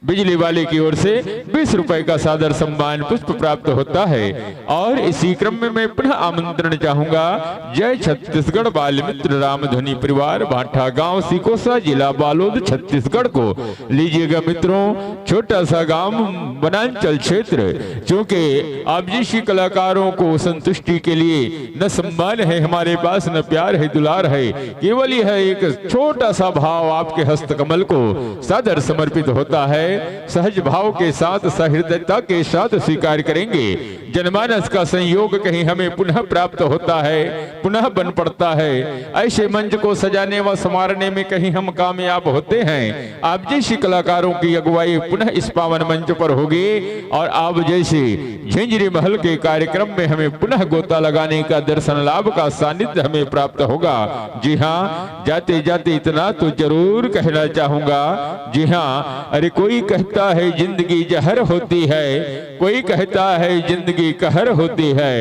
बिजली वाले की ओर से बीस रुपए का सादर सम्मान पुष्प प्राप्त होता है। और इसी क्रम में मैं पुनः आमंत्रण चाहूंगा, जय छत्तीसगढ़ बाल मित्र रामधुनी परिवार भाठा गांव सिकोसा, जिला बालोद, छत्तीसगढ़ को। लीजिएगा मित्रों, छोटा सा गांव, वनांचल क्षेत्र, क्योंकि आप जैसी कलाकारों को संतुष्टि के लिए न सम्मान है हमारे पास, न प्यार है, दुलार है, केवल यह एक छोटा सा भाव आपके हस्तकमल को सादर समर्पित होता है। सहज भाव के साथ, सहृदयता के साथ स्वीकार करेंगे। जनमानस का संयोग कहीं हमें पुनः प्राप्त होता है, पुनः बन पड़ता है। ऐसे मंच को सजाने व संवारने में कहीं हम कामयाब होते हैं। आप जैसे कलाकारों की अगुवाई पुनः इस पावन मंच पर होगी और आप जैसे झिंझरी महल के कार्यक्रम में हमें पुनः गोता लगाने का दर्शन लाभ का सानिध्य हमें प्राप्त होगा। जी हाँ, जाते जाते इतना तो जरूर कहना चाहूंगा। जी हाँ, अरे कोई कहता है जिंदगी जहर होती है, कोई कहता है जिंदगी कहर होती है,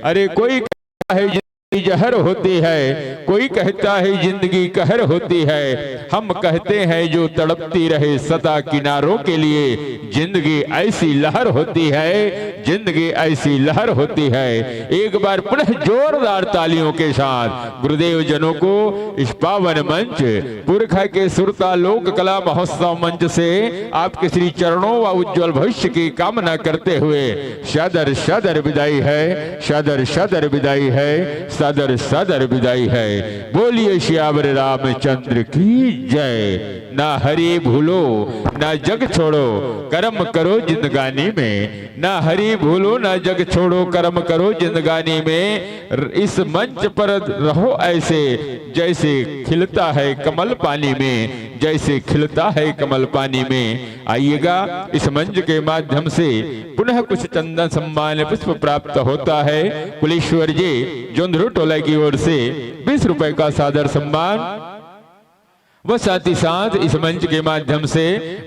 अरे कोई कहता है जिंदगी जहर होती है, कोई कहता है जिंदगी कहर होती है। हम कहते हैं जो तड़पती रहे सदा किनारों के लिए, जिंदगी ऐसी लहर होती है, जिंदगी ऐसी लहर होती है। एक बार पुनः जोरदार तालियों के साथ गुरुदेव जनों को इस पावन मंच पुरखा के सुरता लोक कला महोत्सव मंच से आपके श्री चरणों व उज्जवल भविष्य की कामना करते हुए सादर सादर विदाई है, सादर सादर विदाई है, सादर सादर विदाई है। बोलिए सियावर रामचंद्र की जय। ना हरि भूलो, ना जग छोड़ो, कर्म करो जिंदगानी में। ना हरि भूलो, ना जग छोड़ो, कर्म करो जिंदगानी में। इस मंच पर रहो ऐसे, जैसे खिलता है कमल पानी में, जैसे खिलता है कमल पानी में। आइएगा, इस मंच के माध्यम से पुनः कुछ चंदन सम्मान पुष्प प्राप्त होता है। कुलेश्वर जी जोंधरू टोला की ओर से बीस रुपए का सादर सम्मान व साथ ही साथ इस मंच के माध्यम से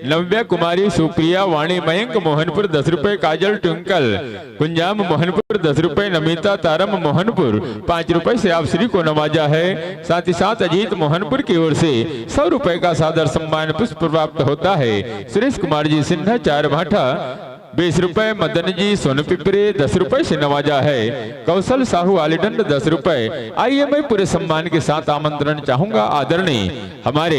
नव्या कुमारी, सुप्रिया, वाणी, मयंक मोहनपुर दस रुपए, काजल, ट्विंकल, कुंजाम मोहनपुर दस रुपए, नमिता तारम मोहनपुर पाँच रुपए से आप सभी को नवाजा है। साथ ही साथ अजीत मोहनपुर की ओर से सौ रुपए का सादर सम्मान पुष्प प्राप्त होता है। सुरेश कुमार जी सिन्हा चार भाठा बीस रुपए, मदन जी सोनपिपरे दस रुपए से नवाजा है, कौशल साहू आलीडंड दस रुपए। आइए, मैं पूरे सम्मान के साथ आमंत्रण चाहूंगा आदरणीय हमारे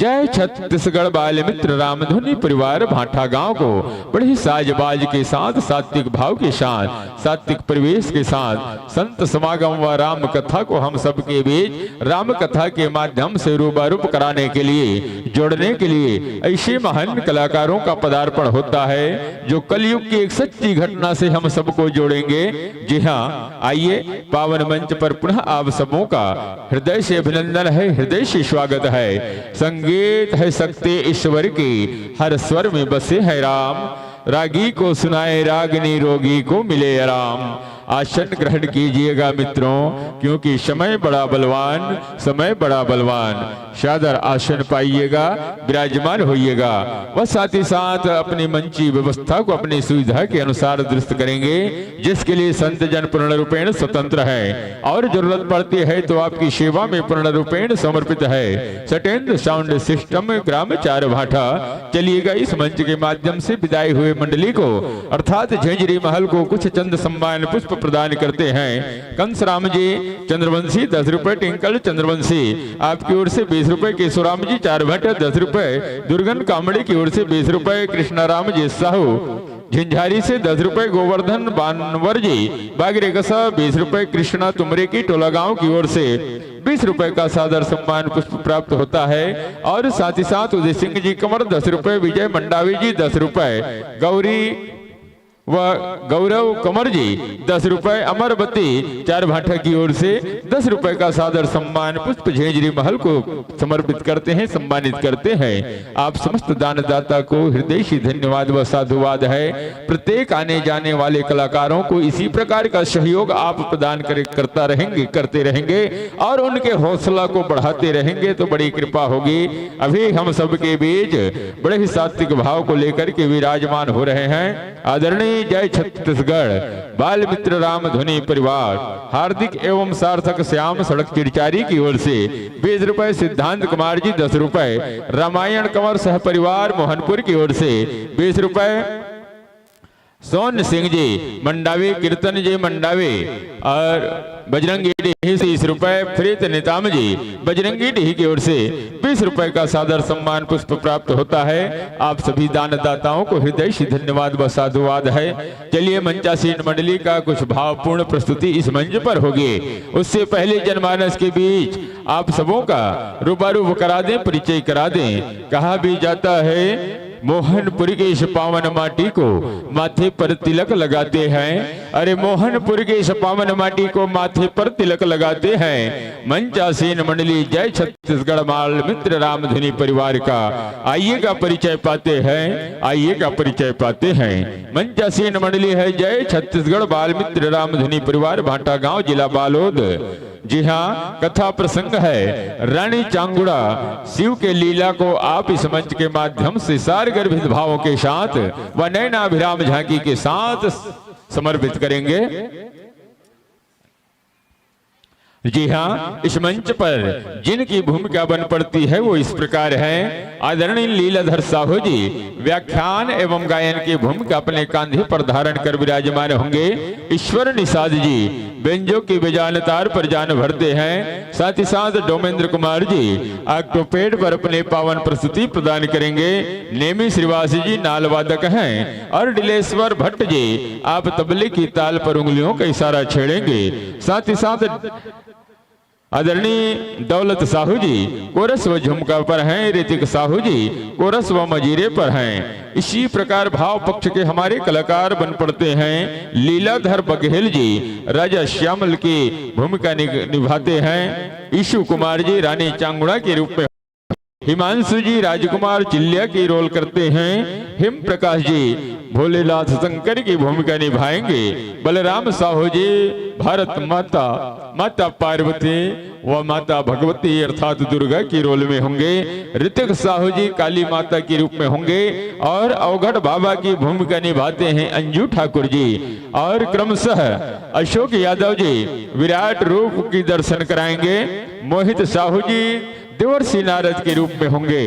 जय छत्तीसगढ़ बाल मित्र रामधुनी परिवार भाठा गांव को बड़े ही साजबाज के साथ, सात्विक भाव के साथ, सात्विक परिवेश के साथ संत समागम व राम कथा को हम सबके बीच राम कथा के माध्यम से रूबारूप कराने के लिए, जोड़ने के लिए ऐसे महान कलाकारों का पदार्पण होता है जो कलयुग की एक सच्ची घटना से हम सबको जोड़ेंगे। जी हाँ, आइए, पावन मंच पर पुनः आप सबों का हृदय से अभिनंदन है, हृदय से स्वागत है। संगीत है शक्ति ईश्वर की, हर स्वर में बसे हैं राम। रागी को सुनाए रागनी, रोगी को मिले आराम। आसन ग्रहण कीजिएगा मित्रों, क्योंकि समय बड़ा बलवान, समय बड़ा बलवान। सादर आसन पाइएगा, विराजमान होइएगा। व साथ ही साथ अपनी मंची व्यवस्था को अपनी सुविधा के अनुसार दुरुस्त करेंगे, जिसके लिए संत जन पूर्ण रूपेण स्वतंत्र है और जरूरत पड़ती है तो आपकी सेवा में पूर्ण रूपेण समर्पित है। सटेंद्र साउंड सिस्टम, ग्राम चार भाठा। चलिएगा, इस मंच के माध्यम से विदाई हुए मंडली को अर्थात झेंझरी महल को कुछ चंद सम्मान पुष्प प्रदान करते हैं। कंस राम जी चंद्रवंशी दस रुपए, टिंकल चंद्रवंशी आपकी ओर से बीस रुपए, केशोराम जी चार भाठा दस रुपए, दुर्गन कामड़ी की ओर से बीस रुपए, कृष्णाराम जी साहू झिंझारी से दस रुपए, गोवर्धन बानवर जी बागरेगसा बीस रुपए, कृष्णा तुमरे की टोला गांव की ओर से बीस रुपए का सादर सम्मान पुष्प प्राप्त होता है। और साथ ही साथ उदय सिंह जी कंवर दस रुपए, विजय मंडावी जी दस रुपए, गौरी व गौरव कंवर जी दस रुपए, अमरवती चार भाठा की ओर से दस रुपए का सादर सम्मान पुष्प झेंझरी महल को समर्पित करते हैं, सम्मानित करते हैं। आप समस्त दानदाता को हृदय से धन्यवाद व साधुवाद है। प्रत्येक आने जाने वाले कलाकारों को इसी प्रकार का सहयोग आप प्रदान करे, करता रहेंगे, करते रहेंगे और उनके हौसला को बढ़ाते रहेंगे तो बड़ी कृपा होगी। अभी हम सबके बीच बड़े ही सात्विक भाव को लेकर के विराजमान हो रहे हैं आदरणीय जय छत्तीसगढ़, बाल मित्र राम धुनी परिवार, हार्दिक एवं सार्थक श्याम सड़क चिरचारी की ओर से बीस रुपए, सिद्धांत कुमार जी दस रुपए, रामायण कंवर सह परिवार मोहनपुर की ओर से बीस रुपए, सोन सिंह जी मंडावी, कीर्तन जी मंडावी और बजरंगी डीह से तीस रुपए, प्रीत नेताम जी बजरंगी डीह की ओर से बीस रुपए का सादर सम्मान पुष्प प्राप्त होता है। आप सभी दानदाताओं को हृदय से धन्यवाद व साधुवाद है। चलिए, मंचासीन मंडली का कुछ भावपूर्ण प्रस्तुति इस मंच पर होगी। उससे पहले जनमानस के बीच आप सबों का रूबारू करा दें, परिचय करा दें। कहा भी जाता है, मोहनपुर के इस पावन माटी को माथे पर तिलक लगाते हैं। अरे, मोहनपुर के इस पावन माटी को माथे पर तिलक लगाते हैं। मंचासीन मंडली जय छत्तीसगढ़ बाल मित्र रामधुनी परिवार का आइए का परिचय पाते हैं, आइए का परिचय पाते हैं। मंचासीन मंडली है जय छत्तीसगढ़ बाल मित्र रामधुनी परिवार, भाटा गांव, जिला बालोद। जी हाँ, कथा प्रसंग है रानी चांगुड़ा। शिव के लीला को आप इस मंच के माध्यम से सार गर्भित भावों के साथ व नैनाभिराम झांकी के साथ समर्पित करेंगे। जी हाँ, इस मंच पर जिनकी भूमिका बन पड़ती है, वो इस प्रकार है। आदरणीय लीलाधर साहू जी व्याख्यान एवं गायन की भूमिका अपने कांधे पर धारण कर विराजमान होंगे। ईश्वर निषाद जी बेंजो की बेजान तार पर जान भरते हैं। साथ ही साथ डोमेंद्र कुमार जी ऑक्टोपेड पर अपने पावन प्रस्तुति प्रदान करेंगे। नेमी श्रीवासी जी नाल वादक हैं और डिलेश्वर भट्ट जी आप तबले की ताल पर उंगलियों का इशारा छेड़ेंगे। साथ ही साथ आदरणीय दौलत साहू जी कोरस व झुमका पर हैं, ऋतिक साहू जी कोरस व मजीरे पर हैं। इसी प्रकार भाव पक्ष के हमारे कलाकार बन पड़ते हैं। लीलाधर बघेल जी राजा श्यामल की भूमिका नि-, निभाते हैं। ईशु कुमार जी रानी चांगुड़ा के रूप में, हिमांशु जी राजकुमार चिल्लिया की रोल करते हैं। हिम प्रकाश जी भोलेनाथ शंकर की भूमिका निभाएंगे। बलराम साहू जी भारत माता, माता पार्वती व माता भगवती अर्थात दुर्गा की रोल में होंगे। ऋतिक साहू जी काली माता के रूप में होंगे और अवघड़ बाबा की भूमिका निभाते हैं अंजू ठाकुर जी और क्रमशः अशोक यादव जी विराट रूप की दर्शन कराएंगे। मोहित साहू जी देवर्षि नारद के रूप में होंगे।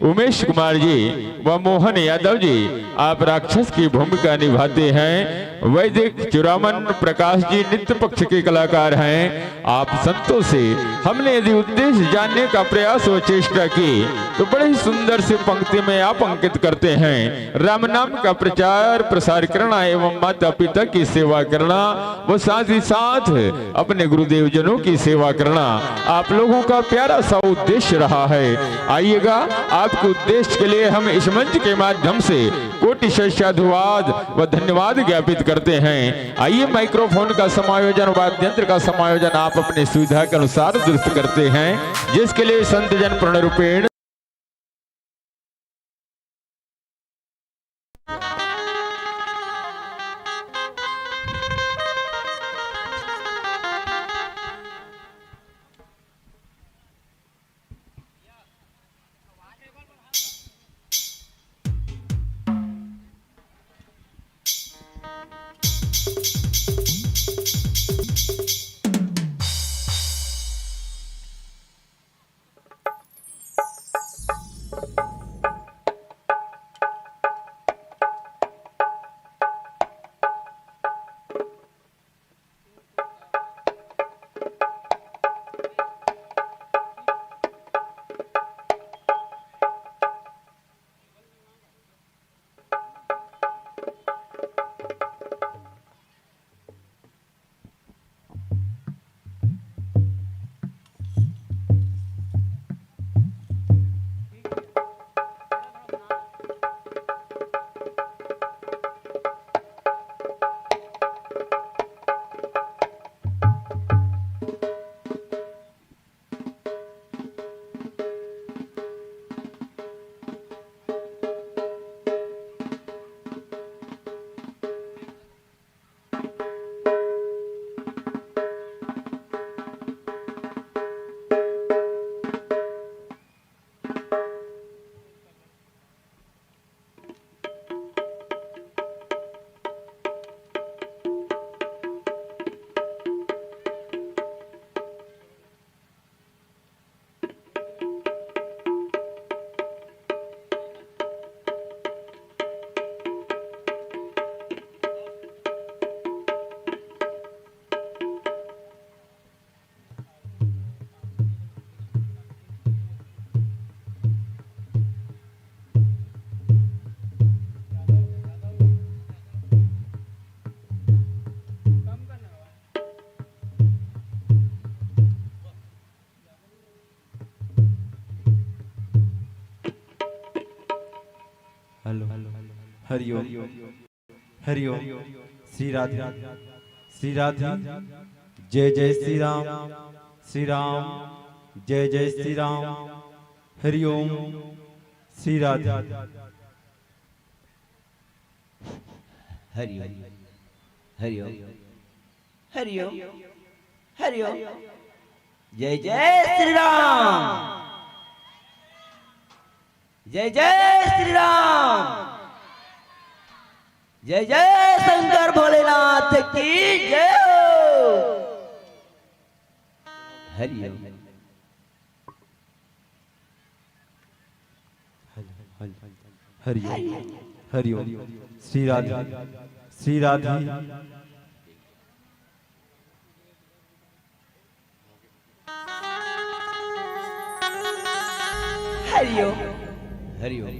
उमेश कुमार जी व मोहन यादव जी आप राक्षस की भूमिका निभाते हैं। वैदिक चुरामन प्रकाश जी नृत्य पक्ष के कलाकार हैं। आप संतों से हमने यदि उद्देश्य जानने का प्रयास व चेष्टा की तो बड़े ही सुंदर से पंक्ति में आप अंकित करते हैं। राम नाम का प्रचार प्रसार करना एवं माता पिता की सेवा करना व साथ ही साथ अपने गुरुदेव जनों की सेवा करना आप लोगों का प्यारा सा उद्देश्य रहा है। आइएगा, आपके उद्देश्य के लिए हम इस मंच के माध्यम से कोटि साधुवाद व धन्यवाद ज्ञापित करते हैं। आइए, माइक्रोफोन का समायोजन, वाद्य यंत्र का समायोजन आप अपनी सुविधा के अनुसार दुरुस्त करते हैं, जिसके लिए संत जन पूर्ण रूपेण हरिओम। हरिओम। श्री राधे। श्री राधे। जय जय श्री राम। श्री राम। जय जय श्री राम। हरिओम। श्री राधे। हरिओम। हरिओम। हरिओम। हरिओम। जय जय श्री राम। जय जय श्री राम। जय जय शंकर भोलेनाथ की जय हो। हरिओम। हरिओम। हरिओम। श्री राधे। श्री राधे। हरिओम। हरिओम।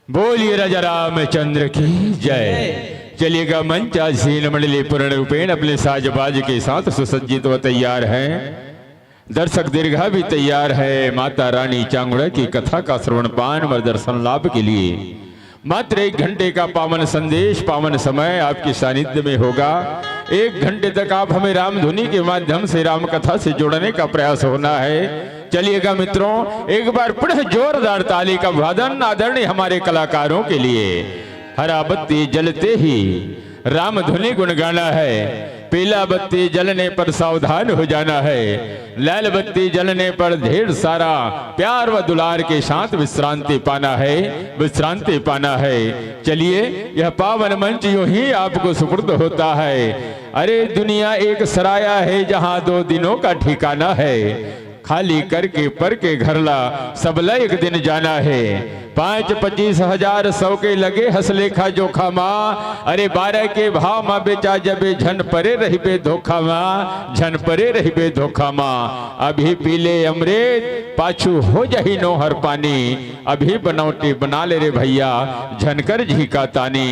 बोलिए राजा रामचंद्र की जय। चलिएगा, मंचासीन मंडली पूर्ण रूपेण अपने साज बाज के साथ सुसज्जित व तैयार है। दर्शक दीर्घा भी तैयार है। माता रानी चांगुड़ा की कथा का श्रवण पान व दर्शन लाभ के लिए मात्र एक घंटे का पावन संदेश, पावन समय आपके सानिध्य में होगा। एक घंटे तक आप हमें रामधुनी के माध्यम से राम कथा से जोड़ने का प्रयास होना है। चलिएगा मित्रों, एक बार पुनः जोरदार ताली का अभिवादन आदरणीय हमारे कलाकारों के लिए। हरा बत्ती जलते ही राम धुनी गुण गाना है, पीला बत्ती जलने पर सावधान हो जाना है, लाल बत्ती जलने पर ढेर सारा प्यार व दुलार के साथ विश्रांति पाना है, विश्रांति पाना है। चलिए, यह पावन मंच यूं ही आपको सुपुर्द होता है। अरे दुनिया एक सराया है, जहां दो दिनों का ठिकाना है। खाली करके पर के घर ला, सबला एक दिन जाना है। पाँच पच्चीस हजार सौ के लगे हस लेखा जोखा मा, अरे बारह के भाव मा बेचा जबे, झन परे रहिबे धोखा मा, झन परे रहिबे धोखा मा। अभी पी ले अमृत, पाछू हो जाही नोहर पानी। अभी बनौटी बना ले रे भैया, झनकर झीका तानी।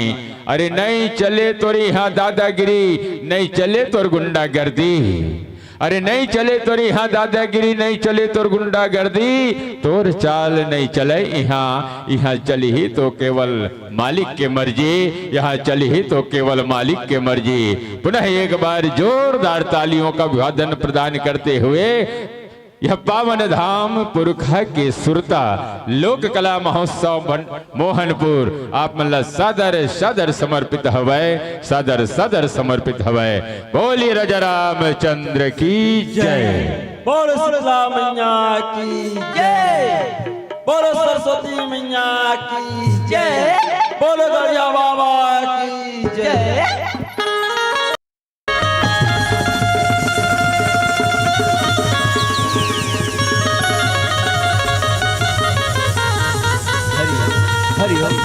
अरे नहीं चले तोर इहाँ दादागिरी, नहीं चले तोर गुंडागर्दी। अरे नहीं चले तोर इहाँ दादागिरी, नहीं चले तोर गुंडागर्दी, तोर चाल नहीं चले इहाँ, इहाँ चलही तो केवल मालिक के मर्जी, यहाँ चलही तो केवल मालिक के मर्जी। पुनः एक बार जोरदार तालियों का अभिवादन प्रदान करते हुए यह पावन धाम पुरखा के सुरता लोक कला महोत्सव भन-, मोहनपुर आप मन ला सादर सादर समर्पित हवय, सादर सादर समर्पित हवय। बोलिए राजा रामचंद्र की जय। बोलो शीतला मैया की जय। बोलो सरस्वती मैया की जय। बोलो गड़िया बाबा की जय। हरि ओम। हरि ओम।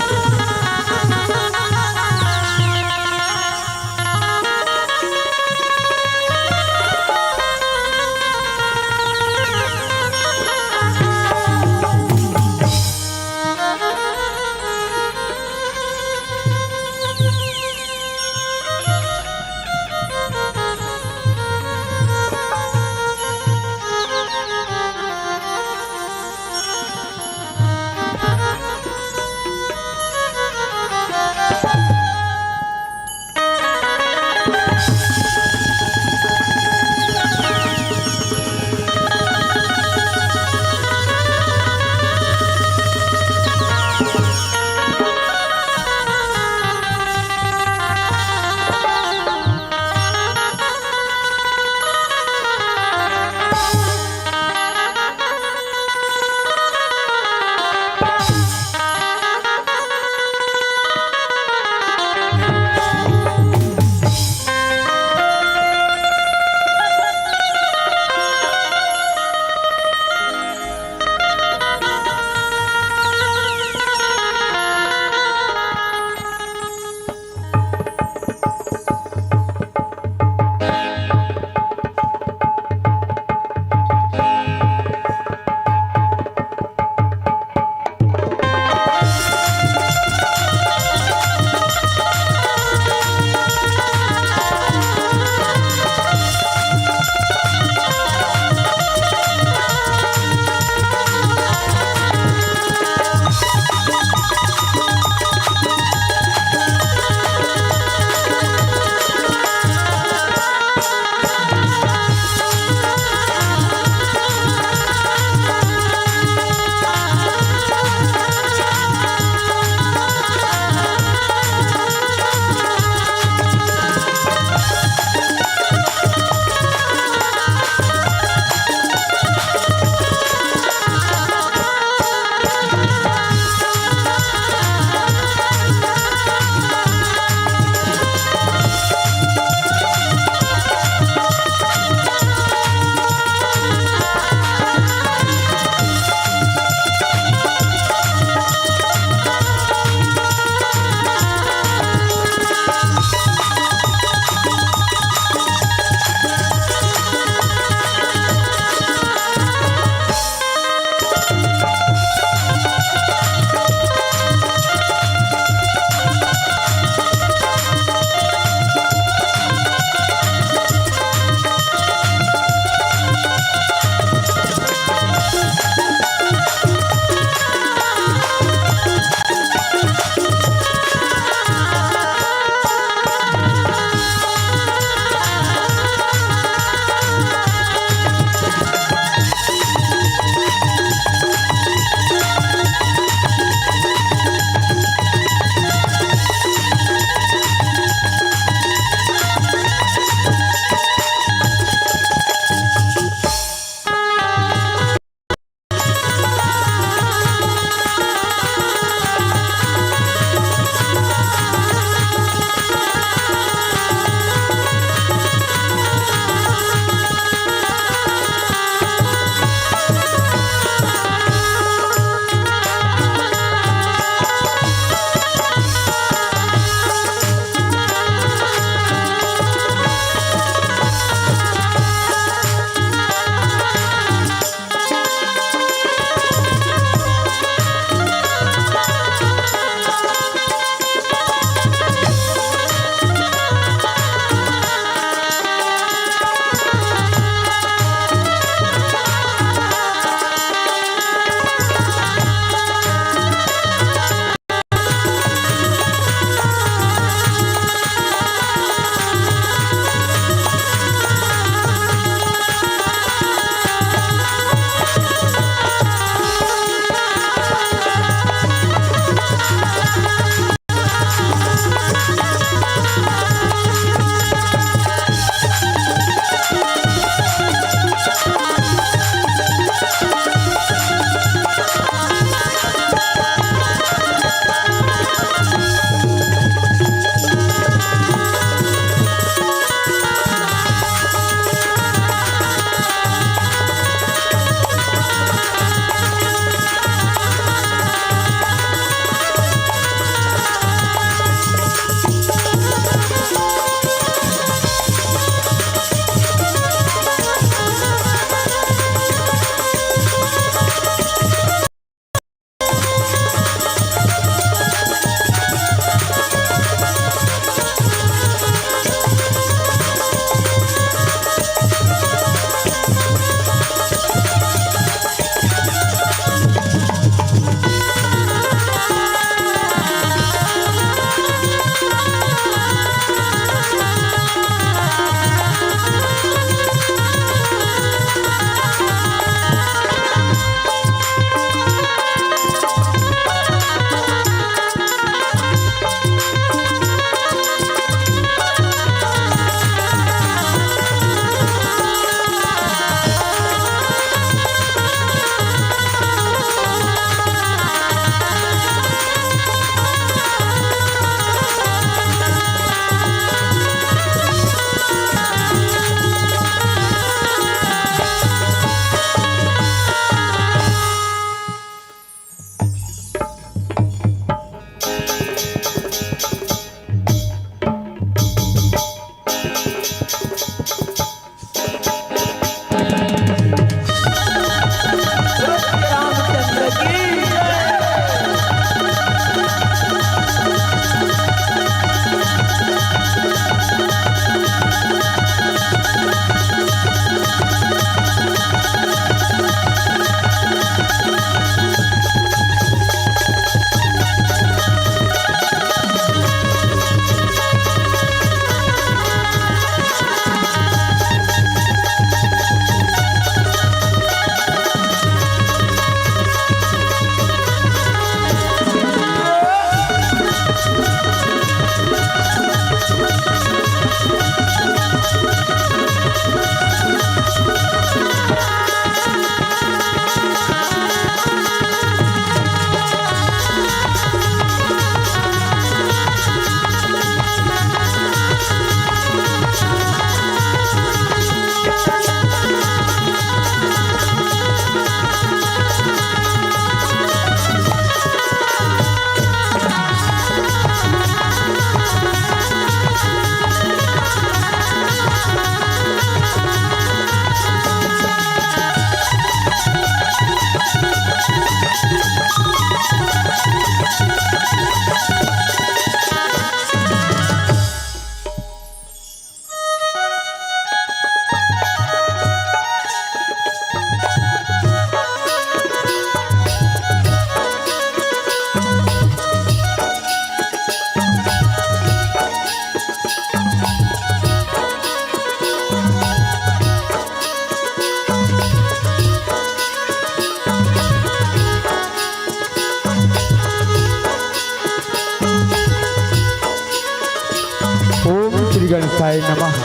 गणेशाय नमः।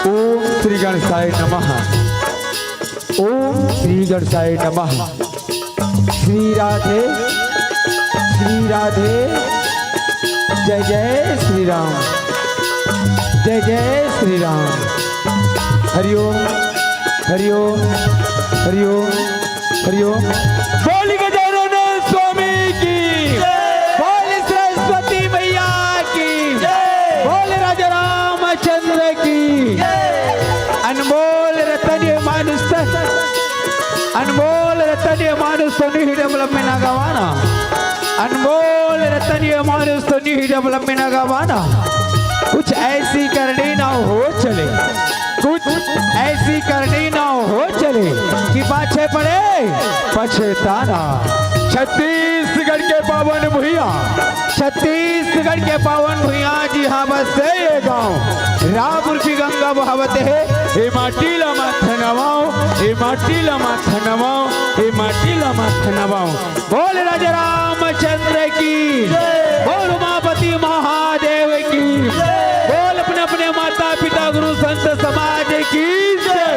ओम श्री गणेशाय नमः। ओम श्री गणेशाय नमः। श्री राधे, श्री राधे। जय जय श्री राम, जय जय श्री राम। हरिओम, हरिओम, हरिओम, हरिओम। बोल गजानन स्वामी की, बोल सरस्वती मैया की, बोल राजा रामचंद्र की। अनमोल रतन ये मानुष तन, अनमोल रतन ये मानुष तन ही डबलम में ना गवाना। अनमोल रतन ये मानुष तन ही डबलम में ना गवाना। कुछ ऐसी करनी ना हो चले, कुछ ऐसी करनी ना हो चले कि पाछे पड़े पछताना। छत्तीसगढ़ के पावन भुइयां, छत्तीसगढ़ के पावन भुइयां जी, हाँ बस ये गांव रायपुर की गंगा बहावत हे। ए माटी ला मत नवाओ, ए माटी ला मत नवाओ, ए माटी ला मत नवाओ। बोल राजा रामचंद्र की, बोल उमापति महादेव की, बोल अपने अपने माता पिता गुरु संत समाज की जय।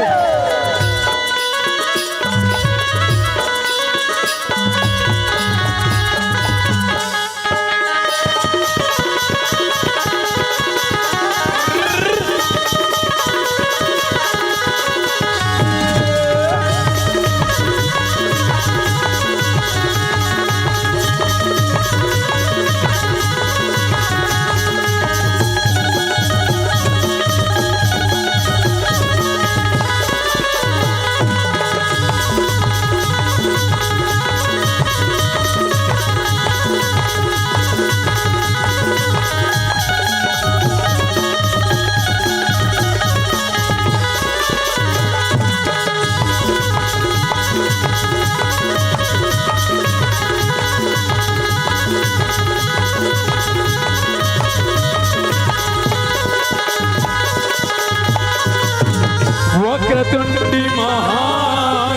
वक्रतुंडी महाकाय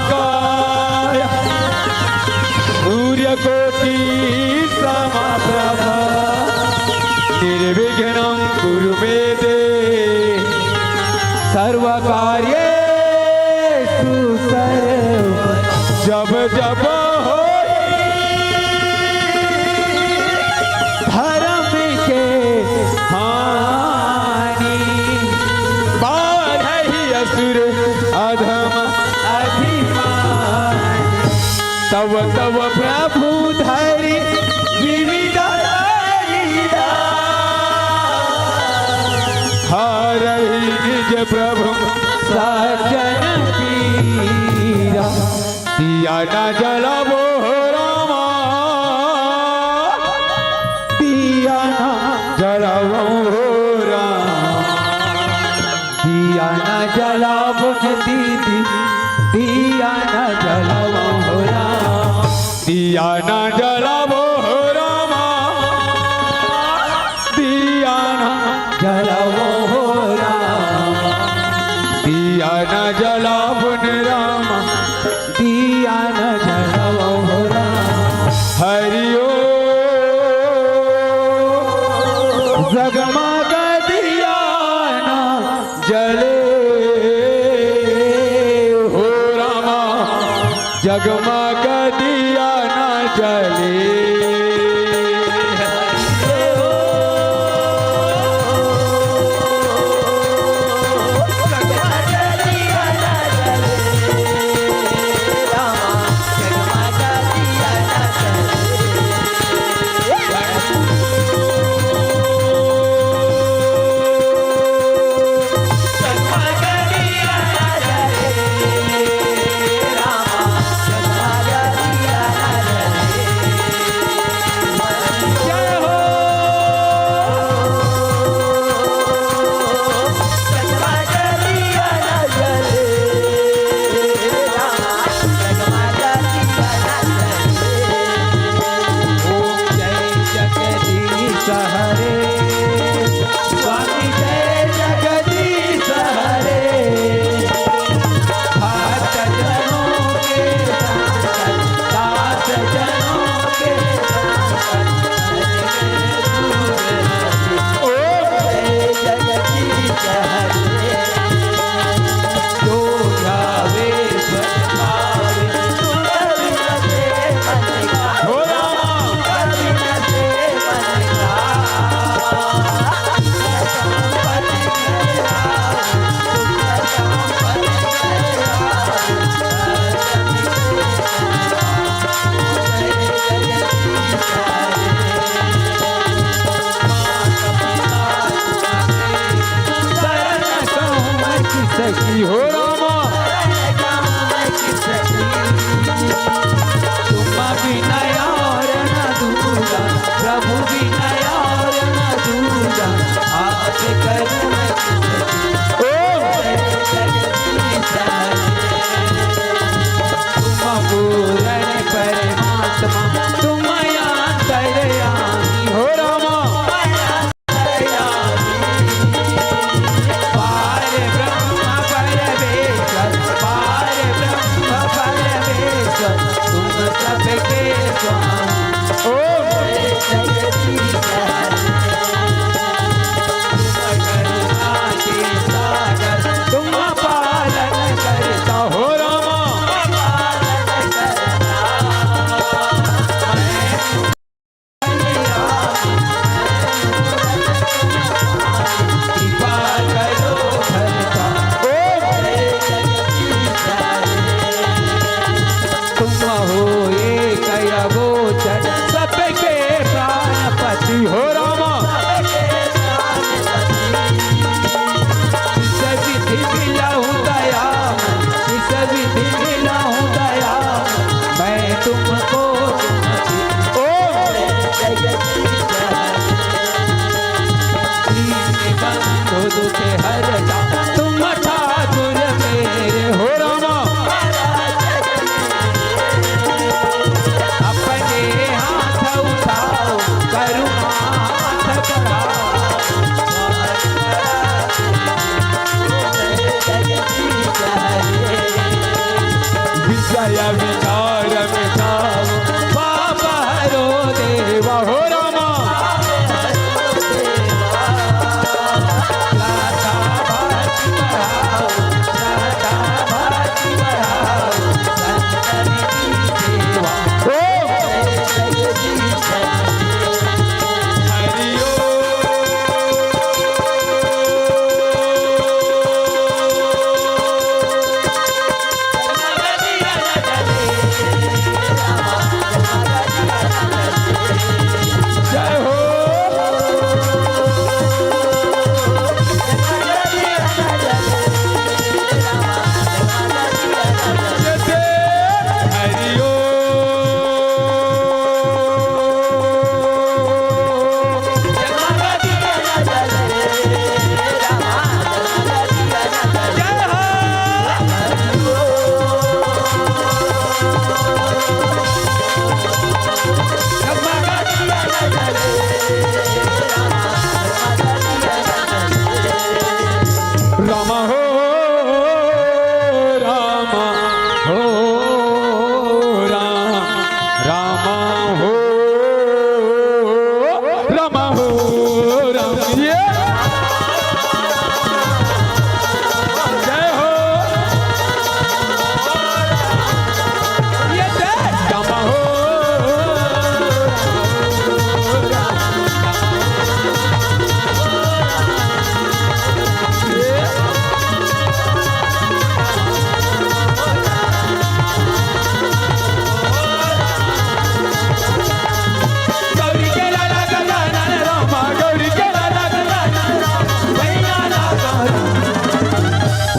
सूर्यकोटि समप्रभ निर्विघ्नं कुरु मे देव सर्वकार्येषु सर्व। जब जब होई धर्म के हानि, बाढ़ही असुर अधम अभिमान। तब तब प्रभु धरि विविध लीला, हरहि निज प्रभु सज्जन पीरा। दिया ना जलावो हो रामा, दिया ना जलावो हो रामा, दिया ना जलावो न दीदी, दिया ना जलावो हो रामा, दिया ना जलावो हो रामा। दिया ना जलावो हो राम, दिया ना जलावो न राम, दिया ना जलावो हो राम। हरि ओम। जगमग दिया ना जले हो रामा, जगमग दिया ना जले। राम हो राम। ये जय हो। ये जय। राम हो। गौरी के लाला गजानन रामा, गौरी के लाला गजानन रामा, भैया लाला।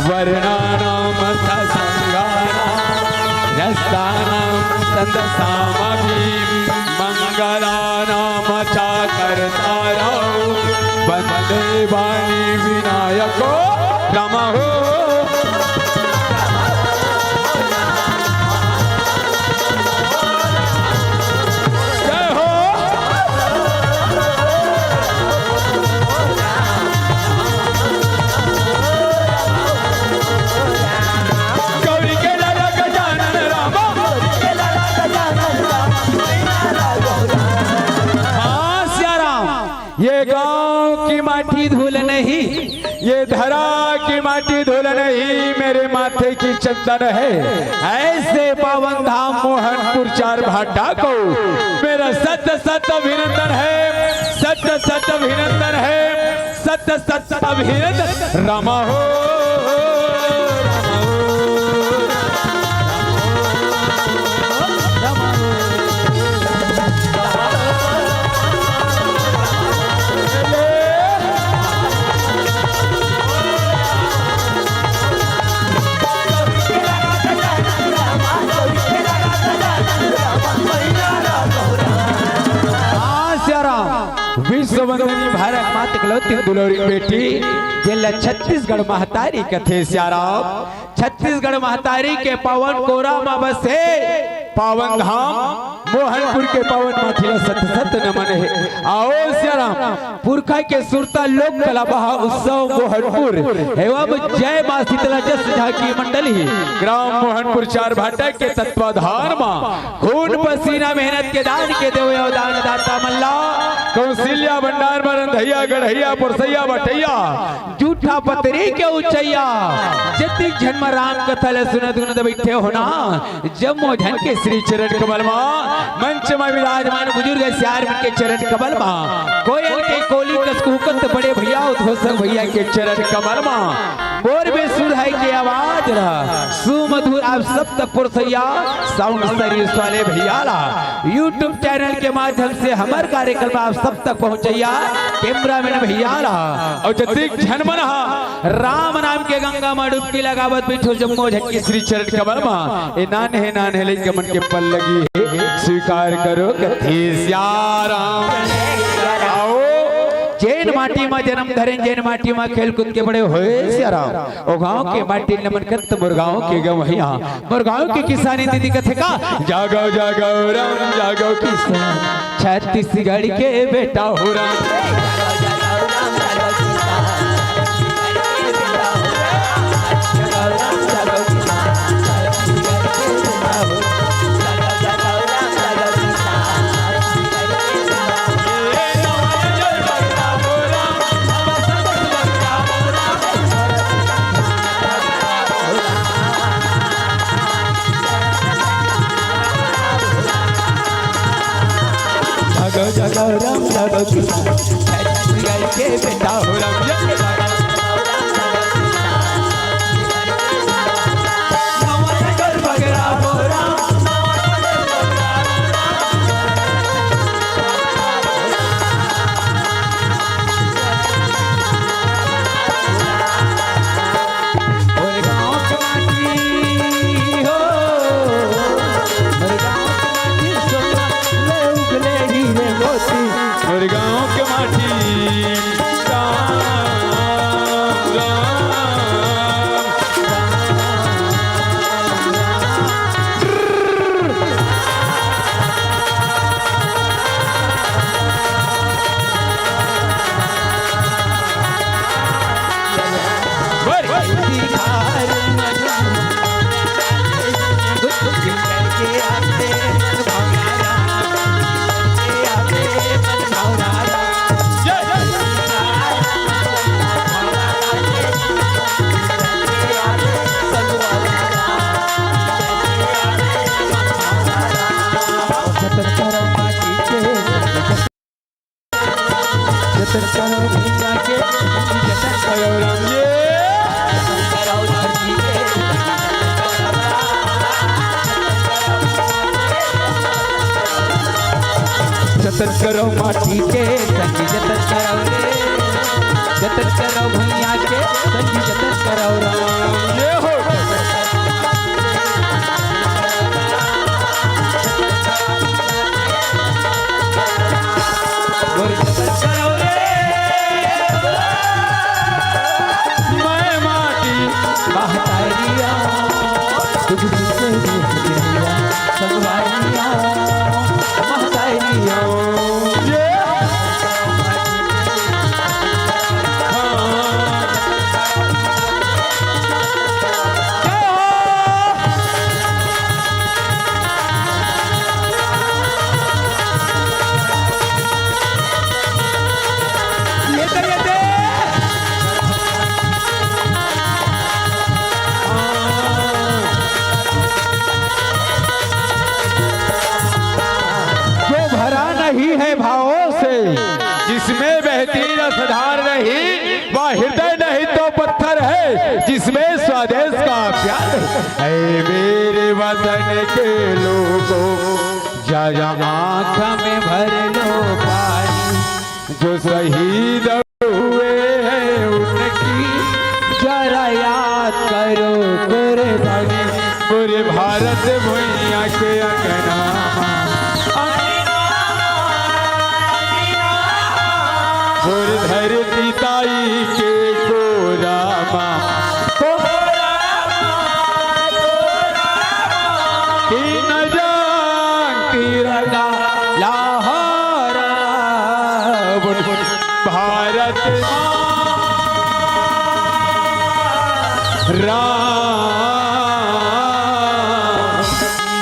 वर्णानाम च संगानाम रसानाम छंदसामपि। मंगलानाम च कर्तारौ वंदे वाणी विनायको। राम हो। जय हो। गौरी के लाला गजानन रामा। हाँ, सियाराम। ये गांव की माटी धूल नहीं, ये धरा की माटी धूल नहीं, मेरे माथे की चंदन है। ऐसे पावन धाम मोहनपुर चार भाटा को मेरा सत सत अभिनंदन है, सत सत अभिनंदन है, सत सत अभिनंदन। रामा हो। हाँ, सियाराम, विश्व वंदनी भारत माता इकलौती दुलौरी बेटी, जेला छत्तीसगढ़ महतारी कथे सियाराम। छत्तीसगढ़ महतारी के पावन कोरा म बसे पावन धाम मोहनपुर के पावन माटी ला सत सत नमन हे। आओ सियाराम, पुरखा के सुरता लोक कला बहा उत्सव मोहनपुर एवं जय माँ शीतला जस झांकी मंडली, ग्राम मोहनपुर चार भाटा के तत्वाधान म खून पसीना मेहनत के दान के देवे अवदान दाता मन ला कौशल्या भंडार म रंधैया गढ़ैया पुरसैया बटैया जूठा पतरी के उचैया, जतिक झन म राम कथा ल सुनत गुनत बइठे हो ना, जम्मो झन के श्री चरण कमल मा, मंच मा विराजमान बुजुर्ग सियार मन के चरण कमल मा, कोयल के कोली कस कुहकत बड़े भैया उद्घोषक भैया के चरण कमल मा, मोर बेसुर है के आवाज ला सुमधुर आप सब तक परोसइया साउंड सर्विस वाले भैया ला YouTube चैनल के माध्यम से हमर कार्यक्रम आप सब तक पहुंचइया कैमरामैन भैया ला अउ जतिक झन मन हा राम नाम के गंगा मा डुबकी लगावत बइठो जम्मो झन के श्री चरण कमल मा ए नान्हे नान्हे लइका मन के पल्लगी हे, स्वीकार करो कथे सियाराम। आओ, जेन माटी मा जन्म धरेन, जेन माटी मा खेल कूद के बड़े होए सियाराम, ओ गांव के माटी नमन करत मोर गांव के गंवइया, मोर गांव के किसानी दीदी कथे का, जागो जागो राम जागो किसान, छत्तीसगढ़ के बेटा हो राम। जगो जगो राम जगो किसान, छत्तीसगढ़ के बेटा हो राम। मोर गाँव के माटी हो, मोर गाँव के माटी सोना ले उगले हीरे मोती। मोर गाँव के माटी राम, राम, राम, राम। जतन करो भैया के, जतन करो राम जी। जतन करो माटी के, संगी जतन करो रे। जतन करो भैया के, संगी जतन करो राम। ये हो। मैं माटी महतारिया, तुझ से भी हटिया, संगवारिया, महतारिया। ये। हाँ। जो भरा नहीं है भावों से, जिसमें बहती रसधार नहीं, वह हृदय नहीं तो पत्थर है, जिसमें स्वदेश का प्यार है। ऐ मेरे वतन के लोगों, जरा आँख में भर लो पानी, जो शहीद हुए हैं उनकी जरा याद करो कुर्बानी। पूरे भारत भुइयां के अंगना मा, पूरी धरती ताई के कोरा मा, कोरा मा, कोरा मा। तीन रंग तिरंगा लहरा, बोल, बोल, भारत माँ, राम,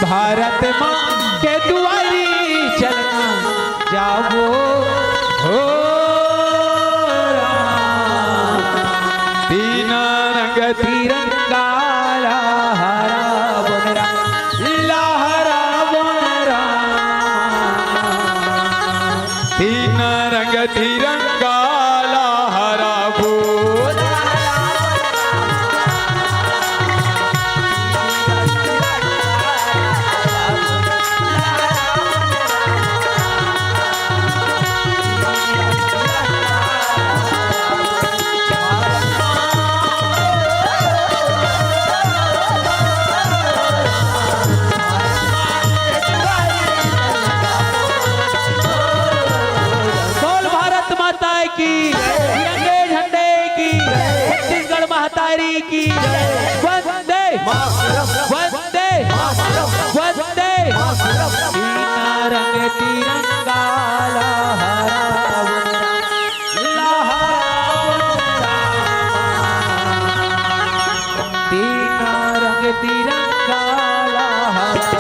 भारत माँ के दुआरी चलना जाबो हो राम। तीन रंग तिरंगा लहरा, बोल राम, लहरा, बोल राम। तीन रंग तिरंगा लहराबो। बोल भारत माता की, तिरंगे झंडे की, छत्तीसगढ़ महतारी की, वंदे, वंदे, वंदे। तीन रंग तिरंगा लहराओ, लहराओ। तीन रंग तिरंगा लहराओ।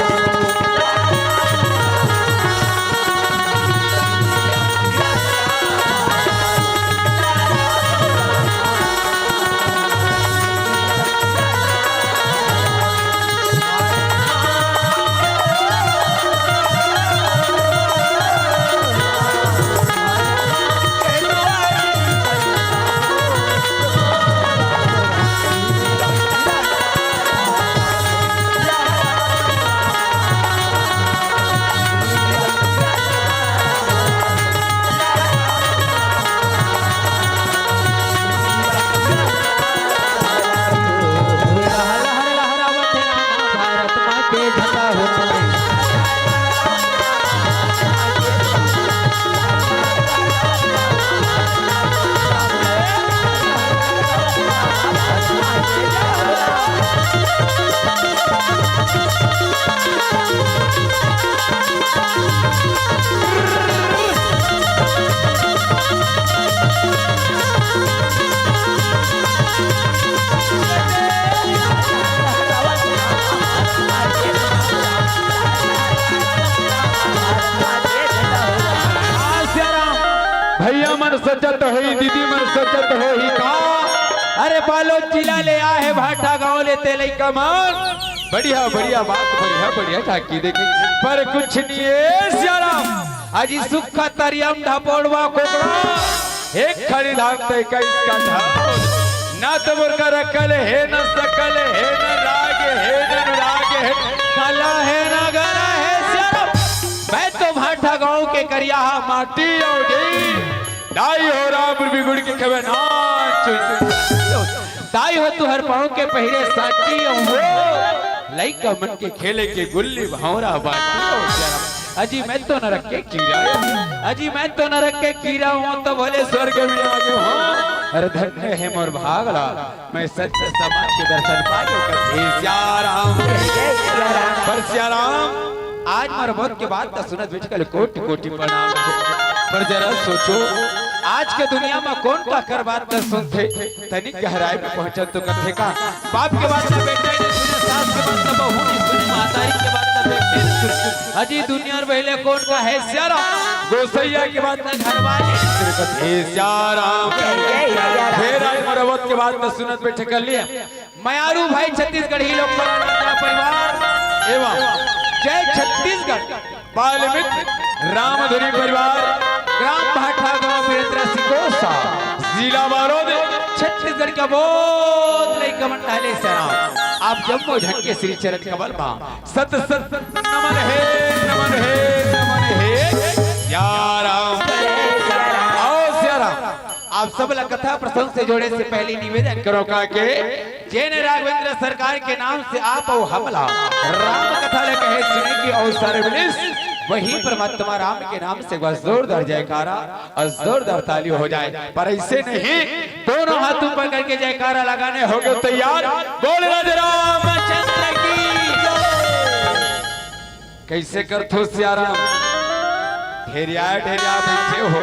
भैया मन सोचत होही, दीदी मन सोचत होही का? अरे बालोद जिला ले आहे भाटा गांव ले ते लइका मन। बढ़िया, बढ़िया बात, बढ़िया, बढ़िया झांकी देखे। पर कुछ नहीं है सियाराम। अजी सुक्खा तरियम ढपोड़वा कोकड़ा। एक खड़ी धाम तय का इसका धाम। ना तो मोर का रकल हे, ना सकल हे, ना राग हे, ना अनुराग हे, कला हे, ना गला हे, सियाराम। मैं तो भाठा गांव के करिया हा माटी अउ जी। दाई हो राम बिगुड़ के खवे ना चुन। दाई हो तुहर पाँव के पहिरे साटी अउ वो लइका मन के खेले के गुल्ली भौंरा बाटी अउ सियाराम। अजी मैं तो नरक के कीरा हूँ, अजी मैं तो नरक के कीरा हूँ, तो भले स्वर्ग में आ गयो हूँ। अरे धन्य हे मोर भागला, मैं सत्य समाज के दर्शन पायो कथे सियाराम। पर सियाराम, आज मोर मौत के बाद त सुनत बिठकल कोटि कोटि प्रणाम। पर जरा सोचो, आज के दुनिया में कौन काकर बात त सुनथे? तनिक गहराई में पहुंचत तो कथे का, बाप के बात ना बेटा ही नहीं सुने, सास के बात ना बहू नहीं सुने, महतारी के बात ना बेटी नहीं सुने। अजी दुनिया में पहले कौन का हे सियाराम? गोसैया के बात ना घरवाली नहीं सुने। कथे सियाराम। हे राज मरवत के बात ना सुनत बिठकल। मयारू भाई छत्तीसगढ़ी लोक कला नृत्य परिवार एवं जय छत्तीसगढ़ बाल मित्र रामधुरी परिवार, ग्राम भाठा गांव, बिरेंद्र सिकोसा, जिला बालोद, छत्तीसगढ़ का बहुत लइका मन टहले सियाराम। आप जम्मो झन के श्री चरण कमल मा सत सत नमन हे, नमन हे, नमन हे। सियाराम। आओ सियाराम। आप सब ला कथा प्रसंग से जोड़े से पहले निवेदन करो का के जेन राघवेंद्र सरकार के नाम से आप अउ हमला राम कथा ले कहे सुने के अवसर मिलिस, वही परमात्मा राम के नाम से एक बार जोरदार जयकारा अउ जोरदार ताली हो जाए। पर ऐसे नहीं, दोनों हाथ ऊपर करके जयकारा लगाने हो गए तैयार। बोल राधे रामचंद्र की जय। कैसे करथो सियाराम? ढेरिया ढेरिया बैठे हो,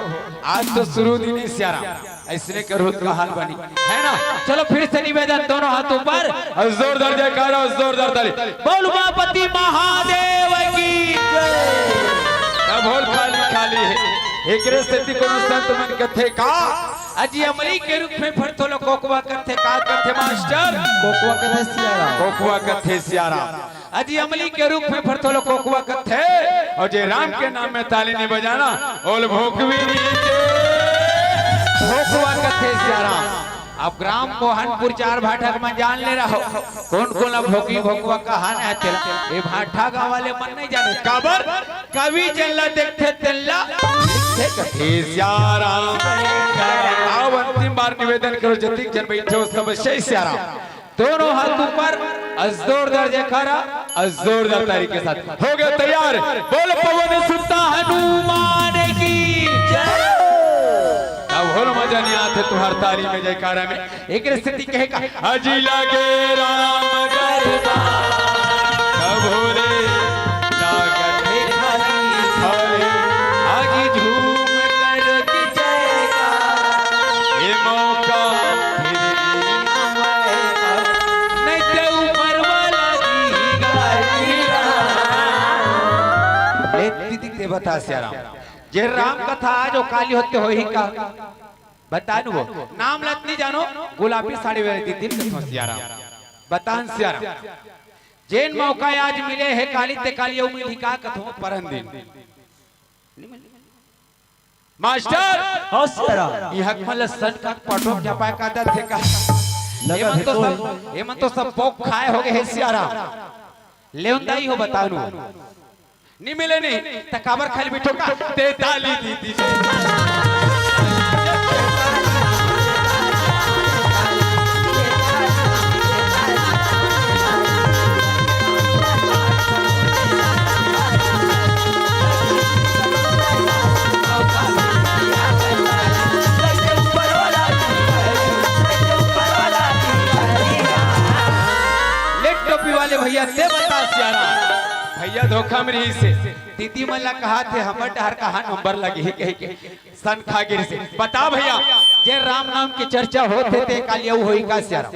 आज तो शुरू दिन ही सियाराम। ऐसने करो तो हाल बनी, है ना? चलो फिर से निवेदन, दोनों हाथ ऊपर अउ जोरदार जयकारा अउ जोरदार ताली। बोल उमापति महादेव की जय। अब होल खाली खाली हे। एकरे सेती कोनो संत मन कथे का, अजी अमली के रूख में फरथो ला कोकवा कथे, का कथे मास्टर? कोकवा कथे सियाराम। कोकवा कथे सियाराम। अजी अमली के रूख में फरथो ला कोकवा कथे, अउ जे राम के नाम में ताली नहीं बजाना, ओला भोकवी नहीं के। भोकवा कथे सियाराम। अब ग्राम मोहनपुर चार भाठा के मन जान ले रहो, कौन कौन ला भोकवी भोकवा कहाना हे तेला। ए भाठा गांव वाले मन नहीं जाने, काबर? कवि जेन ला देखथे तेन ला लिखथे कथे सियाराम। आओ अंतिम बार निवेदन करो, जतिक जन बैठे हो सब से सियाराम। दोनों हाथ ऊपर, अउ जोरदार जयकारा, अउ जोरदार ताली के साथ। हो गए तैयार, बोल पवन सुत हनुमान की जय। अब होल मजा नहीं आथे तुम्हार ताली में, जयकारा में। एक सेती कहे का, अजी लागे राम दरबार, भोले लागत भिखारी, हरे आगी झूम कर की जयकार। ये मौका फिर नहीं ते ऊपर वाला की गाड़ी। ले दीदी ते बता सियाराम, जे राम कथा आज ओ काली होते होही का? बता नु वो। नाम लत नहीं जानो, गुलाबी साड़ी वाले दीदी कथो सियाराम। बतान सियाराम। जेन मौका आज मिले हे काली ते काली अउ मिलही का कथो परन दिन। मास्टर! हाँ सियाराम। ये हक मन ल सन का पटोक जपाए का दत हे का? लगा एमन तो सब, एमन तो सब पोक खाए हो गए हे सियाराम। लेउन दाई हो बतानु। नी मिले नी, त काबर खाली बिठो का? ते ताली दी दी। ले टोपी वाले भैया, ते बता सियारा। भैया धोखा में रही से। दीदी मन ला कहा थे, हमर डहर कहाँ नंबर लगे ही कही के। सन खा गिर से। बता भैया, जे राम नाम के चर्चा होत हे, ते काली अउ होई का सियारा?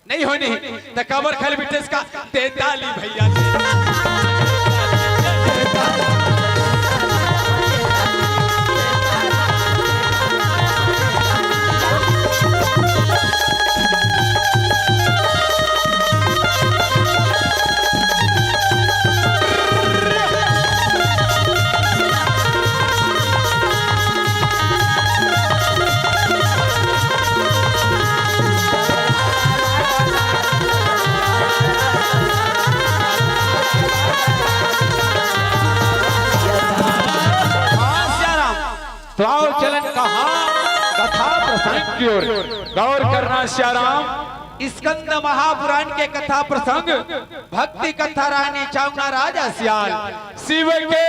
नहीं हो नहीं, त काबर खाली बिटेस का? ते ताली भैया। तो आओ चलन कहा कथा प्रसंग की ओर। गौर करना सियाराम, स्कंद महापुराण के कथा प्रसंग, भक्ति कथा रानी चावना राजा सियाल शिव के।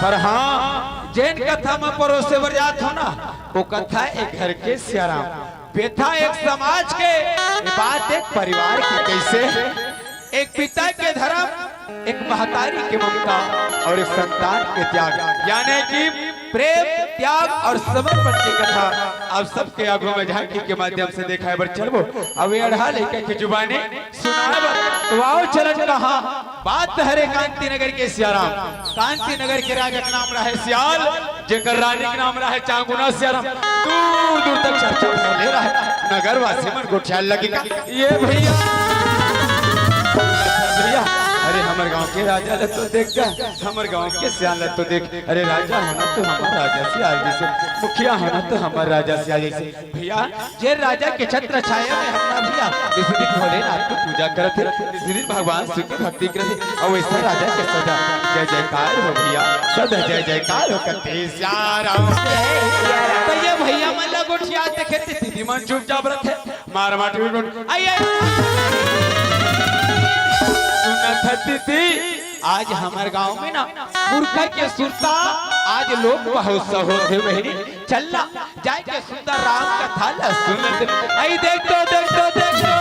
पर हाँ, जेन कथा में परोसे बर जात हो ना, वो कथा एक घर के सियाराम, व्यथा एक समाज के, ये बात एक परिवार की। कैसे? एक पिता के धर्म, एक महतारी के ममता और एक संतान के त्याग, यानी कि प्रेम, त्याग और समर्पण की कथा आप सबके आगू में झांकी के माध्यम से देखाए बर चलबो। अब ये अड़हा लइका के जुबानी सुनाए बर तो आओ चलन कहा। बात हरे कांति नगर के सियाराम, कांति नगर के राजा के नाम रहे सियाल, जेकर रानी के नाम रहे चांगुना सियाराम। दूर दूर तक चर्चा फैले रहे, नगरवासी मन गोठियाए लगे का, ये भैया, भैया, अरे हमर गांव के राजा ल तो देख का, हमर गांव के सियान ल तो देख। अरे राजा होना तो हमर राजा सियाल जैसे, मुखिया होना तो हमर राजा सियाल जैसे। भैया, जे राजा के छत्र छाया में हमना भैया, इस दिन भोलेनाथ की पूजा करत हे, इस दिन भगवान शिव की भक्ति करत हे, और वैसा राजा के सदा जय जयकार हो भैया, सदा जय जयकार हो करते सियाराम। तो ये भैया मन ला गोठिया देखे थे, दीदी मन चुपचाप रहते, मार मार भी बोल, आइए। सुनत हती थी, आज हमर गांव में ना पुरखा के सुरता आज लोक महोत्सव होत हे बहिनी। चल ना, जाए के सुंदर राम कथा ला सुनत। आई देख तो, देख तो, देख तो।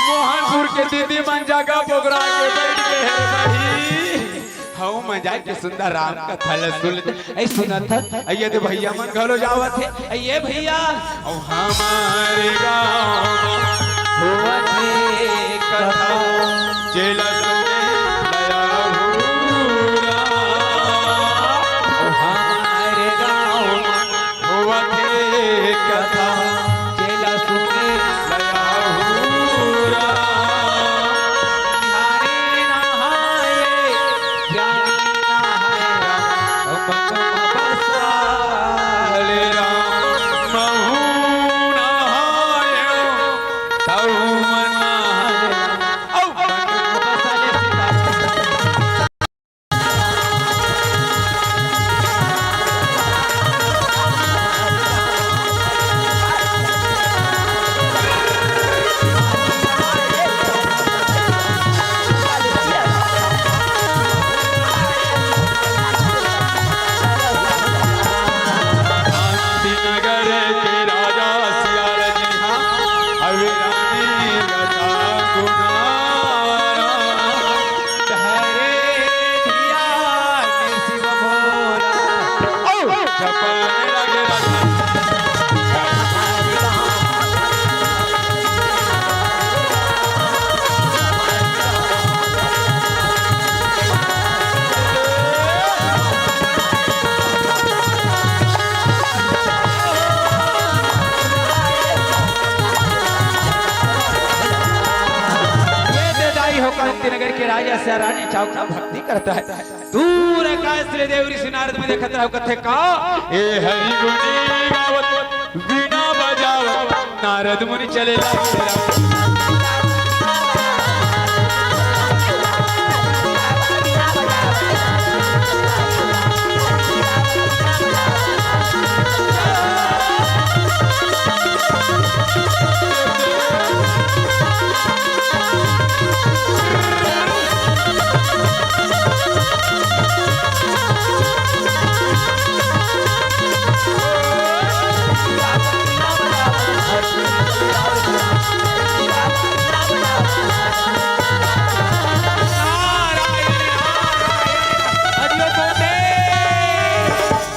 मोहनपुर के दीदी मन जगह बोगरा के बैठ के हे बहिनी। हऊ मजा के सुंदर राम कथा ल सुन लेते। ऐ सुनत हस, ऐ ये दे भैया मन घलो जावत हे। ऐ ये भैया, औ हमारे गाँव म होवत हे कथा, जेला सुने लया भूरा। औ हमारे गाँव म होवत हे कथा, जेला सुने लया भूरा। ज्ञानी नहाए, ज्ञानी नहाए, ओ मन म बसा ले राम। महू नहाए, तऊ मन नहाए, ओ मन म बसा ले सीता। शांति नगर के राजा सियाल जी हाँ, अभी रानी रता गुनारा। धरे धियान शिव भोला। औ! जपन लगे राजा। ये दे दाई हो कांति नगर के राजा से रानी चावना भक्ति करता है। दूर आकाश ले देव ऋषि नारद में देखत रहो कथे का। ए हरि गुणी गावत वीणा बजावत नारद मुनि चले लागे।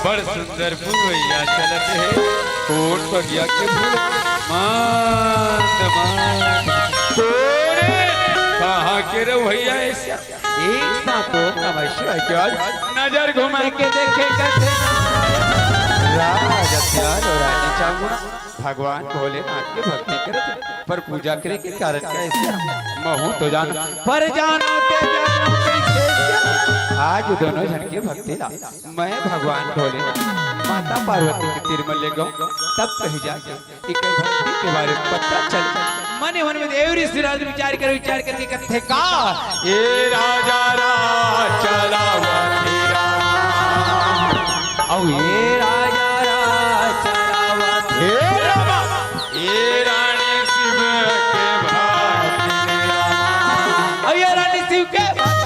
बड़ सुंदर पुरवैया चलत हे, कोन बगिया के फूल, मस्त, मस्त। कोन? कहाँ के रवैया ऐसा? एक साथ हो नमः शिवाय के आज नजर घुमा के देखे कथे। राजा सियाल और रानी चामुंडा भगवान भोलेनाथ के भक्ति करत हे, पर पूजा करे के कारण का ऐसे महू तो जान, पर जानो ते जानो कैसे। आज दोनों झन के भक्ति ला मैं भगवान भोलेनाथ माता पार्वती के तीर में ले गऊं, तब कही जाके एकर भक्ति के बारे में पता चल। मने मन में देव ऋषि नारद विचार कर, विचार करके कथे का। ए राजा राज चलावत हे राम। हे राजा राज चरावत हे रामा। हे रानी शिव के भक्त हे रामा। अउ ये रानी शिव के भक्त।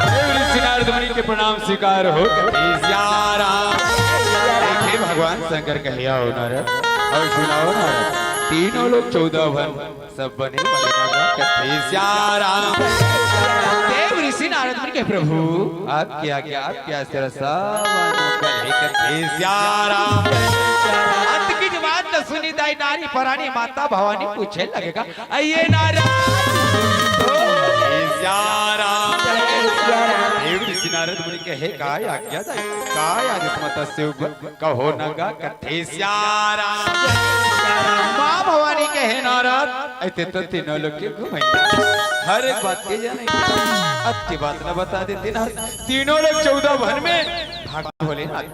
हे ऋषि नारद मुनि के प्रणाम स्वीकार हो। कथे सिया राम। देखे भगवान शंकर कहे, "आओ नारद, आओ सुनाओ नारद, तीनों लोग चौदह भुवन सब बने बने नारद।" कथे सिया राम। देव ऋषि नारद मुनि के, "प्रभु, आपके आज्ञा, आपके आशीर्वाद, सब आनंद है।" कथे सिया राम। अंत की जबान न सुनी दाई नारी परानी माता भवानी पूछे लगेगा, अये नारद। हे सिया राम। देव ऋषि नारद मुनि कहे, "काय आज्ञा दाई? काय आदेश माता शिव ब-, कहो न गा।" कथे सिया राम। माँ भवानी कहे, "नारद, अइते तो तीनों लोग के घुमैया, हर एक बात के जाने, अतकी बात न बता देते ना, तीनों लोग चौदह भुवन में भाग भोलेनाथ।"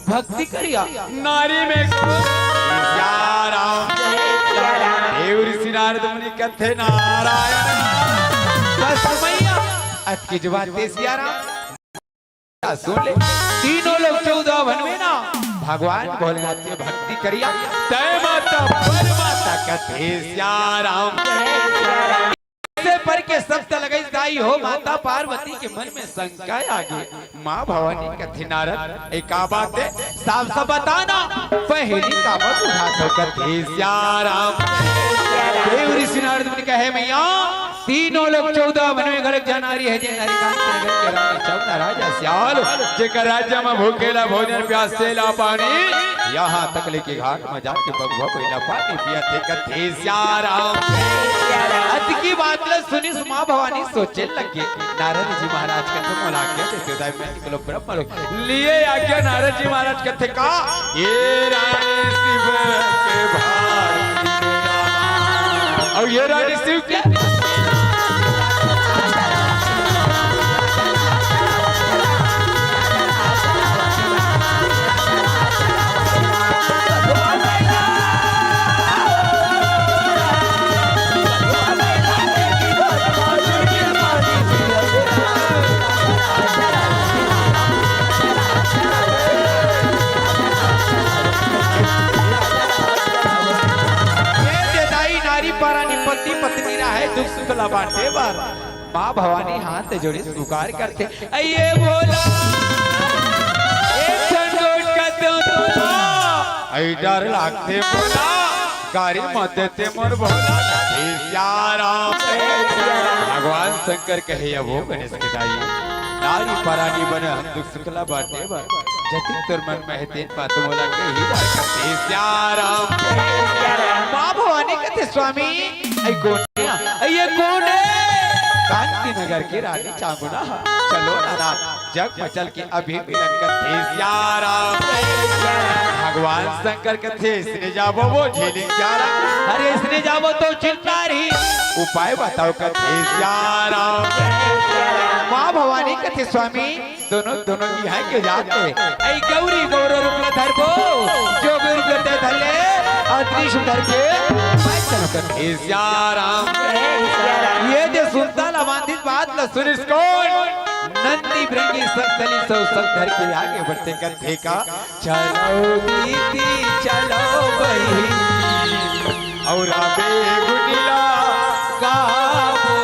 भक्ति करिया। नारी में को सिया राम। देव ऋषि नारद मुनि कथे नारायण। बस मैया, अतकी जबान ते सिया राम। सुन ले, तीनों लोग चौदह भुवन में ना भगवान भोलेनाथ के भक्ति करिया। तय माता पर माता कथे सिया राम। से पर के शब्द लगइस दाई हो, माता पार्वती के मन में शंका आ गे। माँ भवानी कथे नारद, "ए का बात हे? साफ साफ बता ना, पहेली काबर बुझाथो?" कथे सिया राम। देव ऋषि नारद मुनि कहे, "मैया, तीनों लोग चौदह भुवन में घलो एक झन नारी हे, जे नारी कांति नगर के रानी चौदह राजा सियाल, जेकर राज्य में भूखे ला भोजन, प्यासे ला पानी, यहाँ तक ले के घाट में जाके बघवा बइला पानी पियत हे।" कथे सिया राम। अतकी बात ल सुनिस माँ भवानी सोचे लगे, नारद जी महाराज कथे, "मोला आज्ञा देते दाई, मैं निकलो ब्रह्म लोक।" लिए आज्ञा नारद जी महाराज कथे का, "ये रानी शिव के भार।" अउ ये रानी शिव के ये दे दाई नारी परानी पति पत्नी राहय दुख सुख ला बांटे बर। माँ भवानी हाथ जोड़िस पुकार करथे, "अये भोला, एक ठन गोठ कर दो भोला, अई डर लागथे भोला, गारी मत देते मोर भोला।" कथे सिया राम। भगवान शंकर कहे, "अबो गणेश के दाई, नारी परानी बने हम दुख सुख ला बांटे बर, जतिक तोर मन में हे तेन बात मोला कही बर।" कथे सिया राम। माँ भवानी कथे, "स्वामी, अई कोन हे? अई ये कोन हे?" "कांति नगर के रानी चामुंडा ह। चलो ना नाथ, जग मचल के अभी मिलन।" कथे सिया राम। भगवान शंकर कथे, "इसने जाबो वो झेली सिया राम?" "अरे इसने जाबो तो चिंता रही, उपाय बताओ।" कथे सिया राम। माँ भवानी कथे, "स्वामी, दोनों, दोनों इहाँ के जात हे। अई गौरी गौर रूप ल धरबो, जो भी रूप ल धर ले, अदृश्य धर के मैं चलूँ।" कथे सिया राम। ये दे सुनता ल बांधिस बात ल सुनिस कोन? नंदी भृंगी सब चलिस अउ सब धर के आगे बढ़थे। कथे का, "चलो दीदी चलो बहिनी, अउ राबे गुटिला गाबो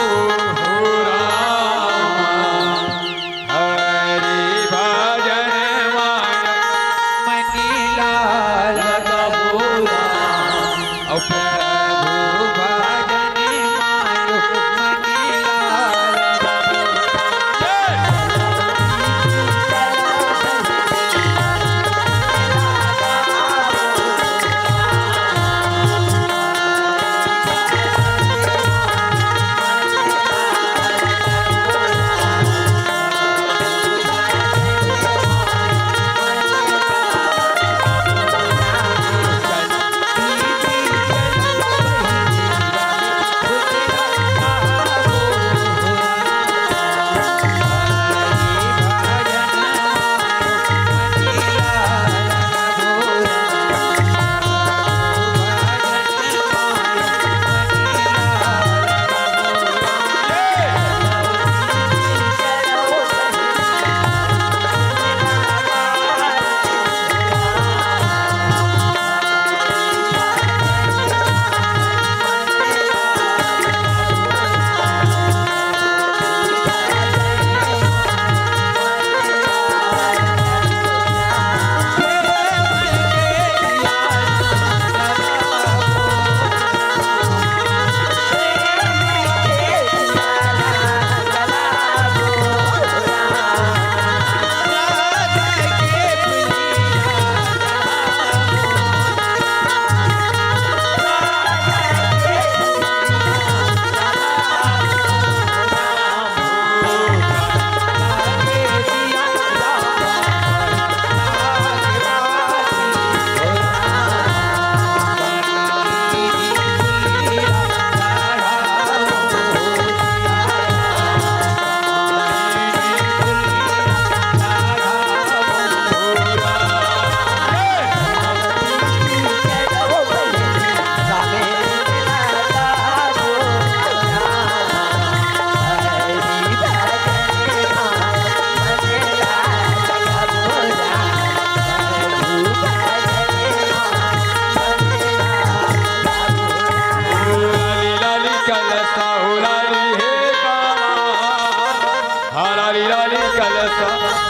हो रामा, हरि भजन मांग मनीला लगाबो रामा, अउ प्रभु भजन मांग मनीला लगाबो रामा।"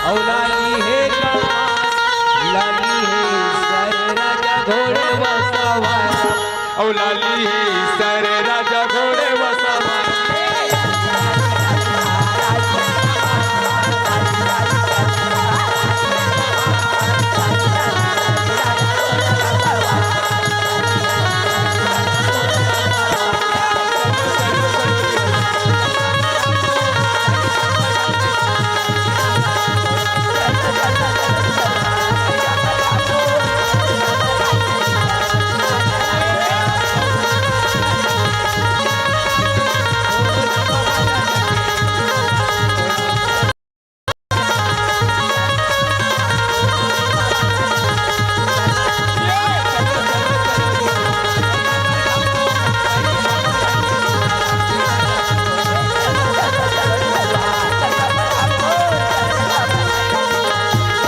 अउ लाली हे कमाल, लाली हे सर राजा घोड़े सवार। अउ लाली हे सर राजा घोड़े सवार।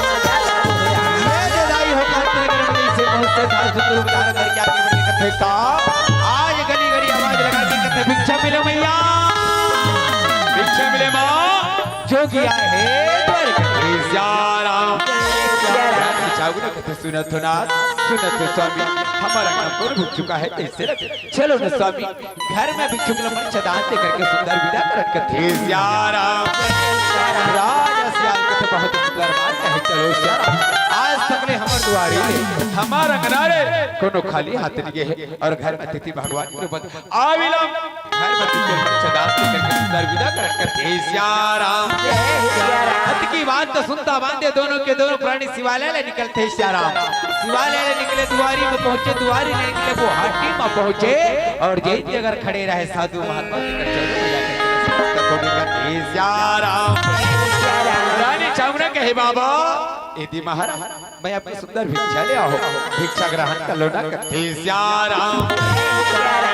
ये जे दाई हो करते गरमनी से बहुत से साफ सुथरे उतार करके आगे बढ़ के कथे का, आज गली गली आवाज लगा के कथे, "भिक्षा मिलो मैया, भिक्षा मिले माँ।" जोगी आए हे द्वार के। जय सिया राम। जय सिया राम। रानी चाउना कथे, "सुनत हो नाथ, सुनत हो स्वामी, हमारा काम पूर्ण हो चुका है, कैसे लगे? चलो न स्वामी, घर में भिक्षुक ल मंच दान दे करके सुंदर विदा करन कथे।" जय सिया राम। राजा सियाल कथे, "बहुत सुंदर बात कहे, चलो सिया राम, आज तक ले हमर दुआरी ले, हमार अंगना ले कोनो खाली हाथ नहीं गे हे, अउ घर में अतिथि भगवान के रूप आविलम, घर में भिक्षुक ल मंच दान दे करके सुंदर विदा करन कथे।" जय सिया राम। जय सिया राम। अतकी बात तो सुनता बांधे दोनों के दोनों प्राणी शिवालय ले निकलथे सिया राम। शिवालय ले निकले, दुआरी में पहुंचे, दुआरी ले निकले, वो हाटी में पहुंचे अउ जैन जगह खड़े रहे साधु महात्मा जी के चरणों में जाकर नमस्कार करके कथे, "सिया राम।" रानी चाउना कहे, "बाबा, यदि महाराज, मैं आपकी सुंदर भिक्षा ले आयो हूँ, भिक्षा ग्रहण कर लो ना।" कथे, "सिया राम।"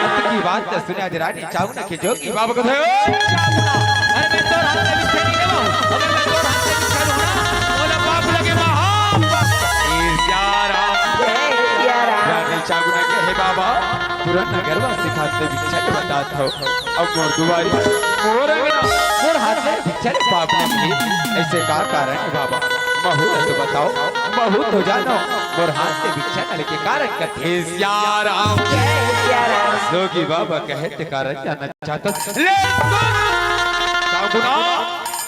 अतकी बात तो सुने आज रानी चाउना के जोगी बाबा कथे, "ओ चाउना, अरे मैं तोर हाथ ले भिक्षा नहीं लेवो, अगर मैं तोर हाथ ले भिक्षा लूँ ना, मोला पाप लगे, महापाप।" कथे, "सिया राम।" जय सिया राम। रानी चाउना कहे, "बाबा, पूरा नगरवासी खातिर भिक्षा के बतात हो, अब मोर दुआरी, मोर अंगना, मोर हाथ ले भिक्षा ले पाप नहीं, ऐसे का कारण हे बाबा? महू ल तो बताओ, महू तो जानो, मोर हाथ ले भिक्षा न लेके कारण कथे।" सिया राम। जय सिया राम। जोगी बाबा कहे ते कारण जानना चाहत हस। ले सुन, चाउना,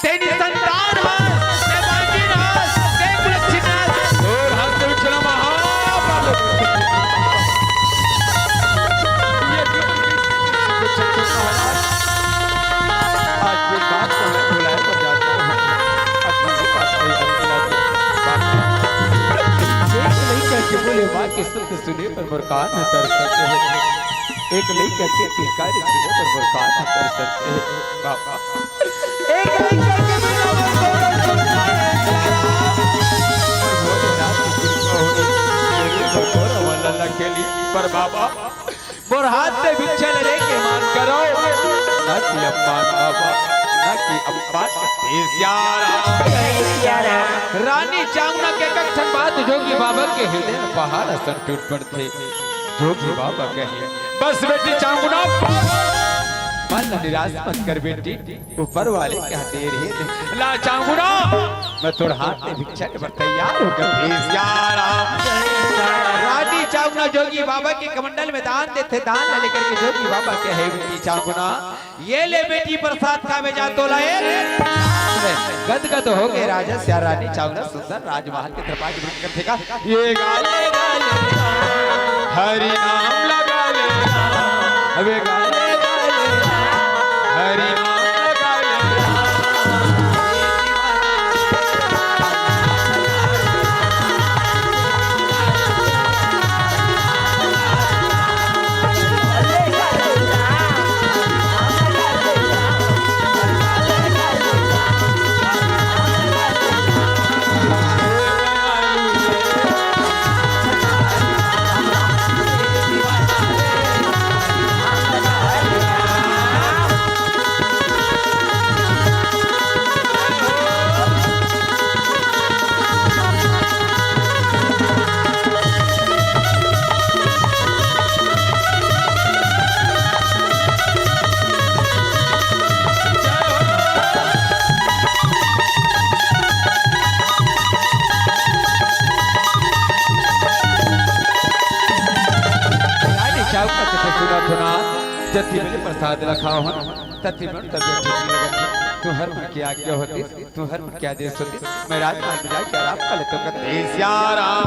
तें निसंतान हस, तें बांझिन हस, तें कुलच्छिन्न हस, तोर हाथ ले भिक्षा ल महापाप। ये जीवन की आज ये बात को मैं भुलाए तो जाता हूँ। आज ये बात कोई अगला बात। एक लइका के बोले माँ के शब्द सुने पर मोर कान ह तरसत हे। एक लइका के किलकारी सुने पर मोर कान ह तरसत हे। बाबा। एक लइका के बिना मोर कोनो सुनता है। भोलेनाथ की कृपा होई, जरूर मोर कोनो वाला लखेली। पर बाबा, मोर हाथ ले भिक्षा लेने के मान करो, ना कि अपमान बाबा, ना कि अपमान। सिया राम। जय सिया राम। रानी चाउना के ककठन बात जोगी बाबा के हृदय पहाड़ असन टूट पड़थे। जोगी बाबा कहे, "बस बेटी चाउना, बस। मन ला निराश मत कर बेटी।" ऊपर वाले का देर हे। ला चाउना, मैं तोर हाथ ले भिक्षा ले बर तैयार हो गे। सिया राम। रानी चाउना जोगी बाबा के कमंडल में दान देथे, दान ला लेकर के जोगी बाबा कहे, "बेटी चाउना, ये ले बेटी प्रसाद खावे जा।" तोला ए गदगद हो गे राजा सिया। रानी चाउना सुंदर राजमहल के तरफ आगे बढ़ के कथे का, ये गाले गाले हरि नाम लगा ले, अबे गाले गाले हरि नाम लगा ले। का कथे सुनत हो ना, जति बेले प्रसाद ल खाहूँ, तति बेले तबियत ठीक नइ लगत हे। तुँहर मन के आज्ञा होतिस, तुँहर मन के आदेश होतिस, मैं राजमहल में जाके आराम कर लेथों कथे। सियाराम।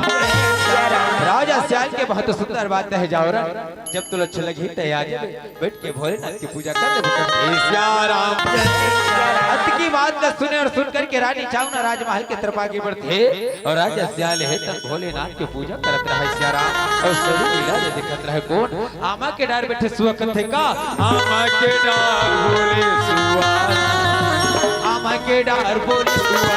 राजा सियाल के बहुत सुंदर बात हे, जावरन, जब तोला अच्छा लगही त आ जाबे, बइठ के भोलेनाथ के पूजा कर लेबो कथे। सियाराम। अतकी बात ल सुने अउ सुन करके रानी चाउना राजमहल के तरफ आगे बढ़थे अउ राजा सियाल हे त भोलेनाथ के पूजा करत रहय सियाराम। अउ सभी लीला ल देखत रहय कोन? आमा के डार बइठे सुआ कथे का? आमा के डार बोले सुआ, आमा के डार बोले सुआ।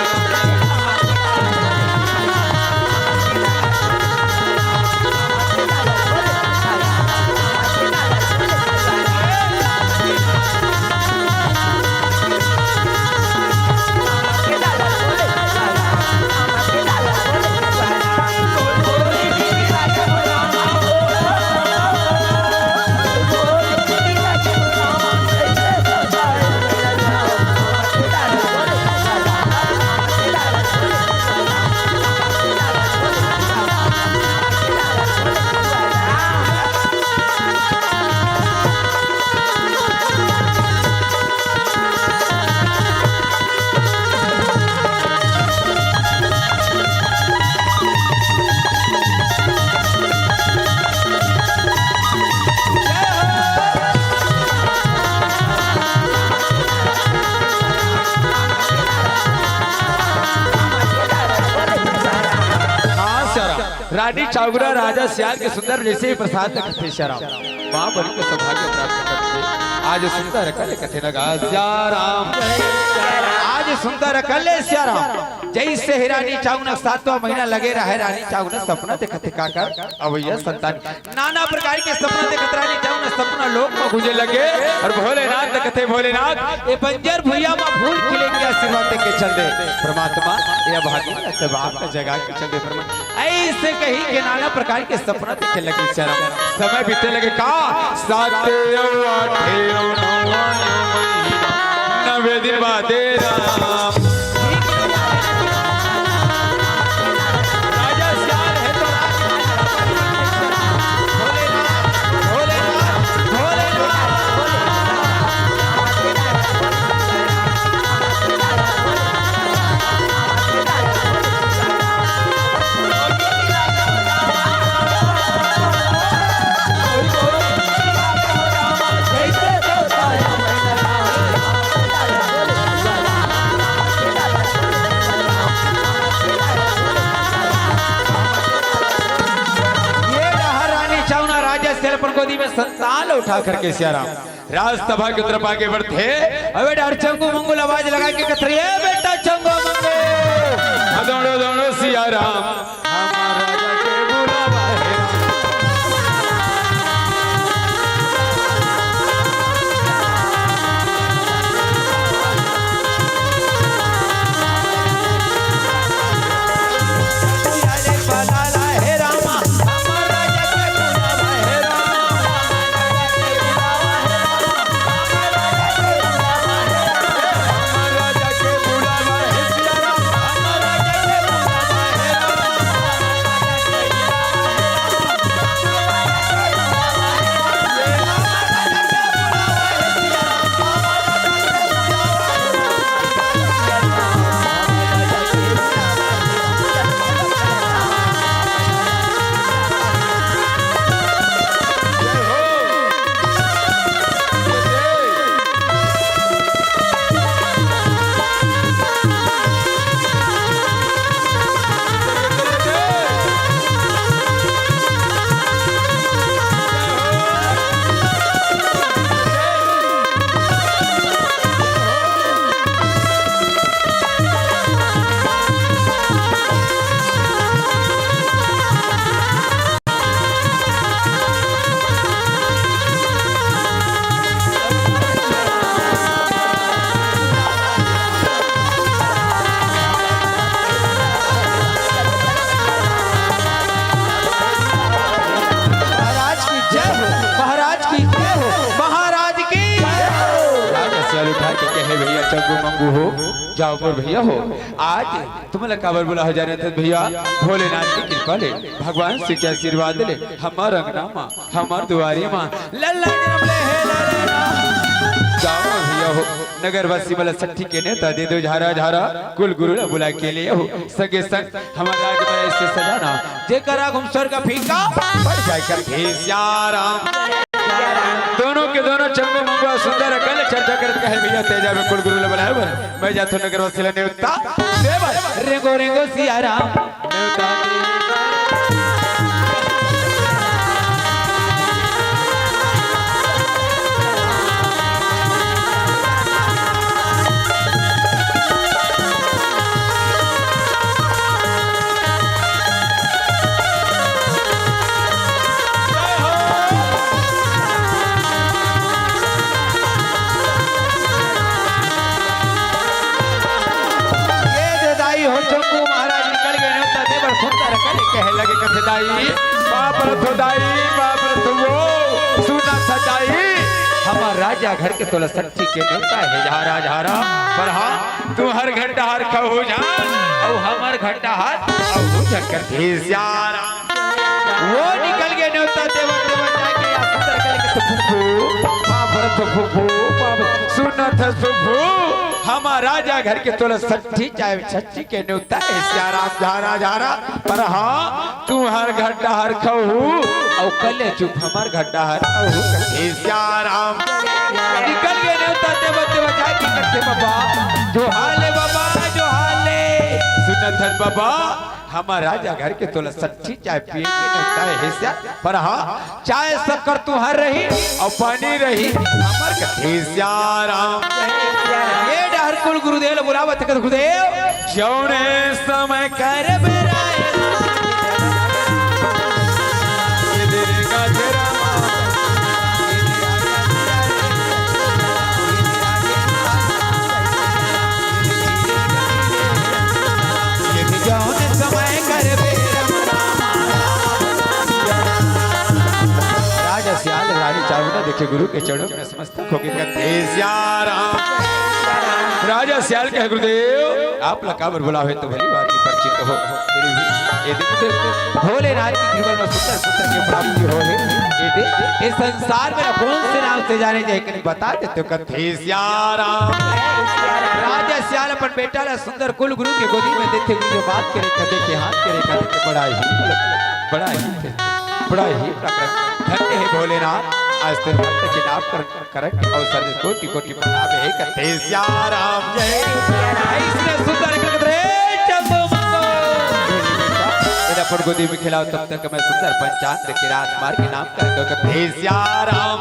हाँ, सियाराम। रानी चाउना राजा सियाल के सुंदर जइसे ही प्रसाद ल कथे सियाराम। माँ बन के सौभाग्य प्राप्त करथे। आज सुंदर कल कथे न गा सियाराम। आज सुंदर कल सियाराम। जइसे ही रानी चाउना सातवां महीना लगे रहय, रानी चाउना सपना देखथे काकर अवइया संतान। नाना प्रकार के सपना देखत रानी चाउना सपना लोक म गूंजे लगे अउ भोलेनाथ ल कथे भोलेनाथ, ए बंजर भुइयां म फूल खिले के आशीर्वाद देके चल दे। परमात्मा, ए भागी ल तबाह का जगा के चल दे परमात्मा। अइसे कहि के नाना प्रकार के सपना देखे लगे सियाराम। समय बीते लगे का? साते अउ आठे अउ नौवा अउ महीना, नवे दिन बादे राम। राजा सियाल हे तो राज भोलेनाथ, भोलेनाथ, भोलेनाथ। ये डहर रानी चाउना राजा सियाल अपन गोदी में संतान उठा करके सियाराम राजसभा के तरफ आगे बढ़थे। अबे डहर चंगू मंगू ल आवाज लगा के कथे, ए बेटा चंगू मंगू। हाँ, दौड़ो, दौड़ो, सियाराम। हमार राजा के बुलावा हे। भैया चंगू मंगू हो, जाओ मोर भैया हो। आज तुमन ला काबर बुलाए हंव जानत हस भैया, भोलेनाथ के कृपा ले, भगवान शिव के आशीर्वाद ले, हमर अंगना मा, हमर दुआरी मा लल्ला जनम ले हे लल्ला। जाओ मोर भैया हो, नगरवासी मन ला छट्ठी के नेवता दे देव, झारा झारा कुल गुरु ला बुला के ले हो, संगे संग हमर राज में ऐसे सजाना, जेकर आगू म स्वर्ग फीका पड़ जाए कर। हे सिया राम। दोनों के दोनों चंगू मंगू सुंदर अकन ले चर्चा करत कहे भैया तेजा में कुल गुरु ला बुलाए बर। मैं जाथों नगरवासी ला नेवता दे बर। रेंगो रेंगो सिया राम। नेवता दे। ये दे दाई हो चंगू महाराज निकल गे नेवता दे बर सुंदर अकन ले कहे लगे कथे दाई, बाप रे तो दाई, बाप रे तो वो, सुनत हस दाई, हमर राजा घर के तोला छट्ठी के नेवता हे झारा झारा, पर हाँ, तुंहर घर डहर खहू झन, अउ हमर घर डहर खहू झन कर। हे सिया राम। वो निकल गे नेवता देवत देवत जाके या सुंदर अकन ले कथे फुफू, बाप रे तो फुफू, बाप, सुनत हस फुफू, हमर राजा घर के तोला छट्ठी चाहे छट्ठी के नेवता हे सिया राम झारा झारा, पर हाँ, तुंहर घर डहर खहू, अउ कले चुप हमर घर डहर खहू। हे सिया राम। निकल गे नेवता देवत देवत जाके कथे बाबा, जोहार ले बाबा, जोहार ले। सुनत हस बाबा, हमर राजा घर के तोला छट्ठी चाय पिए के नेवता हे सिया, पर हाँ, चाय शक्कर तुंहर रही अउ पानी रही हमर। कथे सिया राम। ये डहर कुल गुरुदेव ला बुलावत हे, कथे गुरुदेव। जौने समय करबे राय। जौन समय करबे राम राम। राजा सियाल रानी चावना देखे गुरु के चरणों में नतमस्तक होके कथे सिया राम। राजा सियाल कहे गुरुदेव, आप ला काबर बुलावे तो भली बात ही परिचित हो। फिर भी ये देखो भोलेनाथ के जीवन में सुंदर सुंदर के प्राप्ति हो हे। ये दे, ये संसार में कौन से नाम से जाने जाए, कनी बता देते हो। कथे सिया राम। राजा सियाल अपन बेटा ला सुंदर कुल गुरु के गोदी में देथे हुए जो बात करे, कथे के हाथ करे, कथे के बड़ा ही, बड़ा ही, बड़ा ही धन्य हे भोलेनाथ। आज तेरे भक्त के नाम कर, करन के अवसर दे कोटि कोटि प्रणाम हे। कथे सिया राम जय। ऐसने सुंदर कथे चंदो मंगो। अपन गोदी में खिलाओ तब तक मैं सुंदर पंचांग के राजकुमार के नाम कर दो। कथे सिया राम।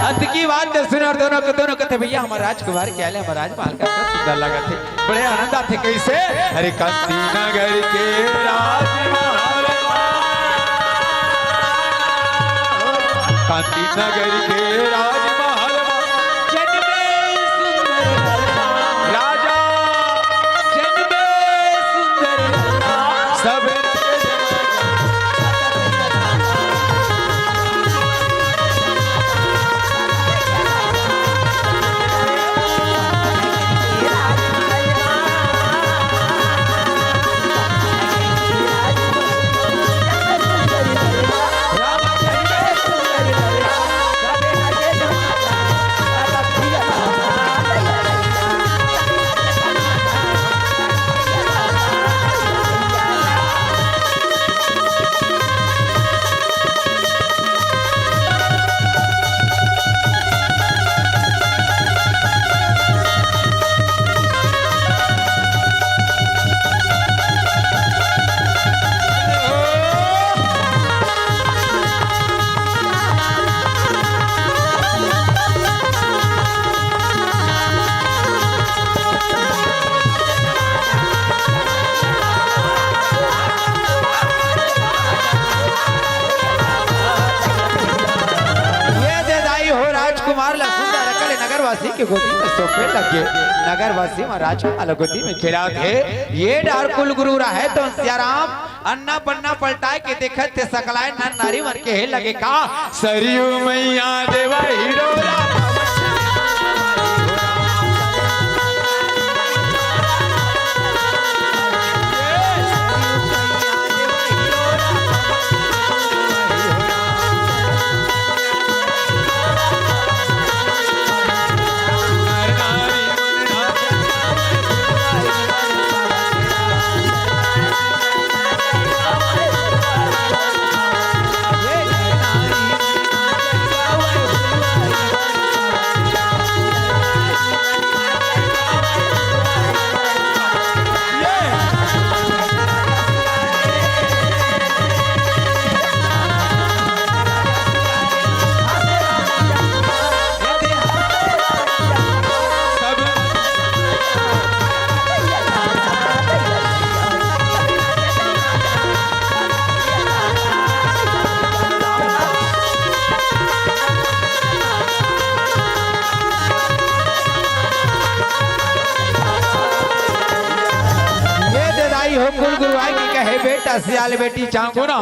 अंत की बात तो सुनो, दोनों के दोनों कथे भैया हमर राजकुमार के आले, हमर राजमहल का तो सुंदर लगथे, बड़े आनंद आथे। कैसे? अरे कांति नगर के राजमहल, कांति नगर के राजमहल, जन्मे सुंदर राजा, जन्मे सुंदर सब ये दे दाई हो राजकुमार ला सुंदर अकन ले नगरवासी के गोदी में सौंपे लगे। नगरवासी म राजकुमार ला गोदी में खिलात हे। ये डहर कुल गुरु रहे तो सियाराम अन्ना पन्ना पलटाए के देखत हे सकलाए नर नारी मन के हे लगे का। सरयू मैया देवा हीरो राम। बेटा सियाल बेटी चांगुना,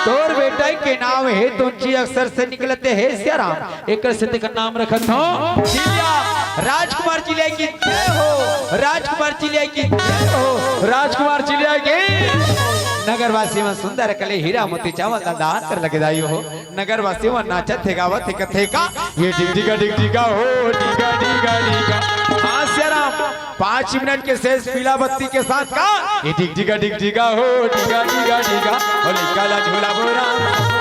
तोर बेटा के नाम हे तुंची अक्षर से निकलथे हे सियाराम, एकर से तेकर नाम रखत हंव चिलिया। राजकुमार चिलिया की जय हो, राजकुमार चिलिया की जय हो, राजकुमार चिलिया की। नगरवासी मन सुंदर कले हीरा मोती चांवल ला दान करे लगे दाई हो। नगरवासी मन नाचत हे, गावत हे, कथे का, ये डिग डिगा डिग डिगा हो, डिगा डिगा डिगा। हाँ सियाराम, पाँच मिनट के शेष पीला बत्ती के साथ का, ये डिग डिगा डिग डिगा हो, डिगा डिगा डिगा, ओ लइका ला झुलाबो राम।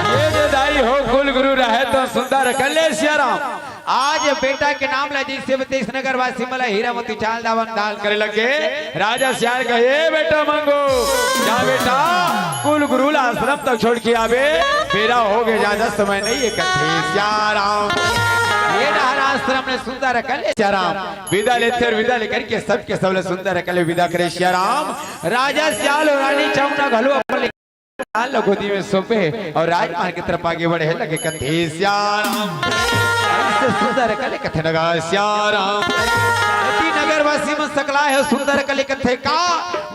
ये दे दाई हो, कुल गुरु रहे तो सुंदर कले सियाराम। आज बेटा के नाम ला जइसे बतेस नगरवासी मन ला हीरा मोती चांवल दान करे लगे। राजा सियाल कहे, "ए बेटा मंगू, जा बेटा, कुल गुरु ला आश्रम तक छोड़ के आबे, बेरा हो गे, ज्यादा समय नहीं हे," कथे सियाराम। ये डहर आश्रम ले सुंदर कले सियाराम विदा लेथे अउ विदा लेकर के सबके सब ला सुंदर कले विदा करे सियाराम। राजा सियाल अउ रानी चांगुना घलो अपन लाल ला गोदी में सौंपे हे अउ राजमहल के तरफ आगे बढ़े लगे, कथे सियाराम। अइसे सुंदर कले कथे नगा सियाराम। अति नगरवासी मन सकलाय हे सुंदर कले कथे का,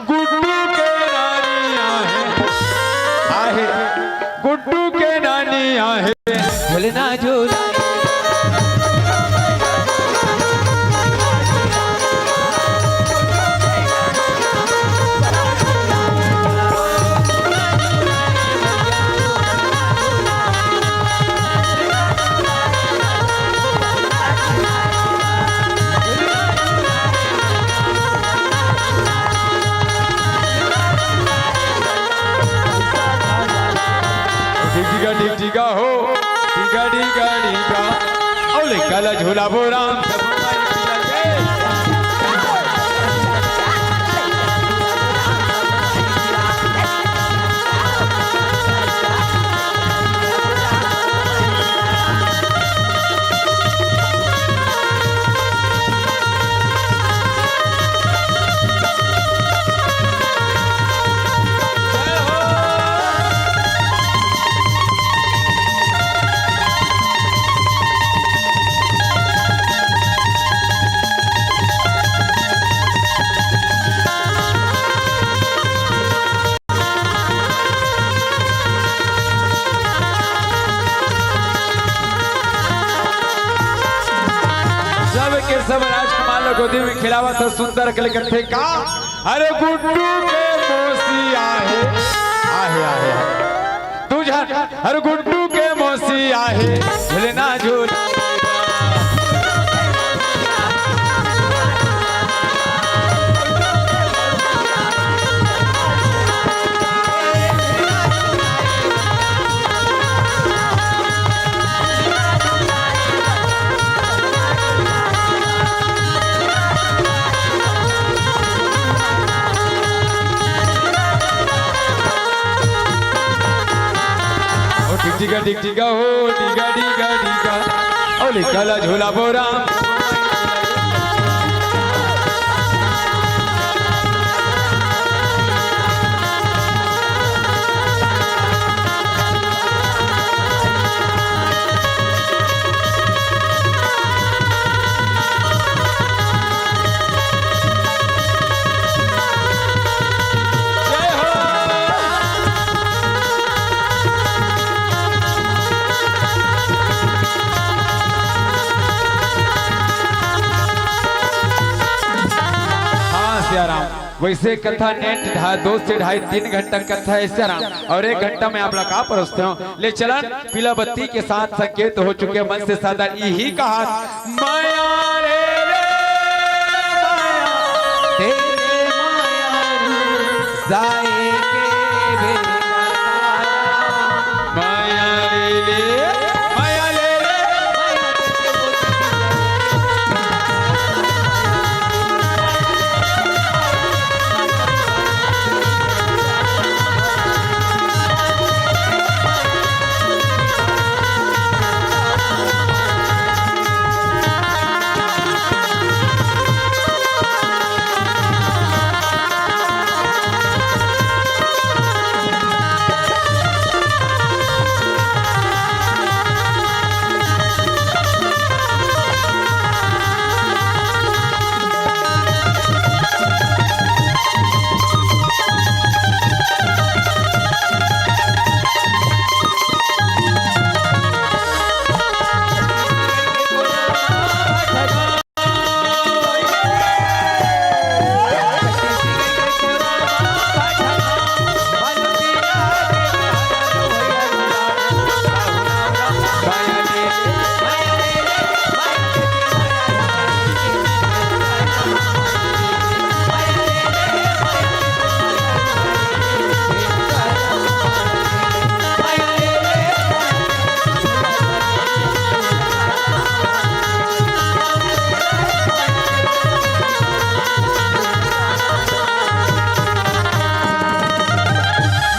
गुड्डू के नानी आहे, आहे, गुड्डू के नानी आहे। झूलना झूला। डिगा डिगा हो, डिगा डिगा डिगा। अउ लइका ला झुलाबो राम। सबके सब राजकुमार ला गोदी में खिलावत हे, सुंदर कले कथे का, अरे गुड्डू के मौसी आहे, आहे, आहे, आहे। तू झन, अरे गुड्डू के मौसी आहे, झूलना झूला। ओ टिक टिका टिक टिका हो, टिका टिका टिका। ओ लिखला झूला बोरा। वैसे कथा नेट ढा-, दो से ढाई, तीन घंटा कथा हे, ऐसे आराम। और एक घंटा में आप ला का परोसते हो? ले चलन, पीला बत्ती के साथ संकेत हो चुके, मन से सादर इही कहा, माया रे रे, माया, तेरे माया रू, जाए के बेरा, माया रे रे, माया रे रे, माया।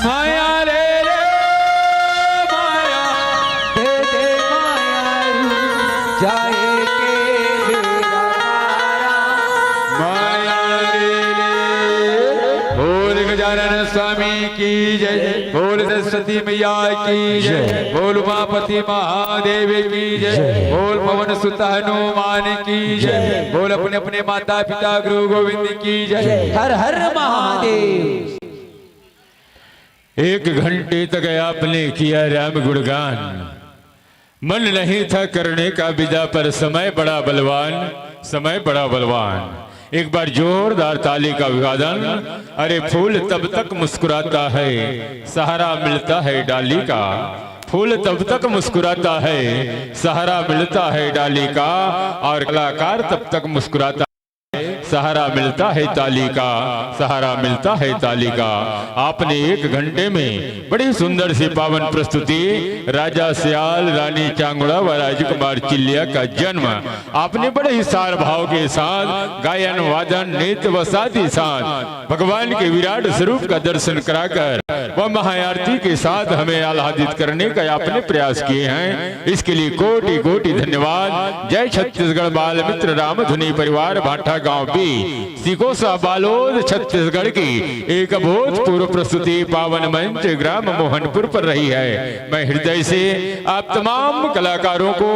माया रे रे माया, दे दे माया रू, जाए के बेरा पारा। माया रे रे। बोल गजानन स्वामी की जय, बोल सरस्वती मैया की जय, जय। बोल उमापति महादेव की जय, जय। बोल पवन सुत हनुमान की जय, जय। बोल अपने अपने माता पिता गुरु गोविंद की जय। जय। हर हर महादेव। एक घंटे तक आपने किया राम गुणगान, मन नहीं था करने का विदा, पर समय बड़ा बलवान, समय बड़ा बलवान। एक बार जोरदार ताली का अभिवादन। अरे फूल तब तक मुस्कुराता है, सहारा मिलता है डाली का। फूल तब तक मुस्कुराता है, सहारा मिलता है डाली का। और कलाकार तब तक मुस्कुराता, सहारा मिलता है ताली का, सहारा मिलता है ताली का। आपने एक घंटे में बड़ी सुंदर सी पावन प्रस्तुति, राजा सियाल, रानी चांगुड़ा व राजकुमार चिल्लिया का जन्म, आपने बड़े ही सार भाव के साथ गायन, वादन, नृत्य व साथ ही साथ भगवान के विराट स्वरूप का दर्शन कराकर व महाआरती के साथ हमें आह्लादित करने का आपने प्रयास किए हैं। इसके लिए कोटि कोटि धन्यवाद। जय छत्तीसगढ़ बाल मित्र राम धुनी परिवार भाटा गांव बी, सिकोसा बालोद छत्तीसगढ़ की एक अभूतपूर्व प्रस्तुति पावन मंच ग्राम मोहनपुर पर रही है। मैं हृदय से आप तमाम कलाकारों को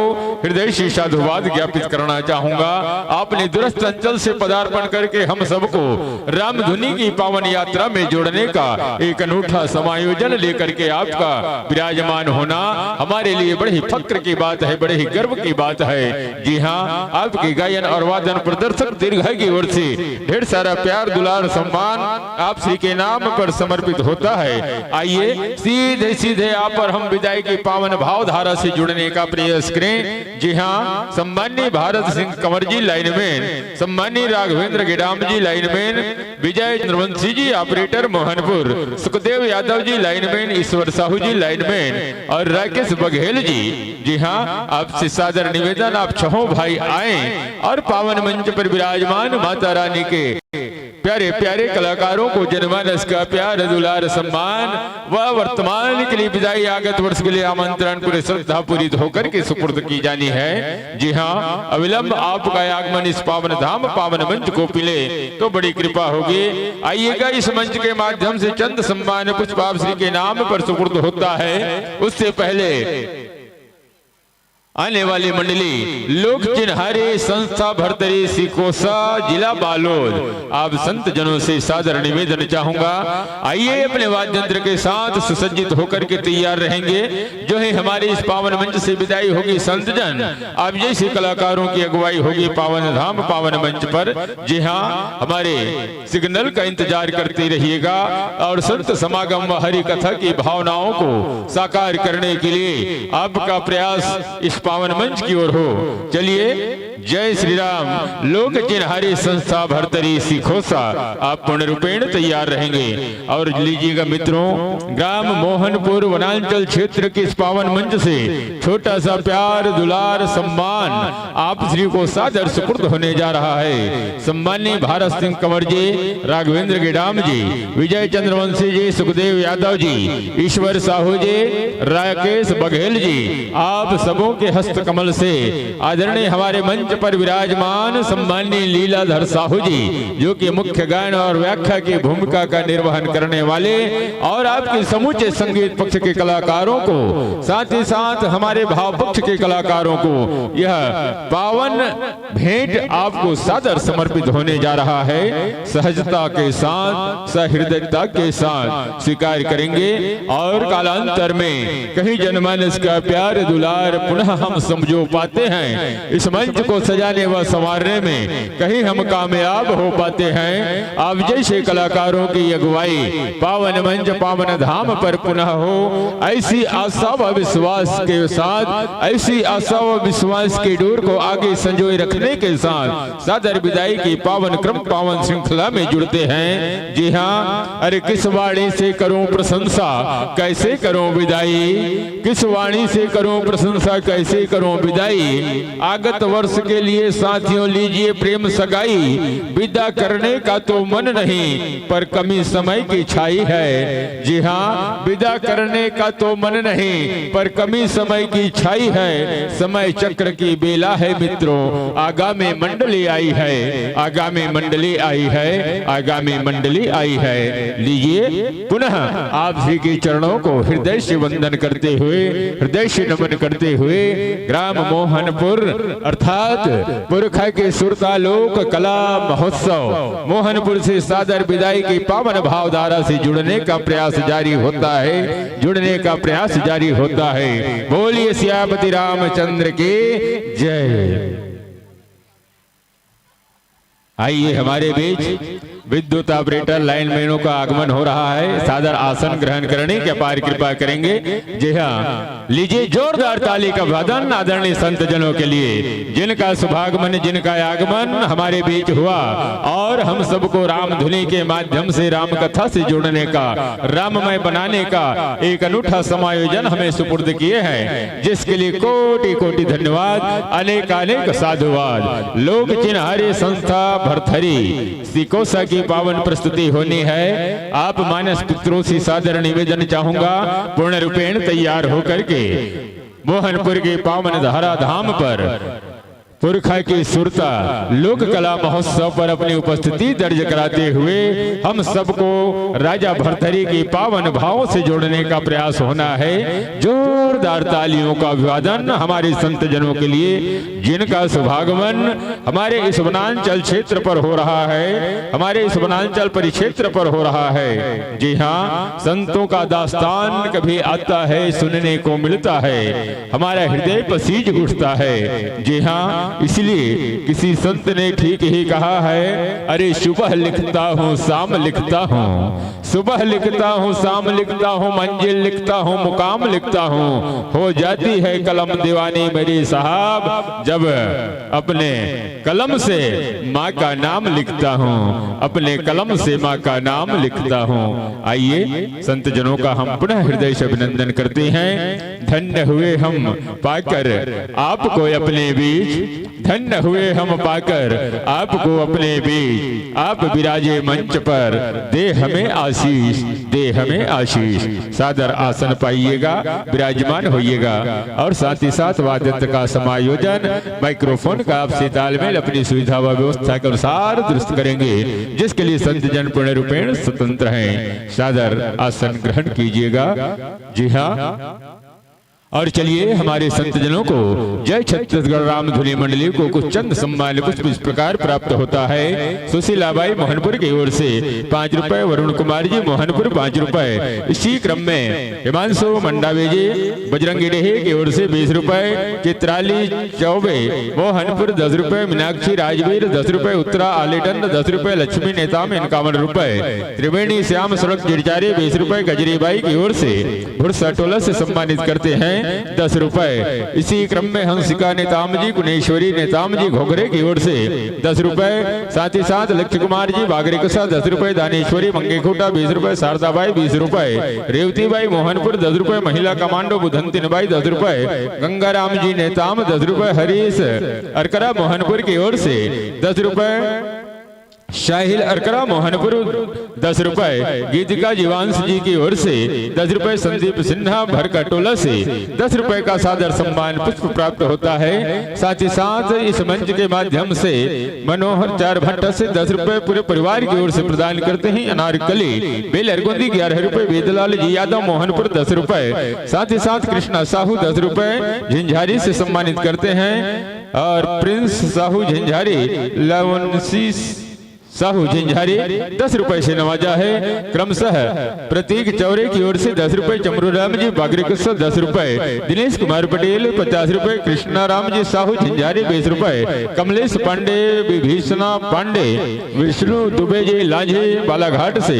हृदय से साधुवाद ज्ञापित करना चाहूंगा। आपने दूरस्थ अंचल से पदार्पण करके हम सबको रामधुनी की पावन यात्रा में जोड़ने का एक अनूठा समायोजन लेकर के आपका विराजमान होना हमारे लिए बड़े ही फक्र की बात है, बड़े ही गर्व की बात है। जी हाँ, आपके गायन और वादन प्रदर्शक दीर्घा की ओर से ढेर सारा प्यार, दुलार, सम्मान आप श्री के नाम पर समर्पित होता है। आइए सीधे सीधे आप और हम विदाई की पावन भावधारा से जुड़ने का प्रयास करें। जी हाँ, सम्माननीय भारत सिंह कंवर जी लाइनमैन, सम्माननीय राघवेंद्र गेडाम जी लाइनमैन, विजय चंद्रवंशी जी ऑपरेटर मोहनपुर, सुखदेव यादव जी लाइनमैन, ईश्वर साहू जी लाइनमैन और राकेश बघेल जी। जी हाँ, आपसे सादर निवेदन, आप छहों भाई आए और पावन मंच पर विराजमान माता रानी के प्यारे प्यारे कलाकारों को जनमानस का प्यार, दुलार, सम्मान व वर्तमान के लिए विदाई आगत वर्ष के लिए आमंत्रण पूरे श्रद्धा पूरित होकर के सुपुर्द की जानी है। जी हाँ, अविलंब आपका आगमन इस पावन धाम, पावन मंच को मिले तो बड़ी कृपा होगी। आइएगा, इस मंच के माध्यम से चंद सम्मान पुष्प आप श्री के नाम पर सुपुर्द होता है। उससे पहले आने वाली मंडली लोक चिन्हारी संस्था भरतरी सिकोसा, जिला बालोद, आप संत जनों से सादर निवेदन चाहूंगा, आइए अपने वाद्य यंत्र के साथ सुसज्जित होकर के तैयार रहेंगे। जो है हमारे इस पावन मंच से विदाई होगी संत जन, आप जैसे कलाकारों की अगुवाई होगी पावन धाम पावन मंच पर। जी हाँ, हमारे सिग्नल का इंतजार करते रहिएगा और संत समागम व हरि कथा की भावनाओं को साकार करने के लिए आपका प्रयास इस पावन मंच की ओर हो। चलिए, जय श्री राम। लोक चिन्हारी संस्था भरतरी सिकोसा, आप पूर्ण रूपेण तैयार रहेंगे। और लीजिएगा मित्रों, ग्राम मोहनपुर वनांचल क्षेत्र के इस पावन मंच से छोटा सा प्यार, दुलार, सम्मान आप श्री को सादर सुपुर्द होने जा रहा है। सम्माननीय भारत सिंह कंवर जी, राघवेंद्र गेडाम जी, विजय चंद्रवंशी जी, सुखदेव यादव जी, ईश्वर साहू जी, राकेश बघेल जी, आप सबों के हस्त कमल से आदरणीय हमारे मंच पर विराजमान सम्माननीय लीलाधर साहू जी, जो कि मुख्य गायन और व्याख्या की भूमिका का निर्वहन करने वाले और आपके समूचे संगीत पक्ष के कलाकारों को, साथ ही साथ हमारे भाव पक्ष के कलाकारों को यह पावन भेंट आपको सादर समर्पित होने जा रहा है। सहजता के साथ, सहृदयता के साथ स्वीकार करेंगे और कालांतर में कहीं जनमानस का प्यार दुलार पुनः हम समझो पाते हैं, इस मंच को सजाने व संवारने में कहीं हम कामयाब हो पाते हैं। आप जैसे कलाकारों की अगुवाई पावन मंच पावन धाम पर पुनः हो, ऐसी आशा व विश्वास के साथ, ऐसी आशा व विश्वास के डोर को आगे संजोए रखने के साथ सादर विदाई की पावन क्रम पावन श्रृंखला में जुड़ते हैं। जी हाँ, अरे किस वाणी से करूं प्रशंसा, कैसे करूं विदाई, किस वाणी से करूं प्रशंसा, कैसे करूं विदाई। आगत वर्ष के लिए साथियों लीजिए प्रेम सगाई। विदा करने का तो मन नहीं, पर कमी समय की छाई है। जी हाँ, विदा करने का तो मन नहीं, पर कमी समय की छाई है। समय चक्र की बेला है मित्रों, आगामी मंडली आई है, आगामी मंडली आई है, आगामी मंडली आई है। लीजिए पुनः आप श्री के चरणों को हृदय से वंदन करते हुए, हृदय से नमन करते हुए ग्राम मोहनपुर अर्थात पुरखा के सुरता लोक कला महोत्सव मोहनपुर से सादर विदाई की पावन भावधारा से जुड़ने का प्रयास जारी होता है, जुड़ने का प्रयास जारी होता है। बोलिए सियापति रामचंद्र की जय। आइए हमारे बीच विद्युत ऑपरेटर लाइनमैनों का आगमन हो रहा है, सादर आसन ग्रहण करने की अपार कृपा करेंगे। जी हाँ, लीजिए जोरदार ताली का वादन आदरणीय संत जनों के लिए, जिनका शुभागमन, जिनका आगमन हमारे बीच हुआ और हम सबको राम धुनी के माध्यम से राम कथा से जोड़ने का, राममय बनाने का एक अनूठा समायोजन हमें सुपुर्द किए हैं, जिसके लिए कोटि कोटि धन्यवाद, अनेकानेक साधुवाद। लोक चिन्हारी संस्था भरथरी सिकोसा की पावन प्रस्तुति होनी है। आप मानस पुत्रों से सादर निवेदन चाहूंगा, पूर्ण रूपेण तैयार होकर के मोहनपुर की पावन धारा धाम पर पुरखा की सुरता लोक कला महोत्सव पर अपनी उपस्थिति दर्ज कराते हुए हम सबको राजा भरथरी की पावन भावों से जोड़ने का प्रयास होना है। जोरदार तालियों का अभिवादन हमारे संत जनों के लिए, जिनका शुभागमन हमारे इस वनांचल क्षेत्र पर हो रहा है, हमारे इस वनांचल परिक्षेत्र पर हो रहा है। जी हाँ, संतों का दास्तान कभी आता है, सुनने को मिलता है, हमारा हृदय पसीज उठता है। जी हाँ, इसलिए किसी संत ने ठीक ही कहा है, अरे सुबह लिखता हूँ, शाम लिखता हूँ, सुबह लिखता हूँ, शाम लिखता हूँ, मंजिल लिखता हूँ, मुकाम लिखता हूँ, हो जाती है कलम दीवानी मेरी साहब, जब अपने कलम से माँ का नाम लिखता हूँ, अपने कलम से माँ का नाम लिखता हूँ। आइए, संत जनों का हम पुनः हृदय से अभिनंदन करते हैं। धन्य हुए हम पाकर आपको अपने बीच, धन्य हुए हम पाकर आपको अपने बीच। आप विराजे मंच पर, दे हमें आशीष, दे हमें आशीष। सादर आसन पाइएगा, विराजमान होइएगा और साथ ही साथ वाद्य यंत्र का समायोजन, माइक्रोफोन का आपसी तालमेल अपनी सुविधा व व्यवस्था के अनुसार दुरुस्त करेंगे, जिसके लिए संत जन पूर्ण रूपेण स्वतंत्र हैं। सादर आसन ग्रहण कीजिएगा। जी हाँ, और चलिए, हमारे संत जनों को, जय छत्तीसगढ़ राम धुनी मंडली को कुछ चंद सम्मान पुष्प इस प्रकार प्राप्त होता है। सुशीला बाई मोहनपुर की ओर से पाँच रुपए, वरुण कुमार जी मोहनपुर पाँच रुपए। इसी क्रम में हिमांशु मंडावी जी बजरंगी डेही की ओर से बीस रुपए, चित्राली चौबे मोहनपुर दस रुपए, मीनाक्षी राजवीर दस रुपए, उत्तरा आलेटन दस रुपए, लक्ष्मी नेताम इक्यावन रुपए, त्रिवेणी श्याम सड़क चिरचारी बीस रुपए, गजरी बाई की ओर से भुरसा टोला से सम्मानित करते हैं दस रुपए। इसी क्रम में हंसिका नेताम जी, गुणेश्वरी नेताम जी घोघरे की ओर से दस रुपए, साथ ही साथ लक्ष्य कुमार जी बागरे कसा दस रुपए, दानेश्वरी मंगेखोटा बीस रुपए, शारदा बाई बीस रुपए, रेवती बाई मोहनपुर दस रुपए, महिला कमांडो बुधंतिन बाई दस रुपए, गंगाराम जी नेताम दस रुपए, हरीश अरकरा मोहनपुर की ओर से दस रुपए, शाहिल अरकरा मोहनपुर दस रुपए, गीतिका जीवांश जी की ओर से दस रुपए, संदीप सिन्हा भरका टोला से दस रुपए का सादर सम्मान पुष्प प्राप्त होता है। साथ ही साथ इस मंच के माध्यम से मनोहर चार भट्टा से दस रुपए पूरे परिवार की ओर से प्रदान करते हैं। अनारकली बेलरगोंदी ग्यारह रुपए, वेदलाल जी यादव मोहनपुर दस रुपए, साथ ही साथ कृष्णा साहू दस रुपए झिंझारी से सम्मानित करते हैं और प्रिंस साहू झिंझारी, लवनसी साहू झिंझारी दस रुपए से नवाजा है। क्रमशः प्रतीक चौरे की ओर से दस रुपए, चमरू राम जी बागरे कसा दस रुपए, दिनेश कुमार पटेल पचास रुपए, कृष्णा राम जी साहू झिंझारी बीस रुपए, कमलेश पांडे, विभीषणा पांडे, विष्णु दुबे जी लांझे बालाघाट से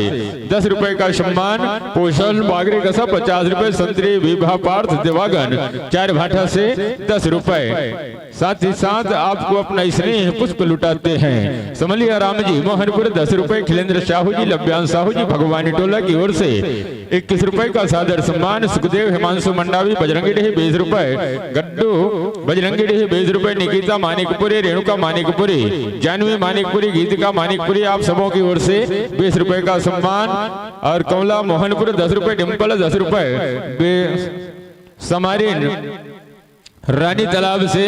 दस रुपए का सम्मान, पोषण बागरे कसा पचास रुपए, संतरी विभा पार्थ देवागन चार भाटा से दस रुपए। साथ ही साथ आपको अपना स्नेह पुष्प लुटाते हैं। समलिया राम जी मोहनपुर दस रुपए, खिलेंद्र साहू जी, लभ्यान साहू जी भगवानी टोला की ओर से इक्कीस रुपए का सादर सम्मान, सुखदेव हिमांशु मंडावी बजरंगी डेही बीस रुपए, गड्डू बजरंगी डेही बीस रुपए, निकिता मानिकपुरी, रेणुका मानिकपुरी, जानवी मानिकपुरी, गीतिका मानिकपुरी, आप सबों की ओर से बीस रुपए का सम्मान और कमला मोहनपुर दस रुपए, डिम्पल दस रुपए, बे-, समारिन रानी तालाब से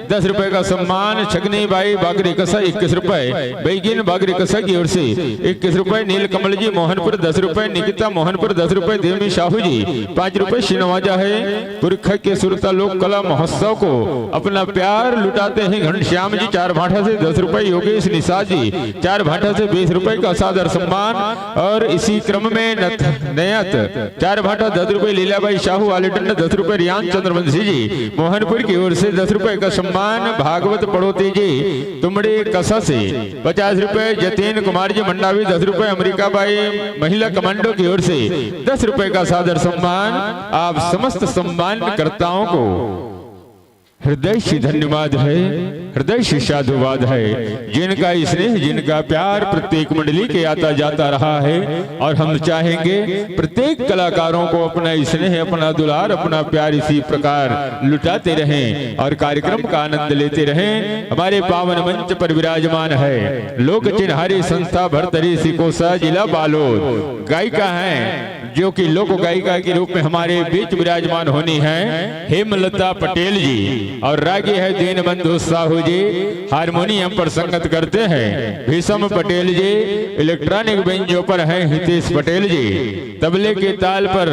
दस रुपए का सम्मान, छगनी बाई बागरी कसा इक्कीस रुपए, बैगिन बागरी कसा की ओर से इक्कीस रुपए, नीलकमल जी मोहनपुर दस रुपए, निकिता मोहनपुर दस रुपए, देवी साहू जी पाँच रुपए से नवाजा है। पुरखा के सुरता लोक कला महोत्सव को अपना प्यार लुटाते हैं घनश्याम जी चार भाटा से दस रुपए, योगेश निषाद जी चार भाटा से बीस रुपए का सादर सम्मान और इसी क्रम में नथ-, नयत चार भाटा दस रुपए, लीलाबाई साहू आलेटन दस रुपए, रियान चंद्रवंशी जी मोहनपुर की ओर से दस रुपए का सम्मान, भागवत पड़ोती जी तुमड़े कसा से पचास रुपए, जतीन कुमार जी मंडावी दस रुपए, अमरीका बाई महिला कमांडो की ओर से दस रुपए का सादर सम्मान। आप समस्त सम्मानकर्ताओं को हृदय से धन्यवाद है, हृदय से साधुवाद है। जिनका स्नेह, जिनका प्यार प्रत्येक मंडली के आता जाता रहा है और हम चाहेंगे प्रत्येक कलाकारों को अपना स्नेह, अपना दुलार, अपना प्यार इसी प्रकार लुटाते रहें और कार्यक्रम का आनंद लेते रहें। हमारे पावन मंच पर विराजमान है लोक चिन्हारी संस्था भरतरी सिकोसा, जिला बालोद, गायिका हैं जो कि लोक गायिका के रूप में हमारे बीच विराजमान होनी है हेमलता पटेल जी और रागी है दीनबंधु साहू जी। हारमोनियम पर संगत करते हैं भीषम पटेल जी, इलेक्ट्रॉनिक बेंजो पर हैं हितेश पटेल जी, तबले के ताल पर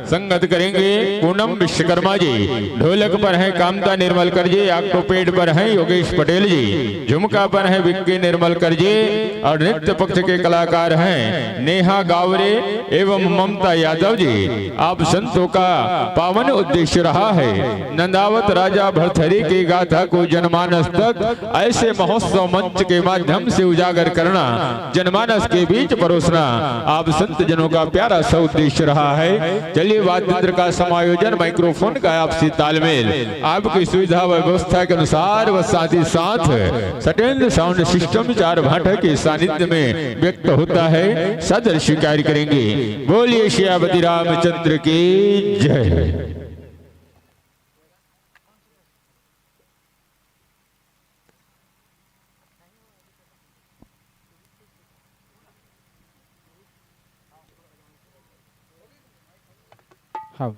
संगत करेंगे पूनम विश्वकर्मा जी, ढोलक पर हैं कामता निर्मलकर जी, ऑक्टोपेड पर हैं योगेश पटेल जी, झुमका पर हैं विक्की निर्मलकर जी और नृत्य पक्ष के कलाकार हैं नेहा गावरे एवं ममता यादव जी। आप संतों का पावन उद्देश्य रहा है नंदावत राजा भरथरी की गाथा को जनमानस तक ऐसे महोत्सव मंच के माध्यम से उजागर करना, जनमानस के बीच परोसना। आप संत जनों का प्यारा सा उद्देश्य रहा है। चलिए, वाद्य यंत्र का समायोजन, माइक्रोफोन का आपसी तालमेल, आपकी सुविधा व्यवस्था के अनुसार व साथ ही साथ सटेंद्र साउंड सिस्टम चार भाटा के सानिध्य में व्यक्त होता है, सादर स्वीकार करेंगे। बोलिए सियापति रामचंद्र की जय। हाँ।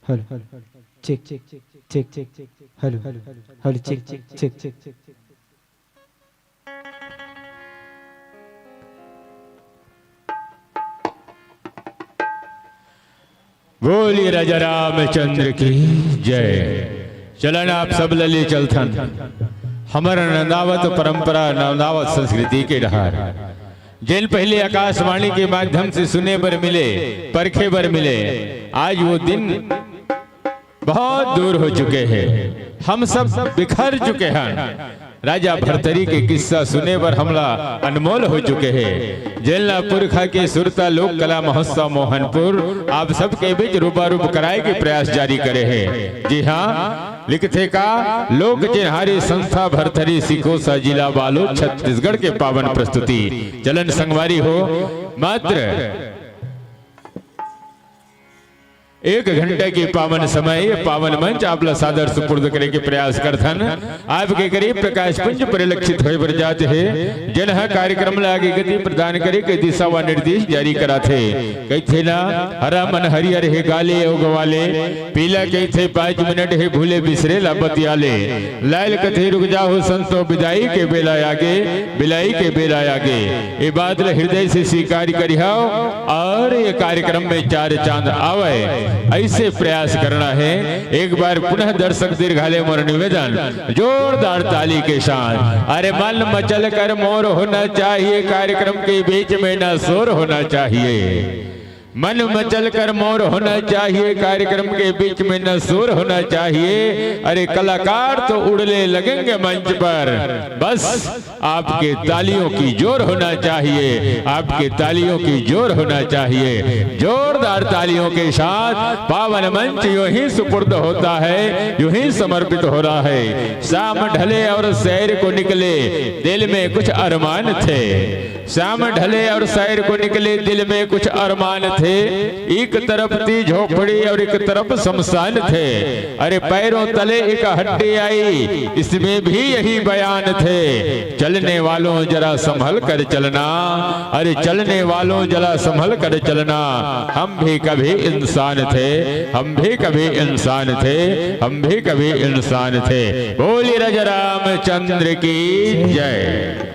Hello, check, check, check, check, hello, hello, check, check, check, check. बोलिए राजा रामचंद्र की जय। चलन आप सब ल ले चलथन हमर नंदावत परंपरा, नंदावत संस्कृति के डहार। जेन पहले आकाशवाणी के माध्यम से सुने बर मिले, परखे बर मिले, आज वो दिन बहुत दूर हो चुके हैं। हम सब बिखर चुके हैं। राजा भरथरी के किस्सा सुने बर हमला अनमोल हो चुके हैं। जेन ला पुरखा के सुरता लोक कला महोत्सव मोहनपुर आप सबके बीच रूबारूब कराए के प्रयास जारी करे हे। जी हाँ, लिखथे का, लोक चिन्हारी संस्था भरथरी सिकोसा जिला बालोद छत्तीसगढ़ के पावन प्रस्तुति। चलन संगवारी हो, मात्र एक घंटा के पावन समय, ये पावन मंच आप ला सादर सुपुर्द करे के प्रयास करथन। आपके करीब प्रकाश पुंज परिलक्षित होय बर जात हे, जेन ह कार्यक्रम ला आगे गति प्रदान करे के दिशा व निर्देश जारी कराथे। कहिथे ना, हरा मन हरियर हे गाले अउ गवाले, पीला कहिथे पाँच मिनट हे भूले बिसरे ला बतियाले। लाल कथे रुक जाओ संतो बिदाई के बेला आगे, बिलाई के बेला आगे। ये बात ला हृदय से स्वीकार करिहाओ। और ये कार्यक्रम में चार चांद आवे, ऐसे प्रयास करना है। एक बार पुनः दर्शक दीर्घा ले मोर निवेदन, जोरदार ताली के साथ। अरे मन मचल कर मोर होना चाहिए, कार्यक्रम के बीच में ना शोर होना चाहिए। मन मचल कर मोर होना चाहिए, कार्यक्रम के बीच में न शोर होना चाहिए। अरे कलाकार तो उड़ने लगेंगे मंच पर, बस आपके तालियों की जोर होना चाहिए, आपके तालियों की जोर होना चाहिए। जोरदार तालियों के साथ पावन मंच यूं ही सुपुर्द होता है, यूं ही समर्पित हो रहा है। शाम ढले और सैर को निकले, दिल में कुछ अरमान थे। शाम ढले और सैर को निकले, दिल में कुछ अरमान थे। एक तरफ थी झोपड़ी और एक तरफ शमशान थे। अरे पैरों तले एक हड्डी आई, इसमें भी यही बयान थे। चलने वालों जरा संभल कर चलना, अरे चलने वालों जरा संभल कर चलना। हम भी कभी इंसान थे, हम भी कभी इंसान थे, हम भी कभी इंसान थे। बोलिए राजा रामचंद्र की जय।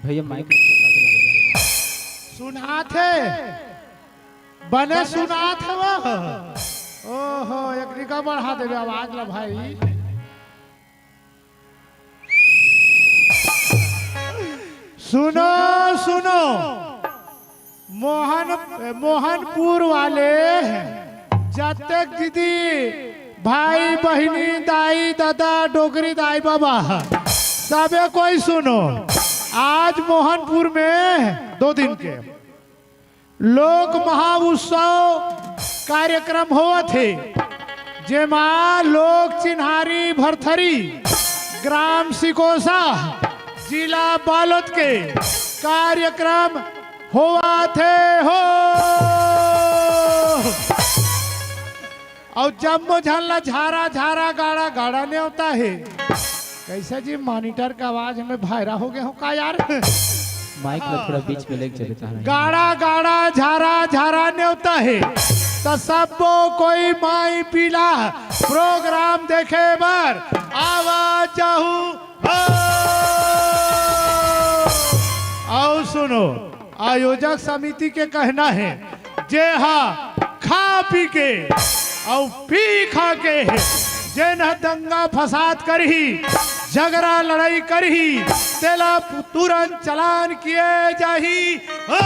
भैया माइक रखो, साथ में। सुनात हे, बने सुनात हे वो। ओहो, एक निका बढ़ा देबे आवाज ला भाई। सुनो, सुनो, मोहन, मोहनपुर वाले जतेक दीदी, भाई, बहिनी, दाई, ददा, डोकरी दाई, बाबा, सबे कोई सुनो, आज मोहनपुर में दो दिन के लोक महाउत्सव कार्यक्रम होवत हे, जेमा लोक चिन्हारी भरथरी, ग्राम सिकोसा, जिला बालोद के कार्यक्रम होवत हे हो। अउ जम्मो झन ला झारा झारा गाड़ा गाड़ा नेवता हे। कैसे जी, मॉनिटर के आवाज में भैरा हो गए हो का यार? माइक ला थोड़ा बीच में लेके चले तारा। गाड़ा गाड़ा झारा झारा नेवता हे, त सब्बो कोई माई पीला प्रोग्राम देखे बर आवा जाहू हो। अउ सुनो, आयोजक समिति के कहना हे, जे हा खा पी के अउ पी खा के जेन ह दंगा फसाद करही, झगड़ा लड़ाई करही, तेला तुरंत चालान किए जाही। हो।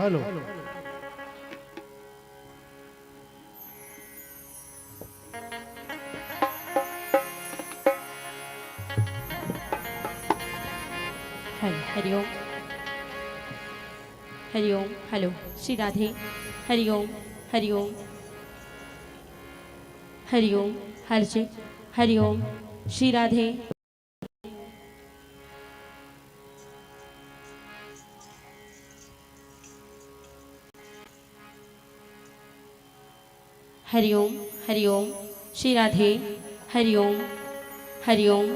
Hello. Hello, Hariom. Hariom, hello, Shri Radhe. Hariom, Hariom. Hariom, Harshit. Hariom, Shri Radhe. Hariom, Hariom, Shri Radhe. Hariom, Hariom.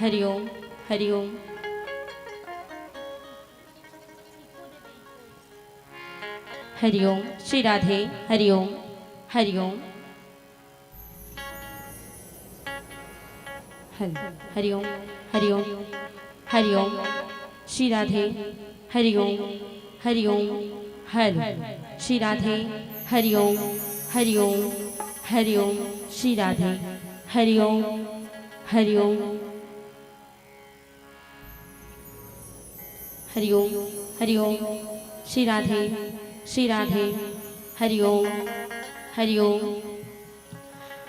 Hariom, Hariom. Hariom, Shri Radhe. Hariom, Hariom. Hello, Hariom, Hariom, Hariom, Shri Radhe. Hariom, Hariom, hello, Shri Radhe. Hariom, Hariom, Hariom, Shri Radhe. Hariom, Hariom. Hariom, Hariom, Shri Radhe, Shri Radhe. Hariom, Hariom.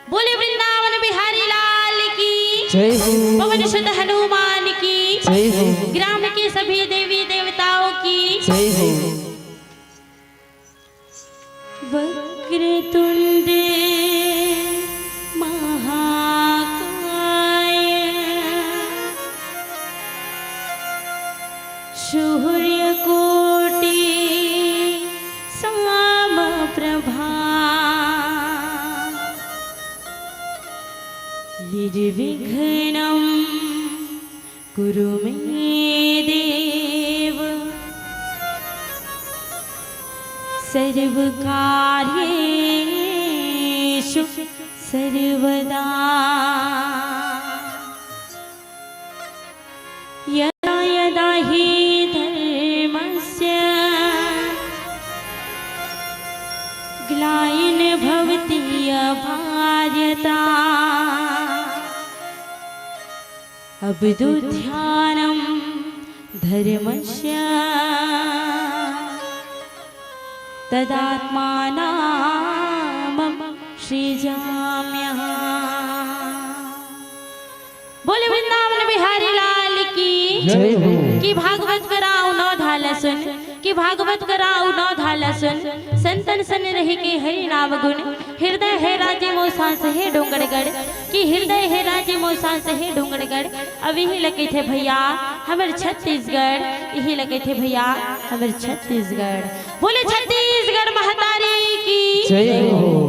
बोले वृंदावन बिहारी लाल की, जय हो। पवन सुत हनुमान की, जय हो। ग्राम के सभी देवी देवताओं की, जय हो। वक्रतुंड महाकाय, सूर्यकोटि समप्रभा, निर्विघ्नं कुरु मे देव सर्वकार्येषु सर्वदा। यदा यदा हि धर्मस्य ग्लानिर्भवति भारता, अवदुत्थानं धर्मस्य तदात्मानमहं सृजाम्यहम्। बोले वृंदावन बिहारी लाल की। जय हो। कि भागवत कराओ नौ धाला सुन, कि भागवत कराओ नौ धाला सुन, संतन सन रहि के हरि नाम गुन, हृदय है राजे मो सांस है डोंगरगढ़, कि हृदय है राजे मो सांस है डोंगरगढ़। अब इही ल कहिथे भैया हमर छत्तीसगढ़, इही ल कहिथे भैया हमर छत्तीसगढ़। बोले छत्तीसगढ़ महतारी की। जय हो।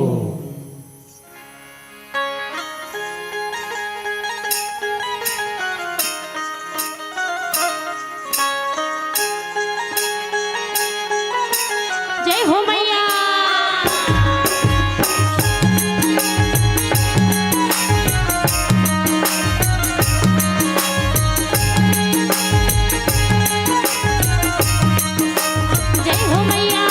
जय हो मैया। जय हो मैया।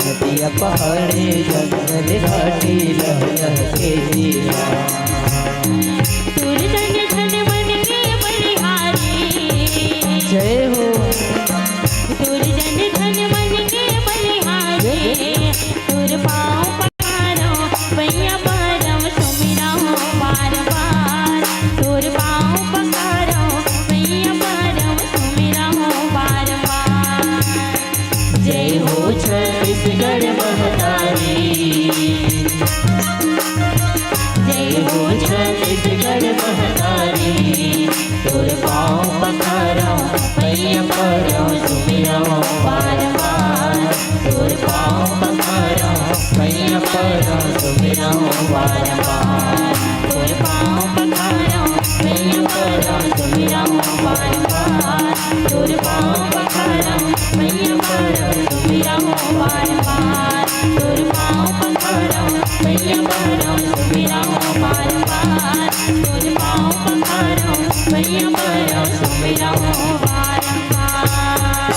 नदिया पहाड़े जंगल घाटी लहलह के जीवा। तोर जन धन मन के बलिहारी। जय हो। तोर जन धन मन के बलिहारी। तोर पाँव पखारव, पैया परव सुमिरव बार बार। तोर पाँव पखारव, पैया परव सुमिरव बार बार। जय हो छत्तीसगढ़ महतारी। जय हो छत्तीसगढ़ महतारी। तोर पाँव पखारव, पैया परव सुमिरव बार बार। तोर पाँव पखारव, पैया परव सुमिरव बार बार। तोर पाँव पखारव, पैया परव सुमिरव बार बार। तोर पाँव पखारव, पैया परव सुमिरव बार बार। तोर पाँव पखारव, पैया परव सुमिरव बार बार। तोर पाँव पखारव, पैया परव सुमिरव बार बार।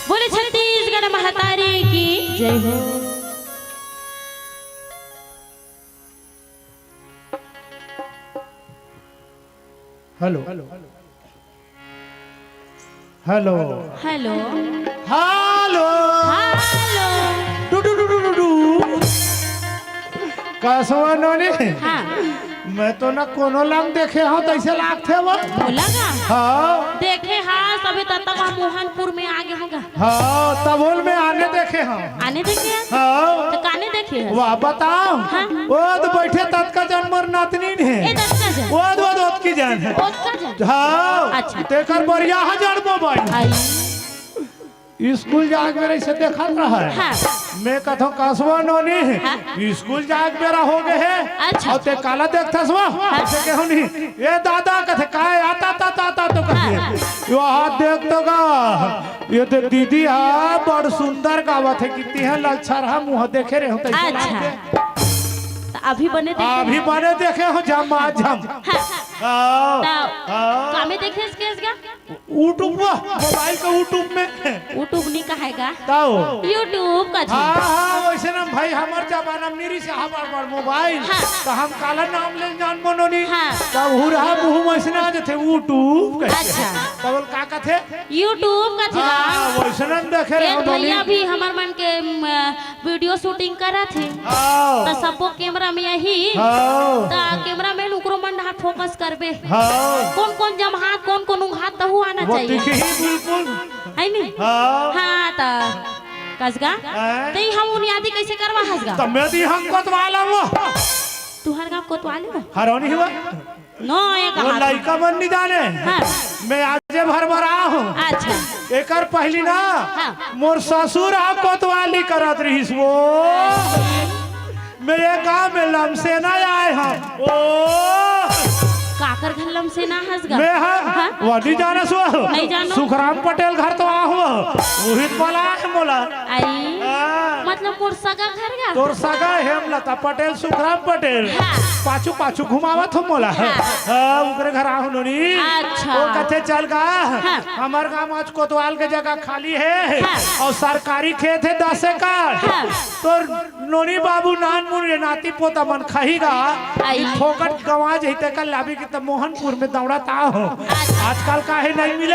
बोले छत्तीसगढ़ महतारी की जय हो। Hello. Hello. Hello. Hello. Hello. Do, do, do, do, do, do. कसवा नोनी? हाँ। मैं तो ना कोनो लंग देखे हँव, तइसे लागथे वो। बोला का? हाँ। देखे हाँ, सबे तब तक हम मोहनपुर में आ गे हँव गा। हाँ, तभो ल मैं आने देखे हँव। आने देखे हस? हाँ। त काने देखे हस? वाह, बताव। हाँ। ओदे बइठे ततका जन मोर नतनीन हे। ए, ततका जन। ओदे, ओदे, ओतकी जन। ओतका जन। हाँ। अच्छा। तेकर बर यहाँ जन मोबाइल। आई। स्कूल जाए के बेरा अइसे देखत रहय। हाँ। मैं कथँव, कसवा नोनी, हाँ। स्कूल जाए के बेरा हो गे हे। अच्छा। अउ तें काला देखथस वो? हाँ। अइसे कहेंव नहीं। ए दादा, कथे, काय आता, ता, ता, ता, तो कथे। हाँ, हाँ। यो हाथ देख तो गा। ये तो दीदी हा, बड़ सुंदर गावत हे, कितनी हे ललछरहा मुँह देखे रहे हो, तइसे अच्छा। लागथे। त अभी बने देखे अभी हस? बने देखे हँव, झमाझम। हाँ। हाँ, त हाँ। कामे देखे हस केस गा? YouTube में, मोबाइल के YouTube में। YouTube नहीं कहे गा। ताओ। YouTube कथे। हाँ, हाँ, वइसे ना भाई, हमर जमाना में नहीं रिहिसे, हाँ, बड़, बड़ मोबाइल। हाँ। त हम काला नाम ले जानबो नोनी। हाँ। तब हुरहा मुँह में से ना जथे YouTube कथे। अच्छा। तब बोल का कथे? YouTube कथे हाँ, गा। वइसने देखे ए रहो भैया नोनी। भी हमर मन के, म, video shooting करत हे। हाँ। त सबो camera में आही। हाँ। त cameraman ओकरो मन डाहर focus करबे। हाँ। कोन कोन जमहा, कोन कोन उंघा, तहू आना वो चाहिए। दिखे ही बिल्कुल। है नी? हाँ। हाँ, त कस गा? हैं? तें हम उनियादी कइसे करवा हस गा? त मैं तो इहाँ कोतवाल हँव। तुँहर गाँव कोतवाल हे? हरौनी हुआ? नो, ये वो कहा था। लइका मन नहीं जाने। हाँ। मैं आजे भर भर आए हँव। अच्छा। एकर पहिली ना, हाँ। मोर ससुर हा कोतवाली करत रहिस वो। मैं ये गाँव में लमसेना आए हँव। ओ। काकर घर लमसेना हस गा? मैं हा, हाँ। वो नहीं जानस वो। नहीं जानो। सुखराम पटेल घर तो आए हँव। उही तो बोला है मोला। आई। हाँ। मतलब मोर सगा घर गा? तोर सगा हेमलता पटेल, सुखराम पटेल। हाँ। पाछू पाछू घुमावत हो मोला। हाँ। हाँ, ओकरे घर आए हँव नोनी। अच्छा। वो कथे चल गा। हाँ। हमर गाँव में आज कोतवाल के जगह खाली हे। हाँ। अउ सरकारी खेत हे दस एकड़। हाँ। तोर नोनी बाबू नानमुन रे नाती पोता मन खाही गा। आई। ई फोकट गँवा जही तेकर लाबी कि त मोहनपुर में दौड़त आए हँव। अच्छा। आजकल काहे नहीं मिले?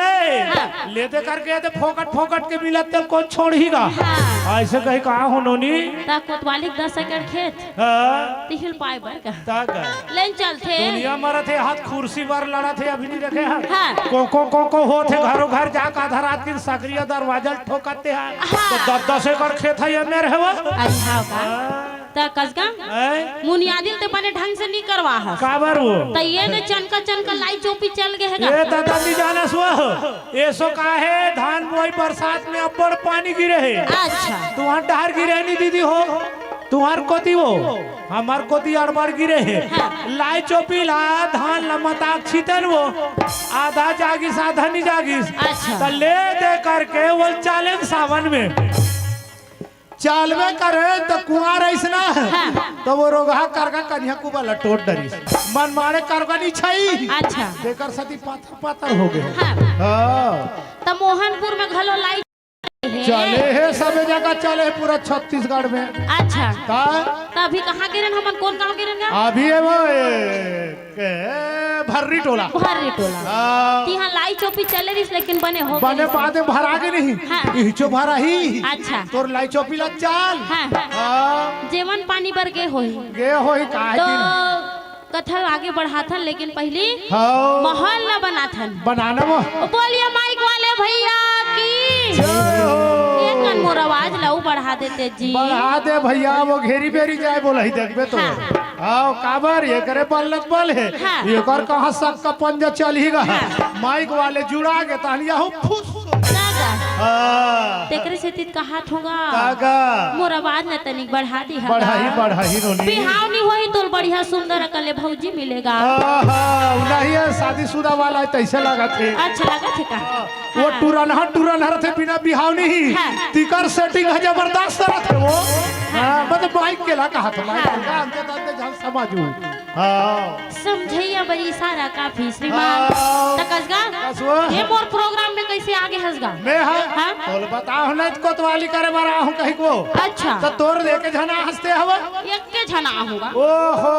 हाँ। ले दे करके त फोकट फोकट के मिलत तेला कोन छोड़ही गा। हाँ। अइसे कही का हो नोनी? त कोतवाली के दस एकड़ खेत। हाँ। तिही ल पाए बर का। त गा। लेन चलथे। दुनिया मरत हे, हाथ कुर्सी बर लड़त हे, अभी नहीं देखे हस। हाँ। को, को, को, को होथे घरो घर जाके आधा रात के सकरी दरवाजा ल ठोकत हे। हाँ। त दस दस एकड़ खेत हे ये मेर हे वो। अरे हाँ का? हाँ। त कस गा? हैं? मुनियादी ल तें बने ढंग से नहीं करवा हस। काबर वो? त ये दे चनका चनका लाई चोपी चल गे हे गा। ए दादा नहीं जानस वो। एसो का हे, धान बोई बरसात में अब्बड़ पानी गिरे हे। अच्छा। तुँहर डाहर गिरे नहीं दीदी हो, तुँहर कोती वो, हमर कोती अड़बड़ गिरे हे। हाँ। लाई चोपी ला, धान ला मताक छितन वो, आधा जागिस, आधा नहीं जागिस। अच्छा। त ले दे करके वो चालेन सावन में। चालबे करे त कुँवार अइसना। हाँ। त वो रोगहा करगा कनिहा कुबा ल टोर डरिस। मन माड़े करगा नहीं छई। अच्छा। तेकर सेती पातर पातर हो गे। हाँ। हाँ। त मोहनपुर में घलो लाई हे। चले हे, सबे जगह चले हे, पूरा छत्तीसगढ़ में। अच्छा। का? त अभी कहाँ गे रहेन हमन, कोन गाँव गे रहेन गा? अभी हे वो, ए, के, भर्री टोला। भर्री टोला। हाँ। तिहाँ लाई चोपी चले रहिस, लेकिन बने हो बने गइस। बादे भरा गे नहीं। हाँ। इहिचो भरा ही। अच्छा। तोर लाई चोपी ला चाल। हाँ। हाँ। जेवन पानी बर गे होही। गे होही, काहे तो दिन? कथा आगे बढ़ाथन, लेकिन पहिली हाँ। माहौल ला बनाथन। बनाना वो। बोलिए माइक वाले भैया की। जय हो। एक कन मोर आवाज ला अउ बढ़ा देते जी। बढ़ा दे भैया, वो घेरी बेरी जाए बोला ही देखबे तो। हाँ। आओ, काबर ये करे बल्लत बल हे। हाँ। ये कर कहाँ सक का पंजा चल ही गा। हाँ। माइक वाले जुड़ा के तहन यहू फुस। दादा। हाँ। तेकरे सेती कहात होगा। कागा। मोर आवाज ला तनिक बढ़ा दी हगा। बढ़ाही, बढ़ाही नोनी। बिहाव नहीं होही तोर बढ़िया सुंदर अकन ले भौजी मिलेगा। हाँ, हाँ, नहीं है, शादीशुदा वाला है, तैसे लागत हे। अच्छा लागत हे का? हाँ। वो हाँ। टुरनहा, टुरनहा रथे, बिना बिहाव नहीं। हाँ। तिकर सेटिंग है, जबरदस्त रथे वो। हाँ। हाँ, मतलब माइक के ला कहा था, माइक हाँ। के ला, अंते तंते जान समझू। हाँ। समझइया बड़ी इशारा काफी श्रीमान। हाँ। त कसगा, कसवा। ये मोर प्रोग्राम में कैसे आगे हंसगा? मैं हाँ। हाँ? बोल बताओ ना, कोतवाली करे बर आहूँ कहीं को। अच्छा। त तोर लेके झना हंसते हवा? एक के झना आहूँगा। ओहो।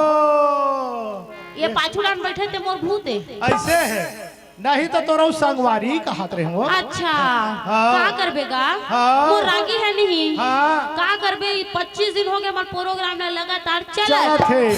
ये पाछू डान बैठे ते मोर भूत है। ऐसे है। नहीं तो तोरो संगवारी कहत रहे हो। अच्छा, हाँ। का करबे गा? हाँ। मोर रागी है नहीं। हाँ। का करबे, ई पच्चीस दिन हो गए हमर प्रोग्राम ला लगातार चलत। चलत हे।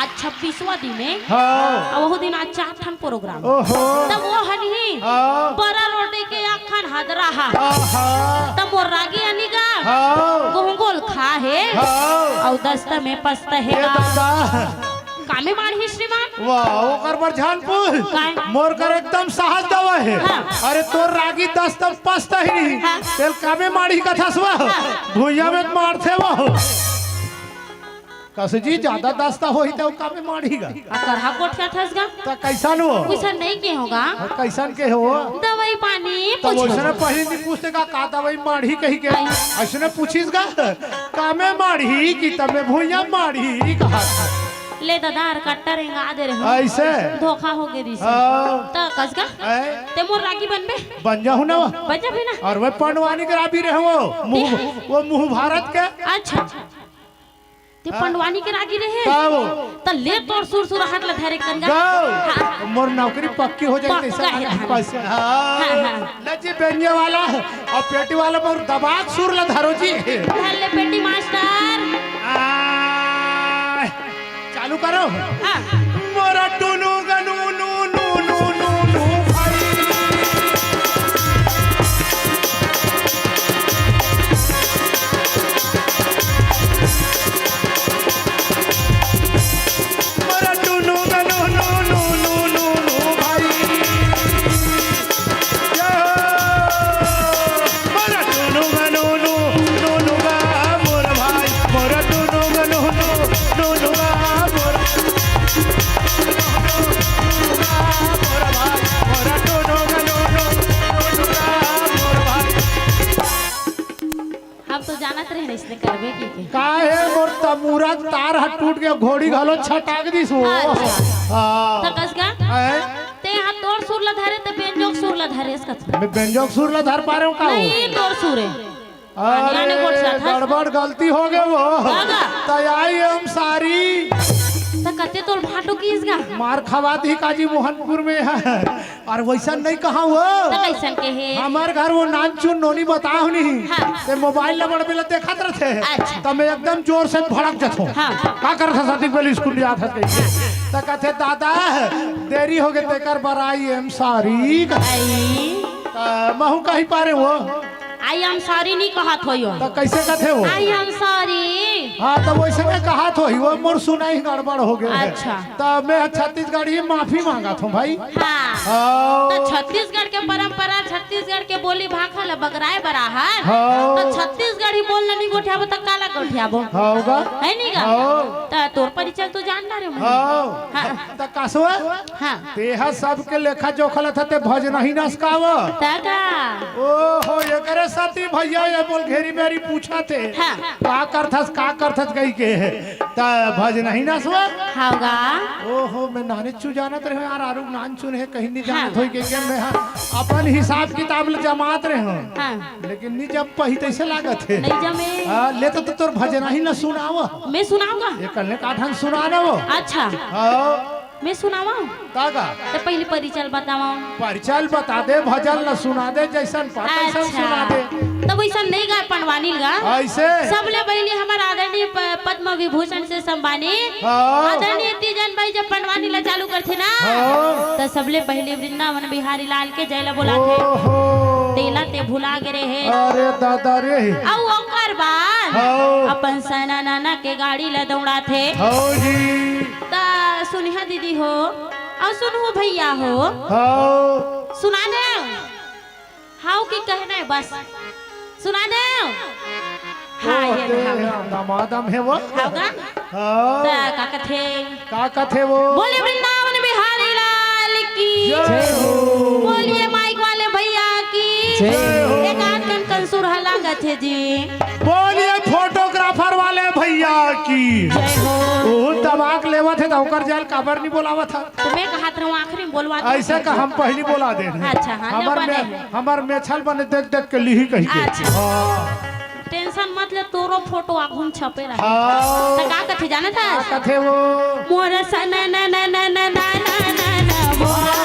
आज छब्बीसवाँ दिन है। हाँ। और वो दिन आज चार ठन प्रोग्राम। ओहो। तब वो हनी। हाँ। बरा रोटी के अखन हदरा हा। हाँ, हाँ। तब मोर रागी हनी गा। हाँ। गोहूं गोल खा है। हाँ। और दस्ता में पस्ता है ये गा। दादा। कामे माड़ही श्रीमान? वाह, ओकर बर झन पूछ। काय? मोर कर एकदम सहज दवा है। हाँ। अरे तोर रागी दस्त पस्त ही नहीं। हाँ। तेल कामे माड़ही कथस वा। हाँ। भुइया में मारथे वो। कस जी ज्यादा दस्ता होही त कामे माड़ही गा। आ करहा गोठियाथस गा। त कैसन हो? कैसन नहीं के होगा? हाँ, कैसन के हो? दवाई पानी तब पूछो। वैसने पहले नहीं पूछते का, का दवाई माड़ही कही के? नहीं। ऐसने पूछिस गा, कामे माड़ही कि तमे भुइया माड़ही कहा। ले दादा, अर कट्टा रेंगा दे रहे हो। ऐसे? धोखा हो गए रिसे। हाँ। त कसगा? ऐ? ते मोर रागी बनबे? बन जाहू ना। बन जाबे ना? और वह पंडवानी के रागी रहे वो, मुंह, वो मुंह भारत के। अच्छा। ते हाँ। पंडवानी के रागी रहे? का वो? त ले तोर सुर सुराहट ला धरे कन गा। गाओ। हाँ। मोर नौकरी पक्की हो जाए, पक्का तैसे है लगा धान। पैसे। हाँ। हाँ, हाँ। लज्जी बेंजे वाला और पेटी वाला मोर दबाक सुर ला धरो जी। धर ले पेटी मास्टर। आ, चालू करो। हाँ। मोरा टुनु गनु नु नु नु नु नु भाई। मोरा टुनु गनु नु नु नु नु नु भाई। जय हो। मोरा टुनु गनु नु नु नु गा मोर भाई। मोरा टुनु गनु नु नु नु गा मोर। मोरा टुनु गनु नु नु गा मोर भाई। हम तो जानत रहे नहीं इसने करबे की के। काहे मोर तमूरा के तार ह टूट के घोड़ी घलो छटाक दिस वो। अच्छा। हाँ। त कसगा? हैं? ते हाथ तोर सुर ला धरे, ते बेंजोक सुर ला धरे, इसका था। मैं बेंजोक सुर ला धर पा रहे हूँ का वो? नहीं, तोर सुर है। अरे, आने गोठ जात हस। गड़बड़ गलती हो गए वो। का गा? त आई एम सारी। त कते तोल भाटो कीस गा? मार खवात ही काजी मोहनपुर में है। और वैसा नहीं कहा वो। त कैसन के हे? हमार घर वो नानचुन नोनी बताओ नहीं। हाँ। ते मोबाइल नंबर पे देखत रहते। अच्छा। त मैं एकदम जोर से भड़क जात हूँ। हाँ। का करत हस? साथी बोले स्कूल जात हस कहीं। त कहते दादा देरी हो गए तेकर बर आई एम सॉरी। आई। त महू कही पारे वो। आई एम सॉरी नहीं कहत होई हो। त कैसे कहते हो? I am sorry. हाँ, त वैसे में कहत होई वो, मोर सुनाई गड़बड़ हो गए है। अच्छा। त मैं छत्तीसगढ़ी माफी मांगत हूँ भाई। हाँ। हाँ। त छत्तीसगढ़ के परंपरा, छत्तीसगढ़ के बोली भाखा ल बगराए बराहर। हाँ। त छत्तीसगढ़ी बोलना नहीं गोठियाबो त काला गोठियाबो? हाँ, होगा। है नहीं गा? हाँ। त तोर परिचय तो जानना रे मैं। हाँ। हाँ। त कसवा? हाँ। तेहा सबके लेखा जोखा लथा ते भजन ही नसकाव। त का? ओहो, एकरे साथी भैया ये बोल घेरी मेरी पूछा थे। हाँ। का करथस, का थस कहिके, त भजनही नसवा। हाव गा। ओहो, मैं नाने चु जानत रहे यार, आरुग नान चुन हे, कहीं नहीं जानत हाँ। होई के, के मैं हा अपन हिसाब किताब ल जमात रहे हूँ। हाँ। लेकिन नहीं जम पही तैसे लागत हे। नहीं जमे। हाँ, ले तो, तो तोर भजनही न सुनाव। मैं सुनाऊंगा। ये कल ने काठन सुना न वो। अच्छा। हाँ। मैं सुनावा? का गा? त पहली परिचय ल बतावा। परिचय ल बता दे, भजन ल सुना दे, जैसन पा तैसन अच्छा। सुना दे। तब वैसन नहीं गा पंडवानी ल गा। ऐसे? सबले पहली हमर आदरणीय प-, पद्म विभूषण से सम्मानित हाँ। आदरणीय तीजन भाई जब पंडवानी ल चालू करथे ना, हाँ। त सबले पहली वृंदावन बिहारी लाल के जय ल बोलाथे। ओहो। तेला ते भुला गे रहे। अरे दादा रे। अउ ओकर बाद हाँ। अपन सना नाना के गाड़ी ल दौड़ाथे। हाँ जी। त सुनिहा दीदी हो, अउ सुनहु भैया हो। हाँ। सुना दे। हाव कि कहना है बस। सुना दे। हाँ, ओह, ये दे, रहा। हाँ, दमादम है वो। हाव गा? हाँ। त का कथे? का कथे वो? बोले वृंदावन बिहारी लाल की। जय हो। बोलिए माइक वाले भैया की। जय हो। एक आध कन कंसुर हला गथे जी। बोलिए फोटोग्राफर वाले भैया की। जय हो। ओ तबाक लेवत हे त ओकर जाल काबर नहीं बोलावत हे? त मैं कहत रहूं, आखिरी में बोलवा दे। ऐसे का हम पहली बोला दे रहे। अच्छा, हाँ, हमर बने में, हे। हमर मेछल बने देख देख के लिही कहि के। अच्छा। हाँ। टेंशन मत ले, तोरो फोटो आगू में छपे रहे। हाँ। त का कथे जानत हस? का कथे वो? मोर सन न न न न न न न न न मोर।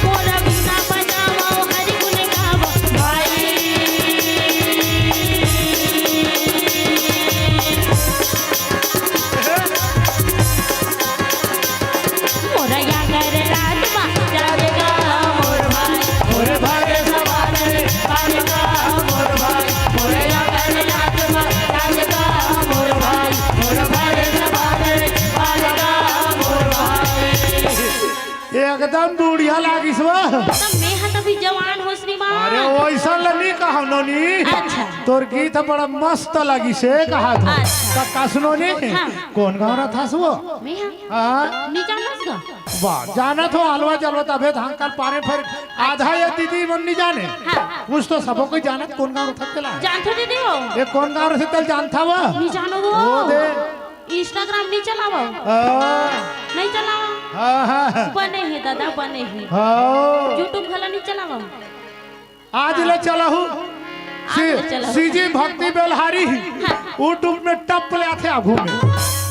मोर बिना बजावो हरि गुण गावो भाई। मोर यागर रात मा जागेगा मोर भाई। मोर भागे सवार रे, आवेगा मोर भाई। मोर यागर रात मा जागेगा मोर भाई। मोर भागे सवार रे, आवेगा मोर भाई। एकदम बुढ़िया लागिस वो। त मैं ह तभी जवान हो श्रीमान। अरे वैसा ल नहीं कहा नोनी। अच्छा। तोर गीत बड़ा मस्त लगिस हे कहा था। अच्छा। त का सुनो नी? हाँ। कौन गाँव रहा था वो? मैं ह? हाँ। नहीं जानस गा? वाह, जानत हो हलवा जलवा तभे धान कर पारे फिर आधा ये दीदी मन नहीं जाने। हाँ। कुछ तो सबो कोई जानत कौन गाँव रहा था तेला। जानत हो दीदी हो? ये कौन गाँव रहा था तेला जानत हस वो? नहीं जानो वो। वो दे। Instagram नहीं चलावव? हाँ। नहीं चलावव? हाँ, हाँ, हाँ। बने हे दादा, बने हे। हाँ। YouTube घला नहीं चलावव? आज ले चलाहू। आज ले चलाहू। सी जी भक्ति बेलहारी। हाँ। YouTube में टप ले आथे आगू में।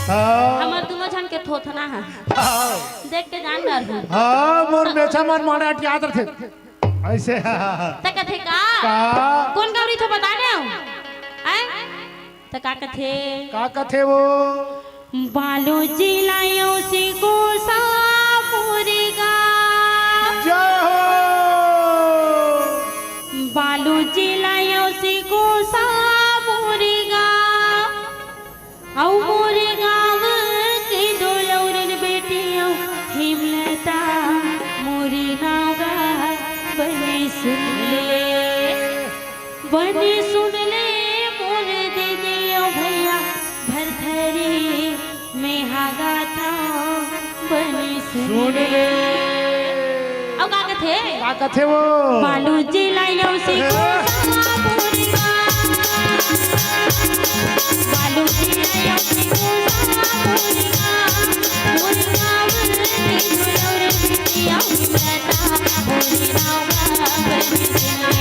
हाँ। हमर दोनों झन के थोथना हे। हाँ। देख के जान डर हूँ। हाँ, मोर मेछा मन माड़े अटियात रथे। ऐसे। त कथे का? का? कौन गाँव रहिथो बता दे। हैं? त का कथे? का कथे वो? बालू जिला यौसी कोसा मोरे गाँव। जय हो। बालू जिला यौसी कोसा मोरे गाँव। अउ मोरे गाँव के दो लौरन बेटी अउ हेमलता मोरे नाव गा बने सुन ले। बने सुन ले मोर दीदी अउ भैया, भरथरी में हा गाथव बने सुन सुन ले। ले। अउ का कथे? का कथे वो? बालू जिला यौसी कोसा मोरे गाँव। बालू जिला यौसी कोसा मोरे गाँव। मोरे गाँव के दुलौर बिटिया उमरता मोरे नाव गा बने सुन ले।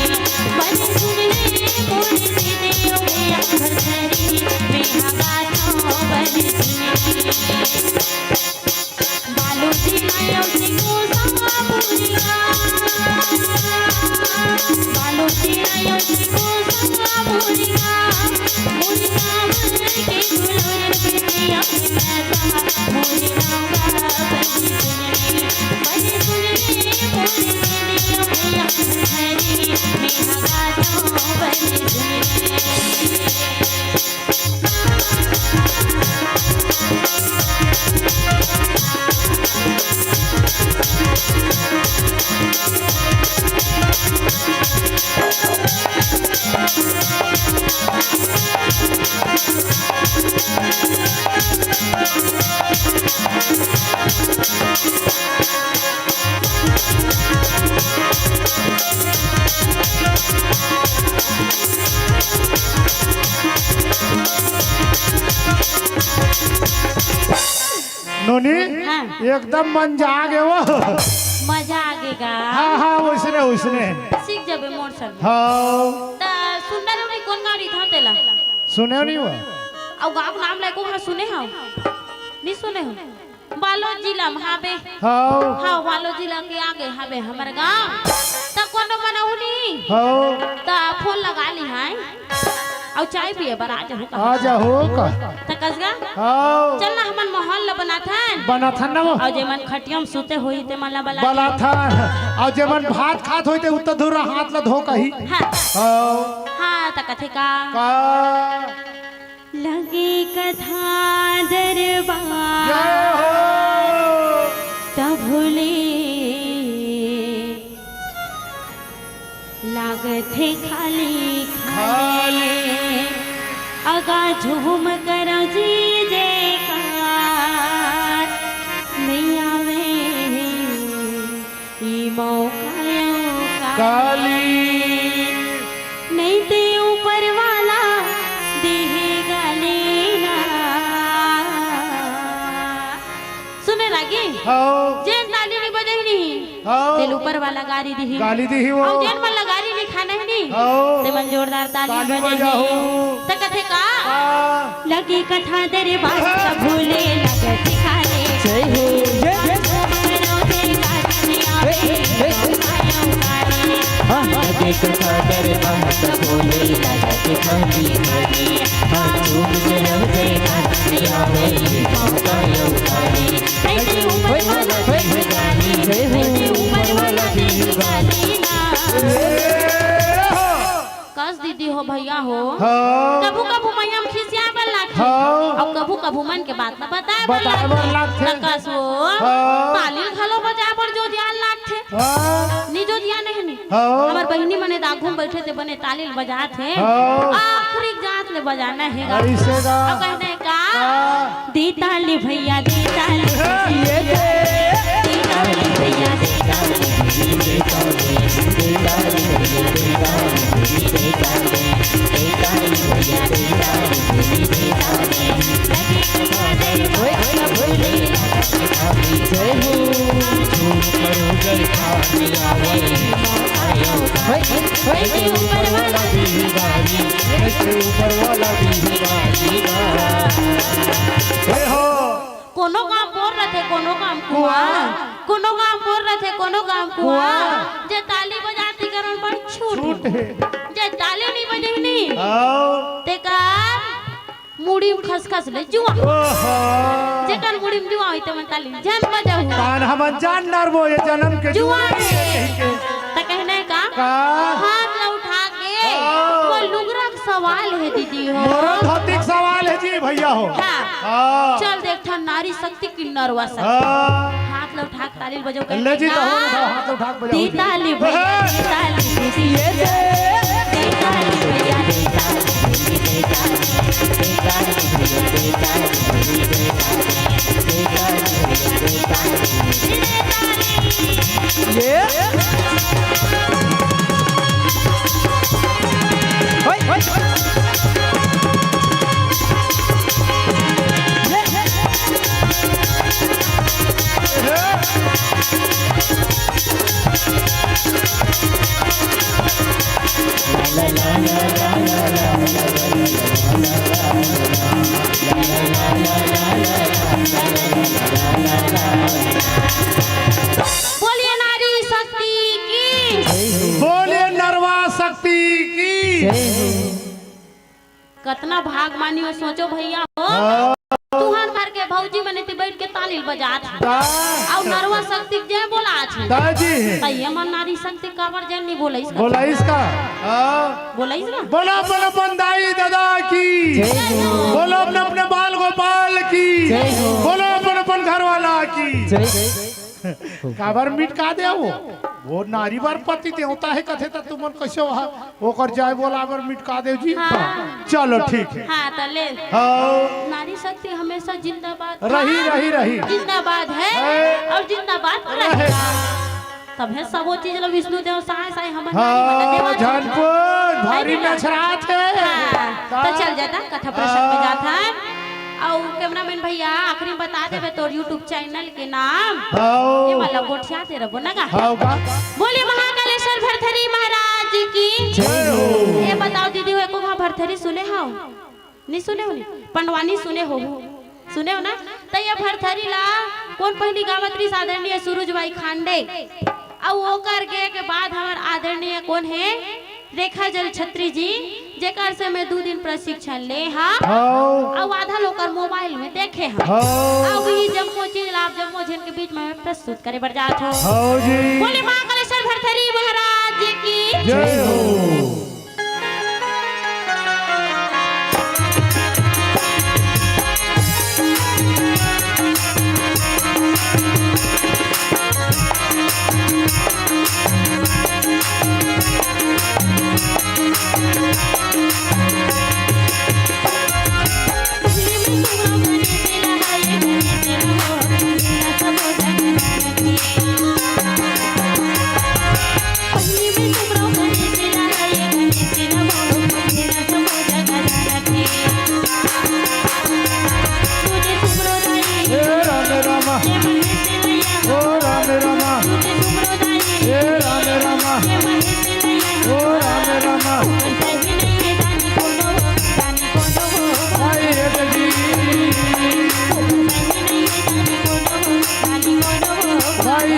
बने सुन ले मोरे दीदी अउ भैया, भरथरी में हा गाथव बने सुन ले। बालू जिला यौसी कोसा मोरे गाँव। बालू जिला यौसी कोसा मोरे गाँव। मोरे गाँव के दुलौर बिटिया उमरता मोरे नाव गा बने सुन ले। बने सुन ले मोरे दीदी अउ भैया, भरथरी में हा गाथव बने सुन ले। नोनी, हाँ। एकदम मन जागे वो। मजा आगे गा। हाँ, हाँ, वैसने, वैसने। सीख जाबे मोर संग। हाँ। त सुंदर नोनी कोन गाड़ी था तेला? सुने नहीं हुआ? अउ गाँव नाम लायक हो, हाँ, सुने हो? नहीं सुने हो? बालोद जिला में हाबे। हाँ। हाँ, बालोद जिला के आगे हाबे हमर गाँव। त कोनो मनहु नहीं। हाँ। त फोन लगा ली है। अउ चाय पिए बर आ जाहू का? आ जाहू का? त कसगा? हाँ। चल ना, हमन माहौल ल बनाथन। बनाथन ना वो। अउ जेमन खटिया में सुते होही, तेमन ला बला। बनाथन। अउ जेमन भात खात होही, ते उत्तर धुर्रा हाथ ला धो कही। हाँ। हाँ। हाँ, त कथे का? का? लगे कथा दरबार जय हो। तभुले लागथे खाली खाली। खाली। अगा झूम करो जी जयकार, नहीं आवे ई मौका अवका। काली। नहीं ते ऊपर वाला देहे गाली ना। सुने लागी? हाँ। जेन ताली नहीं बजाई नहीं। हाँ। तेल ऊपर वाला गाली दिही। गाली दिही वो। अउ जेन मन ला गाली नहीं खाना ही नहीं। हाँ। ते मन जोरदार ताली ताली बजाई। बजाहू। त कथे का? हाँ। लगे कथा दरबार भूले लगत खाले। जय हो, जय, जय। मनो दे गाजनिया हे, हे। हाँ। लगे कथा दरबार भूले लगत खाले। हाँ, झूम के रहो जय गाजनिया हे। जय हो। ऊपर वाला भी गाली। जय हो। ऊपर वाला भी गाली ना। कस दीदी हो, भैया हो। हाँ। कभू कभू मैया म खिसियाए बर लागथे। हाँ। अउ कभू कभू मन के बात ला बताए बर बताए बर लागथे। लागथे। त कस वो हाँ। ताली घलो बजाए बर जोरियाए लागथे। हाँ। नी जोरियाए नहीं नी। हाँ। हमर बहिनी मने दागू म बइठे ते बने ताली ल बजात हे। हाँ। आखिरी जात ले बजाना हे गा। अइसे गा। अउ कहना हे का? हाँ। दे ताली भैया, दे ताली। ये दे। दे ताली भैया, दे ताली। जय हो। ऊपर वाला भी गाली, ऊपर वाला भी गाली। जय हो। कोनो काम बोर रथे, कोनो काम कुआं। कुआं। कोनो काम बोर रथे, कोनो काम कुआं। कुआं। जे ताली बजाथे तेकर मन बड़ छूट छूट हे। हे। जे ताली नहीं बजे नहीं। आओ। तेकर मुड़ी म खसखस ले जुआं। ओहो। जेकर मुड़ी म जुआं होही ते मन ताली झन बजाहू। तान हमन जान डरबो ये जनम के जुआं जुआं हे। हे। त कहना हे का? का? हाथ ला उठा के हाँ। वो लुगरा सवाल हे दीदी हो। मोरो धोती के सवाल हे जी भैया हो। हाँ। हाँ। चल देख ठन नारी शक्ति की नरवा शक्ति। हाँ। हाथ ला उठा के ताली बजाओ। ले जी, तो हो, उठाओ, हाथ उठा के बजाओ दे जी। ताली भैया, हाँ। दे ताली दीदी। ये दे। दे ताली भैया, दे ताली दीदी, दे ताली। दे ताली भैया, दे ताली दीदी, दे ताली। दे ताली भैया, दे ताली दीदी, दे ताली। ये। बोलिए नारी शक्ति की। बोलिए नरवा शक्ति की। कतना भाग मानी हो, सोचो भैया हो। हाँ। तुहर घर के भौजी मन एती बइठ के ताली बजात हे। हाँ। अउ नरवा शक्ति के जय बोलात हे। हाँ जी। त ये मन नारी शक्ति काबर जय नहीं बोलाइस का? बोलाइस का? हाँ। बोलाइस ना? बोलो, बोलो, बंदाई दादा की। जय हो। बोलो, अपने, अपने बाल गोपाल की। जय हो। बोलो, अपन, अपन घर वाला की। जय। काबर मिटका दे वो? वो नारी बर पति देवता हे कथे, त तुमन कइसे ओकर जय बोला बर मिटका देव जी? हाँ। चलो, ठीक हे। हाँ, त ले। हाँ। नारी शक्ति हमेशा जिंदाबाद रही, था। रही, रही। जिंदाबाद है है। और जिंदाबाद रहे। रहेगा। तभे सबो चीज ल विष्णु देव साय साय हमन हाँ, नारी मन देवा झन जाथन। पूछ, भारी है ना? नछरात हे। हाँ, का? तो चल जाता, कथा प्रसंग में हाँ। जात हन। अउ cameraman भैया, आखिरी में बता देबे तोर YouTube channel के नाम। हाँ। ये वाला गोठिया ते रबो ना गा। हाँ का? बोले महाकालेश्वर भरथरी महाराज की। जय हो। ये बताओ दीदी, वो एको घांव भरथरी सुने हव? नहीं सुने हो, नहीं? पंडवानी सुने हो, सुने हो ना? तो ये भरथरी ला कौन पहली गावत रहिस? आदरणीय सूरज बाई खांडे। अउ ओकर गे के बाद हमर आदरणीय कौन है? रेखा जल छत्री जी, जेकर से मैं दू दिन प्रशिक्षण ले हा। हाँ। अउ आधा ल ओकर mobile में देखे हा। हाँ। अउ ये जम्मो चीज ला आप जम्मो झन के बीच में प्रस्तुत करे बर जात हो। हाँ जी। बोले महाकालेश्वर भरथरी महाराज की। जय हो। हे राम राम, ओ राम राम, हे राम राम, ओ राम राम। भाई एक जी, भाई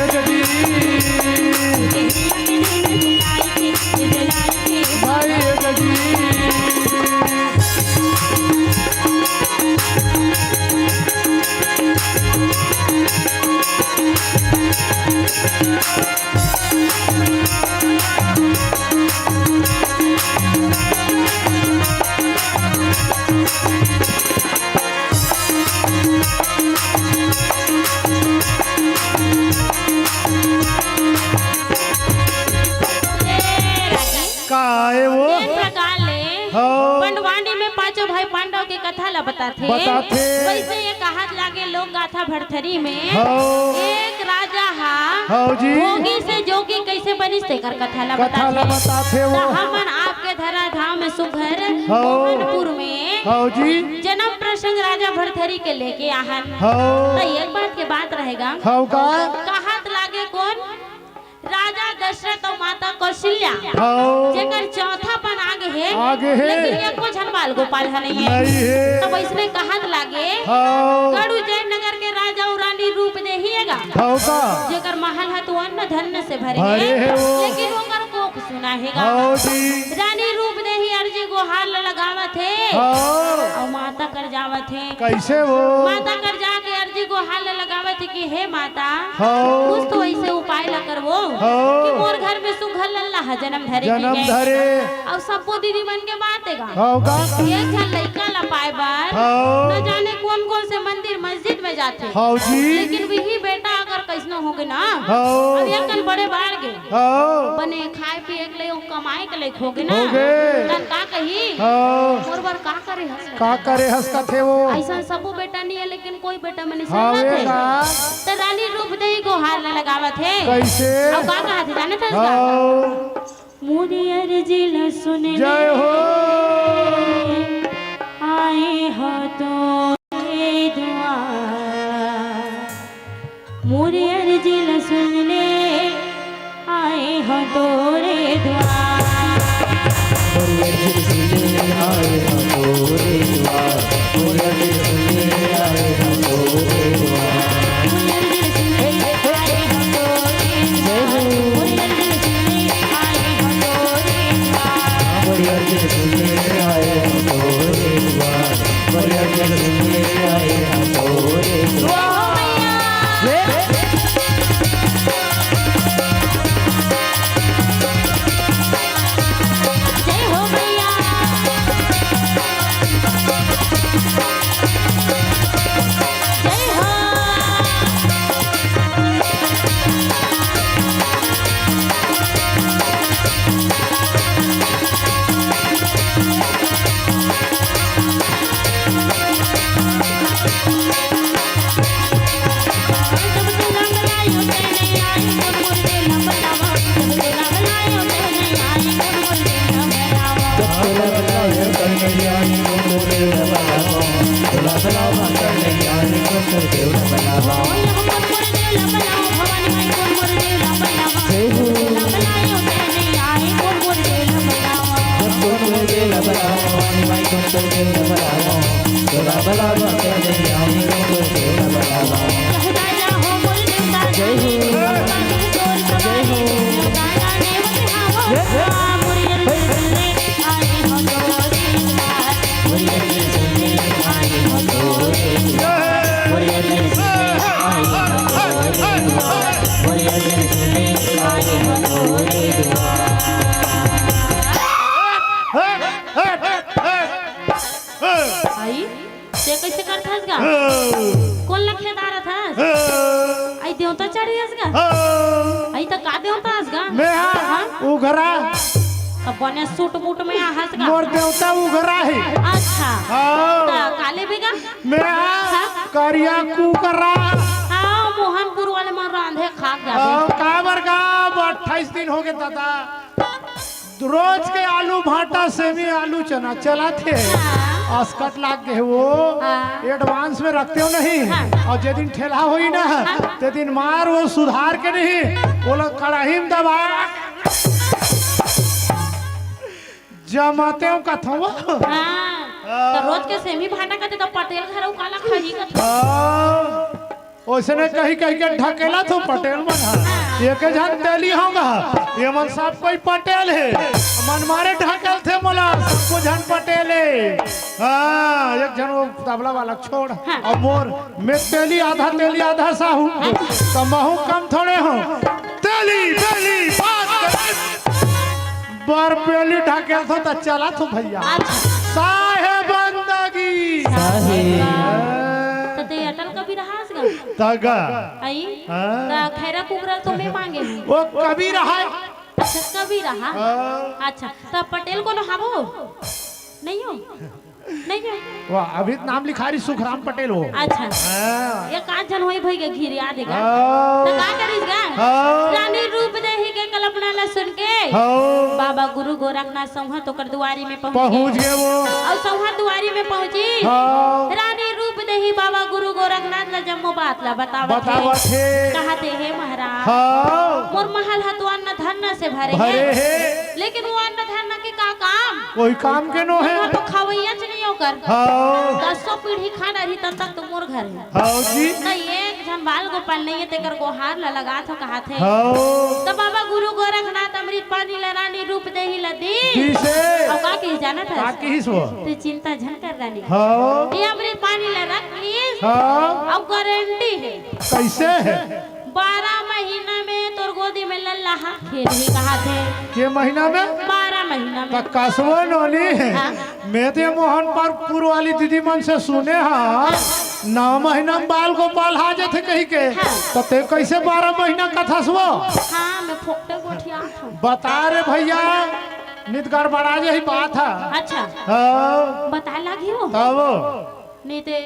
एक जी। बताथे। बताथे। वैसे ये कहात लागे लोक गाथा भरथरी में, हव। एक राजा हा हव जी। भोगी से जोगी कैसे बनिस तेकर कथा ला कथा ला बताथे। बताथे त वो। हमन आपके धरा धाम में सुघर हव। मोहनपुर में हव जी। जन्म प्रसंग राजा भरथरी के लेके आहन। हव। त एक बात के बात रहेगा। हव का? कहात लागे कोन? राजा दशरथ अउ माता कौशल्या, हव। जेकर चौथापन आगे हे, आगे हे। लेकिन एको झन बाल गोपाल ह नइ हे। नइ हे। तब अइसने कहत लागे, हव। गढ़ उज्जैन नगर के राजा अउ रानी रूप देही हे गा, हव का? जेकर महल ह तो अन्न धन से भरे भरे हे, हे वो। लेकिन ओकर कोख सुना हे गा। हव जी। रानी रूप देही अर्जी गोहार ल लगावत हे, हव। अउ माता कर जावत हे। कैसे वो? माता कर जाके अर्जी गोहार ल लगावत हे कि हे माता, हव। कुछ तो ऐसे उपाय ला करवो हव। कि मोर घर में सुघर लल्ला ह जन्म धरे जन्म धरे। अउ सब्बो दीदी मन के बात हे गा। हव का? एक झन लइका ला पाए बर हव। न जाने कोन कोन से मंदिर मस्जिद में जाथे। हव जी। लेकिन वही बेटा अगर कैसनो होगे ना, हव। अब एक कन बड़े बाढ़ गे। हव। बने खाए पिए के ले, कमाए के ले होगे ना। होगे। तन का कही? हव। मोर बर का करे हस? का करे हस कथे वो? अइसन सबो बेटा नइ हे, लेकिन कोई बेटा मन अइसन हव, रथे। का? त रानी रूप देही गोहार ला लगावत हे। कैसे? अउ का कहत हे, जानत हस का? हव। मोर अर्जी ला सुन ले। जय हो। आए हो तोरे दुआर। मोर अर्जी ला सुन ले, आए हो तोरे दुआर। मोर अर्जी ला सुन ले, आए हो तोरे दुआर। मोर अर्जी ला सुन ले, आए हो तोरे दुआर। मोर अर्जी ला सुन ले, आए हो तोरे दुआर। मोर अर्जी ला सुन ले, आए हो तोरे दुआर। मोर अर्जी ला सुन ले, आए हो तोरे दुआर। मोर अर्जी ला सुन ले, आए हो तोरे दुआर। वाह भैया। जय हो भैया। जय हो। आई, ते कैसे करथस गा? कोन ला खेदारत हस? आई देवता चढ़ी हस गा? आई त का देवता हस गा? मैं हा हाँ? उघरा। त बने सूट बूट में आहस गा? मोर देवता उघरा हे। अच्छा। हाँ। त काले भी गा? मैं हा हाँ? करिया कुकरा। हाँ, मोहनपुर वाले मन रांधे खा जाबे। हाँ, काबर गा? अब अट्ठाईस दिन होगे दादा। रोज के आलू भाटा, सेमी, आलू चना चलाथे। हाँ। असकट लाग गे हे वो। हाँ। Advance में रखतेव नहीं। हाँ। अउ जे दिन ठेला होही ना, हाँ। ते दिन मार वो सुधार के नहीं, वो लोग कड़ाही में दबा। जमातेव कथव। हाँ। त रोज के सेमी भाटा कथे त पटेल घर अउ काला खाही कथे। हाँ। ओइसने कहि कहि के ढकेलथे पटेल मन ह। एके झन तेली हंव गा, ये मन सब कोई पटेल हे। मन मारे ढकेलथे मोला, सबो झन पटेल हे। हाँ, एक झन वो तबला वाला छोड़। हाँ। अउ मोर, मैं तेली आधा तेली आधा साहू, त महूँ कम थोड़े हंव। तेली, तेली, बात करे। बरपेली ढकेलथों त चलथों भैया। अच्छा। साहेब बंदगी। साहेब। त ते अटल कबीर हस गा? त गा। आई? हाँ। त खैरा कुकरा तो मैं मांगे हंव। वो कबीर हे। अच्छा, कबीर हे। हाँ। अच्छा, त पटेल कोनो हवो? नहीं हो? नहीं है। वाह, अभी तो नाम लिखा रही सुखराम पटेल हो। अच्छा। हाँ। ये कान जन होई भई के घिर याद है का? हाँ। तो का करिस गा? हाँ। रानी रूप देही के कल्पना ला सुन के हाँ। बाबा गुरु गोरखनाथ संघत ओकर दुआरी में पहुंच पहुंच गए। गए वो। अउ संघत दुआरी में पहुंची। हाँ। रानी रूप देही बाबा गुरु गोरखनाथ ला जम्मो बात ला बतावत हे। बतावत हे। कहत हे, "हे महाराज, हाँ। मोर महल ह तो अन्न धन से भरे भरे हे। हे। लेकिन वो अन्न धन के का काम? कोई काम के नो हे। वो तो खवैया च नहीं ओकर। हाँ। दसों पीढ़ी खा डरही तब तक तो मोर घर हे।" हाँ जी। त एक झन बाल गोपाल नहीं हे, तेकर गोहार ला लगात हो कहत हे। हाँ। त बाबा गुरु गोरखनाथ अमृत पानी ला रानी रूप देही ला दी। दी से। अउ का कहिस जानत हस? का कहिस वो? तू चिंता झन कर रानी। हाँ। ये अमृत पानी ला रख लीस। हाँ। अउ गारंटी हे। कइसे हे? बारह महीना में तोर गोदी में लल्ला हा खेलही कहत हे। के महीना में? बारह महीना में। त कसबो नोनी। हाँ। मैं तो ये मोहनपुर वाली दीदी मन से सुने हा, हाँ। नौ महीना में बाल गोपाल हा जाथे कहि के। हाँ। त ते कइसे बारह महीना कथस वो? हाँ, मैं फोकटे गोठिया हूँ। बता रे भइया, नित गड़बड़ा जाही बात हा। अच्छा। हाँ। बताए लागी हो? तब। नहीं ते,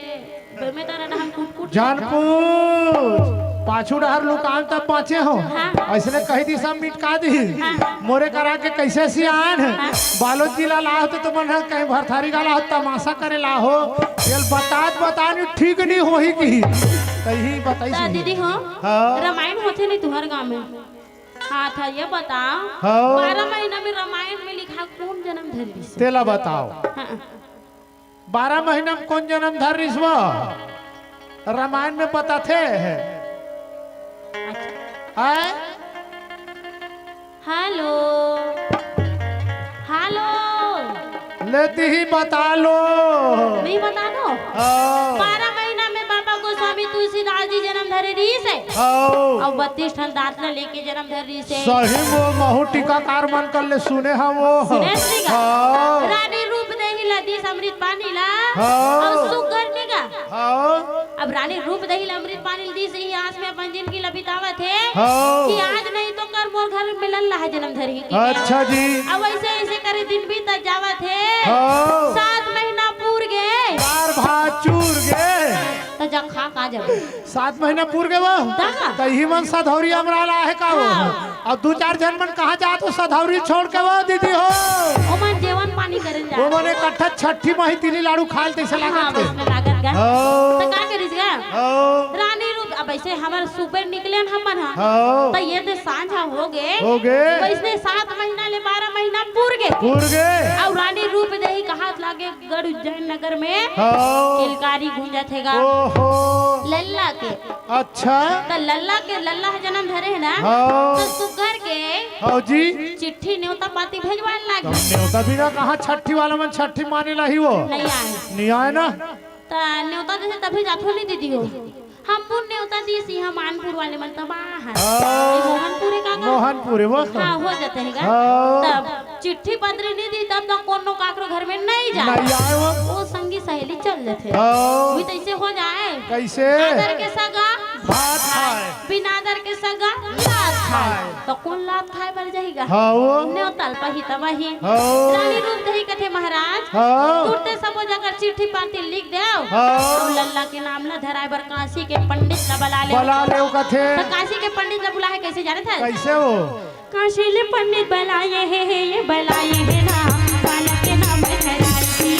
मैं तो रहा हम कुट कुट जान पूछ, पाछू डहर लुकान तब बाँचे हो। हाँ। अइसने कहि दी सब मिटका दी। हाँ। मोरे करा के कइसे सियान हे। हाँ। बालोद जिला लाहो त तुमन ह कहीं भरथरी गाला हो, तमाशा करे लाहो। ये बतात बता नहीं ठीक नहीं होही कि। तही बताई त सी। दीदी हो, हाँ। रामायण होथे नहीं तुहर गाँव में? हाँ, त ये बताओ। हाँ। बारह महीना में रामायण में लिखा कोन जनम धर लिस? तेला बताओ। हाँ। बारह महीना में कोन जनम धर रिस वो? रामायण में बताथे। अच्छा। आय? हेलो। हेलो। लेती ही बता लो। नहीं बता दो। हाँ। बारह महीना में बाबा गोस्वामी तुलसीदास जी जनम धरे रिस हे। हाँ। अउ बत्तीस ठन दांत ला लेके जनम धर रिस हे। सही वो महू टीकाकार मन कर ले सुने हा वो। सुने सुने गा? हाँ। रानी रूप देही ला दिस अमृत पानी ला। हाँ। अउ सुग्घर नहीं गा? हाँ। अब रानी रूप देही ला अमृत पानी ला दिस, इही आस में अपन जिंदगी ला बितावत हे। हाँ। कि आज नहीं तो कर मोर घर में लल्ला हा जनम धरही कि। अच्छा जी। अब अइसे अइसे करे दिन बीतत जावत हे। हाँ। सात महीना पूर गे। चार भात चूर गे। त जा खा का जब। सात महीना पूर गे वो। दा। त इही मन सधौरी अमरा ला हे का वो? हाँ। अउ दू चार झन मन कहाँ जात हो सधौरी छोड़ के वो दीदी हो? ओमन जेवन पानी करे जात। ओमन इकट्ठा छठी माही तिली लाडू खाल तइसे हाँ, लागत हे। बस में लागत गा। हाँ। त का करिस गा? हाँ। रानी रूप, अब अइसे हमर सुबह निकले न हमन हा। हाँ। त ये दे सांझ हा हो गे। हो गे। वइसने सात महीना ले बारह महीना पूर गे। पूर गे। अउ रानी रूप देही कहात लागे गढ़ उज्जैन नगर में हाँ। किलकारी गूंजत हे गा। ओहो। लल्ला के। अच्छा। त लल्ला के, लल्ला ह जनम धरे हे ना? हाँ। त सुग्घर के हाँ जी। चिट्ठी नेवता पाती भेजवाए तब लागे। नेवता बिना कहाँ छठी वाला मन छठी माने ला ही वो। नहीं आए। नहीं आए ना। त नेवता देथे तभी जाथो नहीं दीदी हो। हम पुन नेवता दिस ही, हम मानपुर वाले मन तब आ हन। हाँ। ये मोहनपुर हे का का? मोहनपुर हे वो। हाँ, हो जाथे गा। हाँ। तब चिट्ठी पत्री नहीं दी, तब तो कोनो काकरो घर में नहीं जा। नहीं आए वो। वो संगी सहेली चल जाथे। हाँ। वही तइसे हो जाए। कइसे? आदर के सगा भात खाए। बिना आदर के सगा लात खाए। खाए। त कोन लात खाए बर जाही गा? हाँ वो। नेवता ल पाही तब आही। हाँ। रानी रूप देही कथे महाराज। हाँ। तुरते सबो जगह चिट्ठी पाती लिख देव। हाँ। अउ लल्ला के नाम ला धराए बर काशी के पंडित ला बला ले। बला ले कथे। त काशी के पंडित ला बुलाए हे कइसे जानत हस? कइसे वो? काशी ले पंडित बलाए हे, हे, ये बलाए हे ना, बालक के नाम धराए के।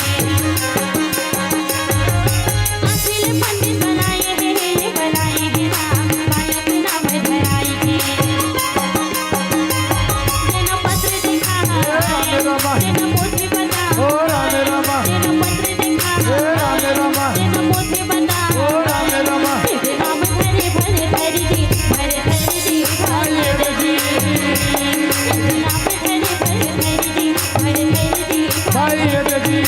काशी ले पंडित बलाए हे, हे, ये बलाए हे ना, बालक के नाम धराए के। तेन पत्र देखा, हे राम रामा। तेन पोथी बता, ओ राम रामा। तेन पत्र देखा, हे राम रामा। तेन पोथी बता, ओ राम रामा। तेन नाम धरे भरे धरी जी, भरे धरी जी, भरे धरी जी। तेन नाम धरे भरे धरी जी, भरे धरी जी। भाई ये जी।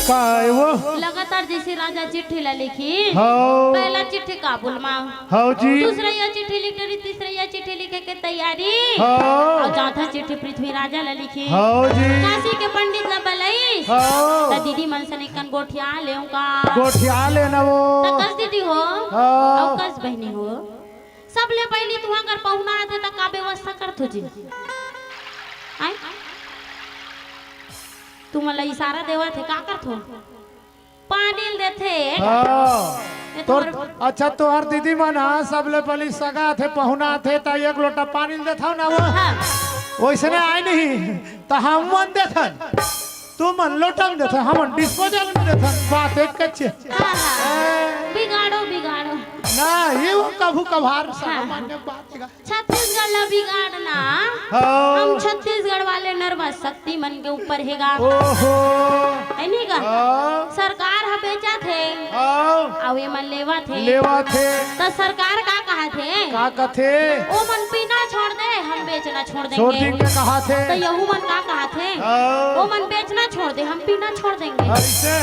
का हे वो? लगातार जइसे राजा चिट्ठी ला लिखिस, हव। पहला चिट्ठी काबुल मा, हव जी। दूसरइया चिट्ठी लिख डरिस, तीसरइया चिट्ठी लिखे के तैयारी, हव। अउ चौथा चिट्ठी पृथ्वी राजा ला लिखिस, हव जी। काशी के पंडित ला बलइस, हव। त दीदी मन सन एकन गोठिया लेव का? गोठिया ले न वो। त कस दीदी हो, हव। अउ कस बहिनी हो, सबले पहिली तुंहर घर पहुना आथे त का व्यवस्था करथो जी? आय? तुमन ला इशारा देवत हे, का करथो? पानी ल देथे। हाँ। ये तोर, तोर अच्छा, तोहर दीदी मन ह, सबले पहिली सगा आथे, पहुना आथे, त एक लोटा पानी ल देथव ना वो। हाँ। वइसने आय नहीं, त हमन देथन, तुमन लोटा म देथव, हमन डिस्पोजल म देथन, बात एक कच्चे। हाँ, हाँ। ए। बिगाड़ो, बिगाड़ो। ना, ये वो कभू कभार हाँ। सामान्य बात हे। छत्तीसगढ़ ला बिगाड़ना, हाँ। हम छत्तीसगढ़ वाले नरवा शक्ति मन के ऊपर हे गा। ओहो। हे नहीं गा? हाँ। सरकार ह बेचत हे। हाँ। अउ ये मन लेवत हे। लेवत हे। त सरकार का कहत हे? का कथे? ओ मन पीना छोड़ दे, हम बेचना छोड़ देंगे। छोड़ देंगे कहत हे। त यहू मन का कहत हे? हाँ। ओ मन बेचना छोड़ दे, हम पीना छोड़ देंगे। अइसे?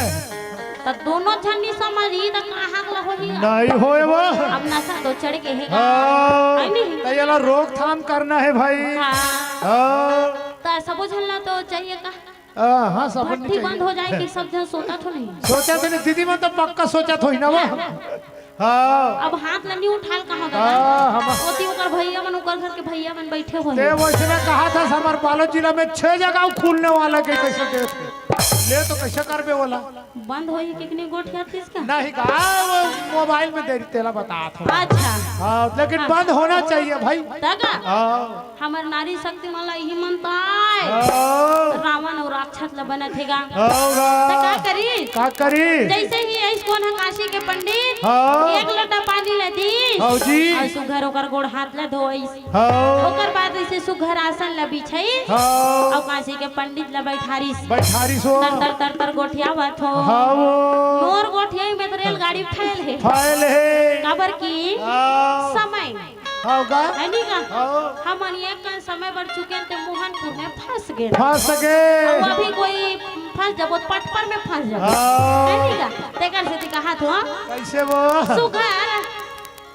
त दोनों झन नी समझही त कहाँ ला होही? नहीं होय वो। अब नशा तो चढ़ के हे गा। हाँ। हे नहीं? त एला रोकथाम करना हे भाई। हाँ। हाँ। त सबो झन ला तो चाहिए का? हाँ, हाँ, सब भट्टी चाहिए। बंद हो जाए कि सब झन सोता तो नहीं? सोचा तो नहीं, दीदी मन तो पक्का सोचा तो ही ना वो। हाँ। अब हाथ ला नहीं उठाल कहाँ गा? हाँ, हम ओती ओकर भैया मन, ओकर घर के भैया मन बैठे होही। ते वइसने कहत हस, हमर बालोद जिला में छह जगह खुलने वाला के कइसे देख। ले तो कइसे करबे ओला? बंद होही कि नहीं गोठियातिस का? नहीं गा, वो मोबाइल में देरी तेला बतात हंव। अच्छा। हाँ, लेकिन हाँ। बंद होना चाहिए भाई। त गा? हाँ। हमर नारी शक्ति मन ला इही मन त आय। हाँ। रावण अउ राक्षस ला बनत हे गा। हाँ गा। त का करी? का करी? जइसे ही अइस कोन ह काशी के पंडित, हाँ। एक लोटा पानी ला दीस। हाँ जी। अउ सुघर ओकर गोड़ हाथ ला धोइस। हाँ। ओकर बाद अइसे सुघर आसन ला बिछाइस। हाँ। अउ काशी के पंडित ला बैठारिस। बैठारिस हो। तर, तर, तर, तर गोठियावत हो। हाँ वो। मोर गोठियाई में त रेलगाड़ी फैल हे। फैल हे। काबर कि हाँ। समय। हाँ गा। हे नहीं गा? हाँ। हमन एक कन समय बर चुकेन ते मोहनपुर में फंस गेन। फंस गे। अउ अभी कोई फंस जाबो त पटपर में फंस जाबो। हाँ। हे नहीं गा? तेकर सेती कहत हंव। कइसे वो? सुघर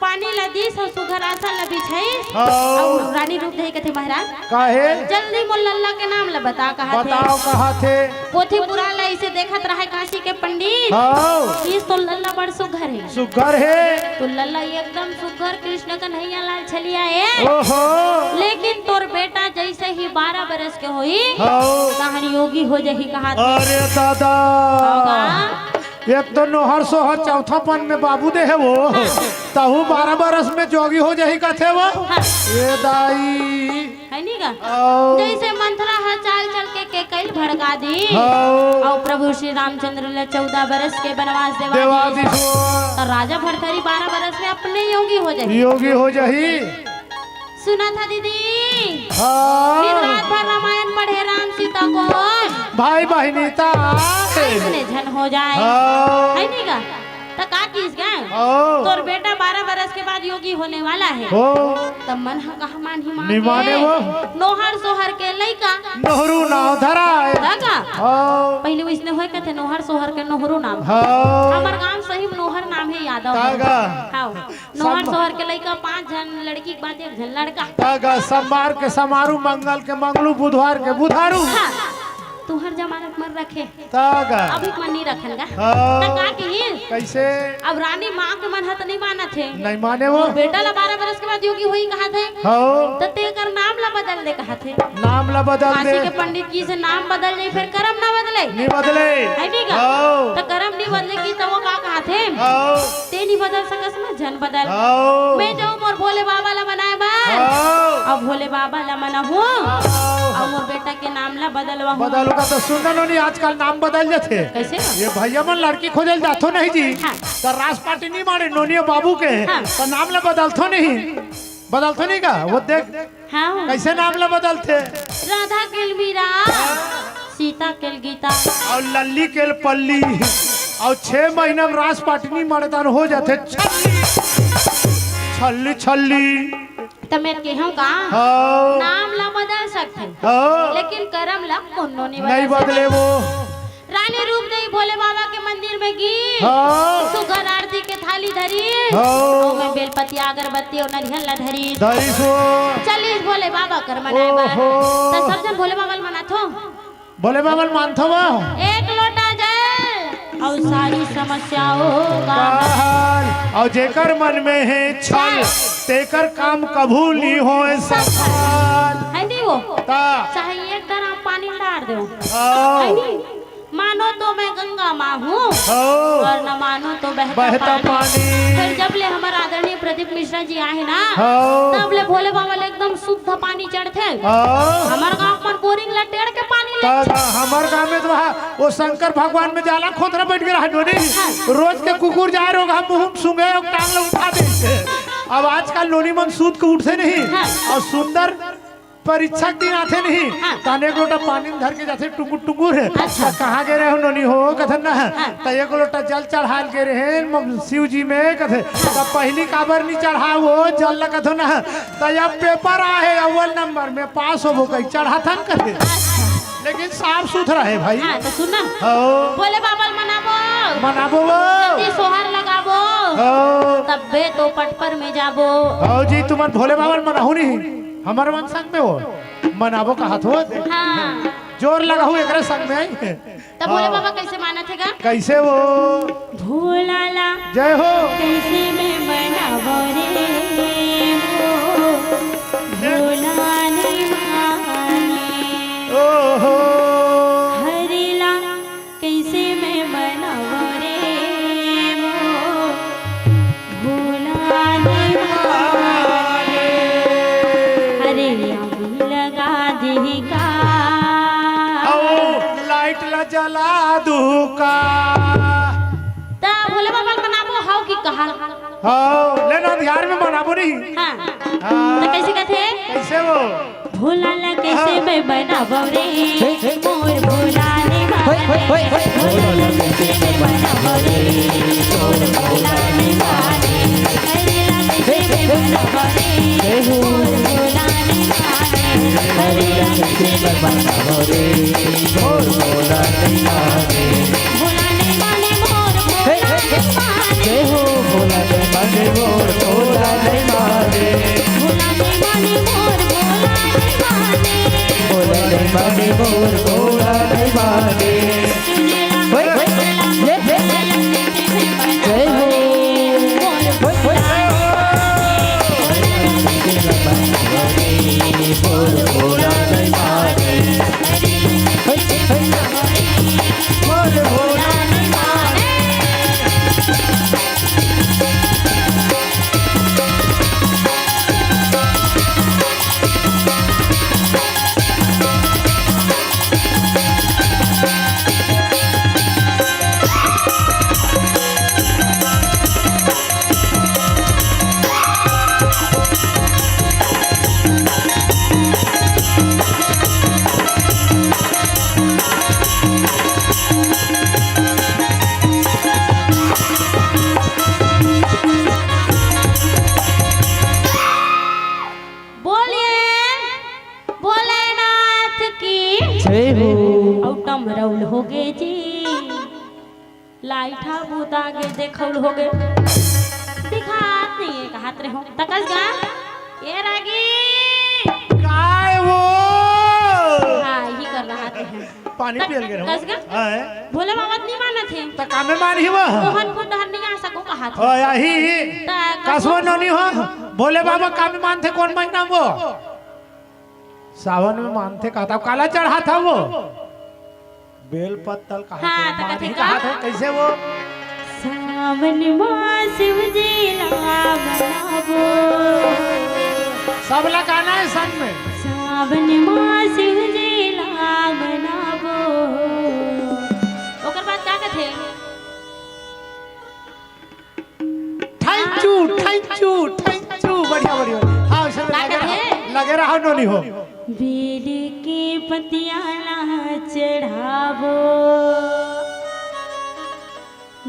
पानी ला दीस अउ सुघर आसन ला बिछाइस। हाँ। अउ रानी रूप देही कथे, महाराज, काहे? जल्दी मोर लल्ला के नाम ला बता, कहत हे। बताव, कहत हे। पोथी पुराण ला अइसे देखत रहय काशी के पंडित। हाँ। कहिस तोर लल्ला बड़ सुघर हे। सुघर हे। तोर लल्ला एकदम सुघर कृष्ण कन्हैया लाल छलिया हे। ओहो। लेकिन तोर बेटा जइसे ही बारह बरस के होही, हाँ। तहन योगी हो जाही कहत हे। अरे दादा। हाँ। एक तो नोहर सोहर चौथापन में बाबू दे हे वो, हाँ। तहू बारह बरस में जोगी हो जाही कथे वो। हाँ। ए दाई। हे नहीं गा? आओ। जइसे मंथरा ह चाल चल के केकई ल भड़का दीस। आओ। अउ प्रभु श्री रामचंद्र ला चौदह बरस के बनवास देवा देवा दीस। दीस वो। त राजा भरथरी बारह बरस में अपने योगी हो जाही। योगी हो जाही। सुनत हस दीदी? हाँ। दिन रात भर रामायण पढ़े राम सीता को। भाई बहिनी ता। अइसने झन हो जाए। हाँ। हे नहीं गा? त का किहिस गा? हाँ। तोर बेटा बारह बरस के बाद योगी होने वाला हे। हो। त मन ह कहाँ मानही माँ नहीं के? माने वो। नोहर सोहर के लइका। नोहरू नाव धराय। त का? हाँ। पहिली वइसने होय कथे नोहर सोहर के नोहरू नाम। हाँ। हमर गांव सही में नोहर नाम हे यादव। त का? हाँ। नोहर सम- सोहर के लइका पांच झन लड़की के बाद एक झन लड़का। त गा, सोमवार के सोमारू, मंगल के मंगलू, बुधवार के बुधारू। हाँ, तुंहर जमाना के मन रखे। त गा। अभी के मन नहीं रखन गा। हाँ। त का किहिस? कइसे? अब रानी माँ के मन ह त नहीं मानत हे। नहीं माने वो। मोर बेटा ला बारह बरस के बाद योगी होही कहत हे। हाँ। त तेकर नाम ला बदल दे कहत हे। नाम ला बदल दे। काशी के पंडित किहिस नाम बदल जाही, फेर करम ना बदले। नहीं बदले। हे नहीं गा? हाँ। त करम नहीं बदले किहिस त वो का कहत हे? हाँ। ते नहीं बदल सकस ना, झन बदल। हाँ। मैं जाऊँ मोर भोले बाबा ला मनाए बर। हाँ। अउ भोले बाबा ला मनाहूँ। हाँ। अउ मोर बेटा के नाम ला बदलवाहूँ। बदलहूँ का त सुन ना नोनी, आजकल नाम बदल जाथे। कइसे? ये भैया मन लड़की खोजे ल जाथो नहीं जी। हाँ। त रास पार्टी नहीं मारे नोनी बाबू के। हाँ। त नाम ला बदलथो नहीं। बदलथो नहीं का? वो देख। हाँ। कइसे नाम ला बदलथे? राधा के मीरा, सीता के गीता। अउ लल्ली के पल्ली। अउ छह महीना में रास पाटनी मर्दान हो जाथे। छल्ली, छल्ली, छल्ली। त मैं कहूँ का? हाँ। नाम ला बदल सकथे। हाँ। लेकिन करम ला कोनो नहीं नहीं बदल बदले सकथे। वो। रानी रूप देई भोले बाबा के मंदिर में गी। हाँ। सुघर आरती के थाली धरी। हाँ। अउ मैं बेलपतिया अगरबत्ती अउ नरियल ला धरी। धरी सो। चलिस भोले बाबा कर मनाए बर। ओहो। त सब झन भोले बाबा ल मनाथो। भोले बाबा ल मानथो वो। एक लोटा जल अउ सारी समस्याओं का हल। अउ जेकर मन में हे छल, छल। तेकर काम कभू नी होय सफल। है नी वो? ता। चाहे एक ड्राम पानी डार दो। हाँ। है नी? मानो तो मैं गंगा माँ हूँ हाँ। और न मानो तो बहता बहता पानी। पानी। फिर जब ले हमर आदरणीय प्रदीप मिश्रा जी आए ना, हाँ। तब ले भोले बाबा ले एकदम शुद्ध पानी चढ़थे। हाँ। हमर गाँव मन बोरिंग ला टेढ़ के पानी त लेथे। हमर गाँव में तो वहाँ वो शंकर भगवान में जाला खोतरा बैठ के रहा नोनी। हाँ। रोज के कुकुर जाए रोग हम मुँह सूंघे अउ टांग ला उठा देथे। अब आजकल नोनी मन सूत के उठथे नहीं हाँ। अउ सुंदर परीक्षा के दिन आथे नहीं, हाँ। त अनेक लोटा पानी में धर के जाथे टुंगुर टुंगुर। अच्छा। त कहाँ गे रहे हो नोनी हो? कथे ना। हाँ। त एक लोटा जल चढ़ाल गे रहे म-, शिव जी में कथे। त पहली काबर नी चढ़ा वो जल ल कथो ना। त अब पेपर आहे अव्वल नंबर में पास होबो कही चढ़ाथन कथे। अच्छा। लेकिन साफ सुथरा है भाई। हाँ, त सुन ना। हो। भोले बाबा ल मनाबो। मनाबो वो। जल्दी सोहर लगाबो। हो। तब्बे तो पटपर में जाबो। हो जी, तुमन भोले बाबा ल मनाहू नहीं। हमर मन संग में हो, मनाबो कहत हो। हाँ। जोर लगाहू एकरे संग में। त भोले हाँ। बाबा कैसे मानत हे गा? कैसे वो? भोला ला जय हो। कैसे मैं मनावो रे हो, भोला नहीं माने। ओहो। हरे ला कैसे मैं मनावो रे वो, भोला नहीं माने। अरे आगी लगा दी का। अउ लाइट ला जला दू का। त भोले बाबा ल मनाबो हव कि कहा? हव, ले ना अंधियार में मनाबो नहीं। हाँ। हाँ। त कैसे कथे? कैसे वो? भोला ला कैसे मैं मनावो रे, मोर भोला नहीं माने। भोला ला कैसे मैं मनावो रे, मोर भोला नहीं माने। हरे ला कैसे मैं मनावो रे, मोर भोला नहीं माने। हरे ला कैसे मैं मनावो रे, मोर भोला नहीं माने। भोला नहीं माने मोर भोला नहीं माने। जय हो। भोला नहीं माने मोर भोला नहीं माने। भोला नहीं माने मोर भोला नहीं माने। भोला नहीं माने मोर भोला नहीं माने। सुनेला होय, होय, भोला ये, ये। भोला नहीं माने। जय हो। मोर होय, होय। भोला नहीं माने। मोर भोला नहीं माने। बोलिए भोलेनाथ की जय हो। अउ टमरौल होगे जी। लाइट ह बुता गे, देखौल होगे। दिखात नहीं है, कहत रहे हो। त कस गा? ए रागी। काय वो? हाँ, यही कर रहा थे हम। पानी त पियल गे रहो। कस गा? हाँ, है। भोले बाबा नहीं मानत हे। त कामे मानही वो? मोहन पुर डहर नहीं आ सको कहत हे। ओ, यही। त कसवा नोनी हो? भोले बाबा कामे मानथे कोन महीना वो? सावन में मानथे कहत हे, काला चढ़ात हे वो? बेल पत्तल कहा हाँ, थे, त मानी कथे कहा का? थे, कैसे वो? सावन मा शिव जी ला मनाबो। सब ला गाना है संग में। सावन मा शिव जी ला मनाबो। ओकर बाद का कथे? Thank you, thank you, thank you। बढ़िया, बढ़िया। हाँ, वैसे में का लगे कथे? रहो, लगे रहो, नोनी हो। बेल के पतिया ला चढ़ाबो,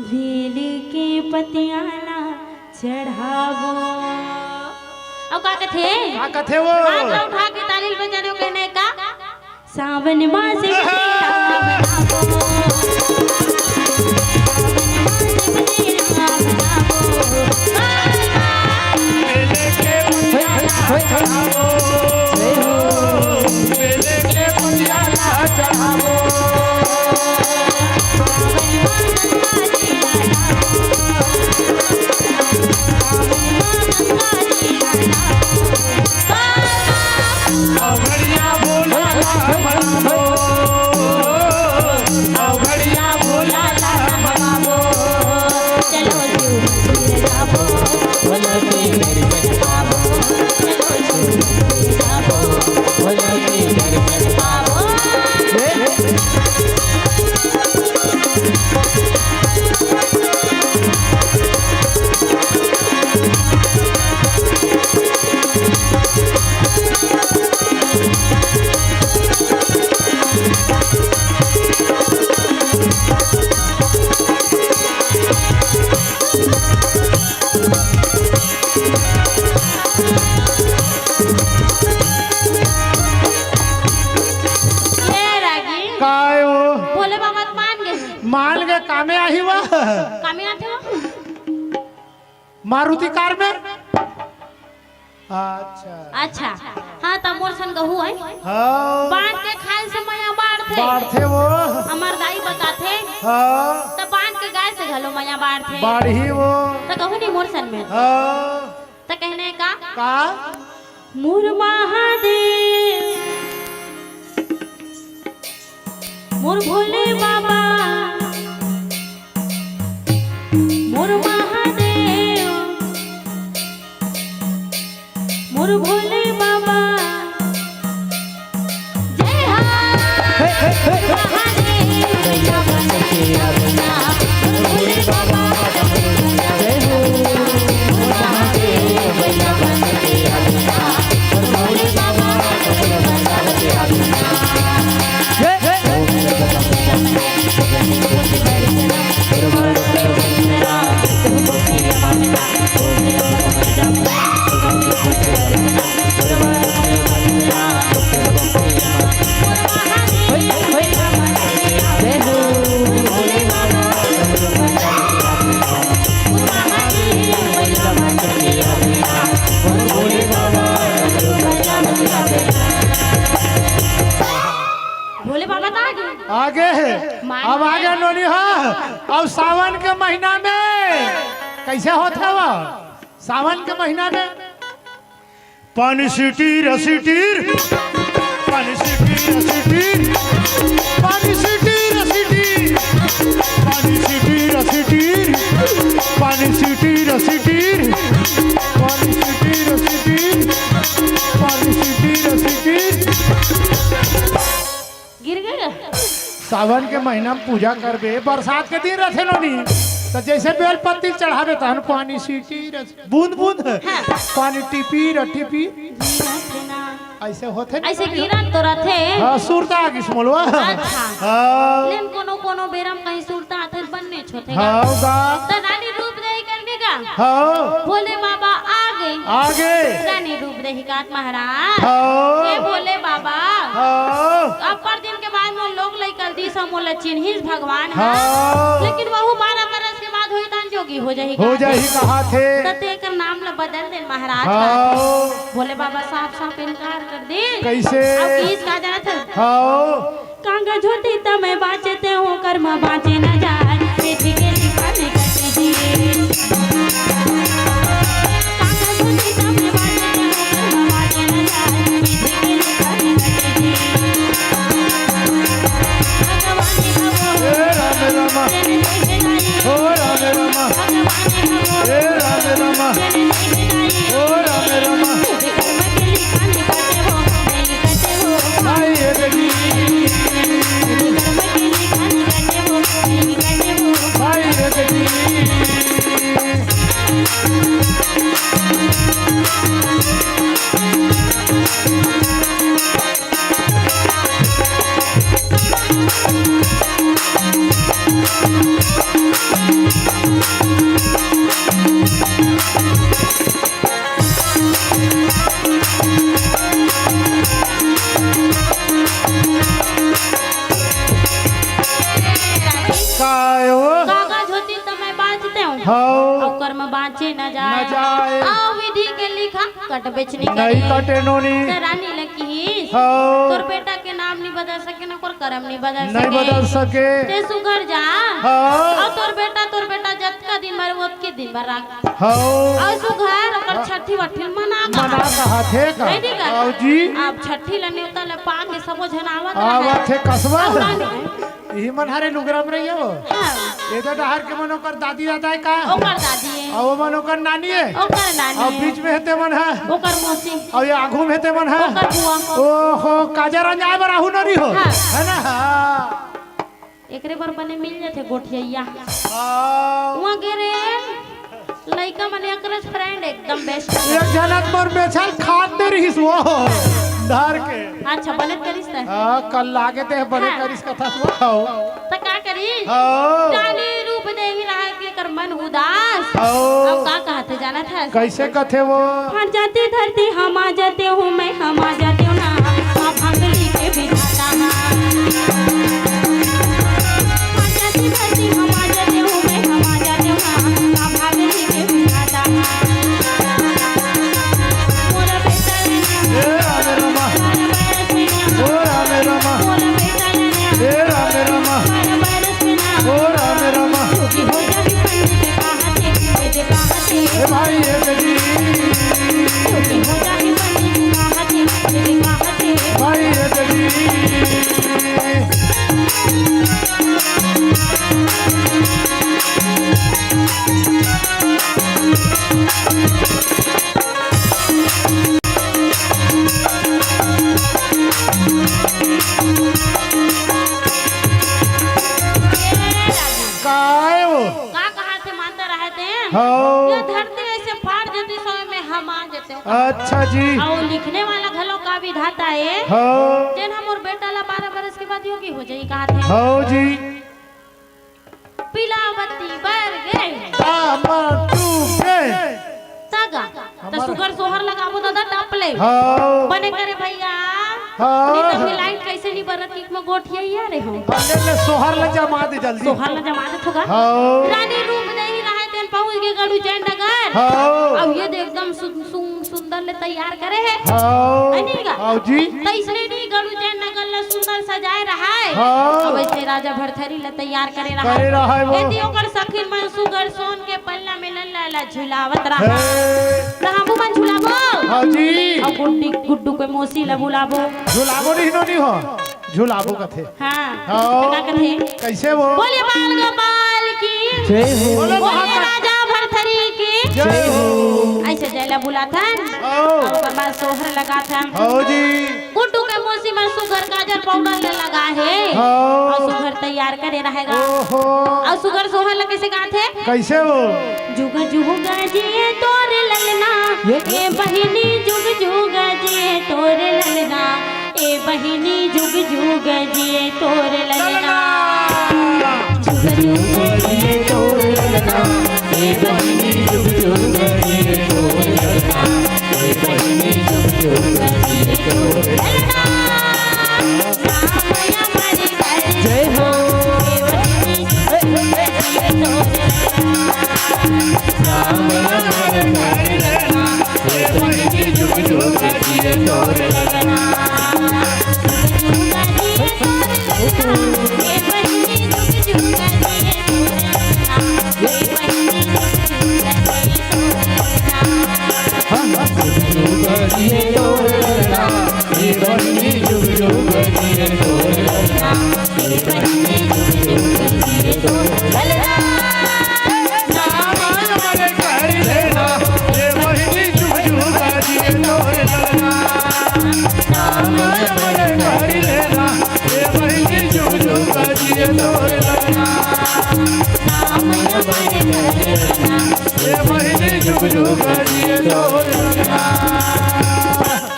बेल के पतिया ला चढ़ाबो। अउ का कथे? का कथे वो? हाथ ला उठा के ताली बजाने को कहने का? सावन मास में राम नामो। सावन मास में राम नामो। ए रागी। काय हो? भोले बाबा त मान गे। मान गे, कामे आही वा। कामे आथे वा? मारुति कार में। अच्छा। अच्छा। हाँ, त मोर सन गहू है। हाँ। बांट के खाए से मया बाढ़थे। बाढ़थे वो। हमर दाई बताथे। हाँ। त बांट के गाय से घलो मया बाढ़थे। बाढ़ही वो। त कहू नहीं मोर सन में। हाँ। त कहने का? का? मोर महादेव, मोर भोले बाबा, मोर महादेव, मोर भोले बाबा। जय हो। हे, हे, हे, हे। महादेव भैया बन के आना, भोले बाबा। जय हो। महादेव भैया बन के आना, भोले बाबा। जय, जय। भोले बाबा त आगे। आगे। मार अब आगे नोनी हो। अब सावन के महीना में कैसे होत हवा? सावन के महीना में पानी सिटीर सिटीर, पानी सिटीर सिटीर, पानी सिटीर सिटीर, पानी सिटीर सिटीर, पानी सिटीर सिटीर, पानी सिटीर सिटीर, पानी सिटीर सिटीर। गिर गए। सावन के महीना में पूजा करबे, बरसात के दिन रथे नोनी, त जैसे बेल पत्ती चढ़ाबे तहन पानी सिटीर बूंद बूंद। हाँ। पानी टिपी र टिपी। गिरत हे ना। ऐसे होथे ना ऐसे कभी? गिरत तो रथे। हाँ, सुरता आ गिस मोलवा। अच्छा। हाँ। लेकिन कोनो कोनो बेरम कहीं सुरता आथे, बन्ने छोटे गा। हाँ, गा। त रानी रूप देही करने का। हाँ। भोले बाबा आगे। आगे। रानी रूप देही कात महाराज। हाँ। ए भोले बाबा। हाँ। अब्बड़ दिन के बाद मोर लोग लइका दिस मोला चिन्हिस भगवान ह। हाँ। लेकिन वहू बारह बरस के बाद होई तहन जोगी हो जाही हो का? जाही कहाथे। त तेकर नाम ल बदल दे महाराज हाँ। का। भोले बाबा साफ साफ इनकार कर दे। कैसे? अब किस का जानत है? हाँ। कांगा झोटी त मैं बाँचे ते हूँ, कर्म बाँचे न जाए। विधि के लिखा लिखत जी। हे राम राम। हो राम राम। हे राम राम। हो राम राम। भाई एक जी। भाई एक जी। न जाए। न जाए। अउ विधि के लिखा कट बेचनी नहीं करी। कटे नोनी। त रानी ल किहिस, हाँ। तोर बेटा के नाम नहीं बदल सके, न ओकर करम नहीं बदल नहीं सके। बदल सके। ते सुघर जा। हाँ। अउ तोर बेटा, तोर बेटा जतका दिन बर, ओतके दिन बर राख। हाँ। अउ सुघर ओकर छट्ठी वट्ठी मना मना कहा। कहा थे का? नहीं, नहीं कहा। आओ जी। अब छट्ठी ल नेवता ल पा के सबो झन आवत आवत रहे। थे कसबा। अउ रानी इही मन हरे लुगरा म रहिए वो। हाँ। एदे डहर के मन ओकर दादी दादा हे का? ओकर दादी हे। अउ ओमन ओकर नानी हे। ओकर नानी अउ हे। बीच में हे ते मन ह। ओकर मौसी। अउ ये आघू में हे ते मन ह। ओकर बुआ। ओहो, काजर अंजाय बर आहू नरी हो। हाँ। हे ना? हाँ। एकरे बर बने मिल जाथे गोठियैया। हाँ। उहाँ गे रे। लइका मन एकरच friend एकदम best। एक झन त मोर बेचल खात दे रिहिस वो, धर के। अच्छा, बने करिस त? हाँ, कल लागे ते बने हाँ। करिस कथा वो। हाँ। त का करी? हाँ। रानी रूप देही रहा के कर मन उदास। हाँ। अब का कहत हे जानत हस? कइसे कथे वो? फट जाती धरती हम आ जाते हूँ मैं, हम आ जाते हूँ ना, हाँ, फांगली के विधाता। फट जाती धरती हम आ जाते हूँ मैं, हम आ जाते हूँ ना, हाँ, फांगली के विधाता। मोर बेटा ए राम रामा, ओ राम रामा, ए राम रामा, ओ राम रामा। ए भाई, ए तेरी। भाई, ए तेरी। काय वो? का कहा थे मानता रहे थे? हाँ। ये धरती ऐसे फाड़ देती समय में हम आ जाते। अच्छा जी। अउ लिखने वाला घलो का विधाता हे? हाँ। जेन ह मोर बेटा ला बारह बरस के बाद योगी हो जाही कहा थे। हाँ जी। पिलावती बर गे। तामा टूके। तगा। त हमारा सुघर सोहर लगाबो दादा टप ले। हाँ। बने करे भैया। हाँ। नहीं त अभी लाइट कइसे नहीं बरत कि मैं गोठिया ही आ रहे हूँ। बने ले सोहर ल जमा दे जल्दी। सोहर ल जमा दे थोगा। हाँ। रानी रूप नहीं रहे तेन पहुँच गे गड़ू जैन नगर। हाँ। अउ ये दे एकदम सु-, सु-, सुंदर ले तैयार करे हे। हाँ। है नहीं का? हाँ जी। त इसने नहीं गड़ू जैन नगर ल सुंदर सजाए रहा हे। हाँ। अउ ऐसे राजा भरथरी ल तैयार करे रहा हे। करे रहा हे वो। एती ओकर सखीन मन सुघर सोन के पल्ला में लल्ला ला झुलावत रहा। हे। त हमू मन झुलाबो। हाँ जी। अउ गुड्डी, गुड्डू के मौसी ल बुलाबो। झुलाबो नहीं नो नहीं हो। झुलाबो कथे। हाँ। हाँ। त का कथे? कइसे वो? बोले बाल गोपाल की। जय हो। बोले बोले महाकाल। राजा भरथरी की। जय हो। ऐसे जय ला बुलाथन। हाँ। अउ ओकर बाद सोहर लगाथन। हाँ जी। गुड्डू के मौसी मन सुघर काजर पाउडर ल लगा हे। हाँ। अउ सुघर तैयार करे रहेगा। ओहो। अउ सुघर सोहर ल कइसे गाथे? कइसे वो? जुग जुग जिए तोर ललना, ये ए बहिनी जुग जुग जिए तोर ललना, ए बहिनी जुग जुग जिए तोर ललना। जुग जुग जिए तोर ललना, ए बहिनी जुग जुग जिए तोर ललना, ए बहिनी जुग जुग जिए तोर ललना। जय हो।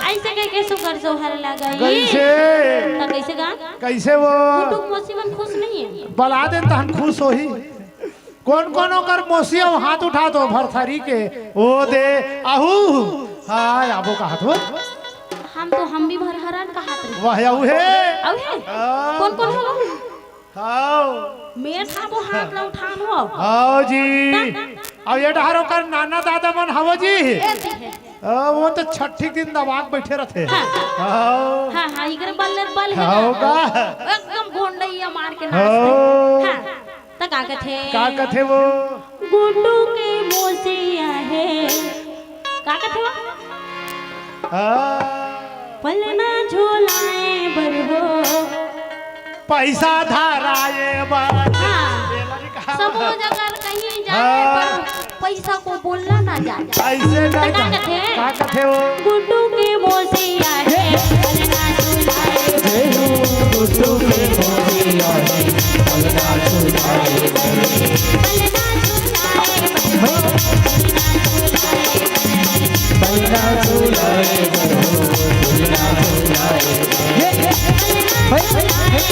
ऐसे कह के सुघर सोहर लगाई। कैसे? त कैसे गा? कैसे वो? गुड्डू के मौसी मन खुश नहीं है। बला दे तहन खुश होही। कौन कौन ओकर मौसी अउ हाथ उठा दो भरथरी के। ओ दे, आहू। हाँ, आबो कहा तो। हम तो हम भी भरहरन कहात रहे। वाह, अउ हे। अउ हे? हाँ। कौन कौन हो? हाँ। मेर साबो हाथ ला उठान हो। हाँ जी। अब ये डहर ओकर नाना दादा मन हवो जी। ए, दिखे। ओ, वो तो छठी दिन दबा के बैठे रथे। हाँ। हाँ। हाँ, हाँ, इकरे बल ले बल हे हाँ, ना। होगा। एकदम गोंडइया मार के नाच हाँ। दे। हाँ, त का कथे? का कथे वो? गुड्डू के मोसिया हे। का कथे वो? हाँ। पलना झोलाए बर हो। पैसा धराए बर। हाँ। समूह जगह कहीं जाए हाँ। पर पैसा को बोलना ना जाए। ऐसे तो नहीं का था। कथे? का कथे वो? गुड्डू के मोसिया हे, पलना झुलाए। जय हो, गुड्डू के मोसिया हे, पलना झुलाए। पलना झुलाए। पलना झुलाए, पलना झुलाए। हे, हे, हे, हे।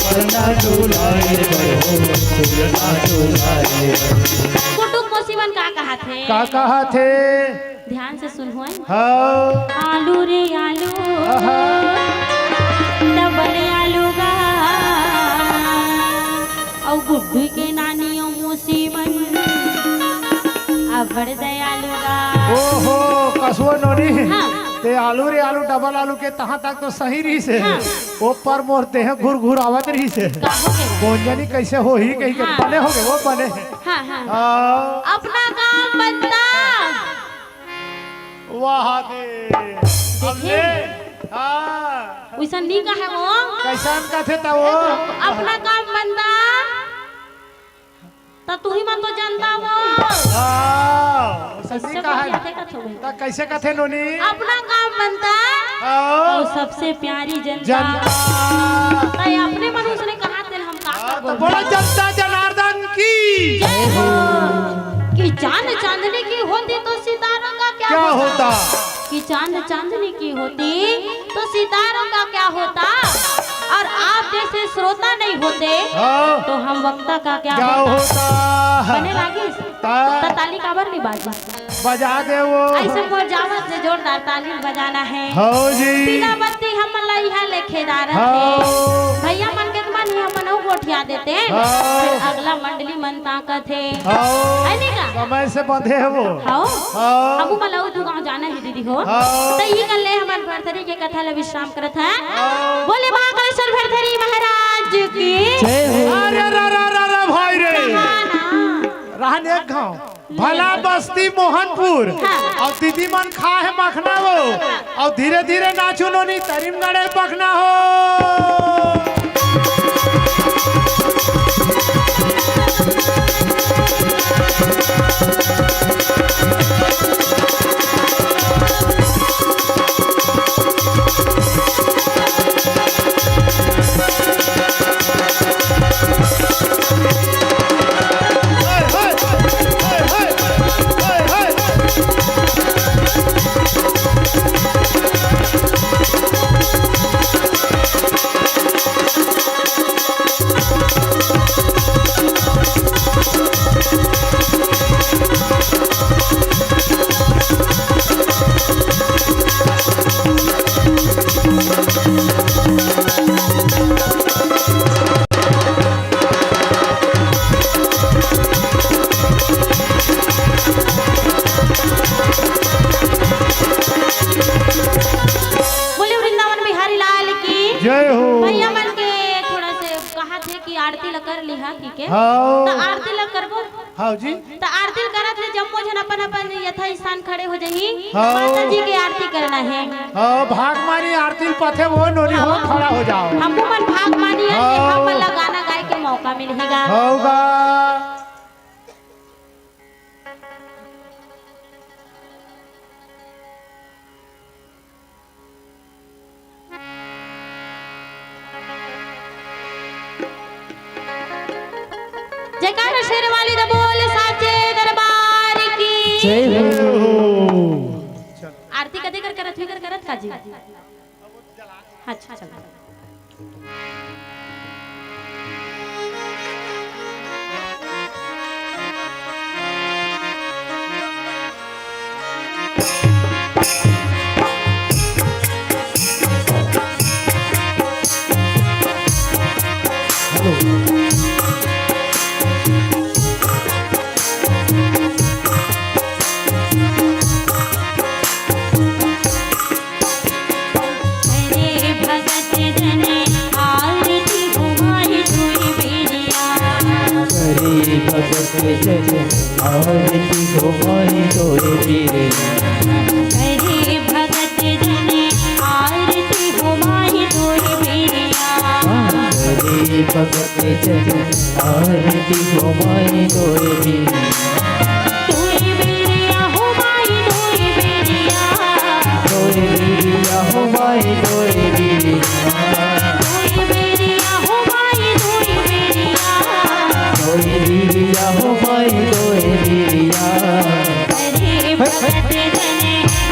पलना झुलाए बर हो, पलना झुलाए बर हो। कुटुक मोसी मन का कहाथे? का कहाथे? ध्यान से सुनहू। हाँ। आलू रे आलू, आहा। डबल आलू गा, अउ गुड्डू के नानी अउ मोसी मन अब्बड़ दयालु गा। ओहो, कसो नोनी। हाँ। ते आलू रे आलू, डबल आलू के तहाँ तक तो सही रहिस हे। हाँ। ओ पर मोर देह घुर घुर आवत रहिस हे। का हो गे? कोन जनी कइसे होही कहिके हाँ। बने होगे, वो बने हे। हाँ, हाँ। हाँ। अपना काम बनता। वाह दे। देखे? अब ले। हाँ। वइसन नी कहे वो। कइसन कथे त वो? अपना काम बनता। त तुही मन तो जनता वो। हाँ, सही कइसे कहा है। कथे कथो भाई? त कइसे कथे नोनी? अपना काम बनता। हाँ। अउ सबसे प्यारी जनता। जनता। त अपने मन उसने कहा तेल हम का हाँ, करबो? त बोलो जनता जनार्दन की। जय हो। कि चांद चांदनी की होती तो सितारों का क्या क्या होता? होता? कि चांद चांदनी की होती तो सितारों का क्या होता? और आप जैसे श्रोता नहीं होते हाँ। तो हम वक्ता का क्या क्या होता? होता? बने लागिस? ता- त ताली काबर नहीं बाजी? बजा दे वो। अइसे मोर जावत ले जोरदार ताली बजाना हे। हाँ जी। बिना बत्ती हमन ला इहाँ ले खेदारत हाँ। हे। भइया मन के मन ही हमन अउ गोठिया देते। हाँ। फिर अगला मंडली मन ताकत हे। हाँ। हे नी का? समय से बंधे हे वो। हाँ। हाँ। हमू मन ला अउ दू गाँव जाना हे दीदी हो। हाँ। त इही कर ले हमन भरथरी के कथा ला विश्राम करत हे। हाँ। बोले महाकालेश्वर भरथरी महाराज की। जय हो। अरे रा रा रा रा भाई रे। कहाँ ना? रहन एक गाँव। भला बस्ती मोहनपुर। हाँ। अउ दीदी मन खा हे मखना वो। हाँ। अउ धीरे धीरे नाचू नोनी तरिम गड़े पखना हो। बोले वृंदावन बिहारी लाल की। जय हो। भइया मन के थोड़ा से कहा थे कि आरती ला कर लिहा, ठीक है? हाँ। त आरती ला करबो। हाँ जी। त आरती करत हे, जम्मो झन अपन अपन यथा स्थान खड़े हो जाही। हाँ। माता जी के आरती करना हे। हाँ, भाग मारी आरती पथे वो नोनी हो, हाँ। खड़ा हो जाओ। हमू मन भाग मानी हे, हाँ। हमन ला गाना गाए के मौका मिलही गा। होगा। जयकारा शेर वाली दा बोल साचे दरबार की। जय हो। आरती कदे कर करत, हुई कर करत का जी? अच्छा, चलो। जन आरती हो माई तोरे बेरिया। करे भगत जन आरती हो माई तोरे बेरिया। हाँ, करे भगत जन आरती हो माई तोरे बेरिया। तोरे बेरिया हो माई तोरे बेरिया। तोरे बेरिया हो माई तोरे बेरिया। तोरे बेरिया हो माई तोरे बेरिया। तोरे बेरिया हो माई तोरे बेरिया। करे भगत जन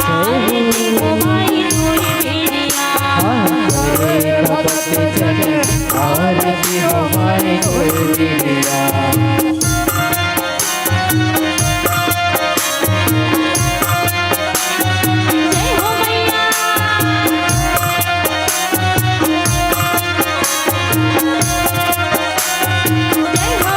आरती हो माई तोरे बेरिया। हाँ, करे भगत जन आरती हो माई तोरे बेरिया। जय हो मैया। जय हो।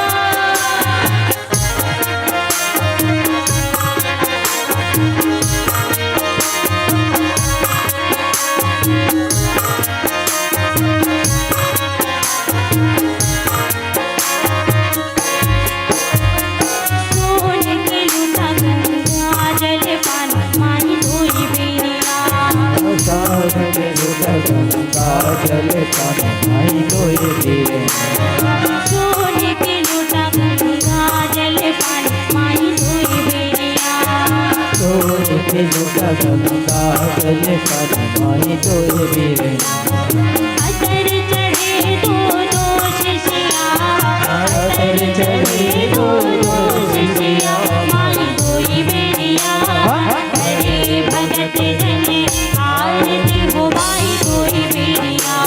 सोन के लोटा गंगा जल पानी माई धोई बेरिया। सोन के लोटा गंगा जल पानी माई धोई बेरिया। सोन के लोटा गंगा जल पानी माई धोई बेरिया। सोन के लोटा गंगा जल पानी माई धोई बेरिया। अतर चढ़े दो दो शिशिया। अतर चढ़े दो दो शिशिया। माई धोई बेरिया। करे भगत जन आरती हो माई धोई बेरिया।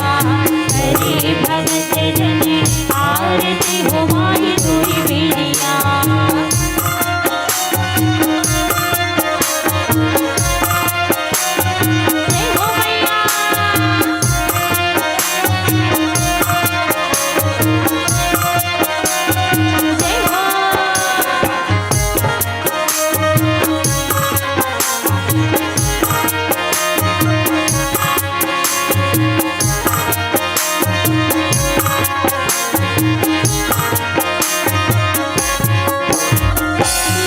करे भगत जन आरती हो माई धोई बेरिया। जय हो मैया। जय हो।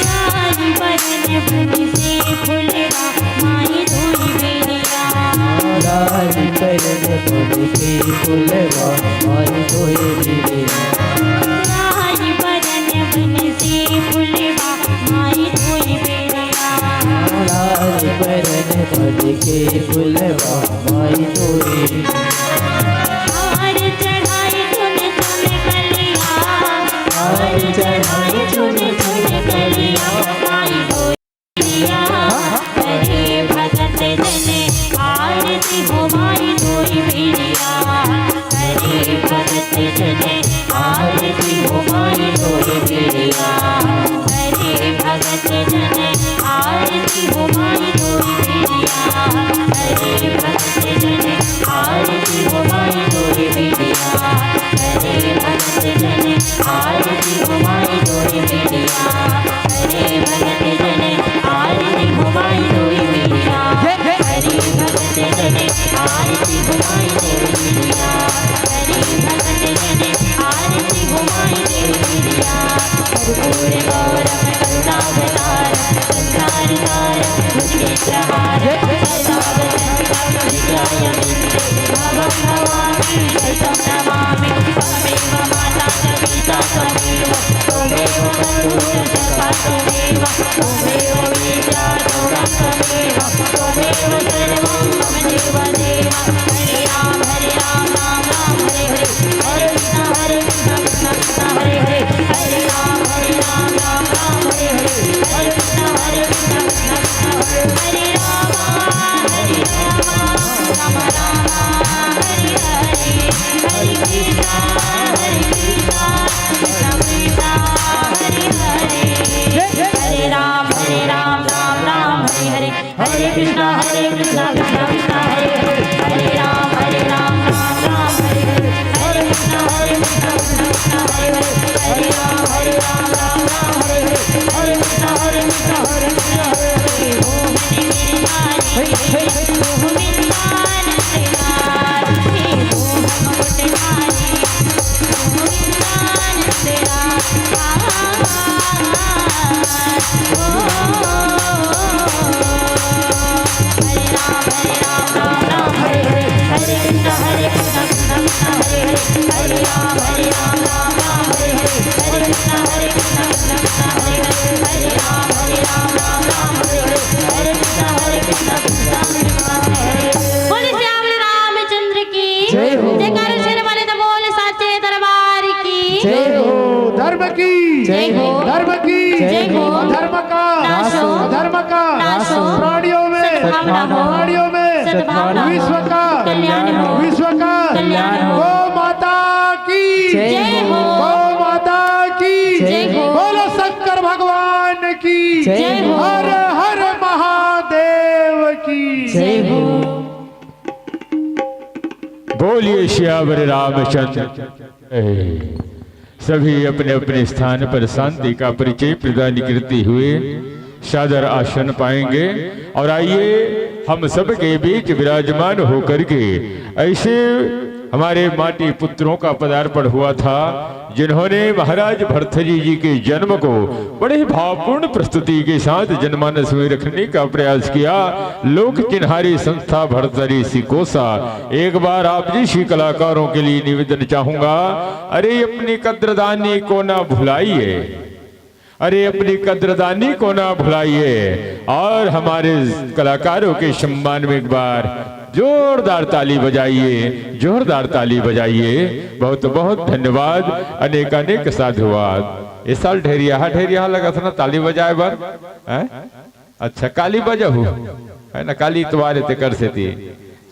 लाल बरन बन से फुलवा माई धोई बेरिया। लाल बरन बन से फुलवा माई धोई बेरिया। लाल बरन बन से फुलवा माई धोई बेरिया। लाल बरन बन के फुलवा माई धोई। हार चढ़ाई चुन चुन कलिया। हार चढ़ाई चुन चुन कलिया। माई धोई बेरिया। करे भगत जन आरती हो माई धोई बेरिया। करे भगत जन आरती हो माई धोई बेरिया। करे भगत जन आरती हो माई धोई बेरिया। करे भगत जन आरती हो माई धोई बेरिया। करे भगत जन आरती हो माई धोई बेरिया। करे भगत जन आरती हो माई धोई बेरिया। करे भगत जन आरती हो माई धोई बेरिया। करे भगत जन आरती हो माई धोई बेरिया। कर्पूर गौरम करुणावतारम संसार सारम भुजगेन्द्रहारम। सदा वसंतम हृदयारविंदे भवं भवामि सततं नमामि। त्वमेव माता च पिता त्वमेव त्वमेव बन्धुः च सखा त्वमेव त्वमेव विद्या द्रोणं त्वमेव त्वमेव सर्वं मम देव देव। हरे राम हरे राम राम राम हरे हरे। हरे कृष्णा हरे कृष्णा कृष्णा कृष्णा हरे हरे। हरे राम हरे राम राम राम हरे हरे। हरे कृष्णा हरे कृष्णा कृष्णा कृष्णा हरे हरे। हरे राम हरे राम राम राम हरे हरे। हरे कृष्णा हरे कृष्णा कृष्णा कृष्णा हरे हरे। हरे राम हरे राम राम राम हरे हरे। हरे कृष्णा हरे कृष्णा कृष्णा कृष्णा हरे हरे। हरे राम हरे राम राम राम हरे हरे। हरे कृष्णा हरे कृष्णा कृष्णा कृष्णा हरे हरे। हरे राम हरे राम राम राम हरे हरे। हरे कृष्णा हरे कृष्णा हरे कृष्णा हरे हरे। की जय हो। धर्म की जय हो। धर्म का नाश हो। धर्म का नाश हो। प्राणियों में सद्भावना हो। प्राणियों में सद्भावना हो। विश्व का कल्याण हो। विश्व का कल्याण हो। गौ माता की जय हो। गौ माता की जय हो। बोलो शंकर भगवान की जय हो। हर हर महादेव की जय हो। बोलिए सियावर रामचंद्र। सभी अपने अपने स्थान पर शांति का परिचय प्रदान करते हुए सादर आसन पाएंगे। और आइए, हम सबके बीच विराजमान होकर के ऐसे हमारे माटी पुत्रों का पदार्पण हुआ था, जिन्होंने महाराज भरथरी जी के जन्म को बड़े ही भावपूर्ण प्रस्तुति के साथ जनमानस में रखने का प्रयास किया। लोक चिन्हारी संस्था भरथरी सिकोसा, एक बार आप जैसी कलाकारों के लिए निवेदन चाहूंगा, अरे अपनी कद्रदानी को ना भुलाइए, अरे अपनी कद्रदानी को ना भुलाइए। और हमारे कलाकारों के सम्मान में एक बार जोरदार ताली बजाइए, जोरदार ताली बजाइए। बहुत बहुत धन्यवाद, अनेकानेक साधुवाद। इस साल ढेरिया ढेरिया लगा था ना ताली बजाए बर, हैं? अच्छा, काली बजाहू है ना, काली इतवार है, तेकर सेती।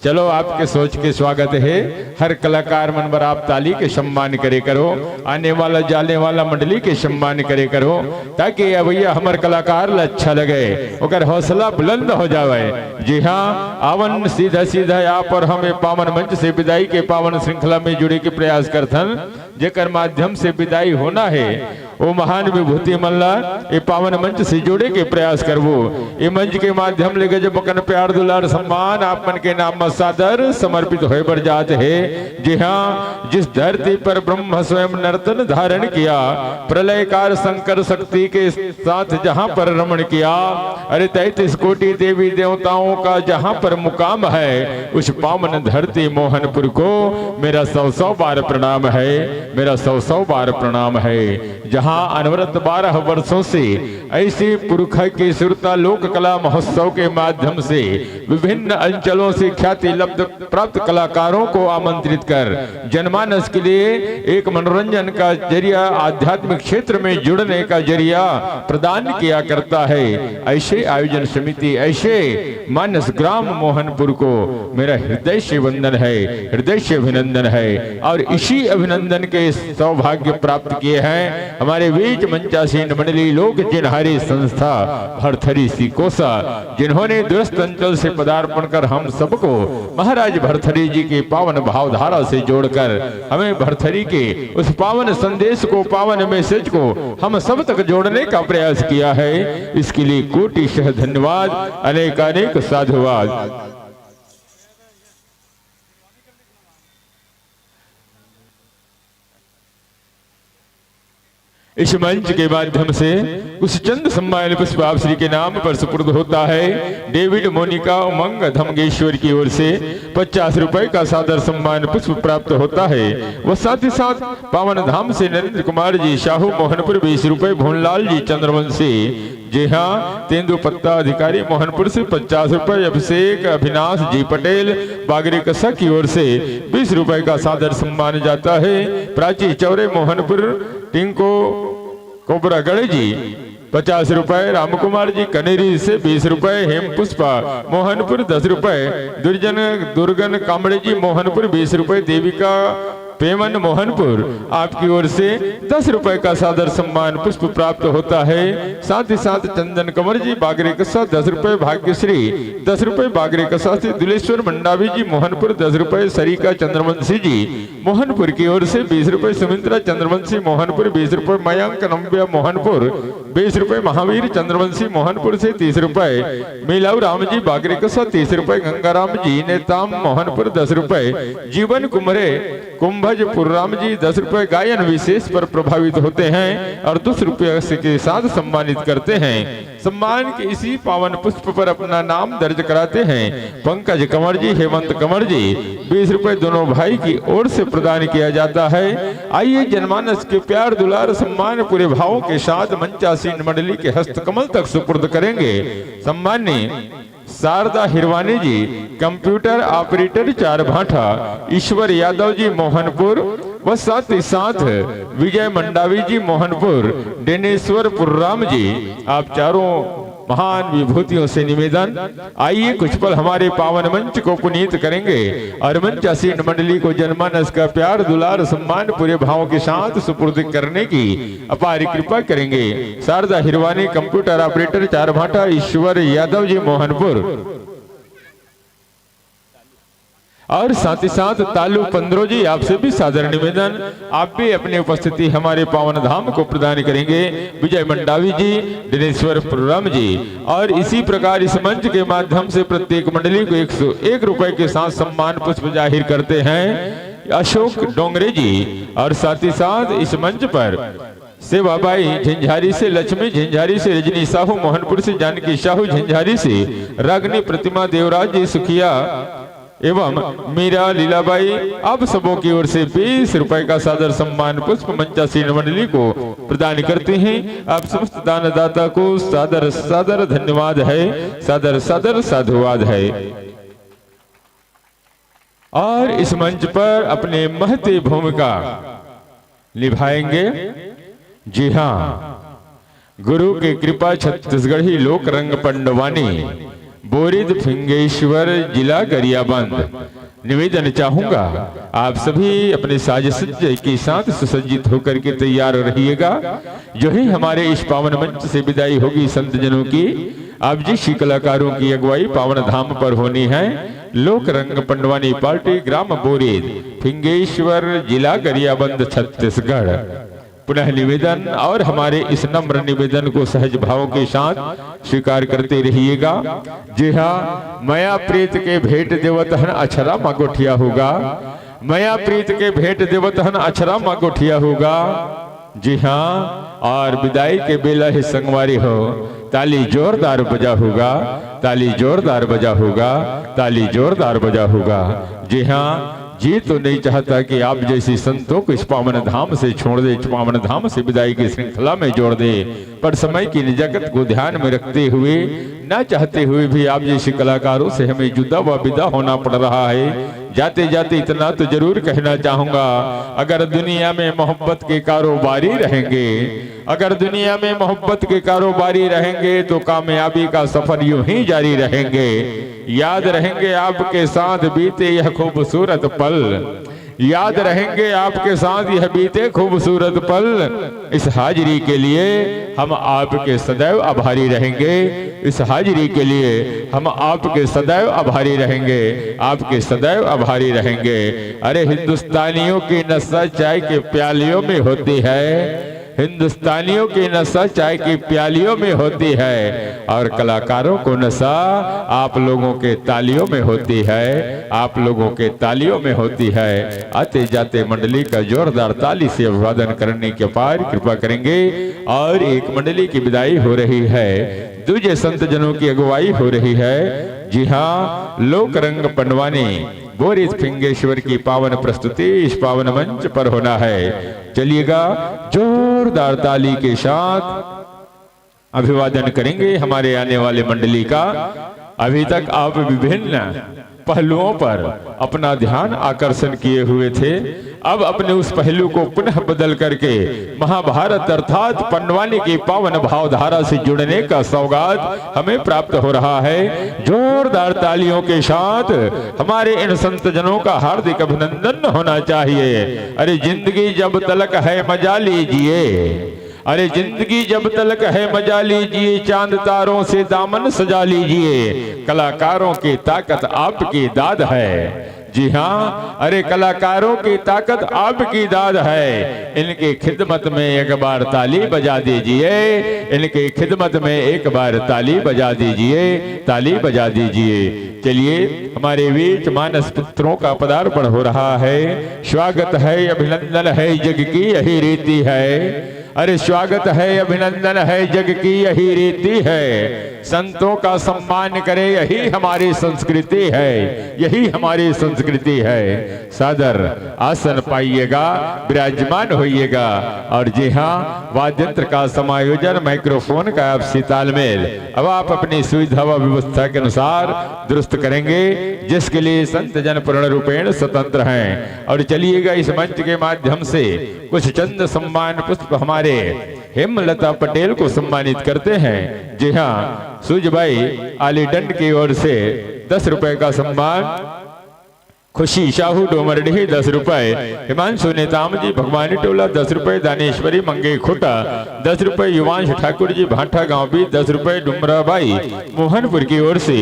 चलो, आपके सोच के स्वागत है। हर कलाकार मन बर आप ताली के सम्मान करे करो। आने वाला जाने वाला मंडली के सम्मान करे करो, ताकि ये भैया हमर कलाकार ला अच्छा लगे, ओकर हौसला बुलंद हो जावे। जी हाँ, आवन सीधा सीधा आप और हम ये पावन मंच से विदाई के पावन श्रृंखला में जुड़े के प्रयास करथन, जेकर माध्यम से विदाई होना है। ओ महान विभूति मन ला ए पावन मंच से जोड़े के प्रयास करबो। ए मंच के माध्यम ले गजब अकन प्यार दुलार सम्मान आप मन के नाम म सादर समर्पित होए बर जात हे। जी हाँ, जिस धरती पर ब्रह्म स्वयं नर्तन धारण किया, प्रलयकार शंकर शक्ति के साथ जहाँ पर रमण किया, अरे तैंतीस कोटि देवी देवताओं का जहाँ पर मुकाम है, उस पावन धरती मोहनपुर को मेरा सौ सौ बार प्रणाम है, मेरा सौ सौ बार प्रणाम है। जहाँ अनवरत बारह वर्षों से ऐसे पुरखा के सुरता लोक कला महोत्सव के माध्यम से विभिन्न अंचलों से ख्याति लब्ध प्राप्त कलाकारों को आमंत्रित कर जनमानस के लिए एक मनोरंजन का जरिया, आध्यात्मिक क्षेत्र में जुड़ने का जरिया प्रदान किया करता है। ऐसे आयोजन समिति, ऐसे मानस ग्राम मोहनपुर को मेरा हृदय से वंदन है, हृदय से अभिनंदन है। और इसी अभिनंदन के सौभाग्य प्राप्त किए हैं हमारे बीच मंचासीन मंडली लोक चिन्हारी संस्था भरथरी सिकोसा, जिन्होंने दूरस्थ अंचल से पदार्पण कर हम सबको महाराज भरथरी जी की पावन भावधारा से जोड़कर हमें भरथरी के उस पावन संदेश को, पावन मैसेज को हम सब तक जोड़ने का प्रयास किया है। इसके लिए कोटिशः धन्यवाद, अनेकानेक साधुवाद। इस मंच के माध्यम से कुछ चंद सम्मान पुष्प आप श्री के नाम पर सुपुर्द होता है। डेविड मोनिका उमंग धमगेश्वर की ओर से पचास रुपए का सादर सम्मान पुष्प प्राप्त होता है। व साथ ही साथ पावन धाम से नरेंद्र कुमार जी साहू मोहनपुर बीस रुपए, भोनलाल जी चंद्रवंशी, जी हाँ, तेंदु पत्ता अधिकारी मोहनपुर से पचास रुपए, अभिषेक अभिनाश जी पटेल बागरी कसा की ओर से बीस रुपए का सादर सम्मान जाता है। प्राची चौरे मोहनपुर, टिंको कोबरागढ़ जी पचास रुपए, रामकुमार जी कनेरी से बीस रुपए, हेम पुष्पा मोहनपुर दस रुपए, दुर्जन दुर्गन कामड़े जी मोहनपुर बीस रुपए, देविका पेमन मोहनपुर आपकी ओर से दस रुपए का सादर सम्मान पुष्प प्राप्त होता है। साथ ही साथ चंदन कंवर जी बागरे कसा दस रुपए, भाग्यश्री दस रुपए बागरे कसा से, दुलेश्वर मंडावी जी मोहनपुर दस रुपए, सरिका चंद्रवंशी जी मोहनपुर की ओर से बीस रुपए, सुमित्रा चंद्रवंशी मोहनपुर बीस रुपए, मयंक नव्या मोहनपुर बीस रुपए, महावीर चंद्रवंशी मोहनपुर से तीस रुपए, मीलाऊ राम जी बागरे कसा तीस रुपए, गंगाराम जी नेताम मोहनपुर दस रुपए, जीवन कुमरे कुंभजपुर राम जी दस रुपए गायन विशेष पर प्रभावित होते हैं और दस रुपये से के साथ सम्मानित करते हैं। सम्मान के इसी पावन पुष्प पर अपना नाम दर्ज कराते हैं पंकज कंवर जी, हेमंत कंवर जी, बीस रुपए दोनों भाई की ओर से प्रदान किया जाता है। आइए जनमानस के प्यार दुलार सम्मान पूरे भावों के साथ मंचासीन मंडली के हस्तकमल तक सुपुर्द करेंगे। सम्माननीय शारदा हिरवानी जी, कंप्यूटर ऑपरेटर चार भाठा, ईश्वर यादव जी मोहनपुर, व साथ ही साथ विजय मंडावी जी मोहनपुर, डेनेश्वर पुर्राम जी, आप चारों महान विभूतियों से निवेदन, आइए कुछ पल हमारे पावन मंच को पुनीत करेंगे और मंचासीन मंडली को जनमानस का प्यार, दुलार, सम्मान पूरे भावों के साथ सुपुर्द करने की अपार कृपा करेंगे। शारदा हिरवानी, कंप्यूटर ऑपरेटर चारभाटा, ईश्वर यादव जी मोहनपुर, और साथ ही साथ तालू पंद्रो जी, आपसे भी सादर निवेदन, आप भी अपनी उपस्थिति हमारे पावन धाम को प्रदान करेंगे। विजय मंडावी जी, दिनेश्वर पुरम जी, और इसी प्रकार इस मंच के माध्यम से प्रत्येक मंडली को एक सौ एक रुपए के साथ सम्मान पुष्प जाहिर करते हैं अशोक डोंगरे जी, और साथ ही साथ इस मंच पर सेवाबाई झंझारी से, लक्ष्मी झंझारी से, रजनी साहू मोहनपुर से, जानकी साहू झंझारी से, रागनी प्रतिमा देवराज जी सुखिया एवं मीरा लीलाबाई, आप सबों की ओर से बीस रुपए का सादर सम्मान पुष्प मंचासीन मंडली को प्रदान करते हैं। आप समस्त दानदाता को सादर सादर धन्यवाद है, सादर सादर साधुवाद है। और इस मंच पर अपने महती भूमिका निभाएंगे। जी हाँ, गुरु की कृपा, छत्तीसगढ़ी लोक रंग पंडवानी, बोरिद फिंगेश्वर, जिला गरियाबंद। निवेदन चाहूंगा, आप सभी अपने साज सज्जे के साथ सुसज्जित होकर के तैयार रहिएगा। जो ही हमारे इस पावन मंच से विदाई होगी संत जनों की, आप जैसी कलाकारों की अगुवाई पावन धाम पर होनी है। लोक रंग पंडवानी पार्टी, ग्राम बोरिद, फिंगेश्वर, जिला गरियाबंद, छत्तीसगढ़। पुनः निवेदन और हमारे इस नम्र निवेदन को सहज भाव के साथ स्वीकार करते रहिएगा। जी हाँ, मया प्रीत के भेंट देवत हन अछरा मा गोठिया होगा, मया प्रीत के भेंट देवत हन अछरा मा गोठिया होगा। जी हाँ, और विदाई के बेला ही संगवारी हो, ताली जोरदार बजा होगा, ताली जोरदार बजा होगा, ताली जोरदार बजा होगा। जी हाँ, जी तो नहीं चाहता कि आप जैसी संतों को इस पावन धाम से छोड़ दे, इस पावन धाम से विदाई की श्रृंखला में जोड़ दे, पर समय की नजाकत को ध्यान में रखते हुए, ना चाहते हुए भी आप जैसे कलाकारों से हमें जुदा व विदा होना पड़ रहा है। जाते जाते इतना तो जरूर कहना चाहूंगा, अगर दुनिया में मोहब्बत के कारोबारी रहेंगे, अगर दुनिया में मोहब्बत के कारोबारी रहेंगे तो कामयाबी का सफर यूं ही जारी रहेंगे। याद रहेंगे आपके साथ बीते यह खूबसूरत पल, याद रहेंगे आपके साथ यह बीते खूबसूरत पल। इस हाजिरी के लिए हम आपके सदैव आभारी रहेंगे, इस हाजिरी के लिए हम आपके सदैव आभारी रहेंगे, आपके सदैव आभारी रहेंगे। अरे हिंदुस्तानियों की नशा चाय के प्यालियों में होती है, हिंदुस्तानियों की नशा चाय की प्यालियों में होती है और कलाकारों को नशा आप लोगों के तालियों में होती है, आप लोगों के तालियों में होती है। आते जाते मंडली का जोरदार ताली से अभिवादन करने की अपार कृपा करेंगे और एक मंडली की विदाई हो रही है, दूजे संत जनों की अगुवाई हो रही है। जी हाँ, लोक रंग पंडवानी बोरिस फिंगेश्वर की पावन प्रस्तुति इस पावन मंच पर होना है। चलिएगा, जोरदार ताली के साथ अभिवादन करेंगे हमारे आने वाले मंडली का। अभी तक आप विभिन्न पहलुओं पर अपना ध्यान आकर्षण किए हुए थे, अब अपने उस पहलू को पुनः बदल करके महाभारत अर्थात पंडवानी की पावन भावधारा से जुड़ने का सौगात हमें प्राप्त हो रहा है। जोरदार तालियों के साथ हमारे इन संत जनों का हार्दिक अभिनंदन होना चाहिए। अरे जिंदगी जब तलक है मजा लीजिए, अरे जिंदगी जब तलक है मजा लीजिए, चांद तारों से दामन सजा लीजिए। कलाकारों की ताकत आपकी दाद है। जी हाँ, अरे कलाकारों की ताकत आपकी दाद है। इनकी खिदमत में एक बार ताली बजा दीजिए, इनकी खिदमत में एक बार ताली बजा दीजिए, ताली बजा दीजिए। चलिए, हमारे बीच मानस पुत्रों का पदार्पण हो रहा है। स्वागत है, अभिनंदन है, जग की यही रीति है। अरे स्वागत है, अभिनंदन है, जग की यही रीति है। संतों का सम्मान करें, यही हमारी संस्कृति है, यही हमारी संस्कृति है। सादर आसन पाइएगा, विराजमान होइएगा। और जी हाँ, वाद्य यंत्र का समायोजन, माइक्रोफोन का आपसी तालमेल अब आप अपनी सुविधा व व्यवस्था के अनुसार दुरुस्त करेंगे, जिसके लिए संत जन पूर्ण रूपेण स्वतंत्र हैं। और चलिएगा, इस मंच के माध्यम से कुछ चंद सम्मान पुष्प हमारे हेमलता पटेल को सम्मानित करते हैं। जी हाँ, सूजबाई आलीडंड की ओर से दस रुपए का सम्मान, खुशी साहू डोमरडीह दस रुपए, हिमांशु नेताम जी भगवानी टोला दस रुपए, दानेश्वरी मंगे खुटा दस रुपए, युवांश ठाकुर जी भाटा गांव भी दस रुपए, डुमराबाई मोहनपुर की ओर से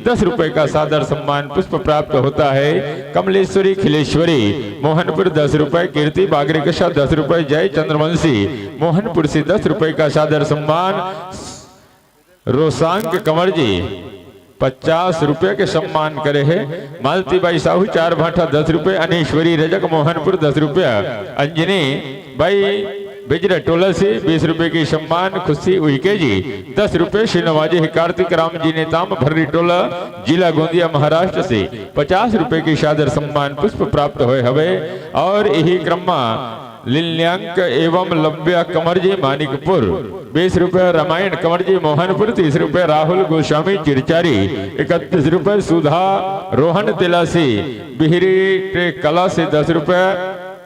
दस रुपए का सादर सम्मान पुष्प प्राप्त होता है। कमलेश्वरी खिलेश्वरी मोहनपुर दस रुपए, कीर्ति बागरेकशा दस रुपए, जय चंद्रवंशी मोहनपुर से दस रुपए का सादर सम्मान, रोसांग कंवर जी पचास रुपए के सम्मान करे हे। मालती बाई साहू चार भाटा दस रुपए, अनेश्वरी रजक मोहनपुर दस रुपया, अंजनी बाई बिजरा टोला से बीस रुपए की सम्मान, खुशी उइके जी दस रुपए से नवाजे हे। कार्तिक राम जी नेताम भर्री टोला, जिला गोंदिया महाराष्ट्र से पचास रुपए की सादर सम्मान पुष्प प्राप्त होए हवे। और यही क्रम मा लिल्यांक एवं लव्या कंवर जी मानिकपुर बीस रुपया, रामायण कंवर जी मोहनपुर तीस रुपया, राहुल गोस्वामी चिरचारी इकतीस रुपया, सुधा रोहन तिलासी बिहरी टे कला से दस रुपया,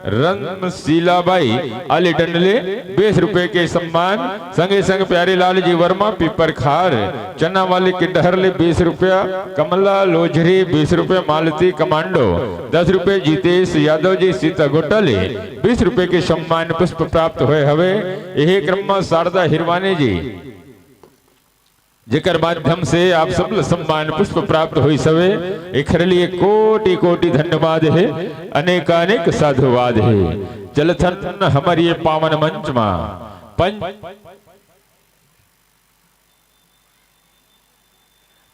रमशीलाबाई आली डंडले बीस रुपये के सम्मान, संगे संग प्यारे लाल जी वर्मा पीपर खार चना वाले किडहर ले बीस रुपया, कमला लोझरी बीस रुपया, मालती कमांडो दस रुपये, जीतेश यादव जी सीता गोटा ले बीस रुपये के सम्मान पुष्प प्राप्त होए हवे। यही क्रम में शारदा हिरवानी जी, जेकर माध्यम से आप सब ल सम्मान पुष्प प्राप्त होइस हवे, एखर लिए कोटि कोटि धन्यवाद हे, अनेकानेक साधुवाद हे। चलथन हमर ये पावन मंच मा पंच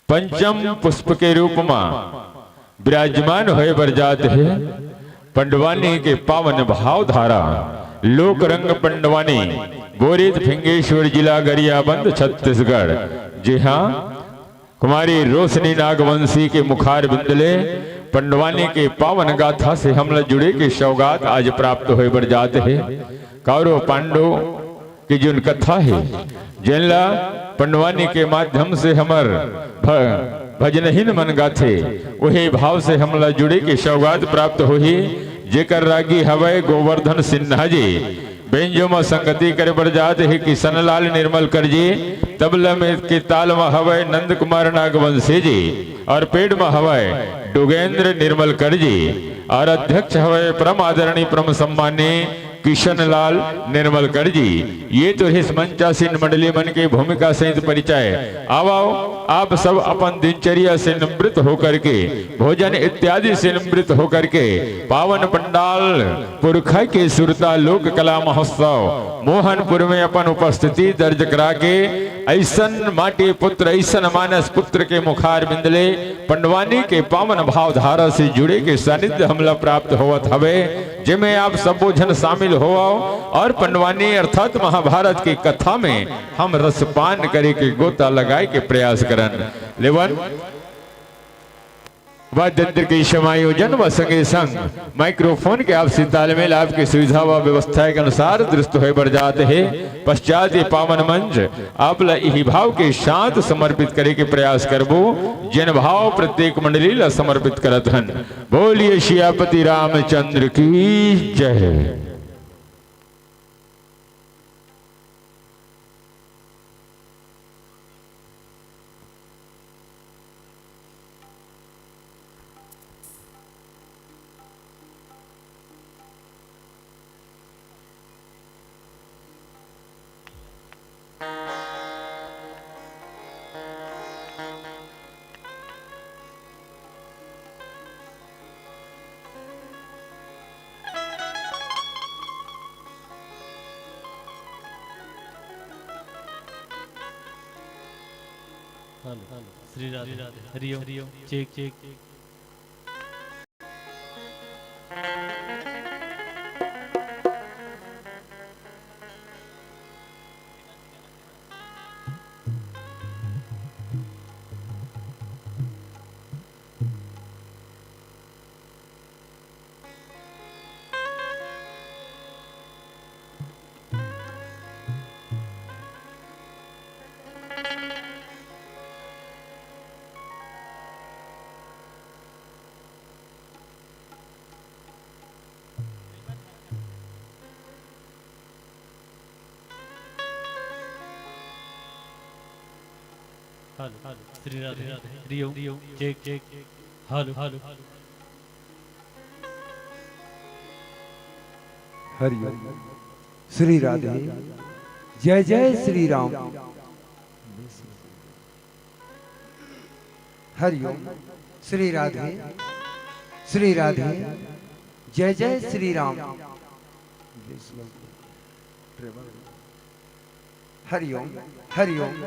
पंचम पुष्प के रूप मा विराजमान होए बर जात हे पंडवानी के पावन भावधारा, लोक रंग पंडवानी, बोरित फिंगेश्वर, जिला गरियाबंद, छत्तीसगढ़। जी हाँ, कुमारी रोशनी नागवंशी के मुखार बिंद ले पंडवानी के पावन गाथा से हमला जुड़े के सौगात आज प्राप्त होए बर जात हे। कौरव पांडव के जोन कथा हे, जेन ला पंडवानी के माध्यम से हमर भ-, भजनहीन मन गाथे, वही भाव से हमला जुड़े के सौगात प्राप्त होही। जेकर रागी हवय गोवर्धन सिन्हा जी, बेंजो म संगति करे बर जात हे किशन लाल निर्मलकर जी, तबला में के ताल म हवय नंद कुमार नागवंशी जी, और पेड़ म हवय डुगेंद्र निर्मलकर जी, और अध्यक्ष हवय परम आदरणीय परम सम्माननीय किशन लाल निर्मलकर जी। ये तो रिहिस मंचासीन मंडली मन के भूमिका सहित परिचय। आवव, आप सब अपन दिनचर्या से निवृत्त होकर के, भोजन इत्यादि से निवृत्त होकर के, पावन पंडाल पुरखा के सुरता लोक कला महोत्सव मोहनपुर में अपन उपस्थिति दर्ज करा के, ऐसन माटी पुत्र, ऐसन मानस पुत्र के मुखार बिंद ले पंडवानी के पावन भावधारा से जुड़े के सानिध्य हमला प्राप्त होवत हवे, जेमे आप सबो झन शामिल होवव और पंडवानी अर्थात महाभारत की कथा में हम रसपान करे के गोता लगाए के प्रयास करन। लेवन वाद्य यंत्र के समायोजन व संगे संग माइक्रोफोन के आपसी तालमेल आपके सुविधा व व्यवस्था के अनुसार दुरुस्त होए बर जात हे। पश्चात ये पावन मंच आप ला इही भाव के साथ समर्पित करे के प्रयास करबो, जेन भाव प्रत्येक मंडली ला समर्पित करत हन। बोलिए सियापति रामचंद्र की जय। Hello, Shri Radhe, Hariom, check, check. Shri Radhe, Hari Om, check, check, hello, hello. Hari Om. Shri Radhe. जय जय श्री राम। हरि ओम। श्री राधे। श्री राधे। जय जय Shri Ram. Hari Om. Hari Om.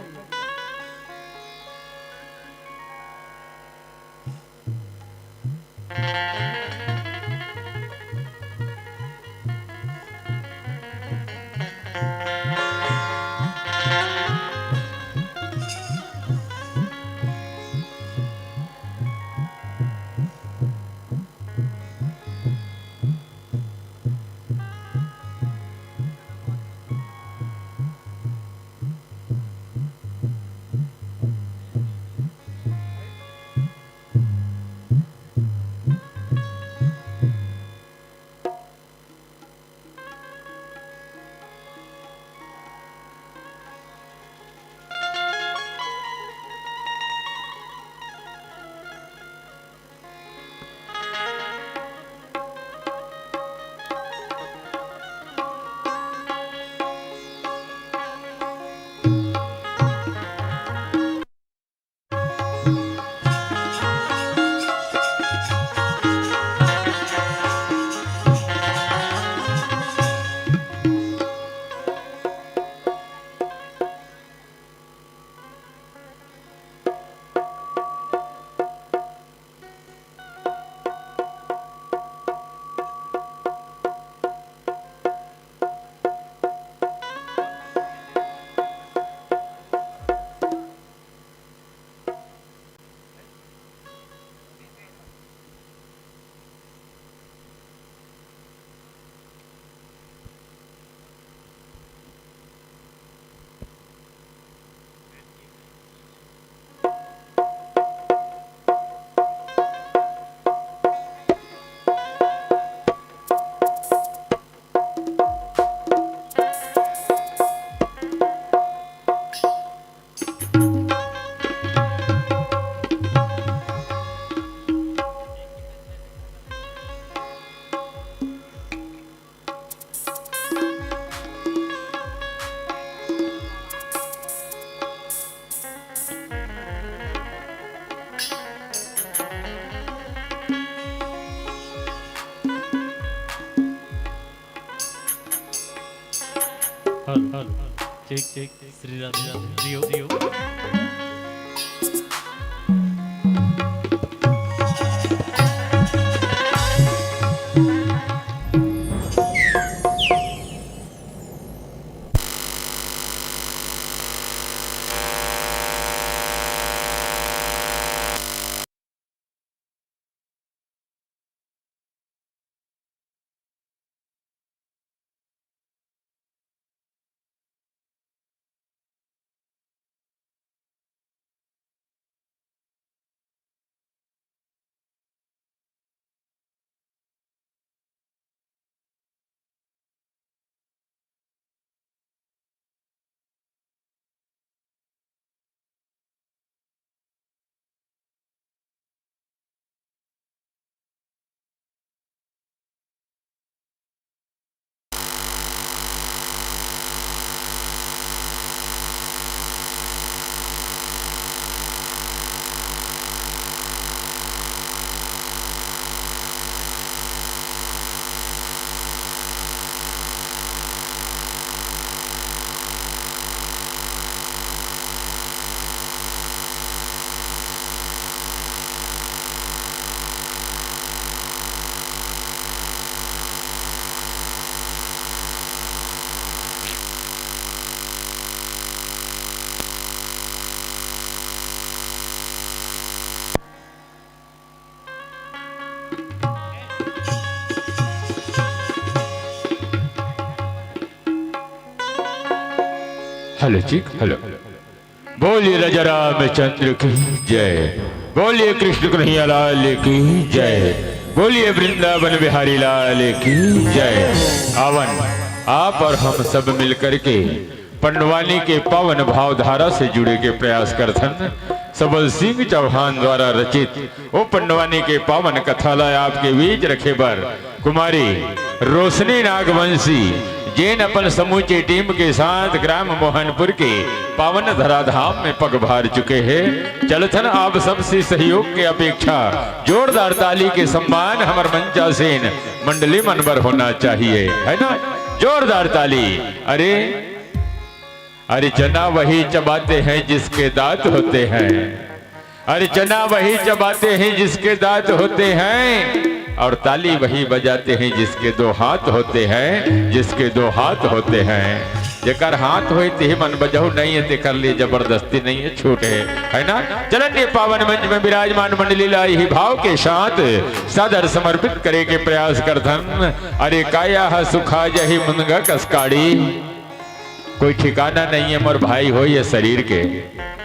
Hello, hello, check, check, Shri Radhe, Shri Radhe, Hari Om. Hello जी, हेलो। बोलिए राजा रामचंद्र की जय, बोलिए कृष्ण कन्हैया लाल की जय, बोलिए वृंदावन बिहारी लाल की जय। आवन, आप और हम सब मिलकर के पंडवानी के पावन भावधारा से जुड़े के प्रयास करथन। सबल सिंह चौहान द्वारा रचित ओ पंडवानी के पावन कथा ला आपके बीच रखे बर कुमारी रोशनी नागवंशी, जेन अपन समूची टीम के साथ ग्राम मोहनपुर के पावन धराधाम में पगभार चुके हे, चलथन आप सबसे सहयोग के अपेक्षा। जोरदार ताली के सम्मान हमर मंचासीन मंडली मन बर होना चाहिए, है ना? जोरदार ताली। अरे, अरे, चना वही चबाते हैं जिसके दांत होते हैं। अरे, चना वही चबाते हैं जिसके दांत होते हैं, और ताली वही बजाते हैं जिसके दो हाथ होते हैं, जिसके दो हाथ होते हैं। जेकर हाथ होए तेही मन बजाहू, नहीं है तेकर लिए जबरदस्ती नहीं है, छूट है, है ना? चलन ये पावन मंच में विराजमान मंडली ला इही भाव के साथ सादर समर्पित करे के प्रयास करथन। अरे, काया ह सुखा जही मुनगा कस काड़ी, कोई ठिकाना नहीं है मोर भाई हो ये शरीर के,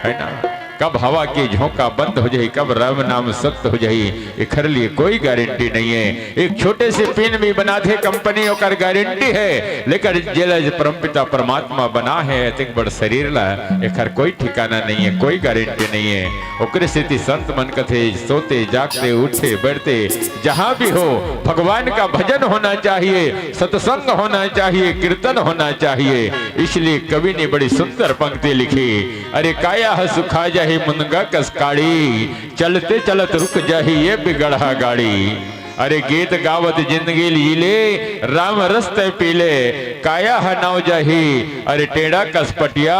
है ना? कब हवा के झोंका बंद हो जाही, कब राम नाम सत्य हो जाही, एखर लिए कोई गारंटी नहीं है। एक छोटे से पिन भी बनाथे कंपनी, ओकर गारंटी है, लेकिन जेला परमपिता परमात्मा बना है, अतेक बड़ शरीर ला, एखर कोई ठिकाना नहीं है, कोई गारंटी नहीं है। ओकरे सेती संत मन कथे, सोते जागते, उठते बैठते, जहाँ भी हो, भगवान का भजन होना चाहिए, सत्संग होना चाहिए, कीर्तन होना चाहिए। इसलिए कवि ने बड़ी सुंदर पंक्ति लिखी, अरे, काया ह सुखा जाही मुनगा कस काड़ी, चलते चलत रुक जाही ये बिगड़हा गाड़ी। अरे, गीत गावत जिंदगी लीले, राम रस तैं पीले, काया ह नव जाही। अरे, टेड़ा कस पटिया,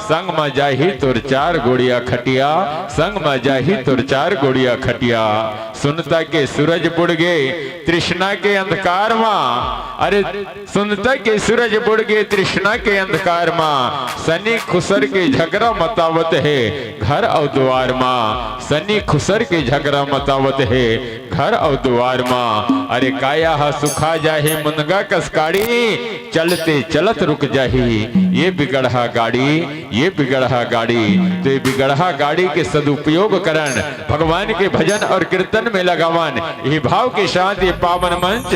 संग म जाही तोर चार गोड़िया खटिया, संग म जाही तोर चार गोड़िया खटिया। सुनता के सूरज बुड़ गे तृष्णा के अंधकार मा। अरे, सुनता के सूरज बुड़ गे तृष्णा के अंधकार मा। सनी खुसर के झगरा मतावत हे घर अउ दुआर मा। सनी खुसर के झगरा मतावत हे घर अउ दुआर मा। अरे, काया ह सुखा जाही मुनगा कस काड़ी, चलते चलत रुक जाही ये बिगड़हा गाड़ी, ये बिगड़हा गाड़ी। तो ये बिगड़हा गाड़ी के सदुपयोग करन, भगवान के भजन और कीर्तन में लगावन। यही भाव के साथ ये पावन मंच,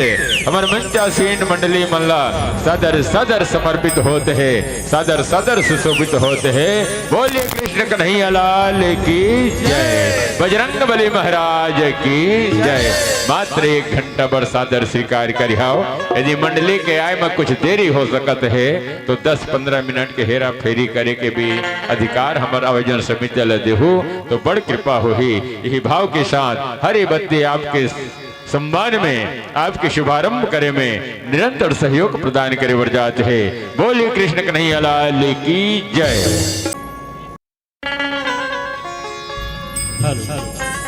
हमर मंचासीन मंडली मन ला सादर सादर समर्पित होत हे, सादर सादर सुशोभित होत हे। बोलिए कृष्ण कन्हैया लाल की जय, बजरंग बली महाराज की जय। मात्र एक घंटा बर सादर स्वीकार करिहाव। यदि मंडली के आय में कुछ देरी हो सकत हे, तो दस पंद्रह मिनट के हेरा फेरी करे के भी अधिकार हमर आयोजन समिति ला देहू, तो बड़ कृपा होही। यही भाव के साथ हरी बत्ती आपके सम्मान में, आपके शुभारंभ करे में निरंतर सहयोग प्रदान करे बर जात हे। बोलिए कृष्ण कन्हैया लाल की जय। हेलो।